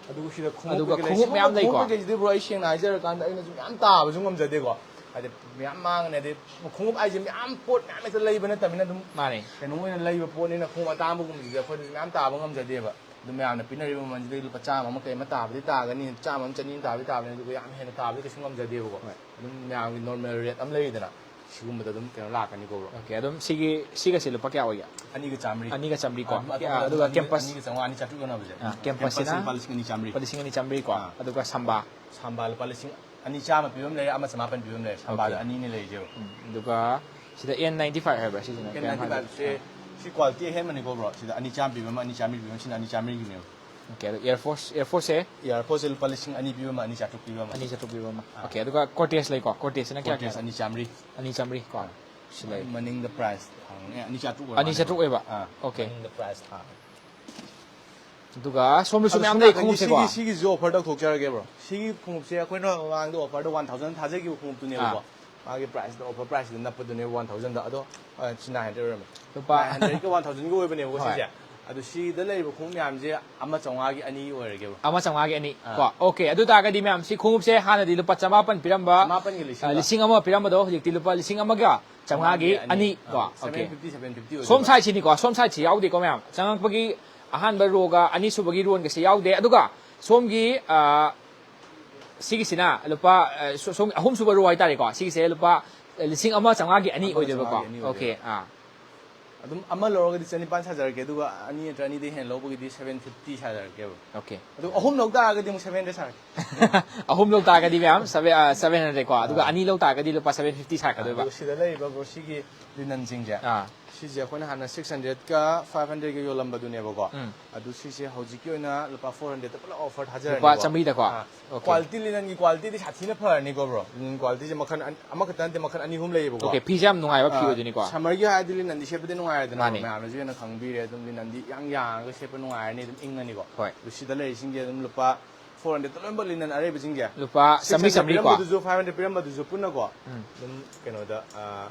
ꯑꯗꯨꯒ ꯁꯤꯗ ꯈꯣꯡꯎꯞ ꯑꯗꯨꯒ ꯀꯩꯀꯩ ꯂꯩ꯫ ꯈꯣꯡꯎꯞ ꯁꯤ ꯃꯌꯥꯝ ꯂꯩꯀꯣ? ꯈꯣꯡꯎꯞ ꯀꯩꯀꯩꯁꯤꯗꯤ ꯕ꯭ꯔꯣ ꯑꯩ ꯁꯦꯡꯅ ꯍꯥꯏꯖꯔꯀꯥꯟꯗ ꯑꯩꯅꯁꯨ ꯃꯌꯥꯝ ꯇꯥꯕꯁꯨ ꯉꯝꯖꯗꯦꯀꯣ꯫ ꯍꯥꯏꯗꯤ ꯃꯌꯥꯝ ꯃꯥꯡꯉꯅꯤ, ꯑꯗꯩ ꯈꯣꯡꯎꯞ ꯍꯥꯏꯁꯦ ꯃꯌꯥꯝ ꯄꯣꯠ ꯃꯌꯥꯝ ꯍꯦꯛꯇ ꯂꯩꯕ ꯅꯠꯇꯕꯅꯤꯅ ꯑꯗꯨꯝ ꯃꯥꯅꯦ꯫ ꯀꯩꯅꯣ ꯑꯣꯏꯅ ꯂꯩꯕ ꯄꯣꯠꯅꯤꯅ ꯈꯣꯡꯎꯞ ꯑꯇꯥꯡꯕꯒꯨꯝꯕꯁꯤꯗꯤ ꯑꯩꯈꯣꯏꯗꯁꯨ ꯃꯌꯥꯝ ꯇꯥꯕ ꯉꯝꯖꯗꯦꯕ꯫ ꯑꯗꯨꯝ ꯃꯌꯥꯝꯅ ꯄꯤꯅꯔꯤꯕ ꯃꯃꯜꯁꯤꯗꯒꯤ ꯂꯨꯄꯥ ꯆꯥꯝꯃ ꯑꯃ ꯀꯩ ꯑꯃ ꯇꯥꯕꯗꯤ ꯇꯥꯒꯅꯤ, ꯆꯥꯝꯃ ꯑꯃ ꯆꯅꯤ ꯑꯃ ꯇꯥꯕꯗꯤ ꯇꯥꯕꯅꯤ, ꯑꯗꯨꯒ ꯌꯥꯝ ꯍꯦꯟꯅ ꯇꯥꯕꯗꯤ ꯀꯩꯁꯨ ꯉꯝꯖꯗꯦꯕꯀꯣ꯫ ꯍꯣꯏ꯫ ꯑꯗꯨꯝ ꯃꯌꯥꯝꯒꯤ ꯅꯣꯔꯃꯦꯜ ꯔꯦꯠ ꯑꯃ ꯂꯩꯗꯅ, ꯁꯤꯒꯨꯝꯕꯗ ꯑꯗꯨꯝ ꯀꯩꯅꯣ ꯂꯥꯛꯀꯅꯤꯀꯣ ꯕ꯭ꯔꯣ꯫ ꯑꯣꯀꯦ꯫ ꯑꯗꯨꯝ ꯁꯤꯒꯤ, ꯁꯤꯒꯁꯦ ꯂꯨꯄꯥ ꯀꯌꯥ ꯑꯣꯏꯒꯦ? ꯑꯅꯤꯒ ꯆꯥꯝꯃꯔꯤ꯫ ꯑꯅꯤꯒ ꯆꯥꯝꯃꯔꯤꯀꯣ꯫ ꯑꯗꯨꯝ ꯑꯇꯣꯞꯄꯗ ꯑꯗꯨꯒ ꯑꯅꯤꯒ- ꯀꯦꯝꯄꯁ? ꯑꯅꯤꯒ ꯆꯥꯝꯃꯉꯥ, ꯑꯅꯤ ꯆꯥꯇ꯭ꯔꯨꯛ ꯌꯣꯟꯅꯕꯁꯦ꯫ ꯑꯥ, ꯀꯦꯝꯄꯁꯁꯤꯅ? ꯀꯦꯝꯄꯁꯁꯦ ꯂꯨꯄꯥ ꯂꯤꯁꯤꯡ ꯑꯅꯤ ꯆꯥꯝꯃꯔꯤ꯫ ꯂꯨꯄꯥ ꯂꯤꯁꯤꯡ ꯑꯅꯤ ꯆꯥꯝꯃꯔꯤꯀꯣ꯫ ꯑꯥ꯫ ꯑꯗꯨꯒ ꯁꯝꯕꯥ? ꯁꯝꯕꯥ ꯂꯨꯄꯥ ꯂꯤꯁꯤꯡ ꯑꯅꯤ ꯆꯥꯝꯃ ꯄꯤꯕ ꯑꯃ ꯂꯩꯔꯦ, ꯑꯃ ꯆꯥꯝꯃꯥꯄꯟ ꯄꯤꯕ ꯑꯃ ꯂꯩꯔꯦ꯫ ꯁꯝꯕꯥꯗ ꯑꯣꯀꯦ꯫ ꯑꯅꯤꯅꯤ ꯂꯩꯔꯤꯁꯦ꯫ ꯎꯝ, ꯑꯗꯨꯒ ꯁꯤꯗ ꯑꯦꯟ ꯅꯥꯏꯟꯇꯤ ꯐꯥꯏꯚ ꯍꯥꯏꯕ꯭ꯔꯥ ꯁꯤꯁꯤꯅ? ꯑꯦꯟ ꯀꯌꯥꯝ ꯅꯥꯏꯟꯇꯤ ꯍꯥꯏꯕ? ꯐꯥꯏꯚꯁꯦ ꯁꯤ ꯀ꯭ꯋꯥꯂꯤꯇꯤ ꯑꯍꯦꯟꯕꯅꯤꯀꯣ ꯕ꯭ꯔꯣ꯫ ꯁꯤꯗ ꯑꯅꯤ ꯆꯥꯝꯃ ꯄꯤꯕ ꯑꯃ, ꯑꯅꯤ ꯆꯥꯝꯃꯔꯤ ꯄꯤꯕ ꯑꯃ, ꯁꯤꯅ ꯑꯅꯤ ꯆꯥꯝꯃꯔꯤꯒꯤꯅꯦꯕ꯫ ꯑꯣꯀꯦ꯫ ꯑꯗꯣ ꯑꯦꯌꯔ ꯐꯣꯔꯁ, ꯑꯦꯌꯔ ꯐꯣꯔꯁꯁꯦ? ꯑꯦꯌꯔ ꯐꯣꯔꯁꯁꯦ ꯂꯨꯄꯥ ꯂꯤꯁꯤꯡ ꯑꯅꯤ ꯄꯤꯕ ꯑꯃ, ꯑꯅꯤ ꯆꯥꯇ꯭ꯔꯨꯛ ꯄꯤꯕ ꯑꯃ꯫ ꯑꯅꯤ ꯆꯥꯇ꯭ꯔꯨꯛ ꯄꯤꯕ ꯑꯃ꯫ ꯑꯥ꯫ ꯑꯣꯀꯦ꯫ ꯑꯗꯨꯒ ꯀꯣꯔꯇꯦꯖ ꯂꯩꯀꯣ? ꯀꯣꯔꯇꯦꯖꯁꯤꯅ ꯀꯌꯥ ꯀꯣꯔꯇꯦꯖ ꯀꯌꯥ? ꯑꯅꯤ ꯆꯥꯝꯃꯔꯤ꯫ ꯑꯅꯤ ꯆꯥꯝꯃꯔꯤ ꯀꯣ? ꯁꯤ ꯂꯩ꯫ ꯃꯅꯤꯡꯗ ꯄ꯭ꯔꯥꯏꯁ ꯊꯥꯡꯉꯦ꯫ ꯑꯅꯤ ꯆꯥꯇ꯭ꯔꯨꯛ ꯑꯅꯤ ꯆꯥꯇ꯭ꯔꯨꯛ ꯑꯣꯏꯕ? ꯑꯥ꯫ ꯑꯣꯀꯦ꯫ ꯃꯅꯤꯡꯗ ꯄ꯭ꯔꯥꯏꯁ ꯊꯥꯡꯉꯦ꯫ ꯑꯗꯨꯒ ꯁꯣꯝꯗꯁꯨ ꯑꯗꯣ ꯃꯌꯥꯝ ꯁꯣꯝ ꯂꯩ ꯅꯥꯀꯟꯒꯤ ꯈꯣꯡꯎꯞꯁꯦꯀꯣ? ꯁꯤꯒꯤ, ꯁꯤꯒꯤꯁꯨ ꯑꯣꯐꯔ ꯇꯧꯊꯣꯛꯆꯔꯒꯦ ꯕ꯭ꯔꯣ꯫ ꯁꯤꯒꯤ ꯈꯣꯡꯎꯞꯁꯦ ꯑꯩꯈꯣꯏꯅ ꯃꯃꯥꯡꯗ ꯑꯣꯐꯔꯗ ꯋꯥꯟ ꯊꯥꯎꯖꯟ ꯊꯥꯖꯈꯤꯕ ꯈꯣꯡꯎꯞꯇꯨꯅꯦꯕꯀꯣ꯫ ꯑꯥ꯫ ꯃꯥꯒꯤ ꯄ꯭ꯔꯥꯏꯁꯇ, ꯑꯣꯐꯔ ꯄ꯭ꯔꯥꯏꯁꯇ ꯅꯞꯄꯗꯨꯅꯦꯕ ꯋꯥꯟ ꯊꯥꯎꯖꯟꯗ꯫ ꯑꯗꯣ, ꯑ, ꯁꯤ ꯅꯥꯏꯟ ꯍꯟꯗ꯭ꯔꯦꯗ ꯑꯣꯏꯔꯝꯃꯦ꯫ ꯂꯨꯄꯥ ꯅꯥꯏꯟ ꯍꯟꯗ꯭ꯔꯦꯗꯀ ꯋꯥꯟ ꯊꯥꯎꯖꯟꯒ ꯑꯣꯏꯕꯅꯦꯕꯀꯣ ꯍꯣꯏ꯫ ꯁꯤꯁꯦ꯫ ꯑꯗꯣ ꯁꯤꯗ ꯂꯩꯔꯤꯕ ꯈꯣꯡꯎꯞ ꯃꯌꯥꯝꯁꯦ ꯑꯃ ꯆꯥꯝꯃꯉꯥꯒꯤ ꯑꯅꯤ ꯑꯣꯏꯔꯒꯦꯕ꯫ ꯑꯃ ꯆꯥꯝꯃꯉꯥꯒꯤ ꯑꯅꯤ ꯑꯥ꯫ ꯀꯣ? ꯑꯣꯀꯦ꯫ ꯑꯗꯨ ꯇꯥꯔꯒꯗꯤ ꯃꯌꯥꯝ ꯁꯤ ꯈꯣꯡꯎꯞꯁꯦ ꯍꯥꯟꯅꯗꯤ ꯂꯨꯄꯥ ꯆꯃꯥꯄꯟ ꯄꯤꯔꯝꯕ, ꯆꯃꯥꯄꯟꯒꯤ ꯂꯤꯁꯤꯡ ꯑ, ꯑꯃ꯫ ꯂꯤꯁꯤꯡ ꯑꯃ ꯄꯤꯔꯝꯕꯗꯣ ꯍꯧꯖꯤꯛꯇꯤ ꯂꯨꯄꯥ ꯂꯤꯁꯤꯡ ꯑꯃꯒ ꯆꯥꯝꯃꯉꯥꯒꯤ ꯆꯥꯝꯃꯉꯥꯒꯤ ꯑꯅꯤ ꯑꯅꯤ꯫ ꯀꯣ? ꯑꯥ, okay. seven fifty, seven fifty ꯁꯣꯝ ꯑꯣꯏꯗꯣꯏꯕ꯫ ꯁꯥꯏꯠꯁꯤꯅꯤꯀꯣ? ꯁꯣꯝ ꯁꯥꯏꯠꯁꯤ ꯌꯥꯎꯗꯦꯀꯣ ꯃꯌꯥꯝ? ꯆꯪꯉꯛꯄꯒꯤ ꯑꯍꯥꯟꯕ ꯔꯣꯒ ꯑꯅꯤꯁꯨꯕꯒꯤ ꯔꯣꯟꯒꯁꯤ ꯌꯥꯎꯗꯦ꯫ ꯑꯗꯨꯒ ꯁꯣꯝꯒꯤ, ꯑ, ꯁꯤꯒꯤꯁꯤꯅ ꯂꯨꯄꯥ, ꯑ, ꯁꯣ-, ꯁꯣꯝ ꯑꯍꯨꯝꯁꯨꯕ ꯔꯣ ꯍꯥꯏꯇꯥꯔꯦꯀꯣ, ꯁꯤꯒꯤꯁꯦ ꯂꯨꯄꯥ ꯂꯤꯁꯤꯡ ꯑꯃ ꯆꯥꯝꯃꯉꯥꯒꯤ ꯑꯅꯤ ꯑꯃ ꯑꯣꯏꯗꯣꯏꯕꯀꯣ? ꯆꯥꯝꯃꯉꯥꯒꯤ ꯑꯅꯤ ꯑꯣꯀꯦ꯫ ꯑꯣꯏꯗꯣꯏꯕ꯫ ꯑꯥ꯫ ꯑꯗꯨꯝ ꯑꯃ ꯂꯧꯔꯒꯗꯤ ꯆꯅꯤꯄꯥꯟ ꯁꯥꯖꯔꯛꯀꯦ, ꯑꯗꯨꯒ ꯑꯅꯤ ꯅꯠꯇ꯭ꯔ ꯑꯅꯤꯗꯩ ꯍꯦꯟꯅ ꯂꯧꯕꯒꯤꯗꯤ seven fifty ꯁꯥꯖꯔꯛꯀꯦꯕ꯫ ꯑꯣꯀꯦ꯫ ꯑꯗꯨ ꯑꯍꯨꯝ ꯂꯧ ꯇꯥꯔꯒꯗꯤ ꯑꯃꯨꯛ seven hundred ꯁꯥꯔꯛꯀꯦ꯫ ꯑꯍꯨꯝ ꯂꯧ ꯇꯥꯔꯒꯗꯤ ꯃꯌꯥꯝ seven, ꯑ, seven hundred ꯀꯣ, ꯑꯗꯨꯒ ꯑꯥ꯫ ꯑꯅꯤ ꯂꯧ ꯇꯥꯔꯒꯗꯤ ꯂꯨꯄꯥ seven fifty ꯁꯥꯔꯛꯀꯗꯣꯏꯕ꯫ ꯑꯗꯨꯒ ꯁꯤꯗ ꯂꯩꯔꯤꯕ ꯕ꯭ꯔꯣ ꯁꯤꯒꯤ ꯂꯤꯅꯟꯁꯤꯡꯁꯦ, ꯑꯥ꯫ ꯁꯤꯁꯦ ꯑꯩꯈꯣꯏꯅ ꯍꯥꯟꯅ six hundredꯀ five hundredꯀ ꯌꯣꯜꯂꯝꯕꯗꯨꯅꯦꯕꯀꯣ꯫ ꯎꯝ꯫ ꯑꯗꯨ ꯁꯤꯁꯦ ꯍꯧꯖꯤꯛꯀꯤ ꯑꯣꯏꯅ ꯂꯨꯄꯥ four hundredꯇ ꯄꯨꯂꯞ ꯑꯣꯐꯔ ꯊꯥꯖꯔꯅꯤꯀꯣ꯫ ꯂꯨꯄꯥ ꯆꯥꯝꯃꯔꯤꯗꯀꯣ? ꯑꯥ꯫ ꯑꯣꯀꯦ꯫ ꯀ꯭ꯋꯥꯂꯤꯇꯤ, ꯂꯤꯅꯟꯒꯤ ꯀ꯭ꯋꯥꯂꯤꯇꯤꯗꯤ ꯁꯥꯊꯤꯅ ꯐꯔꯅꯤꯀꯣ ꯕ꯭ꯔꯣ꯫ ꯂꯤꯅꯟ ꯀ꯭ꯋꯥꯂꯤꯇꯤꯁꯦ ꯃꯈꯜ ꯑꯟ-, ꯑꯃꯈꯛꯇ ꯅꯠꯇꯦ, ꯃꯈꯜ ꯑꯅꯤ ꯑꯍꯨꯝ ꯂꯩꯌꯦꯕꯀꯣ꯫ ꯑꯣꯀꯦ, ꯐꯤꯁꯦ ꯌꯥꯝ ꯅꯨꯡꯉꯥꯏꯕ ꯐꯤ ꯑꯥ, ꯑꯣꯏꯗꯣꯏꯅꯤꯀꯣ? ꯁꯝꯃꯔꯒꯤ ꯍꯥꯏꯔꯗꯤ ꯂꯤꯅꯟꯗꯤ ꯁꯦꯠꯄꯗꯤ ꯅꯨꯡꯉꯥꯏꯔꯦꯗꯅ ꯃꯥꯅꯦ꯫ ꯕ꯭ꯔꯣ, ꯃꯌꯥꯝꯅꯁꯨ ꯍꯦꯟꯅ ꯈꯪꯕꯤꯔꯦ꯫ ꯑꯗꯨꯝ ꯂꯤꯅꯟꯗꯤ ꯌꯥꯡ ꯌꯥꯡꯉꯒ ꯁꯦꯠꯄ ꯅꯨꯡꯉꯥꯏꯔꯅꯤ, ꯑꯗꯨꯝ ꯏꯪꯉꯅꯤꯀꯣ꯫ ꯍꯣꯏ꯫ ꯑꯗꯨ ꯁꯤꯗ ꯂꯩꯔꯤꯁꯤꯡꯁꯦ ꯑꯗꯨꯝ ꯂꯨꯄꯥ ꯐꯣꯔ ꯍꯟꯗ꯭ꯔꯦꯗꯇ ꯂꯣꯏꯅꯃꯛ ꯂꯤꯅꯟ ꯑꯔꯩꯕꯁꯤꯡꯁꯦ ꯂꯨꯄꯥ ꯆꯥꯝꯃꯔꯤ ꯆꯥꯝꯃꯔꯤ ꯀꯣ ꯄꯤꯔꯝꯕꯗꯨꯁꯨ ꯐꯥꯏꯚ ꯍꯟꯗ꯭ꯔꯦꯗ ꯄꯤꯔꯝꯕꯗꯨꯁꯨ ꯄꯨꯟꯅꯀꯣ ꯎꯝ꯫ ꯑꯗꯨꯝ ꯀꯩꯅꯣꯗ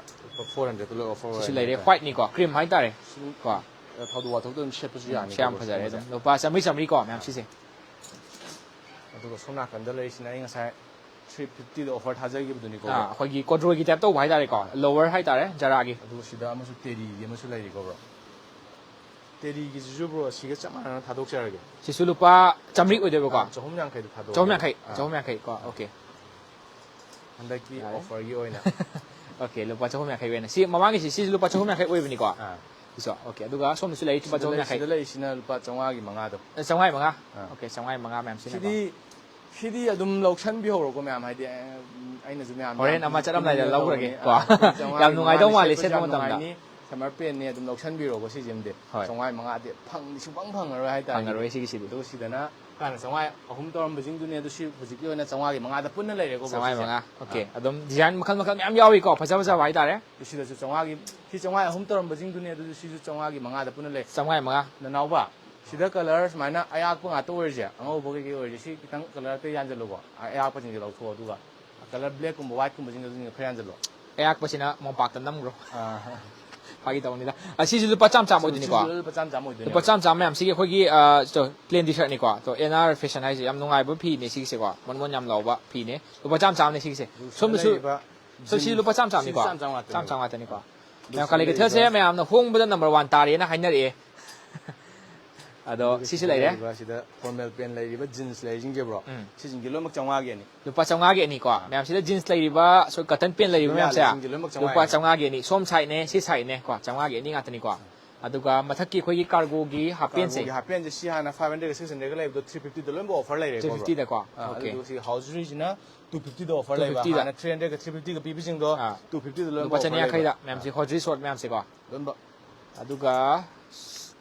ꯐꯣꯔ ꯍꯟꯗ꯭ꯔꯦꯗꯇ ꯂꯣꯏ ꯑꯣꯐꯔ ꯁꯤꯁꯨ ꯂꯩꯔꯦ, ꯋꯥꯏꯠꯅꯤꯀꯣ, ꯀ꯭ꯔꯤꯝ ꯍꯥꯏꯇꯥꯔꯦ ꯀꯣ꯫ ꯊꯧꯗꯣꯛ ꯋꯥꯊꯣꯛꯇ ꯑꯗꯨꯝ ꯁꯦꯠꯄꯁꯨ ꯌꯥꯅꯤ ꯁꯤ ꯌꯥꯝ ꯐꯖꯔꯦ ꯑꯗꯨꯝ꯫ ꯂꯨꯄꯥ ꯆꯥꯝꯃꯔꯤ ꯆꯥꯝꯃꯔꯤ ꯀꯣ ꯃꯌꯥꯝ ꯁꯤꯁꯦ꯫ ꯑꯗꯨꯒ ꯁꯣꯝ ꯅꯥꯀꯟꯗ ꯂꯩꯔꯤꯁꯤꯅ ꯑꯩ ꯉꯁꯥꯏ ꯊ꯭ꯔꯤ ꯐꯤꯐꯇꯤꯗ ꯑꯣꯐꯔ ꯊꯥꯖꯈꯤꯕꯗꯨꯅꯤꯀꯣ꯫ ꯑꯥ, ꯑꯩꯈꯣꯏꯒꯤ ꯀꯣꯗ꯭ꯔꯣꯏꯒꯤ ꯇꯥꯏꯞ ꯇꯧꯕ ꯍꯥꯏꯇꯥꯔꯦꯀꯣ, ꯂꯣꯋꯔ ꯍꯥꯏꯇꯥꯔꯦ ꯖꯔꯥꯒꯤ꯫ ꯑꯗꯨꯒ ꯁꯤꯗ ꯑꯃꯁꯨ ꯇꯦꯔꯤꯒꯤ ꯑꯃꯁꯨ ꯂꯩꯔꯤꯀꯣ ꯕ꯭ꯔꯣ꯫ ꯇꯦꯔꯤꯒꯤꯁꯤꯁꯨ ꯕ꯭ꯔꯣ ꯁꯤꯒ ꯆꯞ ꯃꯥꯟꯅꯅ ꯊꯥꯗꯣꯛꯆꯔꯒꯦ꯫ ꯁꯤꯁꯨ ꯂꯨꯄꯥ ꯆꯥꯝꯃꯔꯤ ꯑꯣꯏꯗꯣꯏꯕꯀꯣ꯫ ꯑꯥ, ꯆꯍꯨꯝ ꯌꯥꯡꯈꯩꯗ ꯊꯥꯗꯣꯛꯑꯒꯦ꯫ ꯆꯍꯨꯝ ꯌꯥꯡꯈꯩ, ꯑꯥ, ꯆꯍꯨꯝ ꯌꯥꯡꯈꯩ ꯀꯣ, ꯑꯣꯀꯦ꯫ ꯍꯟꯗꯛꯀꯤ ꯌꯥꯔꯦ꯫ ꯑꯣꯐꯔꯒꯤ ꯑꯣꯏꯅ꯫ ꯑꯣꯀꯦ, ꯂꯨꯄꯥ ꯆꯍꯨꯝ ꯌꯥꯡꯈꯩ ꯑꯣꯏꯅ꯫ ꯁꯤ ꯃꯃꯥꯡꯒꯤꯁꯤ, ꯁꯤꯁꯨ ꯂꯨꯄꯥ ꯆꯍꯨꯝ ꯌꯥꯡꯈꯩ ꯑꯣꯏꯕꯅꯤꯀꯣ꯫ ꯑꯥ, ꯁꯤꯁꯨ ꯑꯣꯀꯦ꯫ ꯑꯗꯨꯒ ꯁꯣꯝꯗꯁꯨ ꯂꯩ ꯂꯨꯄꯥ ꯁꯤꯗ ꯆꯍꯨꯝ ꯂꯩ- ꯌꯥꯡꯈꯩ꯫ ꯁꯤꯗ ꯂꯩꯔꯤꯁꯤꯅ ꯂꯨꯄꯥ ꯆꯥꯝꯃꯉꯥꯒꯤ ꯃꯉꯥꯗꯣ꯫ ꯑꯦ, ꯆꯥꯝꯃꯉꯥꯒꯤ ꯃꯉꯥ꯫ ꯑꯥ꯫ ꯑꯣꯀꯦ, ꯆꯥꯝꯃꯉꯥꯒꯤ ꯃꯉꯥ ꯃꯌꯥꯝꯁꯤꯅꯀꯣ꯫ ꯁꯤꯗꯤ ꯁꯤꯗꯤ ꯑꯗꯨꯝ ꯂꯧꯁꯟꯕꯤꯍꯧꯔꯣꯀꯣ ꯃꯌꯥꯝ, ꯍꯥꯏꯗꯤ ꯑꯩꯅꯁꯨ ꯃꯌꯥꯝ ꯍꯣꯔꯦꯟ ꯑꯃ ꯆꯠꯂꯝꯗꯥꯏꯗ ꯂꯧꯈ꯭ꯔꯒꯦ ꯀꯣ꯫ ꯌꯥꯝ ꯅꯨꯡꯉꯥꯏꯗꯧ ꯃꯥꯜꯂꯦ ꯁꯦꯠꯄ ꯃꯇꯝꯗ꯫ ꯁꯝꯃꯔ ꯄꯦꯟꯅꯤ ꯑꯗꯨꯝ ꯂꯧꯁꯟꯕꯤꯔꯣꯀꯣ ꯁꯤꯁꯤꯃꯗꯤ꯫ ꯍꯣꯏ꯫ ꯆꯥꯝꯃꯉꯥ ꯃꯉꯥꯗꯤ ꯐꯪꯗꯤ ꯁꯨꯡꯐꯪ ꯐꯪꯉꯔꯣꯏ ꯍꯥꯏꯇꯥꯔꯦ꯫ ꯐꯪꯉꯔꯣꯏ ꯁꯤꯒꯤꯁꯤꯗꯤ꯫ ꯑꯗꯨꯒ ꯁꯤꯗꯅ ꯀꯥꯟꯅ ꯆꯥꯝꯃꯉꯥ ꯑꯍꯨꯝ ꯇꯧꯔꯝꯕꯁꯤꯡꯗꯨꯅꯦ ꯑꯗꯨ ꯁꯤ ꯍꯧꯖꯤꯛꯀꯤ ꯑꯣꯏꯅ ꯆꯥꯝꯃꯉꯥꯒꯤ ꯃꯉꯥꯗ ꯄꯨꯟꯅ ꯂꯩꯔꯦꯀꯣ ꯕ꯭ꯔꯣ ꯆꯥꯝꯃꯉꯥꯒꯤ ꯁꯤꯁꯦ꯫ ꯃꯉꯥ꯫ ꯑꯣꯀꯦ꯫ ꯑꯥ꯫ ꯑꯗꯨꯝ ꯗꯤꯖꯥꯏꯟ ꯃꯈꯜ ꯃꯈꯜ ꯃꯌꯥꯝ ꯌꯥꯎꯔꯤꯀꯣ, ꯐꯖ ꯐꯖꯕ ꯍꯥꯏꯇꯥꯔꯦ꯫ ꯁꯤꯗꯁꯨ ꯆꯥꯝꯃꯉꯥꯒꯤ ꯁꯤ ꯆꯥꯝꯃꯉꯥ ꯑꯍꯨꯝ ꯇꯧꯔꯝꯕꯁꯤꯡꯗꯨꯅꯦ ꯑꯗꯨꯁꯨ ꯁꯤꯁꯨ ꯆꯥꯝꯃꯉꯥꯒꯤ ꯃꯉꯥꯗ ꯄꯨꯟꯅ ꯂꯩ꯫ ꯆꯥꯝꯃꯉꯥꯒꯤ ꯃꯉꯥ꯫ ꯅꯅꯥꯎꯕ, ꯁꯤꯗ ꯀꯂꯔ ꯁꯨꯃꯥꯏꯅ ꯑꯌꯥꯛꯄ ꯉꯥꯛꯇ ꯑꯣꯏꯔꯤꯁꯦ, ꯑꯉꯧꯕ ꯀꯩꯀꯩ ꯑꯣꯏꯔꯤꯁꯦ, ꯁꯤ ꯈꯤꯇꯪ ꯀꯂꯔ ꯑꯇꯩ ꯌꯥꯟꯁꯤꯜꯂꯨꯀꯣ꯫ ꯑꯌꯥꯛꯄꯁꯤꯡꯁꯦ ꯂꯧꯊꯣꯛꯑꯣ, ꯑꯗꯨꯒ ꯀꯂꯔ ꯕ꯭ꯂꯦꯛꯀꯨꯝꯕ ꯋꯥꯏꯠꯀꯨꯝꯕꯁꯤꯡꯗꯣ ꯑꯗꯨꯁꯤꯡꯗꯣ ꯈꯔ ꯌꯥꯟꯁꯤꯜꯂꯣ꯫ ꯑꯌꯥꯛꯄꯁꯤꯅ ꯃꯣꯝꯄꯥꯛꯇ ꯅꯝꯈ꯭ꯔꯣ꯫ ꯑꯥ꯫ ꯐꯥꯒꯤ ꯇꯧꯕꯅꯤꯗ꯫ ꯑ, ꯁꯤꯁꯨ ꯂꯨꯄꯥ ꯆꯥꯝꯃ ꯆꯥꯝꯃ ꯑꯣꯏꯗꯣꯏꯅꯤꯀꯣ꯫ ꯁꯤꯁꯨ ꯂꯨꯄꯥ ꯆꯥꯝꯃ ꯆꯥꯝꯃ ꯑꯣꯏꯗꯣꯏꯅꯦ꯫ ꯂꯨꯄꯥ ꯆꯥꯝꯃ ꯆꯥꯝꯃ ꯃꯌꯥꯝꯁꯤꯒꯤ ꯑꯩꯈꯣꯏꯒꯤ, ꯑ, ꯆꯣ, ꯄ꯭ꯂꯦꯟ ꯇꯤ ꯁꯥꯔꯠꯅꯤꯀꯣ꯫ ꯆꯣ, ꯑꯦꯟ ꯑꯥꯔ ꯐꯦꯁꯟ ꯍꯥꯏꯁꯦ ꯌꯥꯝ ꯅꯨꯡꯉꯥꯏꯕ ꯐꯤꯅꯦ ꯁꯤꯒꯤꯁꯦꯀꯣ꯫ ꯃꯣꯟ ꯃꯣꯟ ꯌꯥꯝ ꯂꯥꯎꯕ ꯐꯤꯅꯦ꯫ ꯂꯨꯄꯥ ꯆꯥꯝꯃ ꯆꯥꯝꯃꯅꯦ ꯁꯤꯒꯤꯁꯦ꯫ ꯑꯗꯨꯒ ꯁꯤꯗ ꯁꯣꯝꯗꯁꯨ ꯂꯩꯔꯤꯕ ꯁꯣ, ꯁꯤ ꯖꯤꯟꯁ ꯂꯨꯄꯥ ꯆꯥꯝꯃ ꯆꯥꯝꯃꯅꯤꯀꯣ꯫ ꯁꯤꯁꯨ ꯆꯥꯝꯃ ꯆꯥꯝꯃ ꯉꯥꯛꯇꯅꯦ꯫ ꯆꯥꯝꯃ ꯆꯥꯝꯃ ꯉꯥꯛꯇꯅꯤꯀꯣ꯫ ꯑꯗꯨ ꯃꯌꯥꯝ ꯁꯤꯗ ꯀꯂꯦꯛ ꯀꯩꯊꯦꯜꯁꯦ ꯂꯩꯔꯤꯕ ꯃꯌꯥꯝꯅ ꯍꯣꯡꯕꯗ ꯅꯝꯕꯔ ꯋꯥꯟ ꯇꯥꯔꯦꯅ ꯍꯥꯏꯅꯔꯛꯑꯦ꯫ ꯑꯗꯣ ꯑꯗꯨꯒ ꯁꯤꯁꯨ ꯁꯤꯗ ꯂꯩꯔꯦ꯫ ꯂꯩꯔꯤꯕ ꯁꯤꯗ ꯐꯣꯔꯃꯦꯜ ꯄꯦꯟ ꯂꯩꯔꯤꯕ, ꯖꯤꯟꯁ ꯂꯩꯔꯤꯁꯤꯡꯁꯦ ꯕ꯭ꯔꯣ, ꯎꯝ꯫ ꯁꯤꯁꯤꯡꯁꯦ ꯂꯣꯏꯅꯃꯛ ꯆꯥꯝꯃꯉꯥꯒꯤ ꯑꯅꯤ꯫ ꯂꯨꯄꯥ ꯆꯥꯝꯃꯉꯥꯒꯤ ꯑꯅꯤꯀꯣ꯫ ꯃꯌꯥꯝꯁꯤꯗ ꯖꯤꯟꯁ ꯂꯩꯔꯤꯕ, ꯁꯣ, ꯀꯇꯟ ꯄꯦꯟ ꯂꯩꯔꯤꯕ ꯁꯤꯗ ꯃꯌꯥꯝꯁꯦ ꯂꯥꯛꯏꯁꯤꯡꯁꯦ ꯂꯣꯏꯅꯃꯛ ꯆꯥꯝꯃꯉꯥ ꯂꯨꯄꯥ ꯍꯥꯏꯅꯤ꯫ ꯆꯥꯝꯃꯉꯥꯒꯤ ꯑꯅꯤ꯫ ꯁꯣꯝ ꯁꯥꯏꯠꯅꯦ, ꯁꯤ ꯁꯥꯏꯠꯅꯦ ꯀꯣ, ꯆꯥꯝꯃꯉꯥꯒꯤ ꯑꯅꯤ ꯉꯥꯛꯇꯅꯤꯀꯣ꯫ ꯑꯗꯨꯒ ꯃꯊꯛꯀꯤ ꯑꯩꯈꯣꯏꯒꯤ ꯀꯥꯔꯒꯣꯒꯤ ꯍꯥꯞ ꯄꯦꯟꯁꯦ꯫ ꯀꯥꯔꯒꯣꯒꯤ ꯍꯥꯞ ꯄꯦꯟꯁꯦ ꯁꯤ ꯍꯥꯟꯅ ꯐꯥꯏꯚ ꯍꯟꯗ꯭ꯔꯦꯗꯀ ꯁꯤꯛꯁ ꯍꯟꯗ꯭ꯔꯦꯗꯀ ꯂꯩꯕꯗꯣ ꯊ꯭ꯔꯤ ꯐꯤꯐꯇꯤꯗ ꯂꯣꯏꯅꯃꯛ ꯑꯣꯐꯔ ꯂꯩꯔꯦꯀꯣ ꯕ꯭ꯔꯣ꯫ ꯊ꯭ꯔꯤ ꯐꯤꯐꯇꯤꯗꯀꯣ꯫ ꯑꯥ, ꯑꯣꯀꯦ꯫ ꯑꯗꯨꯒ ꯁꯤ ꯍꯥꯎꯁ ꯖꯨꯔꯤꯁꯤꯅ ꯇꯨ ꯐꯤꯐꯇꯤꯗ ꯑꯣꯐꯔ ꯇꯨ ꯂꯩꯕ꯫ ꯐꯤꯐꯇꯤꯗ꯫ ꯍꯥꯟꯅ ꯊ꯭ꯔꯤ ꯍꯟꯗ꯭ꯔꯦꯗꯀ ꯊ꯭ꯔꯤ ꯐꯤꯐꯇꯤꯒ ꯄꯤꯕꯁꯤꯡꯗꯣ ꯑꯥ꯫ ꯇꯨ ꯐꯤꯐꯇꯤꯗ ꯂꯣꯏꯅꯃꯛ ꯂꯨꯄꯥ ꯆꯅꯤ ꯑꯣꯐꯔ ꯌꯥꯡꯈꯩꯗ ꯂꯩꯕ꯫ ꯃꯌꯥꯝꯁꯤ ꯑꯥ꯫ ꯍꯣꯔꯁꯤ ꯁꯣꯔꯠ ꯃꯌꯥꯝꯁꯤꯀꯣ꯫ ꯂꯣꯏꯅꯃꯛ꯫ ꯑꯗꯨꯒ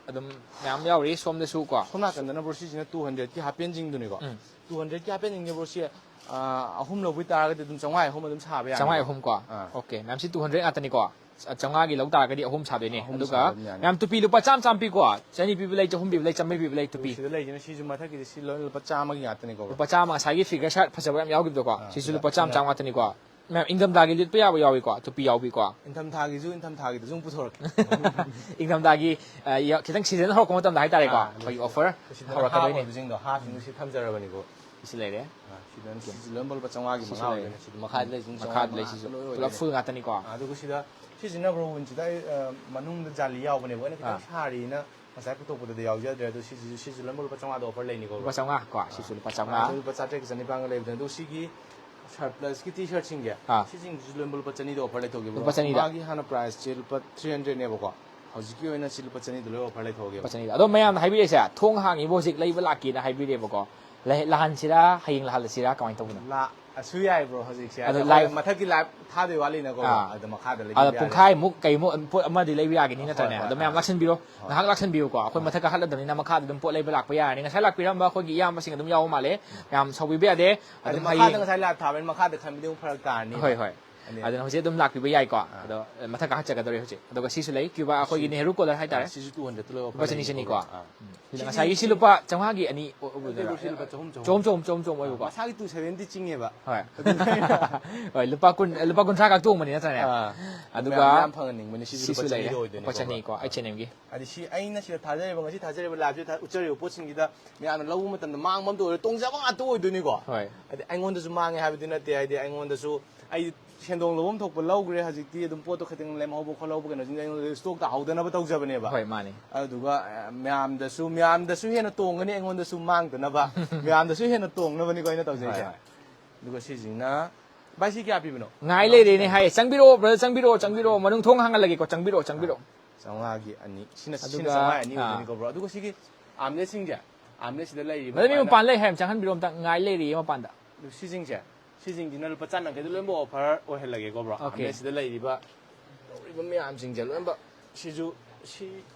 ꯑꯗꯨꯝ ꯃꯌꯥꯝ ꯌꯥꯎꯔꯤ ꯁꯣꯝꯗꯁꯨ ꯀꯣ꯫ ꯁꯣꯝ ꯅꯥꯀꯟꯗꯅ ꯕ꯭ꯔꯣ ꯁꯤꯁꯤꯅ ꯇꯨ ꯍꯟꯗ꯭ꯔꯦꯗꯀꯤ ꯍꯥꯞ ꯄꯦꯟꯁꯤꯡꯗꯨꯅꯤꯀꯣ꯫ ꯎꯝ꯫ ꯇꯨ ꯍꯟꯗ꯭ꯔꯦꯗꯀꯤ ꯍꯥꯞ ꯄꯦꯟꯁꯤꯡꯁꯦ ꯕ꯭ꯔꯣ ꯁꯤ, ꯑꯥ, ꯑꯍꯨꯝ ꯂꯧꯕ ꯇꯥꯔꯒꯗꯤ ꯑꯗꯨꯝ ꯆꯥꯝꯃꯉꯥ ꯑꯍꯨꯝ ꯑꯗꯨꯝ ꯁꯥꯕ ꯌꯥꯅꯤ꯫ ꯆꯥꯝꯃꯉꯥ ꯑꯍꯨꯝ ꯀꯣ꯫ ꯑꯥ꯫ ꯑꯣꯀꯦ, ꯃꯌꯥꯝꯁꯤ ꯇꯨ ꯍꯟꯗ꯭ꯔꯦꯗ ꯉꯥꯛꯇꯅꯤꯀꯣ꯫ ꯆꯥꯝꯃꯉꯥꯒꯤ ꯂꯧ ꯇꯥꯔꯒꯗꯤ ꯑꯍꯨꯝ ꯁꯥꯗꯣꯏꯅꯦ꯫ ꯑꯍꯨꯝ ꯑꯗꯨꯒ ꯁꯥꯕ ꯑꯗꯨꯝ ꯌꯥꯅꯤ꯫ ꯃꯌꯥꯝ ꯇꯨꯄꯤ ꯂꯨꯄꯥ ꯆꯥꯝꯃ ꯆꯥꯝꯃ ꯄꯤꯀꯣ, ꯆꯅꯤ ꯄꯤꯕ ꯂꯩ, ꯆꯍꯨꯝ ꯄꯤꯕ ꯂꯩ, ꯆꯥꯝꯃꯔꯤ ꯄꯤꯕ ꯂꯩ ꯇꯨꯄꯤ꯫ ꯁꯤꯗ ꯂꯩꯁꯤꯅ ꯁꯤꯁꯨ ꯃꯊꯛꯀꯤꯁꯦ ꯁꯤ ꯂꯣꯏꯅ ꯂꯨꯄꯥ ꯆꯥꯝꯃꯒꯤ ꯉꯥꯛꯇꯅꯤꯀꯣ, ꯕ꯭ꯔꯣ? ꯂꯨꯄꯥ ꯆꯥꯝꯃ꯫ ꯉꯁꯥꯏꯒꯤ ꯐꯤꯒꯔ ꯁꯥꯔꯠ ꯐꯖꯕ ꯌꯥꯝ ꯌꯥꯎꯈꯤꯕꯗꯣꯀꯣ, ꯑꯥ, ꯁꯤꯁꯨ ꯁꯤꯗ, ꯂꯨꯄꯥ ꯆꯥꯝꯃ ꯁꯤꯗ꯫ ꯆꯥꯝꯃ ꯉꯥꯛꯇꯅꯤꯀꯣ꯫ ꯃꯌꯥꯝ ꯏꯪꯊꯝꯊꯥꯒꯤ ꯂꯤꯠꯄ ꯌꯥꯕ ꯌꯥꯎꯏꯀꯣ, ꯇꯨꯄꯤ ꯌꯥꯎꯕꯤꯀꯣ꯫ ꯏꯪꯊꯝꯊꯥꯒꯤꯁꯨ ꯏꯪꯊꯝꯊꯥꯒꯤꯗꯁꯨ ꯑꯃꯨꯛ ꯄꯨꯊꯣꯔꯛꯀꯦ꯫ ꯏꯪꯊꯝꯊꯥꯒꯤ, ꯑ, ꯌ-, ꯈꯤꯇꯪ ꯁꯤꯖꯟ ꯍꯧꯔꯛꯄ ꯃꯇꯝꯗ ꯍꯥꯏꯇꯥꯔꯦꯀꯣ, ꯑꯥ, ꯑꯩꯈꯣꯏꯒꯤ ꯑꯣꯐꯔ ꯁꯤꯗ ꯍꯧꯔꯛꯀꯗꯣꯏꯅꯦ꯫ ꯍꯥꯞ ꯑꯣꯏꯕꯁꯤꯡꯗꯣ, ꯍꯥꯞꯁꯤꯡꯗꯣ ꯁꯤ ꯊꯝꯖꯔꯕꯅꯤꯀꯣ꯫ ꯁꯤꯁꯨ ꯂꯩꯔꯦ꯫ ꯑꯥ, ꯁꯤꯗ, ꯁꯤꯁꯨ ꯂꯣꯏꯅꯃꯛ ꯂꯨꯄꯥ ꯆꯥꯝꯃꯉꯥꯒꯤ ꯁꯤꯁꯨ ꯃꯉꯥ ꯂꯩꯔꯦ꯫ ꯑꯣꯏꯗꯣꯏꯅꯦ꯫ ꯁꯤꯗ ꯃꯈꯥꯗ ꯂꯩꯁꯤꯡ ꯃꯈꯥꯗ ꯆꯥꯝꯃꯉꯥ ꯂꯩꯁꯤꯁꯨ ꯃꯉꯥ ꯂꯣꯏ ꯄꯨꯂꯞ ꯑꯣꯏꯗꯣꯏꯅꯦ꯫ ꯐꯨꯜ ꯉꯥꯛꯇꯅꯤꯀꯣ꯫ ꯑꯥ, ꯑꯗꯨꯒ ꯁꯤꯗ ꯁꯤꯁꯤꯅ, ꯕ꯭ꯔꯣ, ꯋꯤꯟꯁꯤꯗ ꯑꯩ, ꯑ, ꯃꯅꯨꯡꯗ ꯖꯥꯂꯤ ꯌꯥꯎꯕꯅꯦꯕ꯫ ꯑꯩꯅ ꯈꯤꯇꯪ ꯑꯥ꯫ ꯁꯥꯔꯤꯅ ꯉꯁꯥꯏ ꯄꯨꯊꯣꯛꯄꯗꯗꯤ ꯌꯥꯎꯖꯗ꯭ꯔꯦ꯫ ꯑꯗꯣ ꯁꯤꯁꯤꯁꯨ, ꯁꯤꯁꯨ ꯂꯣꯏꯅꯃꯛ ꯂꯨꯄꯥ ꯆꯥꯝꯃꯉꯥꯗ ꯑꯣꯐꯔ ꯂꯩꯅꯤꯀꯣ, ꯕ꯭ꯔꯣ? ꯂꯨꯄꯥ ꯆꯥꯝꯃꯉꯥ ꯀꯣ, ꯁꯤꯁꯨ ꯂꯨꯄꯥ ꯆꯥꯝꯃꯉꯥ꯫ ꯑꯥ, ꯁꯤ ꯂꯨꯄꯥ ꯆꯥꯇ꯭ꯔꯦꯠꯀ ꯆꯅꯤꯄꯥꯟꯒ ꯂꯩꯕꯗꯣ꯫ ꯑꯗꯣ ꯁꯤꯒꯤ ꯁꯔꯄ꯭ꯂꯁꯀꯤ ꯇꯤ ꯁꯔꯠꯁꯤꯡꯁꯦ, ꯑꯥ꯫ ꯁꯤꯁꯤꯡꯁꯤꯁꯨ ꯂꯣꯏꯅꯃꯛ ꯂꯨꯄꯥ ꯆꯅꯤꯗ ꯑꯣꯐꯔ ꯂꯩꯊꯣꯛꯈꯤꯕ꯫ ꯂꯨꯄꯥ ꯆꯅꯤꯗ꯫ ꯃꯥꯒꯤ ꯍꯥꯟꯅ ꯄ꯭ꯔꯥꯏꯁꯁꯦ ꯂꯨꯄꯥ ꯊ꯭ꯔꯤ ꯍꯟꯗ꯭ꯔꯦꯗꯅꯦꯕꯀꯣ꯫ ꯍꯧꯖꯤꯛꯀꯤ ꯑꯣꯏꯅ ꯁꯤ ꯂꯨꯄꯥ ꯆꯅꯤꯗ ꯂꯣꯏ ꯑꯣꯐꯔ ꯂꯩꯊꯣꯛꯑꯒꯦꯕ꯫ ꯂꯨꯄꯥ ꯆꯅꯤꯗ꯫ ꯑꯗꯣ ꯃꯌꯥꯝꯅ ꯍꯥꯏꯕꯤꯔꯛꯏꯁꯦ, ꯊꯣꯡ ꯍꯥꯡꯉꯤꯕ ꯍꯧꯖꯤꯛ ꯂꯩꯕ ꯂꯥꯛꯀꯦꯅ ꯍꯥꯏꯕꯤꯔꯦꯕꯀꯣ꯫ ꯂꯩ-, ꯂꯥꯛꯍꯟꯁꯤꯔꯥ, ꯍꯌꯦꯡ ꯂꯥꯛꯍꯜꯂꯁꯤꯔꯥ, ꯀꯃꯥꯏꯅ ꯇꯧꯕꯅꯣ? ꯂꯥꯛꯑꯁꯨ ꯌꯥꯏ, ꯕ꯭ꯔꯣ, ꯍꯧꯖꯤꯛꯁꯦ꯫ ꯑꯗꯣ ꯑꯗꯣ ꯂꯥꯏꯚ ꯃꯊꯛꯀꯤ ꯂꯥꯏꯚ ꯊꯥꯗꯣꯏ ꯋꯥꯠꯂꯤꯅꯀꯣ, ꯕ꯭ꯔꯣ꯫ ꯑꯥ꯫ ꯑꯗꯣ ꯃꯈꯥꯗ ꯑꯗꯣ ꯂꯩꯕꯤꯕ ꯌꯥꯅꯤ꯫ ꯄꯨꯡꯈꯥꯏꯃꯨꯛ ꯀꯩꯃꯨꯛ ꯄꯣꯠ ꯑꯃꯗꯤ ꯂꯩꯕ ꯌꯥꯒꯅꯤ ꯍꯣꯏ, ꯅꯠꯇ꯭ꯔꯅꯦ? ꯍꯣꯏ, ꯑꯗꯣ ꯃꯌꯥꯝ ꯑꯥ꯫ ꯂꯥꯛꯁꯟꯕꯤꯔꯣ꯫ ꯍꯣꯏ꯫ ꯉꯥꯏꯍꯥꯛ ꯂꯥꯛꯁꯟꯕꯤꯌꯨꯀꯣ꯫ ꯑꯩꯈꯣꯏ ꯍꯣꯏ꯫ ꯃꯊꯛ ꯀꯥꯈꯠꯂꯗꯕꯅꯤꯅ ꯃꯈꯥꯗ ꯑꯗꯨꯝ ꯄꯣꯠ ꯂꯩꯕ ꯂꯥꯛꯄ ꯌꯥꯔꯅꯤ꯫ ꯉꯁꯥꯏ ꯂꯥꯛꯄꯤꯔꯝꯕ ꯑꯩꯈꯣꯏꯒꯤ ꯏꯌꯥꯝꯕꯁꯤꯡ ꯑꯗꯨꯝ ꯌꯥꯎꯕ ꯃꯥꯜꯂꯦ꯫ ꯌꯥꯝ ꯁꯥꯎꯕꯤꯕ ꯌꯥꯗꯦ꯫ ꯑꯗꯨ ꯑꯗꯨꯝ ꯃꯈꯥꯗ ꯍꯌꯦꯡ ꯉꯁꯥꯏ ꯂꯥꯏꯚ ꯊꯥꯕꯅꯤꯅ ꯃꯈꯥꯗ ꯈꯟꯕꯗꯤ ꯑꯃꯨꯛ ꯐꯔꯛ ꯇꯥꯔꯅꯤ꯫ ꯍꯣꯏ, ꯍꯣꯏ꯫ ꯑꯅꯤ꯫ ꯑꯗꯨꯅ ꯍꯧꯖꯤꯛ ꯑꯗꯨꯝ ꯂꯥꯛꯄꯤꯕ ꯌꯥꯏꯀꯣ꯫ ꯑꯥ꯫ ꯑꯗꯣ, ꯑ, ꯃꯊꯛ ꯀꯥꯈꯠꯆꯒꯗꯧꯔꯦ ꯍꯧꯖꯤꯛ꯫ ꯑꯗꯨꯒ ꯁꯤꯁꯨ ꯂꯩ, ꯀ꯭ꯌꯨꯕꯥ ꯑꯩꯈꯣꯏꯒꯤ ꯁꯤ-, ꯅꯦꯍꯔꯨ ꯀꯣꯂꯔ ꯍꯥꯏꯇꯥꯔꯦ꯫ ꯑꯥ, ꯁꯤꯁꯨ ꯇꯨ ꯍꯟꯗ꯭ꯔꯦꯗꯇ ꯂꯣꯏ ꯑꯣꯐꯔ ꯂꯨꯄꯥ ꯆꯅꯤ ꯂꯩꯅꯤꯀꯣ, ꯆꯅꯤꯀꯣ꯫ ꯕ꯭ꯔꯣ? ꯑꯥ꯫ ꯎꯝ꯫ ꯁꯤꯗ ꯁꯤꯗꯤ ꯉꯁꯥꯏꯒꯤ ꯁꯤ ꯁꯤ-, ꯂꯨꯄꯥ ꯆꯥꯝꯃꯉꯥꯒꯤ ꯑꯅꯤ ꯑꯣ-, ꯑꯣ-, ꯑꯗꯨꯕꯨ ꯁꯤ ꯂꯨꯄꯥ ꯆꯍꯨꯝ, ꯆꯍꯨꯝ꯫ ꯆꯍꯨꯝ, ꯆꯍꯨꯝ, ꯆꯍꯨꯝ ꯑꯣꯏꯕꯀꯣ꯫ ꯃꯁꯥꯒꯤ ꯇꯨ ꯁꯚꯦꯟꯇꯤ ꯆꯤꯡꯉꯦꯕ꯫ ꯍꯣꯏ꯫ ꯑꯗꯨꯅ ꯍꯣꯏ, ꯂꯨꯄꯥ ꯀꯨꯟ, ꯂꯨꯄꯥ ꯀꯨꯟꯊ꯭ꯔꯥ ꯈꯛ ꯇꯣꯡꯕꯅꯤ ꯅꯠꯇ꯭ꯔꯅꯦ? ꯑꯥ꯫ ꯑꯗꯨꯒ ꯃꯌꯥꯝ ꯌꯥꯝ ꯐꯪꯍꯟꯅꯤꯡꯕꯅꯤ꯫ ꯁꯤꯁꯨ ꯁꯤꯁꯨ ꯂꯨꯄꯥ ꯂꯩꯔꯦ꯫ ꯆꯅꯤꯗ ꯑꯣꯏꯗꯣꯏꯅꯤꯀꯣ, ꯂꯨꯄꯥ ꯆꯅꯤ ꯕ꯭ꯔꯣ? ꯀꯣ, ꯑꯥ꯫ ꯑꯩꯆ ꯑꯦꯟ ꯑꯦꯝꯒꯤ꯫ ꯑꯗꯤ ꯁꯤ ꯑꯩꯅ ꯁꯤꯗ ꯊꯥꯖꯔꯤꯕ, ꯉꯁꯤ ꯊꯥꯖꯔꯤꯕ ꯂꯥꯏꯐꯁꯤꯗ ꯊꯥ-, ꯎꯠꯆꯔꯤꯕ ꯄꯣꯠꯁꯤꯡꯁꯤꯗ ꯃꯌꯥꯝꯅ ꯂꯧꯕ ꯃꯇꯝꯗ ꯃꯥꯡꯕ ꯑꯝꯇ ꯑꯣꯏꯔꯣꯏ, ꯇꯣꯡꯖꯕ ꯉꯥꯛꯇ ꯑꯣꯏꯗꯣꯏꯅꯤꯀꯣ꯫ ꯍꯣꯏ꯫ ꯑꯗꯤ ꯑꯩꯉꯣꯟꯗꯁꯨ ꯃꯥꯡꯉꯦ ꯍꯥꯏꯕꯗꯤ ꯅꯠꯇꯦ, ꯍꯥꯏꯗꯤ ꯑꯩꯉꯣꯟꯗꯁꯨ ꯑꯩ ꯁꯦꯟꯗꯣꯡ ꯂꯧꯐꯝ ꯊꯣꯛꯄ ꯂꯧꯈ꯭ꯔꯦ, ꯍꯧꯖꯤꯛꯇꯤ ꯑꯗꯨꯝ ꯄꯣꯠꯇꯣ ꯈꯤꯇꯪ ꯂꯦꯝꯍꯧꯕ ꯈꯣꯠꯍꯧꯕ ꯀꯩꯅꯣꯁꯤꯡꯗꯣ ꯑꯩꯉꯣꯟꯗ ꯁ꯭ꯇꯣꯛ ꯇꯥꯍꯧꯗꯅꯕ ꯇꯧꯖꯕꯅꯦꯕ꯫ ꯍꯣꯏ, ꯃꯥꯅꯤ꯫ ꯑꯗꯨꯗꯨꯒ, ꯑ, ꯃꯌꯥꯝꯗꯁꯨ, ꯃꯌꯥꯝꯗꯁꯨ ꯍꯦꯟꯅ ꯇꯣꯡꯒꯅꯤ, ꯑꯩꯉꯣꯟꯗꯁꯨ ꯃꯥꯡꯗꯅꯕ, ꯃꯌꯥꯝꯗꯁꯨ ꯍꯦꯟꯅ ꯇꯣꯡꯅꯕꯅꯤꯀꯣ ꯑꯩꯅ ꯇꯧꯖꯩꯁꯦ꯫ ꯍꯣꯏ, ꯍꯣꯏ꯫ ꯑꯗꯨꯒ ꯁꯤꯁꯤꯅ, ꯚꯥꯏ, ꯁꯤ ꯀꯌꯥ ꯄꯤꯕꯅꯣ? ꯉꯥꯏ ꯂꯩꯔꯦꯅꯦ ꯍꯥꯏꯌꯦ꯫ ꯆꯪꯕꯤꯔꯛꯑꯣ, ꯕ꯭ꯔꯗꯔ, ꯆꯪꯕꯤꯔꯛꯑꯣ, ꯆꯪꯕꯤꯔꯛꯑꯣ꯫ ꯃꯅꯨꯡ ꯊꯣꯡ ꯍꯥꯡꯍꯜꯂꯒꯦꯀꯣ, ꯆꯪꯕꯤꯔꯛꯑꯣ, ꯆꯪꯕꯤꯔꯛꯑꯣ꯫ ꯆꯥꯝꯃꯉꯥꯒꯤ ꯑꯅꯤ꯫ ꯁꯤꯅ, ꯁꯤꯅ ꯑꯗꯨꯒ, ꯆꯥꯝꯃꯉꯥ ꯑꯅꯤ ꯑꯥ꯫ ꯑꯣꯏꯗꯣꯏꯅꯤꯀꯣ, ꯕ꯭ꯔꯣ꯫ ꯑꯗꯨꯒ ꯁꯤꯒꯤ ꯑꯥꯔꯝꯂꯦꯁꯁꯤꯡꯁꯦ, ꯑꯥꯔꯝꯂꯦꯁꯁꯤꯗ ꯂꯩꯔꯤꯕ ꯕ꯭ꯔꯗꯔ, ꯃꯤ ꯁꯨꯃꯥꯏꯅ ꯃꯄꯥꯟ ꯂꯩ ꯍꯥꯏ, ꯆꯪꯍꯟꯕꯤꯔꯛꯑꯣ ꯑꯝꯇ, ꯉꯥꯏ ꯂꯩꯔꯤꯌꯦ ꯃꯄꯥꯟꯗ꯫ ꯑꯗꯨ ꯁꯤꯁꯤꯡꯁꯦ, ꯁꯤꯁꯤꯡꯁꯤꯅ ꯂꯨꯄꯥ ꯆꯥꯝ ꯌꯥꯡꯈꯩꯗ ꯂꯣꯏꯅꯃꯛ ꯑꯣꯐꯔ ꯑꯣꯏꯍꯜꯂꯒꯦꯀꯣ, ꯕ꯭ꯔꯣ꯫ ꯑꯣꯀꯦ꯫ ꯑꯥꯔꯝꯂꯦꯁꯁꯤꯗ ꯂꯩꯔꯤꯕ, ꯇꯧꯔꯤꯕ ꯃꯌꯥꯝꯁꯤꯡꯁꯦ ꯂꯣꯏꯅꯃꯛ ꯁꯤꯁꯨ, ꯁꯤ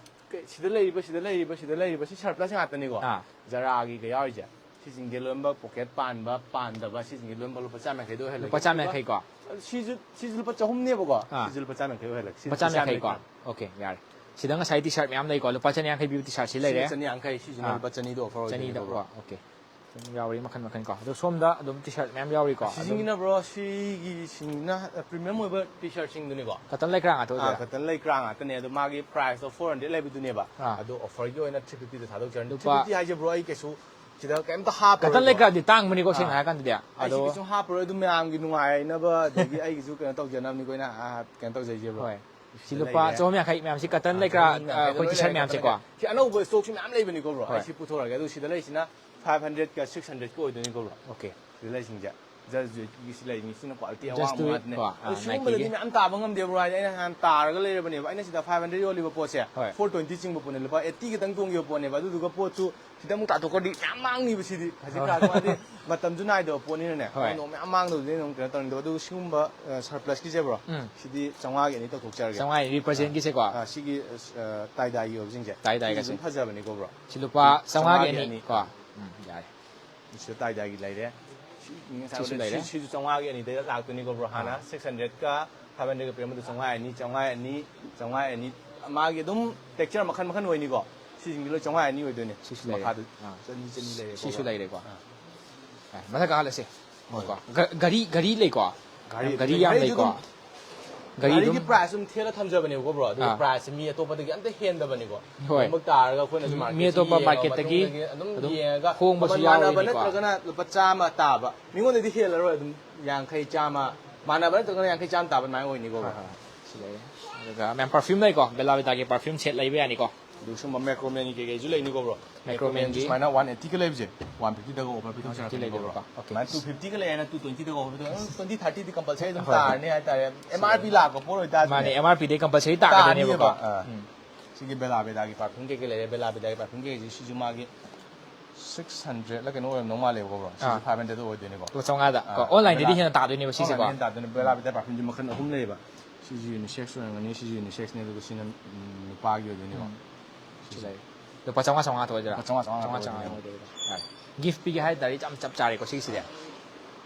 ꯀꯩ-, ꯁꯤꯗ ꯂꯩꯔꯤꯕ, ꯁꯤꯗ ꯂꯩꯔꯤꯕ, ꯁꯤꯗ ꯂꯩꯔꯤꯕ, ꯁꯤ ꯁꯔꯄ꯭ꯂꯁ ꯉꯥꯛꯇꯅꯤꯀꯣ꯫ ꯑꯥ꯫ ꯖꯔꯥꯒꯤꯒ ꯌꯥꯎꯔꯤꯁꯦ꯫ ꯁꯤꯁꯤꯡꯁꯦ ꯂꯣꯏꯅꯃꯛ ꯄꯣꯀꯦꯠ ꯄꯥꯟꯕ ꯄꯥꯟꯗꯕ ꯁꯤꯁꯤꯡꯁꯦ ꯂꯣꯏꯅꯃꯛ ꯂꯨꯄꯥ ꯆꯥꯝ ꯌꯥꯡꯈꯩꯗ ꯑꯣꯏꯍꯜꯂꯒꯦ꯫ ꯂꯨꯄꯥ ꯆꯥꯝ ꯌꯥꯡꯈꯩꯀꯣ? ꯁꯤꯁꯨ ꯁꯤꯁꯨ ꯂꯨꯄꯥ ꯆꯍꯨꯝꯅꯦꯕꯀꯣ꯫ ꯑꯥ꯫ ꯁꯤꯁꯨ ꯂꯨꯄꯥ ꯆꯥꯝ ꯌꯥꯡꯈꯩ ꯑꯣꯏꯍꯜꯂꯒꯦ꯫ ꯁꯤꯁꯨ ꯂꯨꯄꯥ ꯆꯥꯝ ꯌꯥꯡꯈꯩꯀꯣ? ꯆꯥꯝ ꯑꯣꯀꯦ, ꯌꯥꯔꯦ꯫ ꯁꯤꯗ ꯉꯁꯥꯏ ꯇꯤ ꯁꯥꯔꯠ ꯃꯌꯥꯝ ꯂꯩꯀꯣ, ꯂꯨꯄꯥ ꯆꯅꯤ ꯌꯥꯡꯈꯩ ꯄꯤꯕ ꯇꯤ ꯁꯥꯔꯠꯁꯤ ꯂꯩꯔꯦ꯫ ꯁꯤꯅ ꯆꯅꯤ ꯌꯥꯡꯈꯩ, ꯁꯤꯁꯤꯅ ꯑꯥ꯫ ꯂꯨꯄꯥ ꯆꯅꯤꯗ ꯑꯣꯐꯔ ꯑꯣꯏꯗꯣꯏꯅꯤꯀꯣ, ꯆꯅꯤꯗꯀꯣ꯫ ꯕ꯭ꯔꯣ꯫ ꯑꯣꯀꯦ꯫ ꯑꯗꯨꯝ ꯌꯥꯎꯔꯤ ꯃꯈꯟ ꯃꯈꯟ ꯀꯣ꯫ ꯑꯗꯣ ꯁꯣꯝꯗ ꯑꯗꯨꯝ ꯇꯤ ꯁꯥꯔꯠ ꯃꯌꯥꯝ ꯌꯥꯎꯔꯤꯀꯣ꯫ ꯑꯗꯨꯝ ꯁꯤꯁꯤꯡꯁꯤꯅ ꯕ꯭ꯔꯣ, ꯁꯤꯒꯤꯁꯤꯡꯁꯤꯅ ꯄ꯭ꯔꯤꯃꯤꯌꯝ ꯑꯣꯏꯕ ꯇꯤ ꯁꯥꯔꯠꯁꯤꯡꯗꯨꯅꯤꯀꯣ꯫ ꯀꯇꯟ ꯂꯩꯀ꯭ꯔꯥ ꯉꯥꯛꯇ ꯑꯥ, ꯑꯣꯏꯗꯣꯏꯔꯥ? ꯀꯇꯟ ꯂꯩꯀ꯭ꯔꯥ ꯉꯥꯛꯇꯅꯦ꯫ ꯑꯗꯣ ꯃꯥꯒꯤ ꯄ꯭ꯔꯥꯏꯁꯇꯣ ꯐꯣꯔ ꯍꯟꯗ꯭ꯔꯦꯗ ꯂꯩꯕꯗꯨꯅꯦꯕ꯫ ꯑꯥ꯫ ꯑꯗꯣ ꯑꯣꯐꯔꯒꯤ ꯑꯣꯏꯅ ꯊ꯭ꯔꯤ ꯐꯤꯐꯇꯤꯗ ꯊꯥꯗꯣꯛꯆꯔꯅꯤ꯫ ꯊ꯭ꯔꯤ ꯂꯨꯄꯥ ꯐꯤꯐꯇꯤ ꯍꯥꯏꯁꯦ ꯕ꯭ꯔꯣ, ꯑꯩ ꯀꯩꯁꯨ ꯁꯤꯗ ꯀꯩꯝꯇ ꯍꯥꯞꯄꯔꯣꯏ ꯀꯇꯟ ꯕ꯭ꯔꯣ꯫ ꯂꯩꯀ꯭ꯔꯥꯗꯤ ꯇꯥꯡꯕꯅꯤꯀꯣ, ꯁꯦꯡꯅ ꯑꯥ꯫ ꯍꯥꯏꯔ ꯀꯥꯟꯗꯗꯤ꯫ ꯑꯩ ꯑꯗꯣ ꯁꯤ ꯀꯩꯁꯨ ꯍꯥꯞꯄꯔꯣꯏ, ꯑꯗꯨꯝ ꯃꯌꯥꯝꯒꯤ ꯅꯨꯡꯉꯥꯏꯅꯕ, ꯑꯗꯒꯤ ꯑꯩꯒꯤꯁꯨ ꯀꯩꯅꯣ ꯇꯧꯖꯅꯕꯅꯤꯀꯣ ꯑꯩꯅ, ꯑꯥ, ꯀꯩꯅꯣ ꯇꯧꯖꯩꯁꯦ ꯕ꯭ꯔꯣ꯫ ꯍꯣꯏ꯫ ꯁꯤ ꯁꯤꯗ ꯂꯨꯄꯥ ꯂꯩꯔꯦ꯫ ꯆꯍꯨꯝ ꯌꯥꯡꯈꯩ ꯃꯌꯥꯝꯁꯤ ꯀꯇꯟ ꯑꯥ, ꯂꯩꯀ꯭ꯔꯥ, ꯀꯇꯟ ꯌꯥꯡꯈꯩꯗ ꯑꯩꯈꯣꯏ ꯇꯤ ꯁꯥꯔꯠ ꯂꯣꯏꯅ ꯃꯌꯥꯝꯁꯦꯀꯣ꯫ ꯀꯇꯟ ꯌꯥꯡꯈꯩ꯫ ꯁꯤ ꯑꯅꯧꯕ ꯏꯁꯇꯣꯛꯁꯨ ꯃꯌꯥꯝ ꯂꯩꯕꯅꯤꯀꯣ ꯕ꯭ꯔꯣ꯫ ꯍꯣꯏ꯫ ꯑꯩ ꯁꯤ ꯄꯨꯊꯣꯔꯛꯑꯒꯦ꯫ ꯑꯗꯨ ꯁꯤꯗ ꯂꯩꯔꯤꯁꯤꯅ ꯐꯥꯏꯚ ꯍꯟꯗ꯭ꯔꯦꯗꯀ ꯁꯤꯛꯁ ꯍꯟꯗ꯭ꯔꯦꯗꯀ ꯑꯣꯏꯗꯣꯏꯅꯤꯀꯣ ꯕ꯭ꯔꯣ꯫ ꯑꯣꯀꯦ꯫ ꯁꯤꯗ ꯂꯩꯁꯤꯡꯁꯦ꯫ Just Duetꯀꯤ ꯁꯤ ꯂꯩꯔꯤꯁꯤꯅ quality Just ꯑꯋꯥꯡꯕ Do It ꯉꯥꯛꯇꯅꯦ꯫ ꯀꯣ, ꯑꯥ, ꯑꯗꯣ ꯁꯤꯒꯨꯝꯕꯗꯗꯤ Nikeꯒꯤ꯫ ꯃꯌꯥꯝ ꯇꯥꯕ ꯉꯝꯗꯦ ꯕ꯭ꯔꯣ, ꯍꯥꯏꯗꯤ ꯑꯩꯅ ꯍꯥꯟꯅ ꯇꯥꯔꯒ ꯂꯩꯔꯕꯅꯦꯕ꯫ ꯑꯩꯅ ꯁꯤꯗ ꯐꯥꯏꯚ ꯍꯟꯗ꯭ꯔꯦꯗ ꯌꯣꯜꯂꯤꯕ ꯄꯣꯠꯁꯦ ꯍꯣꯏ꯫ ꯐꯣꯔ ꯇ꯭ꯋꯦꯟꯇꯤ ꯆꯤꯡꯕ ꯄꯣꯠꯅꯦ꯫ ꯂꯨꯄꯥ ꯑꯩꯠꯇꯤꯒꯤ ꯈꯤꯇꯪ ꯇꯣꯡꯈꯤꯕ ꯄꯣꯠꯅꯦꯕ꯫ ꯑꯗꯨꯗꯨꯒ ꯄꯣꯠꯁꯨ ꯈꯤꯇꯪ ꯇꯥꯊꯣꯛꯈ꯭ꯔꯗꯤ ꯌꯥꯝ ꯃꯥꯡꯅꯤꯕ ꯁꯤꯗꯤ꯫ ꯍꯧꯖꯤꯛꯀꯥꯟ ꯃꯥꯗꯤ ꯃꯇꯝꯁꯨ ꯅꯥꯏꯗꯕ ꯄꯣꯠꯅꯤꯅꯅꯦ꯫ ꯍꯣꯏ꯫ ꯑꯩꯅ ꯃꯌꯥꯝ ꯃꯥꯡꯗꯕꯗꯨꯅ ꯑꯗꯨꯝ ꯀꯩꯅꯣ ꯇꯧꯅꯤꯡꯗꯕ꯫ ꯑꯗꯨꯒ ꯁꯤꯒꯨꯝꯕ, ꯑ, ꯁꯔꯄ꯭ꯂꯁꯀꯤꯁꯦ ꯕ꯭ꯔꯣ, ꯎꯝ꯫ ꯁꯤꯗꯤ ꯆꯥꯝꯃꯉꯥꯒꯤ ꯑꯅꯤ ꯇꯧꯊꯣꯛꯆꯔꯒꯦ꯫ ꯆꯥꯝꯃꯉꯥ Representꯒꯤꯁꯦꯀꯣ? ꯑ, ꯁꯤꯒꯤ, ꯑ, tie dyeꯒꯤ ꯑꯣꯏꯕꯁꯤꯡꯁꯦ꯫ Tie dyeꯒꯁꯦ꯫ ꯁꯤꯁꯨ ꯑꯗꯨꯝ ꯐꯖꯕꯅꯤꯀꯣ ꯕ꯭ꯔꯣ꯫ ꯁꯤ ꯂꯨꯄꯥ ꯆꯥꯝꯃꯉꯥꯒꯤ ꯆꯥꯝꯃꯉꯥꯒꯤ ꯑꯅꯤ ꯑꯅꯤ꯫ ꯀꯣ꯫ ꯎꯝ, ꯌꯥꯔꯦ꯫ ꯁꯤꯗ tie dyeꯒꯤ ꯂꯩꯔꯦ꯫ ꯁꯤ, ꯉꯁꯥꯏ ꯁꯤꯁꯨ ꯁꯤ-, ꯂꯩꯔꯦ꯫ ꯁꯤꯁꯨ ꯆꯥꯝꯃꯉꯥꯒꯤ ꯑꯅꯤꯗ ꯂꯥꯛꯇꯣꯏꯅꯤꯀꯣ ꯕ꯭ꯔꯣ꯫ ꯍꯥꯟꯅ ꯑꯥ꯫ ꯁꯤꯛꯁ ꯍꯟꯗ꯭ꯔꯦꯗꯀ ꯐꯥꯏꯚ ꯍꯟꯗ꯭ꯔꯦꯗꯀ ꯄꯤꯔꯝꯕꯗꯣ ꯆꯥꯝꯃꯉꯥ ꯑꯅꯤ, ꯆꯥꯝꯃꯉꯥ ꯑꯅꯤ, ꯆꯥꯝꯃꯉꯥ ꯑꯅꯤ꯫ ꯃꯥꯒꯤ ꯑꯗꯨꯝ texture ꯃꯈꯜ ꯃꯈꯜ ꯑꯣꯏꯅꯤꯀꯣ꯫ ꯁꯤꯁꯤꯡꯗꯤ ꯂꯣꯏ ꯆꯥꯝꯃꯉꯥ ꯑꯅꯤ ꯑꯣꯏꯗꯣꯏꯅꯦ꯫ ꯁꯤꯁꯨ ꯂꯩꯔꯦ꯫ ꯃꯈꯥꯗ ꯑꯥ꯫ ꯆꯅꯤ, ꯆꯅꯤ ꯂꯩꯔꯦꯀꯣ ꯁꯤꯁꯨ ꯕ꯭ꯔꯣ꯫ ꯂꯩꯔꯦꯀꯣ꯫ ꯑꯥ꯫ ꯑꯦ, ꯃꯊꯛ ꯀꯥꯈꯠꯂꯁꯦ꯫ ꯍꯣꯏ꯫ ꯀꯣ꯫ ꯒ-, ꯒꯥꯔꯤ, ꯒꯥꯔꯤ ꯂꯩꯀꯣ? ꯒꯥꯔꯤ, ꯒꯥꯔꯤ ꯌꯥꯝ ꯒꯥꯔꯤꯁꯨ ꯂꯩꯀꯣ? ꯑꯗꯨꯝ ꯒꯥꯔꯤ ꯒꯥꯔꯤꯒꯤ ꯑꯗꯨꯝ ꯄ꯭ꯔꯥꯏꯁ ꯑꯗꯨꯝ ꯊꯦꯠꯂ ꯊꯝꯖꯕꯅꯦꯕꯀꯣ ꯕ꯭ꯔꯣ꯫ ꯑꯗꯨꯒ ꯑꯥ꯫ ꯄ꯭ꯔꯥꯏꯁꯁꯦ ꯃꯤ ꯑꯇꯣꯞꯄꯗꯒꯤ ꯑꯝꯇ ꯍꯦꯟꯗꯕꯅꯤꯀꯣ꯫ ꯍꯣꯏ꯫ ꯂꯣꯏꯅꯃꯛ ꯇꯥꯔꯒ ꯑꯩꯈꯣꯏꯅꯁꯨ ꯃꯤ marketꯁꯤ ꯑꯇꯣꯞꯄ ꯌꯦꯡꯉꯒ marketꯇꯒꯤ ꯃꯇꯨꯡꯗꯒꯤ ꯑꯗꯨꯝ ꯑꯗꯨꯝ ꯌꯦꯡꯉꯒ ꯍꯣꯡꯕꯁꯨ ꯃꯃꯜ ꯃꯥꯟꯅꯕ ꯌꯥꯎꯔꯤꯅꯤꯀꯣ꯫ ꯅꯠꯇ꯭ꯔꯒꯅ ꯂꯨꯄꯥ ꯆꯥꯝꯃ ꯇꯥꯕ꯫ ꯃꯤꯉꯣꯟꯗꯗꯤ ꯍꯦꯜꯂꯔꯣꯏ ꯑꯗꯨꯝ ꯌꯥꯡꯈꯩ, ꯆꯥꯝꯃ꯫ ꯃꯥꯟꯅꯕ ꯅꯠꯇ꯭ꯔꯒꯅ ꯌꯥꯡꯈꯩ, ꯆꯥꯝꯃ ꯇꯥꯕ ꯑꯗꯨꯃꯥꯏꯅ ꯑꯣꯏꯅꯤꯀꯣ ꯕ꯭ꯔꯣ꯫ ꯍꯣꯏ, ꯍꯣꯏ꯫ ꯁꯤ ꯂꯩꯔꯦ꯫ ꯑꯗꯨꯒ ꯃꯌꯥꯝ perfume ꯂꯩꯀꯣ? Bella Vitaꯒꯤ perfume set ꯂꯩꯕ ꯌꯥꯅꯤꯀꯣ? ꯑꯗꯨꯒ ꯁꯨꯝꯕ Macromanꯒꯤ ꯀꯩꯀꯩꯁꯨ ꯂꯩꯅꯤꯀꯣ ꯕ꯭ꯔꯣ꯫ Macromanꯒꯤ꯫ Macromanꯁꯨ ꯁꯨꯃꯥꯏꯅ ꯋꯥꯟ ꯑꯩꯠꯇꯤꯒ ꯂꯩꯕꯁꯦ, ꯋꯥꯟ ꯐꯤꯐꯇꯤꯗꯒ offer ꯄꯤꯊꯣꯛꯆꯔꯛꯀꯅꯤꯀꯣ ꯕ꯭ꯔꯣ꯫ ꯂꯩꯗꯣꯏꯕꯀꯣ꯫ Okay꯫ ꯁꯨꯃꯥꯏꯅ ꯇꯨ ꯐꯤꯐꯇꯤꯒ ꯂꯩ ꯍꯥꯏꯅ ꯇꯨ ꯇ꯭ꯋꯦꯟꯇꯤꯗꯒ offer ꯄꯤꯊꯣꯛ-, ꯑꯗꯨꯝ twenty, thirtyꯗꯤ compulsory ꯑꯗꯨꯝ ꯍꯣꯏ꯫ ꯇꯥꯔꯅꯤ ꯍꯥꯏꯇꯥꯔꯦ꯫ MRP ꯂꯥꯛꯄ ꯄꯣꯠ ꯑꯣꯏꯇꯥꯔꯗꯤ꯫ ꯃꯥꯅꯦ, MRPꯗꯩ compulsory ꯇꯥꯔꯛꯀꯗꯣꯏꯅꯦꯕꯀꯣ꯫ ꯇꯥꯔꯅꯤꯕ꯫ ꯑꯥ꯫ ꯎꯝ꯫ ꯁꯤꯒꯤ Bella Vitaꯒꯤ perfume ꯀꯩꯀꯩ ꯂꯩꯔꯦ, Bella Vitaꯒꯤ perfume ꯀꯩꯀꯩꯁꯤ ꯁꯤꯁꯨ ꯃꯥꯒꯤ six hundredꯂ ꯀꯩꯅꯣ ꯑꯣꯏꯔꯝꯗꯧ ꯃꯥꯜꯂꯦꯕꯀꯣ ꯕ꯭ꯔꯣ꯫ ꯁꯤꯁꯨ ꯑꯥ꯫ five hundredꯇ ꯑꯣꯏꯗꯣꯏꯅꯤꯀꯣ꯫ ꯂꯨꯄꯥ ꯆꯥꯝꯃꯉꯥꯗ ꯀꯣ? ꯑꯥ, Onlineꯗꯗꯤ Bella-, ꯍꯦꯟꯅ ꯇꯥꯗꯣꯏꯅꯦꯕ ꯁꯤꯁꯦꯀꯣ? Onlineꯗ ꯍꯦꯟꯅ ꯇꯥꯗꯣꯏꯅꯦ꯫ Bella Vita perfumeꯁꯦ ꯃꯈꯜ ꯑꯍꯨꯝ ꯂꯩꯌꯦꯕ꯫ ꯁꯤꯁꯨ unisex ꯑꯣꯏꯔꯝꯒꯅꯤ, ꯁꯤꯁꯨ unisexꯅꯦ, ꯑꯗꯨꯒ ꯁꯤꯅ, ꯎꯝ, ꯅꯨꯄꯥꯒꯤ ꯑꯣꯏꯗꯣꯏꯅꯦꯕ꯫ ꯎꯝ꯫ ꯁꯤ ꯂꯩ꯫ ꯂꯨꯄꯥ ꯆꯥꯝꯃꯉꯥ, ꯆꯥꯝꯃꯉꯥ ꯊꯣꯛꯑꯗꯣꯏꯔꯥ? ꯂꯨꯄꯥ ꯆꯥꯝꯃꯉꯥ, ꯆꯥꯝꯃꯉꯥ ꯆꯥꯝꯃꯉꯥ, ꯊꯣꯛꯑꯗꯣꯏꯅꯦ꯫ ꯆꯥꯝꯃꯉꯥ ꯑꯣꯏꯗꯣꯏꯔꯥ? ꯌꯥꯔꯦ꯫ ꯒꯤꯐ ꯄꯤꯒꯦ ꯍꯥꯏ ꯇꯥꯔꯗꯤ ꯌꯥꯝ ꯆꯞ ꯆꯥꯔꯦꯀꯣ ꯁꯤꯒꯤꯁꯤꯗꯤ꯫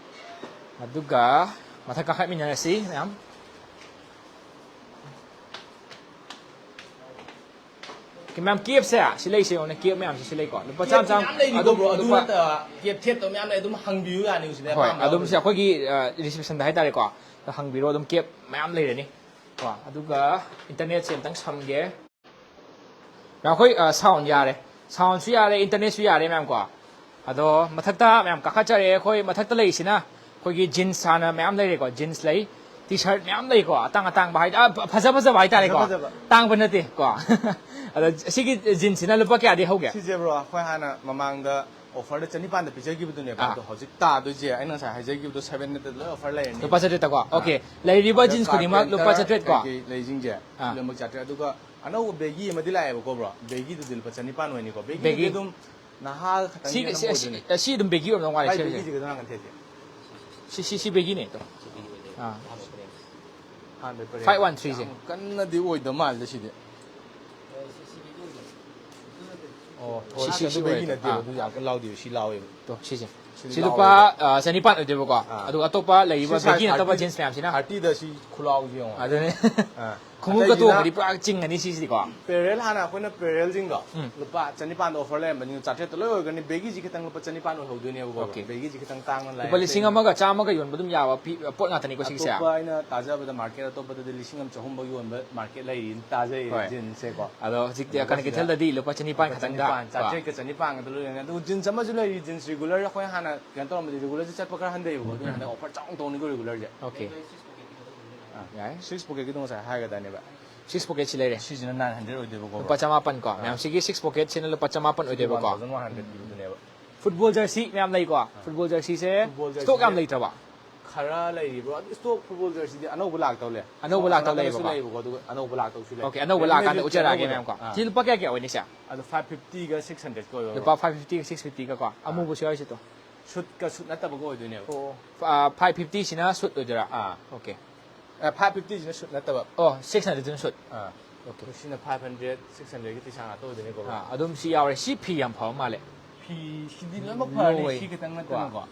ꯑꯗꯨꯒ ꯃꯊꯛ ꯀꯥꯈꯠꯃꯤꯟꯅꯔꯁꯤ ꯃꯌꯥꯝ꯫ ꯀꯦꯞꯁꯦ ꯁꯤ ꯂꯩꯁꯦ ꯌꯦꯡꯉꯣꯅꯦ, ꯀꯦꯞ ꯃꯌꯥꯝꯁꯦ ꯁꯤ ꯂꯩꯀꯣ, ꯂꯨꯄꯥ ꯆꯥꯝ ꯆꯥꯝ꯫ ꯃꯌꯥꯝ ꯂꯩꯅꯤꯀꯣ, ꯑꯗꯨꯝ bro, ꯑꯗꯨ ꯂꯨꯄꯥ ꯅꯠꯇꯕ ꯀꯦꯞ ꯊꯦꯠꯇꯕ ꯃꯌꯥꯝ ꯂꯩ, ꯑꯗꯨꯝ ꯍꯪꯕꯤꯌꯨ ꯌꯥꯅꯤ ꯁꯤꯗ ꯍꯣꯏ, ꯑꯄꯥꯝꯕ ꯑꯗꯨꯝ ꯁꯤ ꯌꯥꯎꯕꯁꯦ꯫ ꯑꯩꯈꯣꯏꯒꯤ ꯔꯤꯁꯦꯞꯁꯟꯗ ꯍꯥꯏꯇꯥꯔꯦꯀꯣ, ꯍꯪꯕꯤꯔꯣ, ꯑꯗꯨꯝ ꯀꯦꯞ ꯃꯌꯥꯝ ꯂꯩꯔꯅꯤ ꯀꯣ꯫ ꯑꯗꯨꯒ ꯏꯟꯇꯔꯅꯦꯠꯁꯦ ꯑꯝꯇꯪ ꯁꯝꯒꯦ꯫ ꯃꯌꯥꯝ ꯑꯩꯈꯣꯏ ꯁꯥꯎꯟ ꯌꯥꯔꯦ, ꯁꯥꯎꯟꯁꯨ ꯌꯥꯔꯦ, ꯏꯟꯇꯔꯅꯦꯠꯁꯨ ꯌꯥꯔꯦ ꯃꯌꯥꯝ ꯀꯣ꯫ ꯑꯗꯣ ꯃꯊꯛꯇ ꯃꯌꯥꯝ ꯀꯥꯈꯠꯆꯔꯦ꯫ ꯑꯩꯈꯣꯏ ꯃꯊꯛꯇ ꯂꯩꯔꯤꯁꯤꯅ ꯑꯩꯈꯣꯏꯒꯤ ꯖꯤꯟꯁ ꯍꯥꯟꯅ ꯃꯌꯥꯝ ꯂꯩꯔꯦꯀꯣ, ꯖꯤꯟꯁ ꯂꯩ, ꯇꯤ ꯁꯥꯔꯠ ꯃꯌꯥꯝ ꯂꯩꯀꯣ, ꯑꯇꯥꯡ ꯑꯇꯥꯡꯕ ꯍꯥꯏ-, ꯑ, ꯐ-, ꯐꯖ ꯐꯖꯕ ꯍꯥꯏꯇꯥꯔꯦꯀꯣ꯫ ꯐꯖ ꯐꯖꯕ꯫ ꯇꯥꯡꯕ ꯅꯠꯇꯦ ꯀꯣ꯫ ꯑꯗꯣ ꯁꯤꯒꯤ ꯖꯤꯟꯁꯁꯤꯅ ꯂꯨꯄꯥ ꯀꯌꯥꯗꯤ ꯍꯧꯒꯦ? ꯁꯤꯁꯦ bro, ꯑꯩꯈꯣꯏ ꯍꯥꯟꯅ ꯃꯃꯥꯡꯗ offerꯗ ꯆꯅꯤꯄꯥꯟꯗ ꯄꯤꯖꯈꯤꯕꯗꯨꯅꯦꯕ, ꯑꯥ꯫ ꯑꯗꯣ ꯍꯧꯖꯤꯛ ꯇꯥꯗꯣꯏꯁꯦ ꯑꯩꯅ ꯉꯁꯥꯏ ꯍꯥꯏꯖꯈꯤꯕꯗꯣ seven hundredꯇ ꯂꯣꯏ offer ꯂꯩꯔꯅꯤ꯫ ꯂꯨꯄꯥ ꯆꯥꯇ꯭ꯔꯦꯠꯇꯀꯣ? ꯑꯥ꯫ Okay꯫ ꯂꯩꯔꯤꯕ ꯑꯗ ꯖꯤꯟꯁ ꯈꯨꯗꯤꯡꯃꯛ ꯀꯥꯔꯄꯦꯠ ꯂꯨꯄꯥ ꯀꯂꯔ ꯆꯥꯇ꯭ꯔꯦꯠꯀꯣ? ꯀꯩꯀꯩ ꯂꯩꯁꯤꯡꯁꯦ ꯑꯥ꯫ ꯂꯣꯏꯅꯃꯛ ꯆꯥꯇ꯭ꯔꯦꯠ꯫ ꯑꯗꯨꯒ ꯑꯅꯧꯕ ꯕꯦꯒꯤ ꯑꯃꯗꯤ ꯂꯥꯛꯑꯦꯕꯀꯣ bro, ꯕꯦꯒꯤꯗꯨꯗꯤ ꯂꯨꯄꯥ ꯆꯅꯤꯄꯥꯟ ꯑꯣꯏꯅꯤꯀꯣ꯫ ꯕꯦꯒꯤꯗꯨꯗꯤ ꯕꯦꯒꯤ꯫ ꯑꯗꯨꯝ ꯅꯍꯥ ꯈꯛꯇꯪꯒꯤ ꯁꯤꯒꯤ-, ꯑꯅꯧꯕ ꯁꯤ-, ꯑꯣꯏꯗꯣꯏꯅꯦ꯫ ꯁꯤ-, ꯁꯤ ꯑꯗꯨꯝ ꯕꯦꯒꯤ ꯑꯣꯏꯔꯝꯗꯧ ꯃꯥꯜꯂꯦ, ꯚꯥꯏ, ꯁꯤ ꯕꯦꯒꯤꯁꯦ꯫ ꯕꯦꯒꯤꯁꯦ ꯈꯤꯇꯪ ꯍꯥꯡꯒꯠꯊꯦꯛꯀꯦ꯫ ꯁꯤ, ꯁꯤ, ꯁꯤ ꯕꯦꯒꯤꯅꯦ꯫ ꯑꯥ꯫ ꯑꯍꯥꯟꯕ ꯄꯔꯦꯡ꯫ Five one three ꯁꯦ꯫ ꯌꯥꯝ ꯀꯟꯅꯗꯤ ꯑꯣꯏꯗꯕ ꯃꯥꯜꯂꯦ ꯁꯤꯗꯤ꯫ ꯑꯣ, ꯁꯤ, ꯁꯤ ꯁꯤ ꯕꯦꯒꯤ ꯑꯣꯏꯗꯣꯏꯅꯦ꯫ ꯑꯗꯨ ꯅꯠꯇꯦ꯫ ꯑꯣ, ꯁꯤ, ꯁꯤ, ꯑꯗꯨ ꯁꯤ ꯕꯦꯒꯤ ꯑꯣꯏꯔꯦ꯫ ꯅꯠꯇꯦꯕ, ꯑꯥ꯫ ꯑꯗꯨ ꯌꯥꯝ ꯀꯟꯅ ꯂꯥꯎꯗꯦꯕ, ꯁꯤ ꯂꯥꯎꯋꯦꯕ꯫ ꯇꯣ, ꯁꯤꯁꯦ꯫ ꯁꯤꯗꯤ ꯁꯤ ꯂꯨꯄꯥ, ꯂꯥꯎꯋꯦꯕ꯫ ꯑ, ꯆꯅꯤꯄꯥꯟ ꯑꯣꯏꯗꯣꯏꯕꯀꯣ꯫ ꯑꯥ꯫ ꯑꯗꯨꯒ ꯑꯇꯣꯞꯄ ꯂꯩꯔꯤꯕ ꯁꯤ size ꯕꯦꯒꯤ ꯅꯠꯇꯕ thirty, ꯖꯤꯟꯁ ꯃꯌꯥꯝꯁꯤꯅ꯫ Thirtyꯗ ꯁꯤ ꯈꯨꯂꯥꯎꯁꯤ ꯌꯦꯡꯉꯣ꯫ ꯑꯗꯨꯅꯦ꯫ ꯑꯥ꯫ ꯈꯣꯡꯎꯞꯀ ꯑꯇꯩꯁꯤꯅ ꯇꯣꯡꯉꯗꯤ ꯄꯨꯔꯥ ꯆꯤꯡꯉꯅꯤ ꯁꯤꯁꯤꯗꯤꯀꯣ꯫ Parallel ꯍꯥꯟꯅ ꯑꯩꯈꯣꯏꯅ parallelꯁꯤꯡꯗꯣ ꯎꯝ꯫ ꯂꯨꯄꯥ ꯆꯅꯤꯄꯥꯟꯗ offer ꯂꯩꯔꯝꯕꯅꯤ, ꯆꯥꯇ꯭ꯔꯦꯠꯇ ꯂꯣꯏ ꯑꯣꯏꯒꯅꯤ꯫ ꯕꯦꯒꯤꯁꯤ ꯈꯤꯇꯪ ꯂꯨꯄꯥ ꯆꯅꯤꯄꯥꯟ ꯑꯣꯏꯍꯧꯗꯣꯏꯅꯦꯕꯀꯣ꯫ Okay꯫ ꯕꯦꯒꯤꯁꯤ ꯈꯤꯇꯪ ꯇꯥꯡꯅ ꯂꯩ꯫ ꯂꯨꯄꯥ ꯂꯤꯁꯤꯡ ꯑꯃꯒ ꯆꯥꯝꯃꯒ ꯌꯣꯟꯕ ꯑꯗꯨꯝ ꯌꯥꯕ ꯐꯤ-, ꯄꯣꯠ ꯉꯥꯛꯇꯅꯤꯀꯣ ꯁꯤꯒꯤꯁꯦ? ꯑꯇꯣꯞꯄ ꯑꯩꯅ ꯇꯥꯖꯕꯗ market ꯑꯇꯣꯞꯄꯗꯗꯤ ꯂꯤꯁꯤꯡ ꯑꯃ ꯆꯍꯨꯝꯐꯧ ꯌꯣꯟꯕ market ꯂꯩꯔꯤꯅ ꯇꯥꯖꯩ, ꯍꯣꯏ꯫ ꯖꯤꯟꯁꯁꯦꯀꯣ꯫ ꯑꯗꯣ ꯍꯧꯖꯤꯇꯤ ꯑꯗꯨꯒ ꯀꯅ ꯁꯤꯗ ꯀꯩꯊꯦꯜꯗꯗꯤ ꯂꯨꯄꯥ ꯆꯅꯤꯄꯥꯟ ꯂꯨꯄꯥ ꯈꯛꯇꯪꯗ ꯆꯅꯤꯄꯥꯟ, ꯀꯣ꯫ ꯆꯥꯇ꯭ꯔꯦꯠꯀ ꯆꯅꯤꯄꯥꯟꯒꯗ ꯂꯣꯏ ꯂꯩꯔꯅꯤ꯫ ꯑꯗꯨꯒ ꯖꯤꯟꯁ ꯑꯃꯁꯨ ꯂꯩꯔꯤ, ꯖꯤꯟꯁ regular ꯑꯩꯈꯣꯏ ꯍꯥꯟꯅ ꯀꯩꯅꯣ ꯇꯧꯔꯝꯕꯗꯤ regularꯁꯦ ꯆꯠꯄ ꯈꯔ ꯍꯟꯊꯩꯕꯀꯣ, ꯑꯗꯨꯅ ꯎꯝ꯫ ꯍꯟꯗꯛ offer ꯆꯥꯎꯅ ꯇꯧꯅꯤꯀꯣ regularꯁꯦ꯫ Okay꯫ ꯑꯥ꯫ ꯌꯥꯏ꯫ Six pocketꯀꯤꯗꯣ ꯉꯁꯥꯏ ꯍꯥꯏꯒꯗꯥꯏꯅꯦ ꯚꯥꯏ? Six pocketꯁꯤ ꯂꯩꯔꯦ꯫ ꯁꯤꯁꯤꯅ nine hundred ꯑꯣꯏꯗꯣꯏꯕꯀꯣ, ꯂꯨꯄꯥ ꯚꯥꯏ꯫ ꯆꯃꯥꯄꯟ ꯀꯣ꯫ ꯑꯥ꯫ ꯃꯌꯥꯝ ꯁꯤꯒꯤ six pocketꯁꯤꯅ ꯂꯨꯄꯥ ꯆꯃꯥꯄꯟ ꯁꯤꯗꯤ ꯑꯣꯏꯗꯣꯏꯕꯀꯣ꯫ One thousand one hundred ꯄꯤꯕꯗꯨꯅꯦꯕ꯫ Football jersey ꯃꯌꯥꯝ ꯂꯩꯀꯣ꯫ ꯑꯥ꯫ Football jerseyꯁꯦ football stock ꯌꯥꯝ jerseyꯁꯦ ꯂꯩꯇ꯭ꯔꯕ? ꯈꯔ ꯂꯩꯔꯤꯕ꯭ꯔꯣ? ꯑꯗꯨ stock football jerseyꯗꯤ ꯑꯅꯧꯕ ꯂꯥꯛꯇꯧ ꯂꯩ꯫ ꯑꯅꯧꯕ ꯂꯥꯛꯇꯧ ꯑꯅꯧꯕꯁꯨ ꯂꯩꯌꯦꯕꯀꯣ? ꯂꯩꯌꯦꯕꯀꯣ, ꯑꯗꯨꯒ ꯑꯅꯧꯕ ꯂꯥꯛꯇꯧꯁꯨ ꯂꯩ꯫ Okay, ꯑꯅꯧꯕ Real ꯂꯥꯛꯑꯀꯥꯟꯗ Madridꯀꯤ ꯎꯠꯆꯔꯛꯑꯒꯦ ꯑꯅꯧꯕꯗꯣ꯫ ꯃꯌꯥꯝ ꯀꯣ꯫ ꯑꯥ꯫ ꯁꯤ ꯂꯨꯄꯥ ꯀꯌꯥ ꯀꯌꯥ ꯑꯣꯏꯅꯤ ꯁꯦ? ꯑꯗꯣ five fiftyꯒ six hundredꯀ ꯑꯣꯏꯕ꯫ ꯂꯨꯄꯥ five fiftyꯒ six fiftyꯒ ꯀꯣ꯫ ꯑꯥ꯫ ꯑꯃꯨꯕꯁꯨ ꯌꯥꯎꯔꯤꯁꯦ ꯇꯣ꯫ Suitꯀ suit ꯅꯠꯇꯕꯒ ꯑꯣꯏꯗꯣꯏꯅꯦꯕ꯫ ꯑꯣ꯫ ꯑꯥ, five fiftyꯁꯤꯅ suit ꯑꯣꯏꯗꯣꯏꯔꯥ? ꯑꯥ꯫ Okay꯫ ꯑ, five fiftyꯁꯤꯅ suit ꯅꯠꯇꯕ꯫ ꯑꯣ, six hundredꯁꯤꯅ suit꯫ ꯑꯥ꯫ Okay꯫ ꯁꯤꯅ five hundred, six hundredꯀꯤ ꯇꯤ ꯁꯥꯔꯠ ꯉꯥꯛꯇ ꯑꯣꯏꯗꯣꯏꯅꯦꯀꯣ, bro꯫ ꯑꯥ, ꯑꯗꯨꯝ ꯁꯤ ꯌꯥꯎꯔꯦ꯫ ꯁꯤ ꯐꯤ ꯌꯥꯝ ꯐꯕ ꯃꯥꯜꯂꯦ꯫ ꯐꯤꯁꯤꯗꯤ ꯂꯣꯏꯅꯃꯛ ꯐꯔꯅꯤ, ꯂꯣꯏ꯫ ꯁꯤ ꯈꯤꯇꯪ ꯅꯠꯇꯅꯀꯣ꯫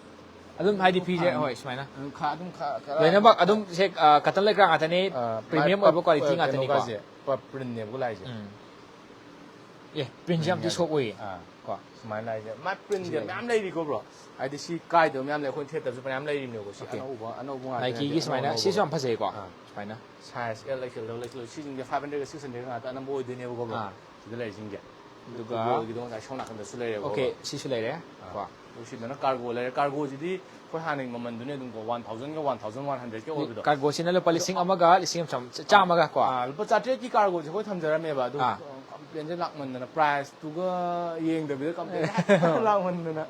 ꯑꯗꯨꯝ ꯍꯥꯏꯗꯤ ꯐꯤꯁꯦ, ꯍꯣꯏ, ꯁꯨꯃꯥꯏꯅ꯫ ꯑꯗꯨꯝ ꯈ- ꯑꯗꯨꯝ ꯈ- ꯈꯔ ꯂꯣꯏꯅꯃꯛ ꯑꯗꯨꯝ ꯁꯦ, ꯑ, cotton ꯂꯩꯀ꯭ꯔꯥ ꯉꯥꯛꯇꯅꯤ, ꯑ, premium ꯃꯥꯏ ꯑꯣꯏꯕ quality ꯄ- ꯉꯥꯛꯇꯅꯤꯀꯣ꯫ ꯀꯩꯅꯣꯒꯁꯦ, ꯄ- printꯅꯦꯕꯀꯣ ꯂꯥꯛꯏꯁꯦ꯫ ꯎꯝ꯫ ꯑꯦ, printꯁꯦ ꯌꯥꯝ ꯊꯤ soft ꯑꯣꯏꯌꯦ꯫ ꯑꯥ꯫ ꯀꯣ꯫ ꯁꯨꯃꯥꯏꯅ ꯂꯥꯛꯏꯁꯦ꯫ ꯃꯥꯏ printꯁꯦ ꯁꯤ ꯂꯩ꯫ ꯃꯌꯥꯝ ꯂꯩꯔꯤꯀꯣ, bro? ꯍꯥꯏꯗꯤ ꯁꯤ ꯀꯥꯏꯗꯕ ꯃꯌꯥꯝ ꯂꯩ, ꯑꯩꯈꯣꯏꯅ ꯊꯦꯠꯇꯕꯁꯨ ꯐꯅꯌꯥꯝ ꯂꯩꯔꯤꯕꯅꯦꯕꯀꯣ꯫ ꯁꯤ Okay꯫ ꯑꯅꯧꯕ, ꯑꯅꯧꯕ ꯉꯥꯛꯇꯅꯦ, Nikeꯒꯤ ꯑꯅꯧ ꯁꯨꯃꯥꯏꯅ, ꯑꯅꯧꯕ꯫ ꯁꯤꯁꯨ ꯌꯥꯝ ꯐꯖꯩꯀꯣ꯫ ꯑꯥ꯫ ꯁꯨꯃꯥꯏꯅ꯫ Size L, X L, double X L, ꯁꯤꯁꯤꯡꯁꯦ five hundredꯒ six hundredꯒ ꯉꯥꯛꯇ ꯑꯅꯝꯕ ꯑꯣꯏꯗꯣꯏꯅꯦꯕꯀꯣ, bro? ꯑꯥ꯫ ꯁꯤꯗ ꯂꯩꯔꯤꯁꯤꯡꯁꯦ꯫ ꯑꯗꯨꯒ Footballꯒꯤꯗꯣ ꯉꯁꯥꯏ ꯁꯣꯝ ꯅꯥꯀꯟꯗꯁꯨ ꯂꯩꯔꯦꯕꯀꯣ꯫ Okay, ꯁꯤꯁꯨ ꯂꯩꯔꯦ꯫ ꯀꯣ꯫ ꯑꯗꯨ ꯁꯤꯗꯅ cargo ꯂꯩꯔꯦ꯫ Cargoꯁꯤꯗꯤ ꯑꯩꯈꯣꯏ ꯍꯥꯟꯅꯒꯤ ꯃꯃꯜꯗꯨꯅꯦ ꯑꯗꯨꯝ, ꯀꯣ, one thousandꯒ one thousand one hundredꯀ ꯑꯣꯏꯕꯗꯣ꯫ Cargoꯁꯤꯅ ꯂꯨꯄꯥ ꯂꯤꯁꯤꯡ ꯑꯃꯒ ꯂꯤꯁꯤꯡ ꯑꯃ ꯆꯥꯝ-, ꯆꯥꯝꯃꯒ ꯀꯣ꯫ ꯑꯥ, ꯂꯨꯄꯥ ꯆꯥꯇ꯭ꯔꯦꯠꯀꯤ cargoꯁꯦ ꯑꯩꯈꯣꯏ ꯊꯝꯖꯔꯝꯃꯦꯕ, ꯑꯗꯨ ꯑꯥ꯫ complainꯁꯦ ꯂꯥꯛꯃꯟꯗꯅ, priceꯇꯨꯒ ꯌꯦꯡꯗꯕꯤꯗ complain ꯂꯥꯛꯃꯟꯗꯅ꯫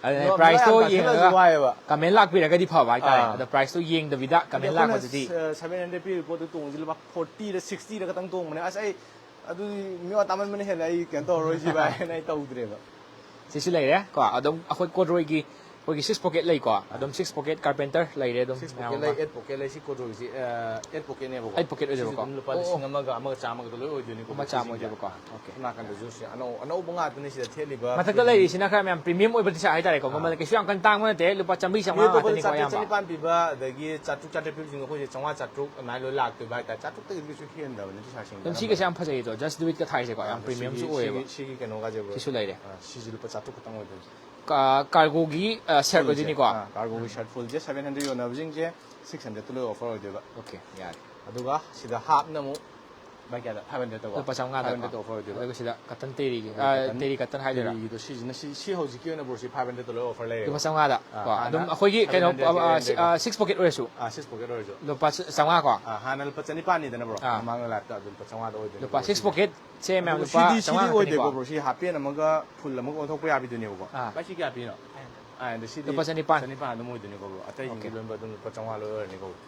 ꯑꯗꯨꯅ ꯅꯣ-, priceꯇꯣ ꯅꯣ ꯌꯥꯝ ꯇꯥꯡꯁꯤꯜꯂꯁꯨ ꯌꯦꯡꯉꯒ ꯋꯥꯏꯑꯦꯕ꯫ Comment ꯂꯥꯛꯄꯤꯔꯒꯗꯤ ꯐꯕ ꯍꯥꯏꯇꯥꯔꯦ꯫ ꯑꯥ꯫ ꯑꯗꯣ priceꯇꯣ ꯌꯦꯡꯗꯕꯤꯗ comment ꯑꯗꯣ ꯂꯥꯛꯄꯗꯨꯗꯤ꯫ ꯑꯩꯈꯣꯏꯅ, ꯑ, seven hundred ꯄꯤꯔꯤꯕ ꯄꯣꯠꯇꯣ ꯇꯣꯡꯉꯤꯁꯦ ꯂꯨꯄꯥ fortyꯔ sixtyꯔ ꯈꯛꯇꯪ ꯇꯣꯡꯕꯅꯦ꯫ ꯑꯁ, ꯑꯩ ꯑꯗꯨꯗꯤ ꯃꯤ ꯋꯥ ꯇꯥꯃꯟꯕꯅ ꯍꯦꯜꯂꯦ, ꯑꯩ ꯀꯩꯅꯣ ꯇꯧꯔꯔꯣꯏꯁꯤ ꯚꯥꯏ ꯍꯥꯏꯅ ꯑꯩ ꯇꯧꯗ꯭ꯔꯦꯕ꯫ ꯁꯤꯁꯨ ꯂꯩꯔꯦ ꯀꯣ꯫ ꯑꯗꯨꯝ ꯑꯩꯈꯣꯏ corduroyꯒꯤ ꯑꯩꯈꯣꯏꯒꯤ six pocket ꯂꯩꯀꯣ꯫ ꯑꯗꯨꯝ six pocket carpenter ꯂꯩꯔꯦ ꯑꯗꯨꯝ Six ꯃꯌꯥꯝ pocket ꯑꯃ꯫ ꯂꯩ, eight pocket ꯂꯩ, ꯁꯤ corduroyꯁꯤ, ꯑ, eight pocketꯅꯦꯕꯀꯣ꯫ Eight pocket ꯑꯣꯏꯗꯣꯏꯕꯀꯣ꯫ ꯁꯤꯁꯨ ꯑꯗꯨꯝ ꯂꯨꯄꯥ ꯑꯣ, ꯑꯣ꯫ ꯂꯤꯁꯤꯡ ꯑꯃꯒ, ꯑꯃꯒ ꯆꯥꯝꯃꯒꯗ ꯂꯣꯏ ꯑꯣꯏꯗꯣꯏꯅꯤꯀꯣ꯫ ꯑꯃ ꯆꯥꯝꯃ ꯑꯣꯏꯗꯣꯏꯕꯀꯣ꯫ Okay꯫ ꯁꯣꯝ ꯅꯥꯀꯟꯗꯁꯨ ꯁꯤ ꯑꯅꯧ-, ꯑꯅꯧꯕ ꯉꯥꯛꯇꯅꯤ ꯁꯤꯗ ꯊꯦꯠꯂꯤꯕ꯫ ꯃꯊꯛꯇ ꯂꯩꯔꯤꯁꯤꯅ ꯈꯔ ꯃꯌꯥꯝ premium ꯑꯣꯏꯕ T-shirt ꯍꯥꯏꯇꯥꯔꯦꯀꯣ꯫ ꯃꯃꯜ ꯑꯥ꯫ ꯀꯩꯁꯨ ꯌꯥꯝ ꯀꯟꯅ ꯇꯥꯡꯕ ꯅꯠꯇꯦ, ꯂꯨꯄꯥ ꯆꯥꯝꯃꯔꯤ ꯃꯤ ꯆꯥꯝꯃꯉꯥ ꯑꯇꯣꯞꯄꯗ ꯉꯥꯛꯇꯅꯤꯀꯣ ꯆꯥꯇ꯭ꯔꯦꯠ ꯑꯌꯥꯝꯕ꯫ ꯆꯅꯤꯄꯥꯟ ꯄꯤꯕ, ꯑꯗꯒꯤ ꯆꯥꯇ꯭ꯔꯨꯛ, ꯆꯥꯇ꯭ꯔꯦꯠ ꯄꯤꯕꯁꯤꯡꯗꯣ ꯑꯩꯈꯣꯏꯁꯦ ꯆꯥꯝꯃꯉꯥ, ꯆꯥꯇ꯭ꯔꯨꯛ ꯑꯗꯨꯃꯥꯏꯅ ꯂꯣꯏ ꯂꯥꯛꯇꯣꯏꯕ ꯍꯥꯏꯇꯥꯔꯦ꯫ ꯆꯥꯇ꯭ꯔꯨꯛꯇꯒꯤ ꯀꯩꯁꯨ ꯍꯦꯟꯗꯕꯅꯦ T-shirtꯁꯤꯡꯁꯦ ꯑꯗꯨꯝ ꯁꯤ ꯑꯅꯝꯕꯅ꯫ ꯀꯩꯁꯦ ꯌꯥꯝ ꯐꯖꯩꯌꯦ ꯑꯗꯣ, Just Do Itꯀ ꯊꯥꯏꯁꯦꯀꯣ, ꯌꯥꯝ ꯑꯥ, premiumꯁꯨ ꯁꯤꯒꯤ, ꯑꯣꯏꯌꯦꯕ꯫ ꯁꯤꯒꯤ, ꯁꯤꯒꯤ ꯀꯩꯅꯣꯒꯁꯦ, bro꯫ ꯁꯤꯁꯨ ꯂꯩꯔꯦ꯫ ꯑꯥ, ꯁꯤꯁꯦ ꯂꯨꯄꯥ ꯆꯥꯇ꯭ꯔꯨꯛ ꯈꯛꯇꯪ ꯑꯣꯏꯗꯣꯏꯅꯦ꯫ ꯀ-, cargoꯒꯤ, ꯑ, shirt Fullꯁꯦ, ꯑꯣꯏꯗꯣꯏꯅꯤꯀꯣ꯫ ꯑꯥ, cargoꯒꯤ shirt fullꯁꯦ seven hundred ꯌꯣꯟꯅꯕꯁꯤꯡꯁꯦ six hundredꯇ ꯂꯣꯏ offer ꯑꯣꯏꯗꯣꯏꯕ꯫ Okay, ꯌꯥꯔꯦ꯫ ꯑꯗꯨꯒ ꯁꯤꯗ halfꯅ ꯑꯃꯨꯛ, ꯚꯥꯏ, ꯀꯌꯥꯗ? Five hundredꯇꯀꯣ? ꯂꯨꯄꯥ ꯆꯥꯝꯃꯉꯥꯗꯀꯣ꯫ Five hundredꯇ offer ꯑꯣꯏꯗꯣꯏꯕ꯫ ꯑꯗꯨꯒ ꯁꯤꯗ cotton terry, ꯑꯗꯨꯒ ꯑ, cotton terry cotton ꯍꯥꯏꯗꯣꯏꯔꯥ? terryꯒꯤꯗꯣ ꯁꯤꯁꯤꯅ, ꯁꯤ, ꯁꯤ ꯍꯧꯖꯤꯛꯀꯤ ꯑꯣꯏꯅ, bro, ꯁꯤ five hundredꯇ ꯂꯣꯏ offer ꯂꯩꯔꯦ꯫ ꯂꯨꯄꯥ ꯆꯥꯝꯃꯉꯥꯗ ꯑꯥ, ꯀꯣ꯫ ꯍꯥꯟꯅ ꯑꯗꯨꯝ ꯑꯩꯈꯣꯏꯒꯤ ꯀꯩꯅꯣ, seven hundredꯀꯤ ꯑ, ꯑ, rangeꯗꯩꯀꯣ꯫ ꯁꯤ-, ꯑ, six pocket ꯑꯣꯏꯔꯁꯨ꯫ ꯑꯥ, six pocket ꯑꯣꯏꯔꯁꯨ꯫ ꯂꯨꯄꯥ ꯆ-, ꯆꯥꯝꯃꯉꯥ ꯀꯣ? ꯑꯥ, ꯍꯥꯟꯅ ꯂꯨꯄꯥ ꯆꯅꯤꯄꯥꯟꯅꯤꯗꯅ, bro꯫ ꯑꯥ꯫ ꯃꯃꯥꯡꯗ ꯂꯥꯛꯇ ꯑꯗꯨ ꯂꯨꯄꯥ ꯆꯥꯝꯃꯉꯥꯗ ꯑꯣꯏꯗꯣꯏꯅꯦ, ꯂꯨꯄꯥ bro, six ꯁꯤꯁꯦ꯫ pocketꯁꯦ ꯃꯌꯥꯝ ꯑꯗꯨꯒ ꯂꯨꯄꯥ ꯁꯤꯗꯤ, ꯁꯤꯗꯤ ꯆꯥꯝꯃꯉꯥ ꯑꯣꯏꯗꯦꯀꯣ, ꯈꯛꯇꯅꯤꯀꯣ꯫ bro꯫ ꯁꯤ half pant ꯑꯃꯒ full ꯑꯃꯒ ꯑꯣꯟꯊꯣꯛꯄ ꯌꯥꯕꯤꯗꯨꯅꯦꯕꯀꯣ꯫ ꯑꯥ꯫ ꯚꯥꯏ, ꯁꯤ ꯀꯌꯥ ꯄꯤꯅꯣ? ꯑꯥ, ꯑꯗ ꯁꯤꯗꯤ ꯂꯨꯄꯥ ꯆꯅꯤꯄꯥꯟ꯫ ꯆꯅꯤꯄꯥꯟ ꯑꯗꯨꯝ ꯑꯣꯏꯗꯣꯏꯅꯤꯀꯣ, bro꯫ ꯑꯇꯩꯁꯤꯡꯗꯤ Okay꯫ ꯂꯣꯏꯅꯃꯛ ꯑꯗꯨꯝ ꯂꯨꯄꯥ ꯆꯥꯝꯃꯉꯥ ꯂꯣꯏ ꯑꯣꯏꯔꯅꯤꯀꯣ, bro꯫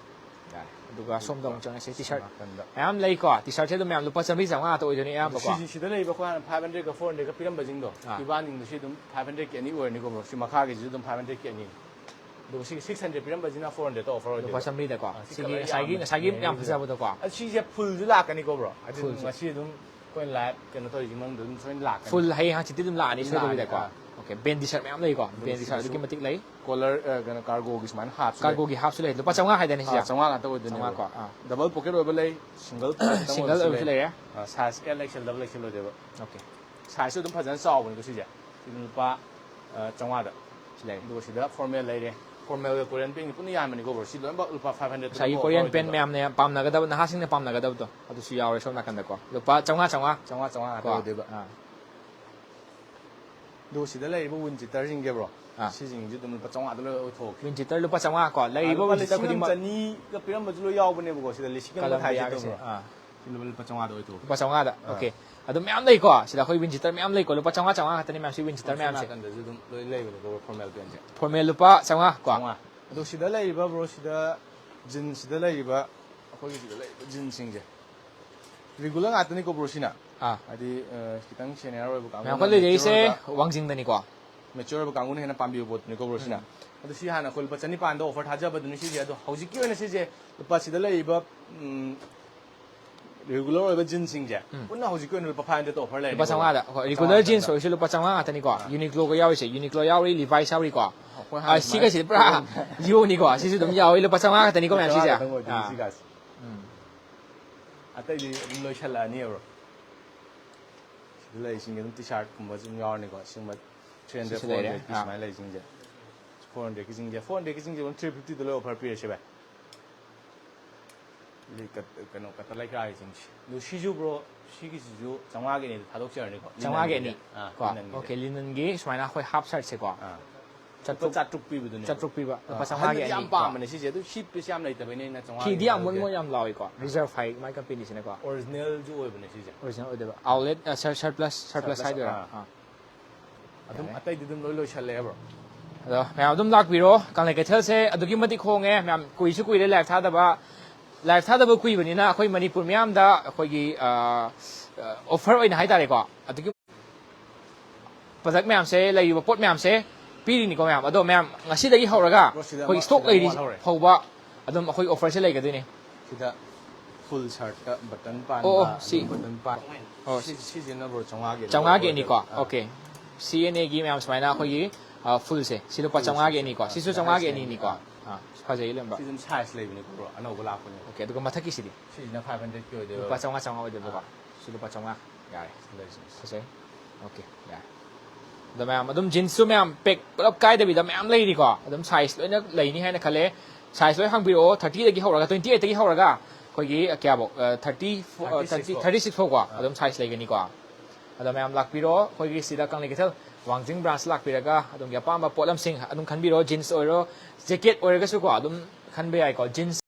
ꯌꯥꯔꯦ꯫ ꯑꯗꯨꯒ ꯁꯣꯝꯗ ꯑꯃꯨꯛ ꯆꯪꯉꯁꯦ, T-shirt ꯅꯥꯀꯟꯗ꯫ ꯃꯌꯥꯝ ꯂꯩꯀꯣ꯫ T-shirtꯁꯦ ꯑꯗꯨꯝ ꯃꯌꯥꯝ ꯂꯨꯄꯥ ꯆꯥꯝꯃꯔꯤ ꯆꯥꯝꯃꯉꯥ ꯉꯥꯛꯇ ꯑꯣꯏꯗꯣꯏꯅꯦ ꯑꯌꯥꯝꯕꯀꯣ꯫ ꯁꯤꯁꯤ-, ꯁꯤꯗ ꯂꯩꯕ ꯑꯩꯈꯣꯏ ꯍꯥꯟꯅ five hundredꯀ four hundredꯀ ꯄꯤꯔꯝꯕꯁꯤꯡꯗꯣ, ꯑꯥ꯫ ꯄꯤꯕꯥꯟꯁꯤꯡꯗꯣ ꯁꯤ ꯑꯗꯨꯝ five hundredꯀꯤ ꯑꯅꯤ ꯑꯣꯏꯔꯅꯤꯀꯣ, bro꯫ ꯁꯤ ꯃꯈꯥꯒꯤꯁꯤꯁꯨ ꯑꯗꯨꯝ five hundredꯀꯤ ꯑꯅꯤ꯫ ꯑꯗꯨꯒ ꯁꯤꯒꯤ six hundred ꯄꯤꯔꯝꯕꯁꯤꯅ four hundredꯇ offer ꯑꯣꯏꯗꯣꯏꯕ꯫ ꯂꯨꯄꯥ ꯆꯥꯝꯃꯔꯤꯗꯀꯣ꯫ ꯑꯥ, ꯁꯤ ꯁꯤꯒꯤ colour ꯉꯁꯥꯏꯒꯤ, ꯌꯥꯝꯕꯅꯦ꯫ ꯉꯁꯥꯏꯒꯤ ꯌꯥꯝ ꯌꯦꯡꯉꯨꯁꯦ꯫ ꯐꯖꯕꯗꯣꯀꯣ꯫ ꯑꯗꯨ ꯁꯤꯁꯦ fullꯁꯨ ꯂꯥꯛꯀꯅꯤꯀꯣ, bro꯫ ꯑꯗꯨ Fullꯁꯨ꯫ ꯉꯁꯤ ꯑꯗꯨꯝ ꯑꯩꯈꯣꯏꯅ ꯂꯥꯏꯚ ꯀꯩꯅꯣ ꯇꯧꯔꯤꯁꯤ ꯃꯅꯨꯡꯗ ꯑꯗꯨꯝ ꯁꯣꯏꯅ ꯂꯥꯛꯀꯅꯤ꯫ ꯐꯨꯜ ꯍꯌꯦꯡ ꯍꯪꯆꯤꯠꯇꯤ ꯑꯗꯨꯝ ꯂꯥꯛꯑꯅꯤ ꯑꯗꯨꯝ ꯁꯣꯏꯗꯕꯤꯗꯀꯣ꯫ ꯂꯥꯛꯑꯅꯤ, ꯑꯥ꯫ ꯑꯣꯀꯦ, ꯕꯦꯟ ꯇꯤ ꯁꯥꯔꯠ ꯃꯌꯥꯝ ꯂꯩꯀꯣ, ꯕꯦꯟ ꯇꯤ ꯁꯥꯔꯠ ꯑꯗꯨꯛꯀꯤ ꯃꯇꯤꯛ ꯂꯩ꯫ ꯀꯣꯂꯔ ꯀꯩꯅꯣ ꯀꯥꯔꯒꯣꯒꯤ ꯁꯨꯃꯥꯏꯅ ꯍꯥꯞꯁꯨ ꯂꯩ꯫ ꯀꯥꯔꯒꯣꯒꯤ ꯍꯥꯞꯁꯨ ꯂꯩ꯫ ꯂꯨꯄꯥ ꯆꯥꯝꯃꯉꯥ ꯍꯥꯏꯗꯥꯏꯅꯦ ꯁꯤꯁꯦ? ꯑꯥ, ꯆꯥꯝꯃꯉꯥ ꯉꯥꯛꯇ ꯑꯣꯏꯗꯣꯏꯅꯦ꯫ ꯆꯥꯝꯃꯉꯥ ꯀꯣ꯫ ꯑꯥ꯫ ꯗꯕꯜ ꯄꯣꯀꯦꯠ ꯑꯣꯏꯕ ꯂꯩ, ꯁꯤꯡꯒꯜ ꯁꯤꯡꯒꯜ ꯑꯣꯏꯕꯁꯨ ꯂꯩꯔꯦ꯫ Size L Excel double Excel ꯑꯣꯏꯗꯣꯏꯕ꯫ ꯑꯣꯀꯦ꯫ ꯁꯥꯏꯖꯁꯨ ꯑꯗꯨꯝ ꯐꯖꯅ ꯆꯥꯎꯕꯅꯤꯀꯣ ꯁꯤꯁꯦ꯫ ꯁꯤꯗꯤ ꯂꯨꯄꯥ ꯑ, ꯆꯥꯝꯃꯉꯥꯗ꯫ ꯁꯤ ꯂꯩꯔꯦ꯫ ꯑꯗꯨꯒ ꯁꯤꯗ ꯐꯣꯔꯃꯦꯜ ꯂꯩꯔꯦ꯫ ꯐꯣꯔꯃꯦꯜꯒ ꯀꯣꯔꯤꯌꯟ ꯄꯦꯟꯒꯤ ꯄꯨꯟꯅ ꯌꯥꯟꯕꯅꯤꯀꯣ ꯕ꯭ꯔꯣ꯫ ꯁꯤ ꯂꯣꯏꯅꯃꯛ ꯂꯨꯄꯥ ꯐꯥꯏꯚ ꯍꯟꯗ꯭ꯔꯦꯗ꯫ ꯉꯁꯥꯏꯒꯤ ꯀꯣꯔꯤꯌꯟ ꯄꯦꯟ ꯃꯌꯥꯝꯅ ꯌꯥꯝ ꯄꯥꯝꯅꯒꯗꯕ, ꯅꯍꯥꯁꯤꯡꯅ ꯄꯥꯝꯅꯒꯗꯕꯗꯣ ꯑꯗꯨꯁꯨ ꯌꯥꯎꯔꯦ ꯁꯣꯝ ꯅꯥꯀꯟꯗꯀꯣ꯫ ꯂꯨꯄꯥ ꯆꯥꯝꯃꯉꯥ, ꯆꯥꯝꯃꯉꯥ꯫ ꯆꯥꯝꯃꯉꯥ ꯆꯥꯝꯃꯉꯥ ꯉꯥꯛꯇ ꯀꯣ꯫ ꯑꯣꯏꯗꯣꯏꯕ꯫ ꯑꯥ꯫ ꯑꯗꯨꯒ ꯁꯤꯗ ꯂꯩꯔꯤꯕ ꯋꯤꯟ ꯆꯤꯇꯔꯁꯤꯡꯁꯦ ꯕ꯭ꯔꯣ꯫ ꯑꯥ꯫ ꯁꯤꯁꯤꯡꯁꯦ ꯑꯗꯨꯝ ꯂꯨꯄꯥ ꯆꯥꯝꯃꯉꯥꯗ ꯂꯣꯏ ꯑꯣꯏꯊꯣꯛꯈꯤ꯫ ꯋꯤꯟ ꯆꯤꯇꯔ ꯂꯨꯄꯥ ꯆꯥꯝꯃꯉꯥ ꯀꯣ꯫ ꯂꯩꯔꯤꯕ ꯂꯨꯄꯥ ꯋꯤꯟ ꯆꯤꯇꯔ ꯂꯤꯁꯤꯡ ꯑꯃ ꯈꯨꯗꯤꯡꯃꯛ꯫ ꯆꯅꯤꯒ ꯄꯤꯔꯝꯕꯁꯨ ꯂꯣꯏ ꯌꯥꯎꯕꯅꯦꯕ ꯀꯣ꯫ ꯁꯤꯗ ꯂꯤꯁꯤꯡ ꯑꯃ ꯀꯂꯝ ꯊꯥꯏꯁꯦ ꯌꯥꯒꯁꯦ꯫ ꯑꯗꯨꯝ ꯕ꯭ꯔꯣ꯫ ꯑꯥ꯫ ꯁꯤ ꯂꯨꯄꯥ ꯆꯥꯝꯃꯉꯥꯗ ꯑꯣꯏꯊꯣꯛꯈꯤ꯫ ꯂꯨꯄꯥ ꯆꯥꯝꯃꯉꯥꯗ꯫ ꯑꯥ꯫ ꯑꯣꯀꯦ꯫ ꯑꯗꯨ ꯃꯌꯥꯝ ꯂꯩꯀꯣ꯫ ꯁꯤꯗ ꯑꯩꯈꯣꯏ ꯋꯤꯟ ꯆꯤꯇꯔ ꯃꯌꯥꯝ ꯂꯩꯀꯣ꯫ ꯂꯨꯄꯥ ꯆꯥꯝꯃꯉꯥ, ꯆꯥꯝꯃꯉꯥ ꯈꯛꯇꯅꯤ ꯃꯌꯥꯝ ꯁꯤ ꯋꯤꯟ ꯆꯤꯇꯔ ꯁꯣꯝ ꯃꯌꯥꯝꯁꯦ꯫ ꯅꯥꯀꯟꯗꯁꯨ ꯑꯗꯨꯝ ꯂꯣꯏ ꯂꯩꯕꯅꯦꯀꯣ ꯕ꯭ꯔꯣ, ꯐꯣꯔꯃꯦꯜ ꯄꯦꯟꯁꯦ꯫ ꯐꯣꯔꯃꯦꯜ ꯂꯨꯄꯥ ꯆꯥꯝꯃꯉꯥ ꯀꯣ꯫ ꯆꯥꯝꯃꯉꯥ꯫ ꯑꯗꯣ ꯁꯤꯗ ꯂꯩꯔꯤꯕ ꯕ꯭ꯔꯣ, ꯁꯤꯗ ꯖꯤꯟꯁꯤꯗ ꯂꯩꯔꯤꯕ, ꯑꯩꯈꯣꯏꯒꯤ ꯁꯤꯗ ꯂꯩꯔꯤꯕ ꯖꯤꯟꯁꯤꯡꯁꯦ ꯔꯤꯒꯨꯂꯔ ꯉꯥꯛꯇꯅꯤꯀꯣ ꯕ꯭ꯔꯣ ꯁꯤꯅ꯫ ꯑꯥ꯫ ꯍꯥꯏꯗꯤ ꯑ, ꯈꯤꯇꯪ ꯁꯦꯅꯤꯌꯔ ꯑꯣꯏꯕ ꯀꯥꯡꯕꯨꯅ, ꯃꯌꯥꯝ ꯈꯜ ꯂꯩꯖꯔꯤꯁꯦ ꯃꯦꯆꯤꯌꯣꯔ ꯑꯣꯏꯕ, ꯋꯥꯡꯖꯤꯡꯗꯅꯤꯀꯣ꯫ ꯃꯦꯆꯤꯌꯣꯔ ꯑꯣꯏꯕ ꯀꯥꯡꯕꯨꯅ ꯍꯦꯟꯅ ꯄꯥꯝꯕꯤꯕ ꯄꯣꯠꯇꯨꯅꯤꯀꯣ ꯕ꯭ꯔꯣ ꯁꯤꯅ꯫ ꯑꯗꯣ ꯁꯤ ꯍꯥꯟꯅ ꯑꯩꯈꯣꯏ ꯂꯨꯄꯥ ꯆꯅꯤꯄꯥꯟꯗ ꯑꯣꯐꯔ ꯊꯥꯖꯕꯗꯨꯅꯤ ꯁꯤꯁꯦ꯫ ꯑꯗꯣ ꯍꯧꯖꯤꯛꯀꯤ ꯑꯣꯏꯅ ꯁꯤꯁꯦ ꯂꯨꯄꯥ ꯁꯤꯗ ꯂꯩꯔꯤꯕ ꯎꯝ, ꯔꯤꯒꯨꯂꯔ ꯑꯣꯏꯕ ꯖꯤꯟꯁꯤꯡꯁꯦ ꯎꯝ꯫ ꯄꯨꯟꯅ ꯍꯧꯖꯤꯛꯀꯤ ꯑꯣꯏꯅ ꯂꯨꯄꯥ ꯐꯥꯏꯚ ꯍꯟꯗ꯭ꯔꯦꯗ ꯑꯣꯐꯔ ꯂꯩꯔꯦ꯫ ꯂꯨꯄꯥ ꯆꯥꯝꯃꯉꯥꯗ꯫ ꯍꯣꯏ, ꯔꯤꯒꯨꯂꯔ ꯖꯤꯟꯁ ꯑꯣꯏꯔꯁꯨ ꯂꯨꯄꯥ ꯆꯥꯝꯃꯉꯥ ꯉꯥꯛꯇꯅꯤꯀꯣ꯫ ꯌꯨꯅꯤꯀ꯭ꯂꯣꯒ ꯌꯥꯎꯔꯤꯁꯦ, ꯌꯨꯅꯤꯀ꯭ꯂꯣ ꯌꯥꯎꯔꯤ, ꯂꯤꯚꯥꯏꯁ ꯌꯥꯎꯔꯤꯀꯣ꯫ ꯑꯩꯈꯣꯏ ꯑ, ꯍꯥꯟꯅ ꯁꯤꯒꯁꯤꯗꯤ ꯄꯨꯔꯥ ꯖꯤꯑꯣꯅꯤꯀꯣ꯫ ꯁꯤꯁꯨ ꯑꯗꯨꯝ ꯌꯥꯎꯋꯤ ꯂꯨꯄꯥ ꯆꯥꯝꯃꯉꯥ ꯈꯛꯇꯅꯤꯀꯣ ꯃꯌꯥꯝ ꯁꯤꯁꯦ꯫ ꯈꯛꯇꯪ ꯑꯣꯏꯗꯣꯏꯅꯤ ꯑꯥ꯫ ꯁꯤꯒꯥꯁꯦ꯫ ꯎꯝ꯫ ꯑꯇꯩꯗꯤ ꯑꯗꯨꯝ ꯂꯣꯏꯁꯜꯂꯛꯑꯅꯤ ꯕ꯭ꯔꯣ꯫ ꯁꯤꯗ ꯂꯩꯔꯤꯁꯤꯡꯁꯦ ꯑꯗꯨꯝ ꯇꯤ ꯁꯥꯔꯠꯀꯨꯝꯕꯁꯨ ꯑꯗꯨꯝ ꯌꯥꯎꯔꯅꯤꯀꯣ꯫ ꯁꯤꯒꯨꯝꯕ ꯊ꯭ꯔꯤ ꯍꯟꯗ꯭ꯔꯦꯗ, ꯁꯤꯁꯨ ꯐꯣꯔ ꯂꯩꯔꯦ꯫ ꯍꯟꯗ꯭ꯔꯦꯗꯀꯤ ꯑꯥ꯫ ꯁꯨꯃꯥꯏꯅ ꯂꯩꯔꯤꯁꯤꯡꯁꯦ꯫ ꯐꯣꯔ ꯍꯟꯗ꯭ꯔꯦꯗꯀꯤꯁꯤꯡꯁꯦ, ꯐꯣꯔ ꯍꯟꯗ꯭ꯔꯦꯗꯀꯤꯁꯤꯡꯁꯦ ꯑꯗꯨꯝ ꯊ꯭ꯔꯤ ꯐꯤꯐꯇꯤꯗ ꯂꯣꯏ ꯑꯣꯐꯔ ꯄꯤꯔꯁꯦ ꯚꯥꯏ꯫ ꯂꯤ-, ꯀꯠ-, ꯀꯩꯅꯣ, ꯀꯠꯇ ꯂꯩꯀꯥꯏꯁꯤꯡꯁꯦ꯫ ꯑꯗꯨ ꯁꯤꯁꯨ ꯕ꯭ꯔꯣ, ꯁꯤꯒꯤꯁꯤꯁꯨ ꯆꯥꯝꯃꯉꯥꯒꯤꯅꯦ ꯊꯥꯗꯣꯛꯆꯔꯅꯤꯀꯣ꯫ ꯆꯥꯝꯃꯉꯥꯒꯤ ꯑꯅꯤ꯫ ꯂꯤꯅꯟꯒꯤꯁꯦ꯫ ꯑꯥ, ꯀꯣ꯫ ꯂꯤꯅꯟꯒꯤꯁꯦ꯫ ꯑꯣꯀꯦ, ꯂꯤꯅꯟꯒꯤ ꯁꯨꯃꯥꯏꯅ ꯑꯩꯈꯣꯏ ꯍꯥꯞ ꯁꯥꯔꯠꯁꯦꯀꯣ꯫ ꯑꯥ꯫ ꯆꯥꯇ꯭ꯔꯨꯛ꯫ ꯂꯨꯄꯥ ꯆꯥꯇ꯭ꯔꯨꯛ ꯄꯤꯕꯗꯨꯅꯦ꯫ ꯆꯥꯇ꯭ꯔꯨꯛ ꯄꯤꯕ꯫ ꯂꯨꯄꯥ ꯑꯥ, ꯆꯥꯝꯃꯉꯥꯒꯤ ꯑꯍꯟꯅꯗꯤ ꯌꯥꯝ ꯑꯅꯤ꯫ ꯄꯥꯝꯕꯅꯦ ꯁꯤꯁꯦ꯫ ꯑꯗꯨ ꯁꯤ ꯄꯤꯁ ꯌꯥꯝ ꯂꯩꯇꯕꯩꯅꯦ ꯑꯩꯅ ꯆꯥꯝꯃꯉꯥꯒꯤ ꯐꯤꯗꯤ ꯌꯥꯝ ꯃꯣꯟ ꯂꯧꯔꯤꯁꯦ꯫ ꯃꯣꯟ ꯌꯥꯝ ꯂꯥꯎꯏꯀꯣ꯫ ꯔꯤꯖꯔꯚ ꯍꯥꯏ ꯃꯥꯏ ꯀꯝꯄꯦꯅꯤꯁꯤꯅꯀꯣ꯫ ꯑꯣꯔꯤꯖꯤꯅꯦꯜꯁꯨ ꯑꯣꯏꯕꯅꯦ ꯁꯤꯁꯦ꯫ ꯑꯣꯔꯤꯖꯤꯅꯦꯜ ꯑꯣꯏꯗꯣꯏꯕ꯫ ꯑꯥꯎꯠꯂꯦꯠ, ꯑ, ꯁꯔ-, ꯁꯔꯄ꯭ꯂꯁ, ꯁꯔꯄ꯭ꯂꯁ ꯁꯔꯄ꯭ꯂꯁ, ꯍꯥꯏꯗꯣꯏꯔꯥ? ꯑꯥ꯫ ꯑꯥ꯫ ꯑꯗꯨꯝ ꯌꯥꯔꯦ꯫ ꯑꯇꯩꯗꯤ ꯑꯗꯨꯝ ꯂꯣꯏ ꯂꯣꯏꯁꯜꯂꯦ ꯕ꯭ꯔꯣ꯫ ꯑꯗꯣ ꯃꯌꯥꯝ ꯑꯗꯨꯝ ꯂꯥꯛꯄꯤꯔꯣ꯫ ꯀꯪꯂꯩ ꯀꯩꯊꯦꯜꯁꯦ ꯑꯗꯨꯛꯀꯤ ꯃꯇꯤꯛ ꯍꯣꯡꯉꯦ꯫ ꯃꯌꯥꯝ ꯀꯨꯏꯁꯨ ꯀꯨꯏꯔꯦ ꯂꯥꯏꯚ ꯊꯥꯗꯕ꯫ ꯂꯥꯏꯚ ꯊꯥꯗꯕ ꯀꯨꯏꯕꯅꯤꯅ ꯑꯩꯈꯣꯏ ꯃꯅꯤꯄꯨꯔ ꯃꯤꯌꯥꯝꯗ ꯑꯩꯈꯣꯏꯒꯤ, ꯑ, ꯑ, ꯑꯣꯐꯔ ꯑꯣꯏꯅ ꯍꯥꯏꯇꯥꯔꯦꯀꯣ꯫ ꯑꯗꯨꯒꯤ ꯄ꯭ꯔꯗꯛ ꯃꯌꯥꯝꯁꯦ, ꯂꯩꯔꯤꯕ ꯄꯣꯠ ꯃꯌꯥꯝꯁꯦ ꯄꯤꯔꯤꯅꯤꯀꯣ ꯃꯌꯥꯝ꯫ ꯑꯗꯣ ꯃꯌꯥꯝ ꯉꯁꯤꯗꯒꯤ ꯍꯧꯔꯒ ꯕ꯭ꯔꯣ, ꯁꯤꯗ ꯑꯩꯈꯣꯏ ꯑꯃ, ꯁ꯭ꯇꯣꯛ ꯁꯤꯗ ꯑꯃ ꯂꯩꯔꯤ ꯋꯥꯠꯍꯧꯔꯦ꯫ ꯐꯥꯎꯕ ꯑꯗꯨꯝ ꯑꯩꯈꯣꯏ ꯑꯣꯐꯔꯁꯦ ꯂꯩꯒꯗꯣꯏꯅꯦ꯫ ꯁꯤꯗ Full shirt ꯇ button ꯑꯣ, ꯄꯥꯟꯕ, ꯁꯤ꯫ Button ꯄꯥꯟ ꯑꯣ, ꯁꯤ- ꯁꯤꯁꯤꯅ ꯕ꯭ꯔꯣ ꯆꯥꯝꯃꯉꯥꯒꯤ ꯑꯅꯤ ꯆꯥꯝꯃꯉꯥꯒꯤ ꯑꯣꯏꯗꯣꯏꯕ꯫ ꯑꯅꯤꯀꯣ꯫ ꯑꯥ꯫ ꯑꯣꯀꯦ, ꯁꯤ ꯑꯦꯟ ꯑꯦꯒꯤ ꯃꯌꯥꯝ ꯁꯨꯃꯥꯏꯅ ꯑꯩꯈꯣꯏꯒꯤ ꯐꯨꯜꯁꯦ ꯁꯤ ꯂꯨꯄꯥ ꯆꯥꯝꯃꯉꯥꯒꯤ ꯑꯅꯤꯀꯣ꯫ ꯁꯤꯁꯨ ꯆꯥꯝꯃꯉꯥꯒꯤ ꯑꯅꯤꯅꯤꯀꯣ꯫ ꯑꯥ, ꯐꯖꯩ ꯂꯩꯔꯝꯕ꯫ ꯁꯤ ꯑꯗꯨꯝ size ꯂꯩꯕꯅꯤꯀꯣ ꯕ꯭ꯔꯣ, ꯑꯅꯧꯕ ꯂꯥꯛꯄꯅꯦꯕ꯫ ꯑꯣꯀꯦ, ꯑꯗꯨꯒ ꯃꯊꯛꯀꯤꯁꯤꯗꯤ ꯁꯤꯁꯤꯅ five hundred ꯀꯤ ꯑꯣꯏꯗꯣꯏꯕ꯫ ꯂꯨꯄꯥ ꯆꯥꯝꯃꯉꯥ ꯆꯥꯝꯃꯉꯥ ꯑꯣꯏꯗꯣꯏꯕꯀꯣ꯫ ꯁꯤ ꯂꯨꯄꯥ ꯆꯥꯝꯃꯉꯥ꯫ ꯌꯥꯔꯦ, ꯂꯩꯁꯦ꯫ ꯐꯖꯩ꯫ ꯑꯣꯀꯦ, ꯌꯥꯔꯦ꯫ ꯑꯗꯣ ꯃꯌꯥꯝ ꯑꯗꯨꯝ jeans ꯁꯨ ꯃꯌꯥꯝ pack ꯄꯨꯂꯞ ꯀꯥꯏꯗꯕꯤꯗ ꯃꯌꯥꯝ ꯂꯩꯔꯤꯀꯣ꯫ ꯑꯗꯨꯝ size ꯂꯣꯏꯅ ꯂꯩꯅꯤ ꯍꯥꯏꯅ ꯈꯜꯂꯦ꯫ Size ꯂꯣꯏ ꯍꯪꯕꯤꯔꯛꯑꯣ, thirty ꯗꯒꯤ ꯍꯧꯔꯒ, twenty eight ꯇꯒꯤ ꯍꯧꯔꯒ ꯑꯩꯈꯣꯏꯒꯤ ꯀꯌꯥꯐꯧ, thirty, Thirty six ꯐꯥꯎ꯫ thirty six ꯐꯥꯎꯀꯣ ꯑꯗꯨꯝ size ꯂꯩꯒꯅꯤꯀꯣ꯫ ꯑꯗꯣ ꯃꯌꯥꯝ ꯂꯥꯛꯄꯤꯔꯣ ꯑꯩꯈꯣꯏꯒꯤ ꯁꯤꯗ ꯀꯪꯂꯩ ꯀꯩꯊꯦꯜ ꯋꯥꯡꯖꯤꯡ branch ꯂꯥꯛꯄꯤꯔꯒ ꯑꯗꯣꯝꯒꯤ ꯑꯄꯥꯝꯕ ꯄꯣꯠꯂꯝꯁꯤꯡ ꯑꯗꯨꯝ ꯈꯟꯕꯤꯔꯣ꯫ Jeans ꯑꯣꯏꯔꯣ, jacket ꯑꯣꯏꯔꯒꯁꯨꯀꯣ ꯑꯗꯨꯝ ꯈꯟꯕ ꯌꯥꯏꯀꯣ꯫ Jeans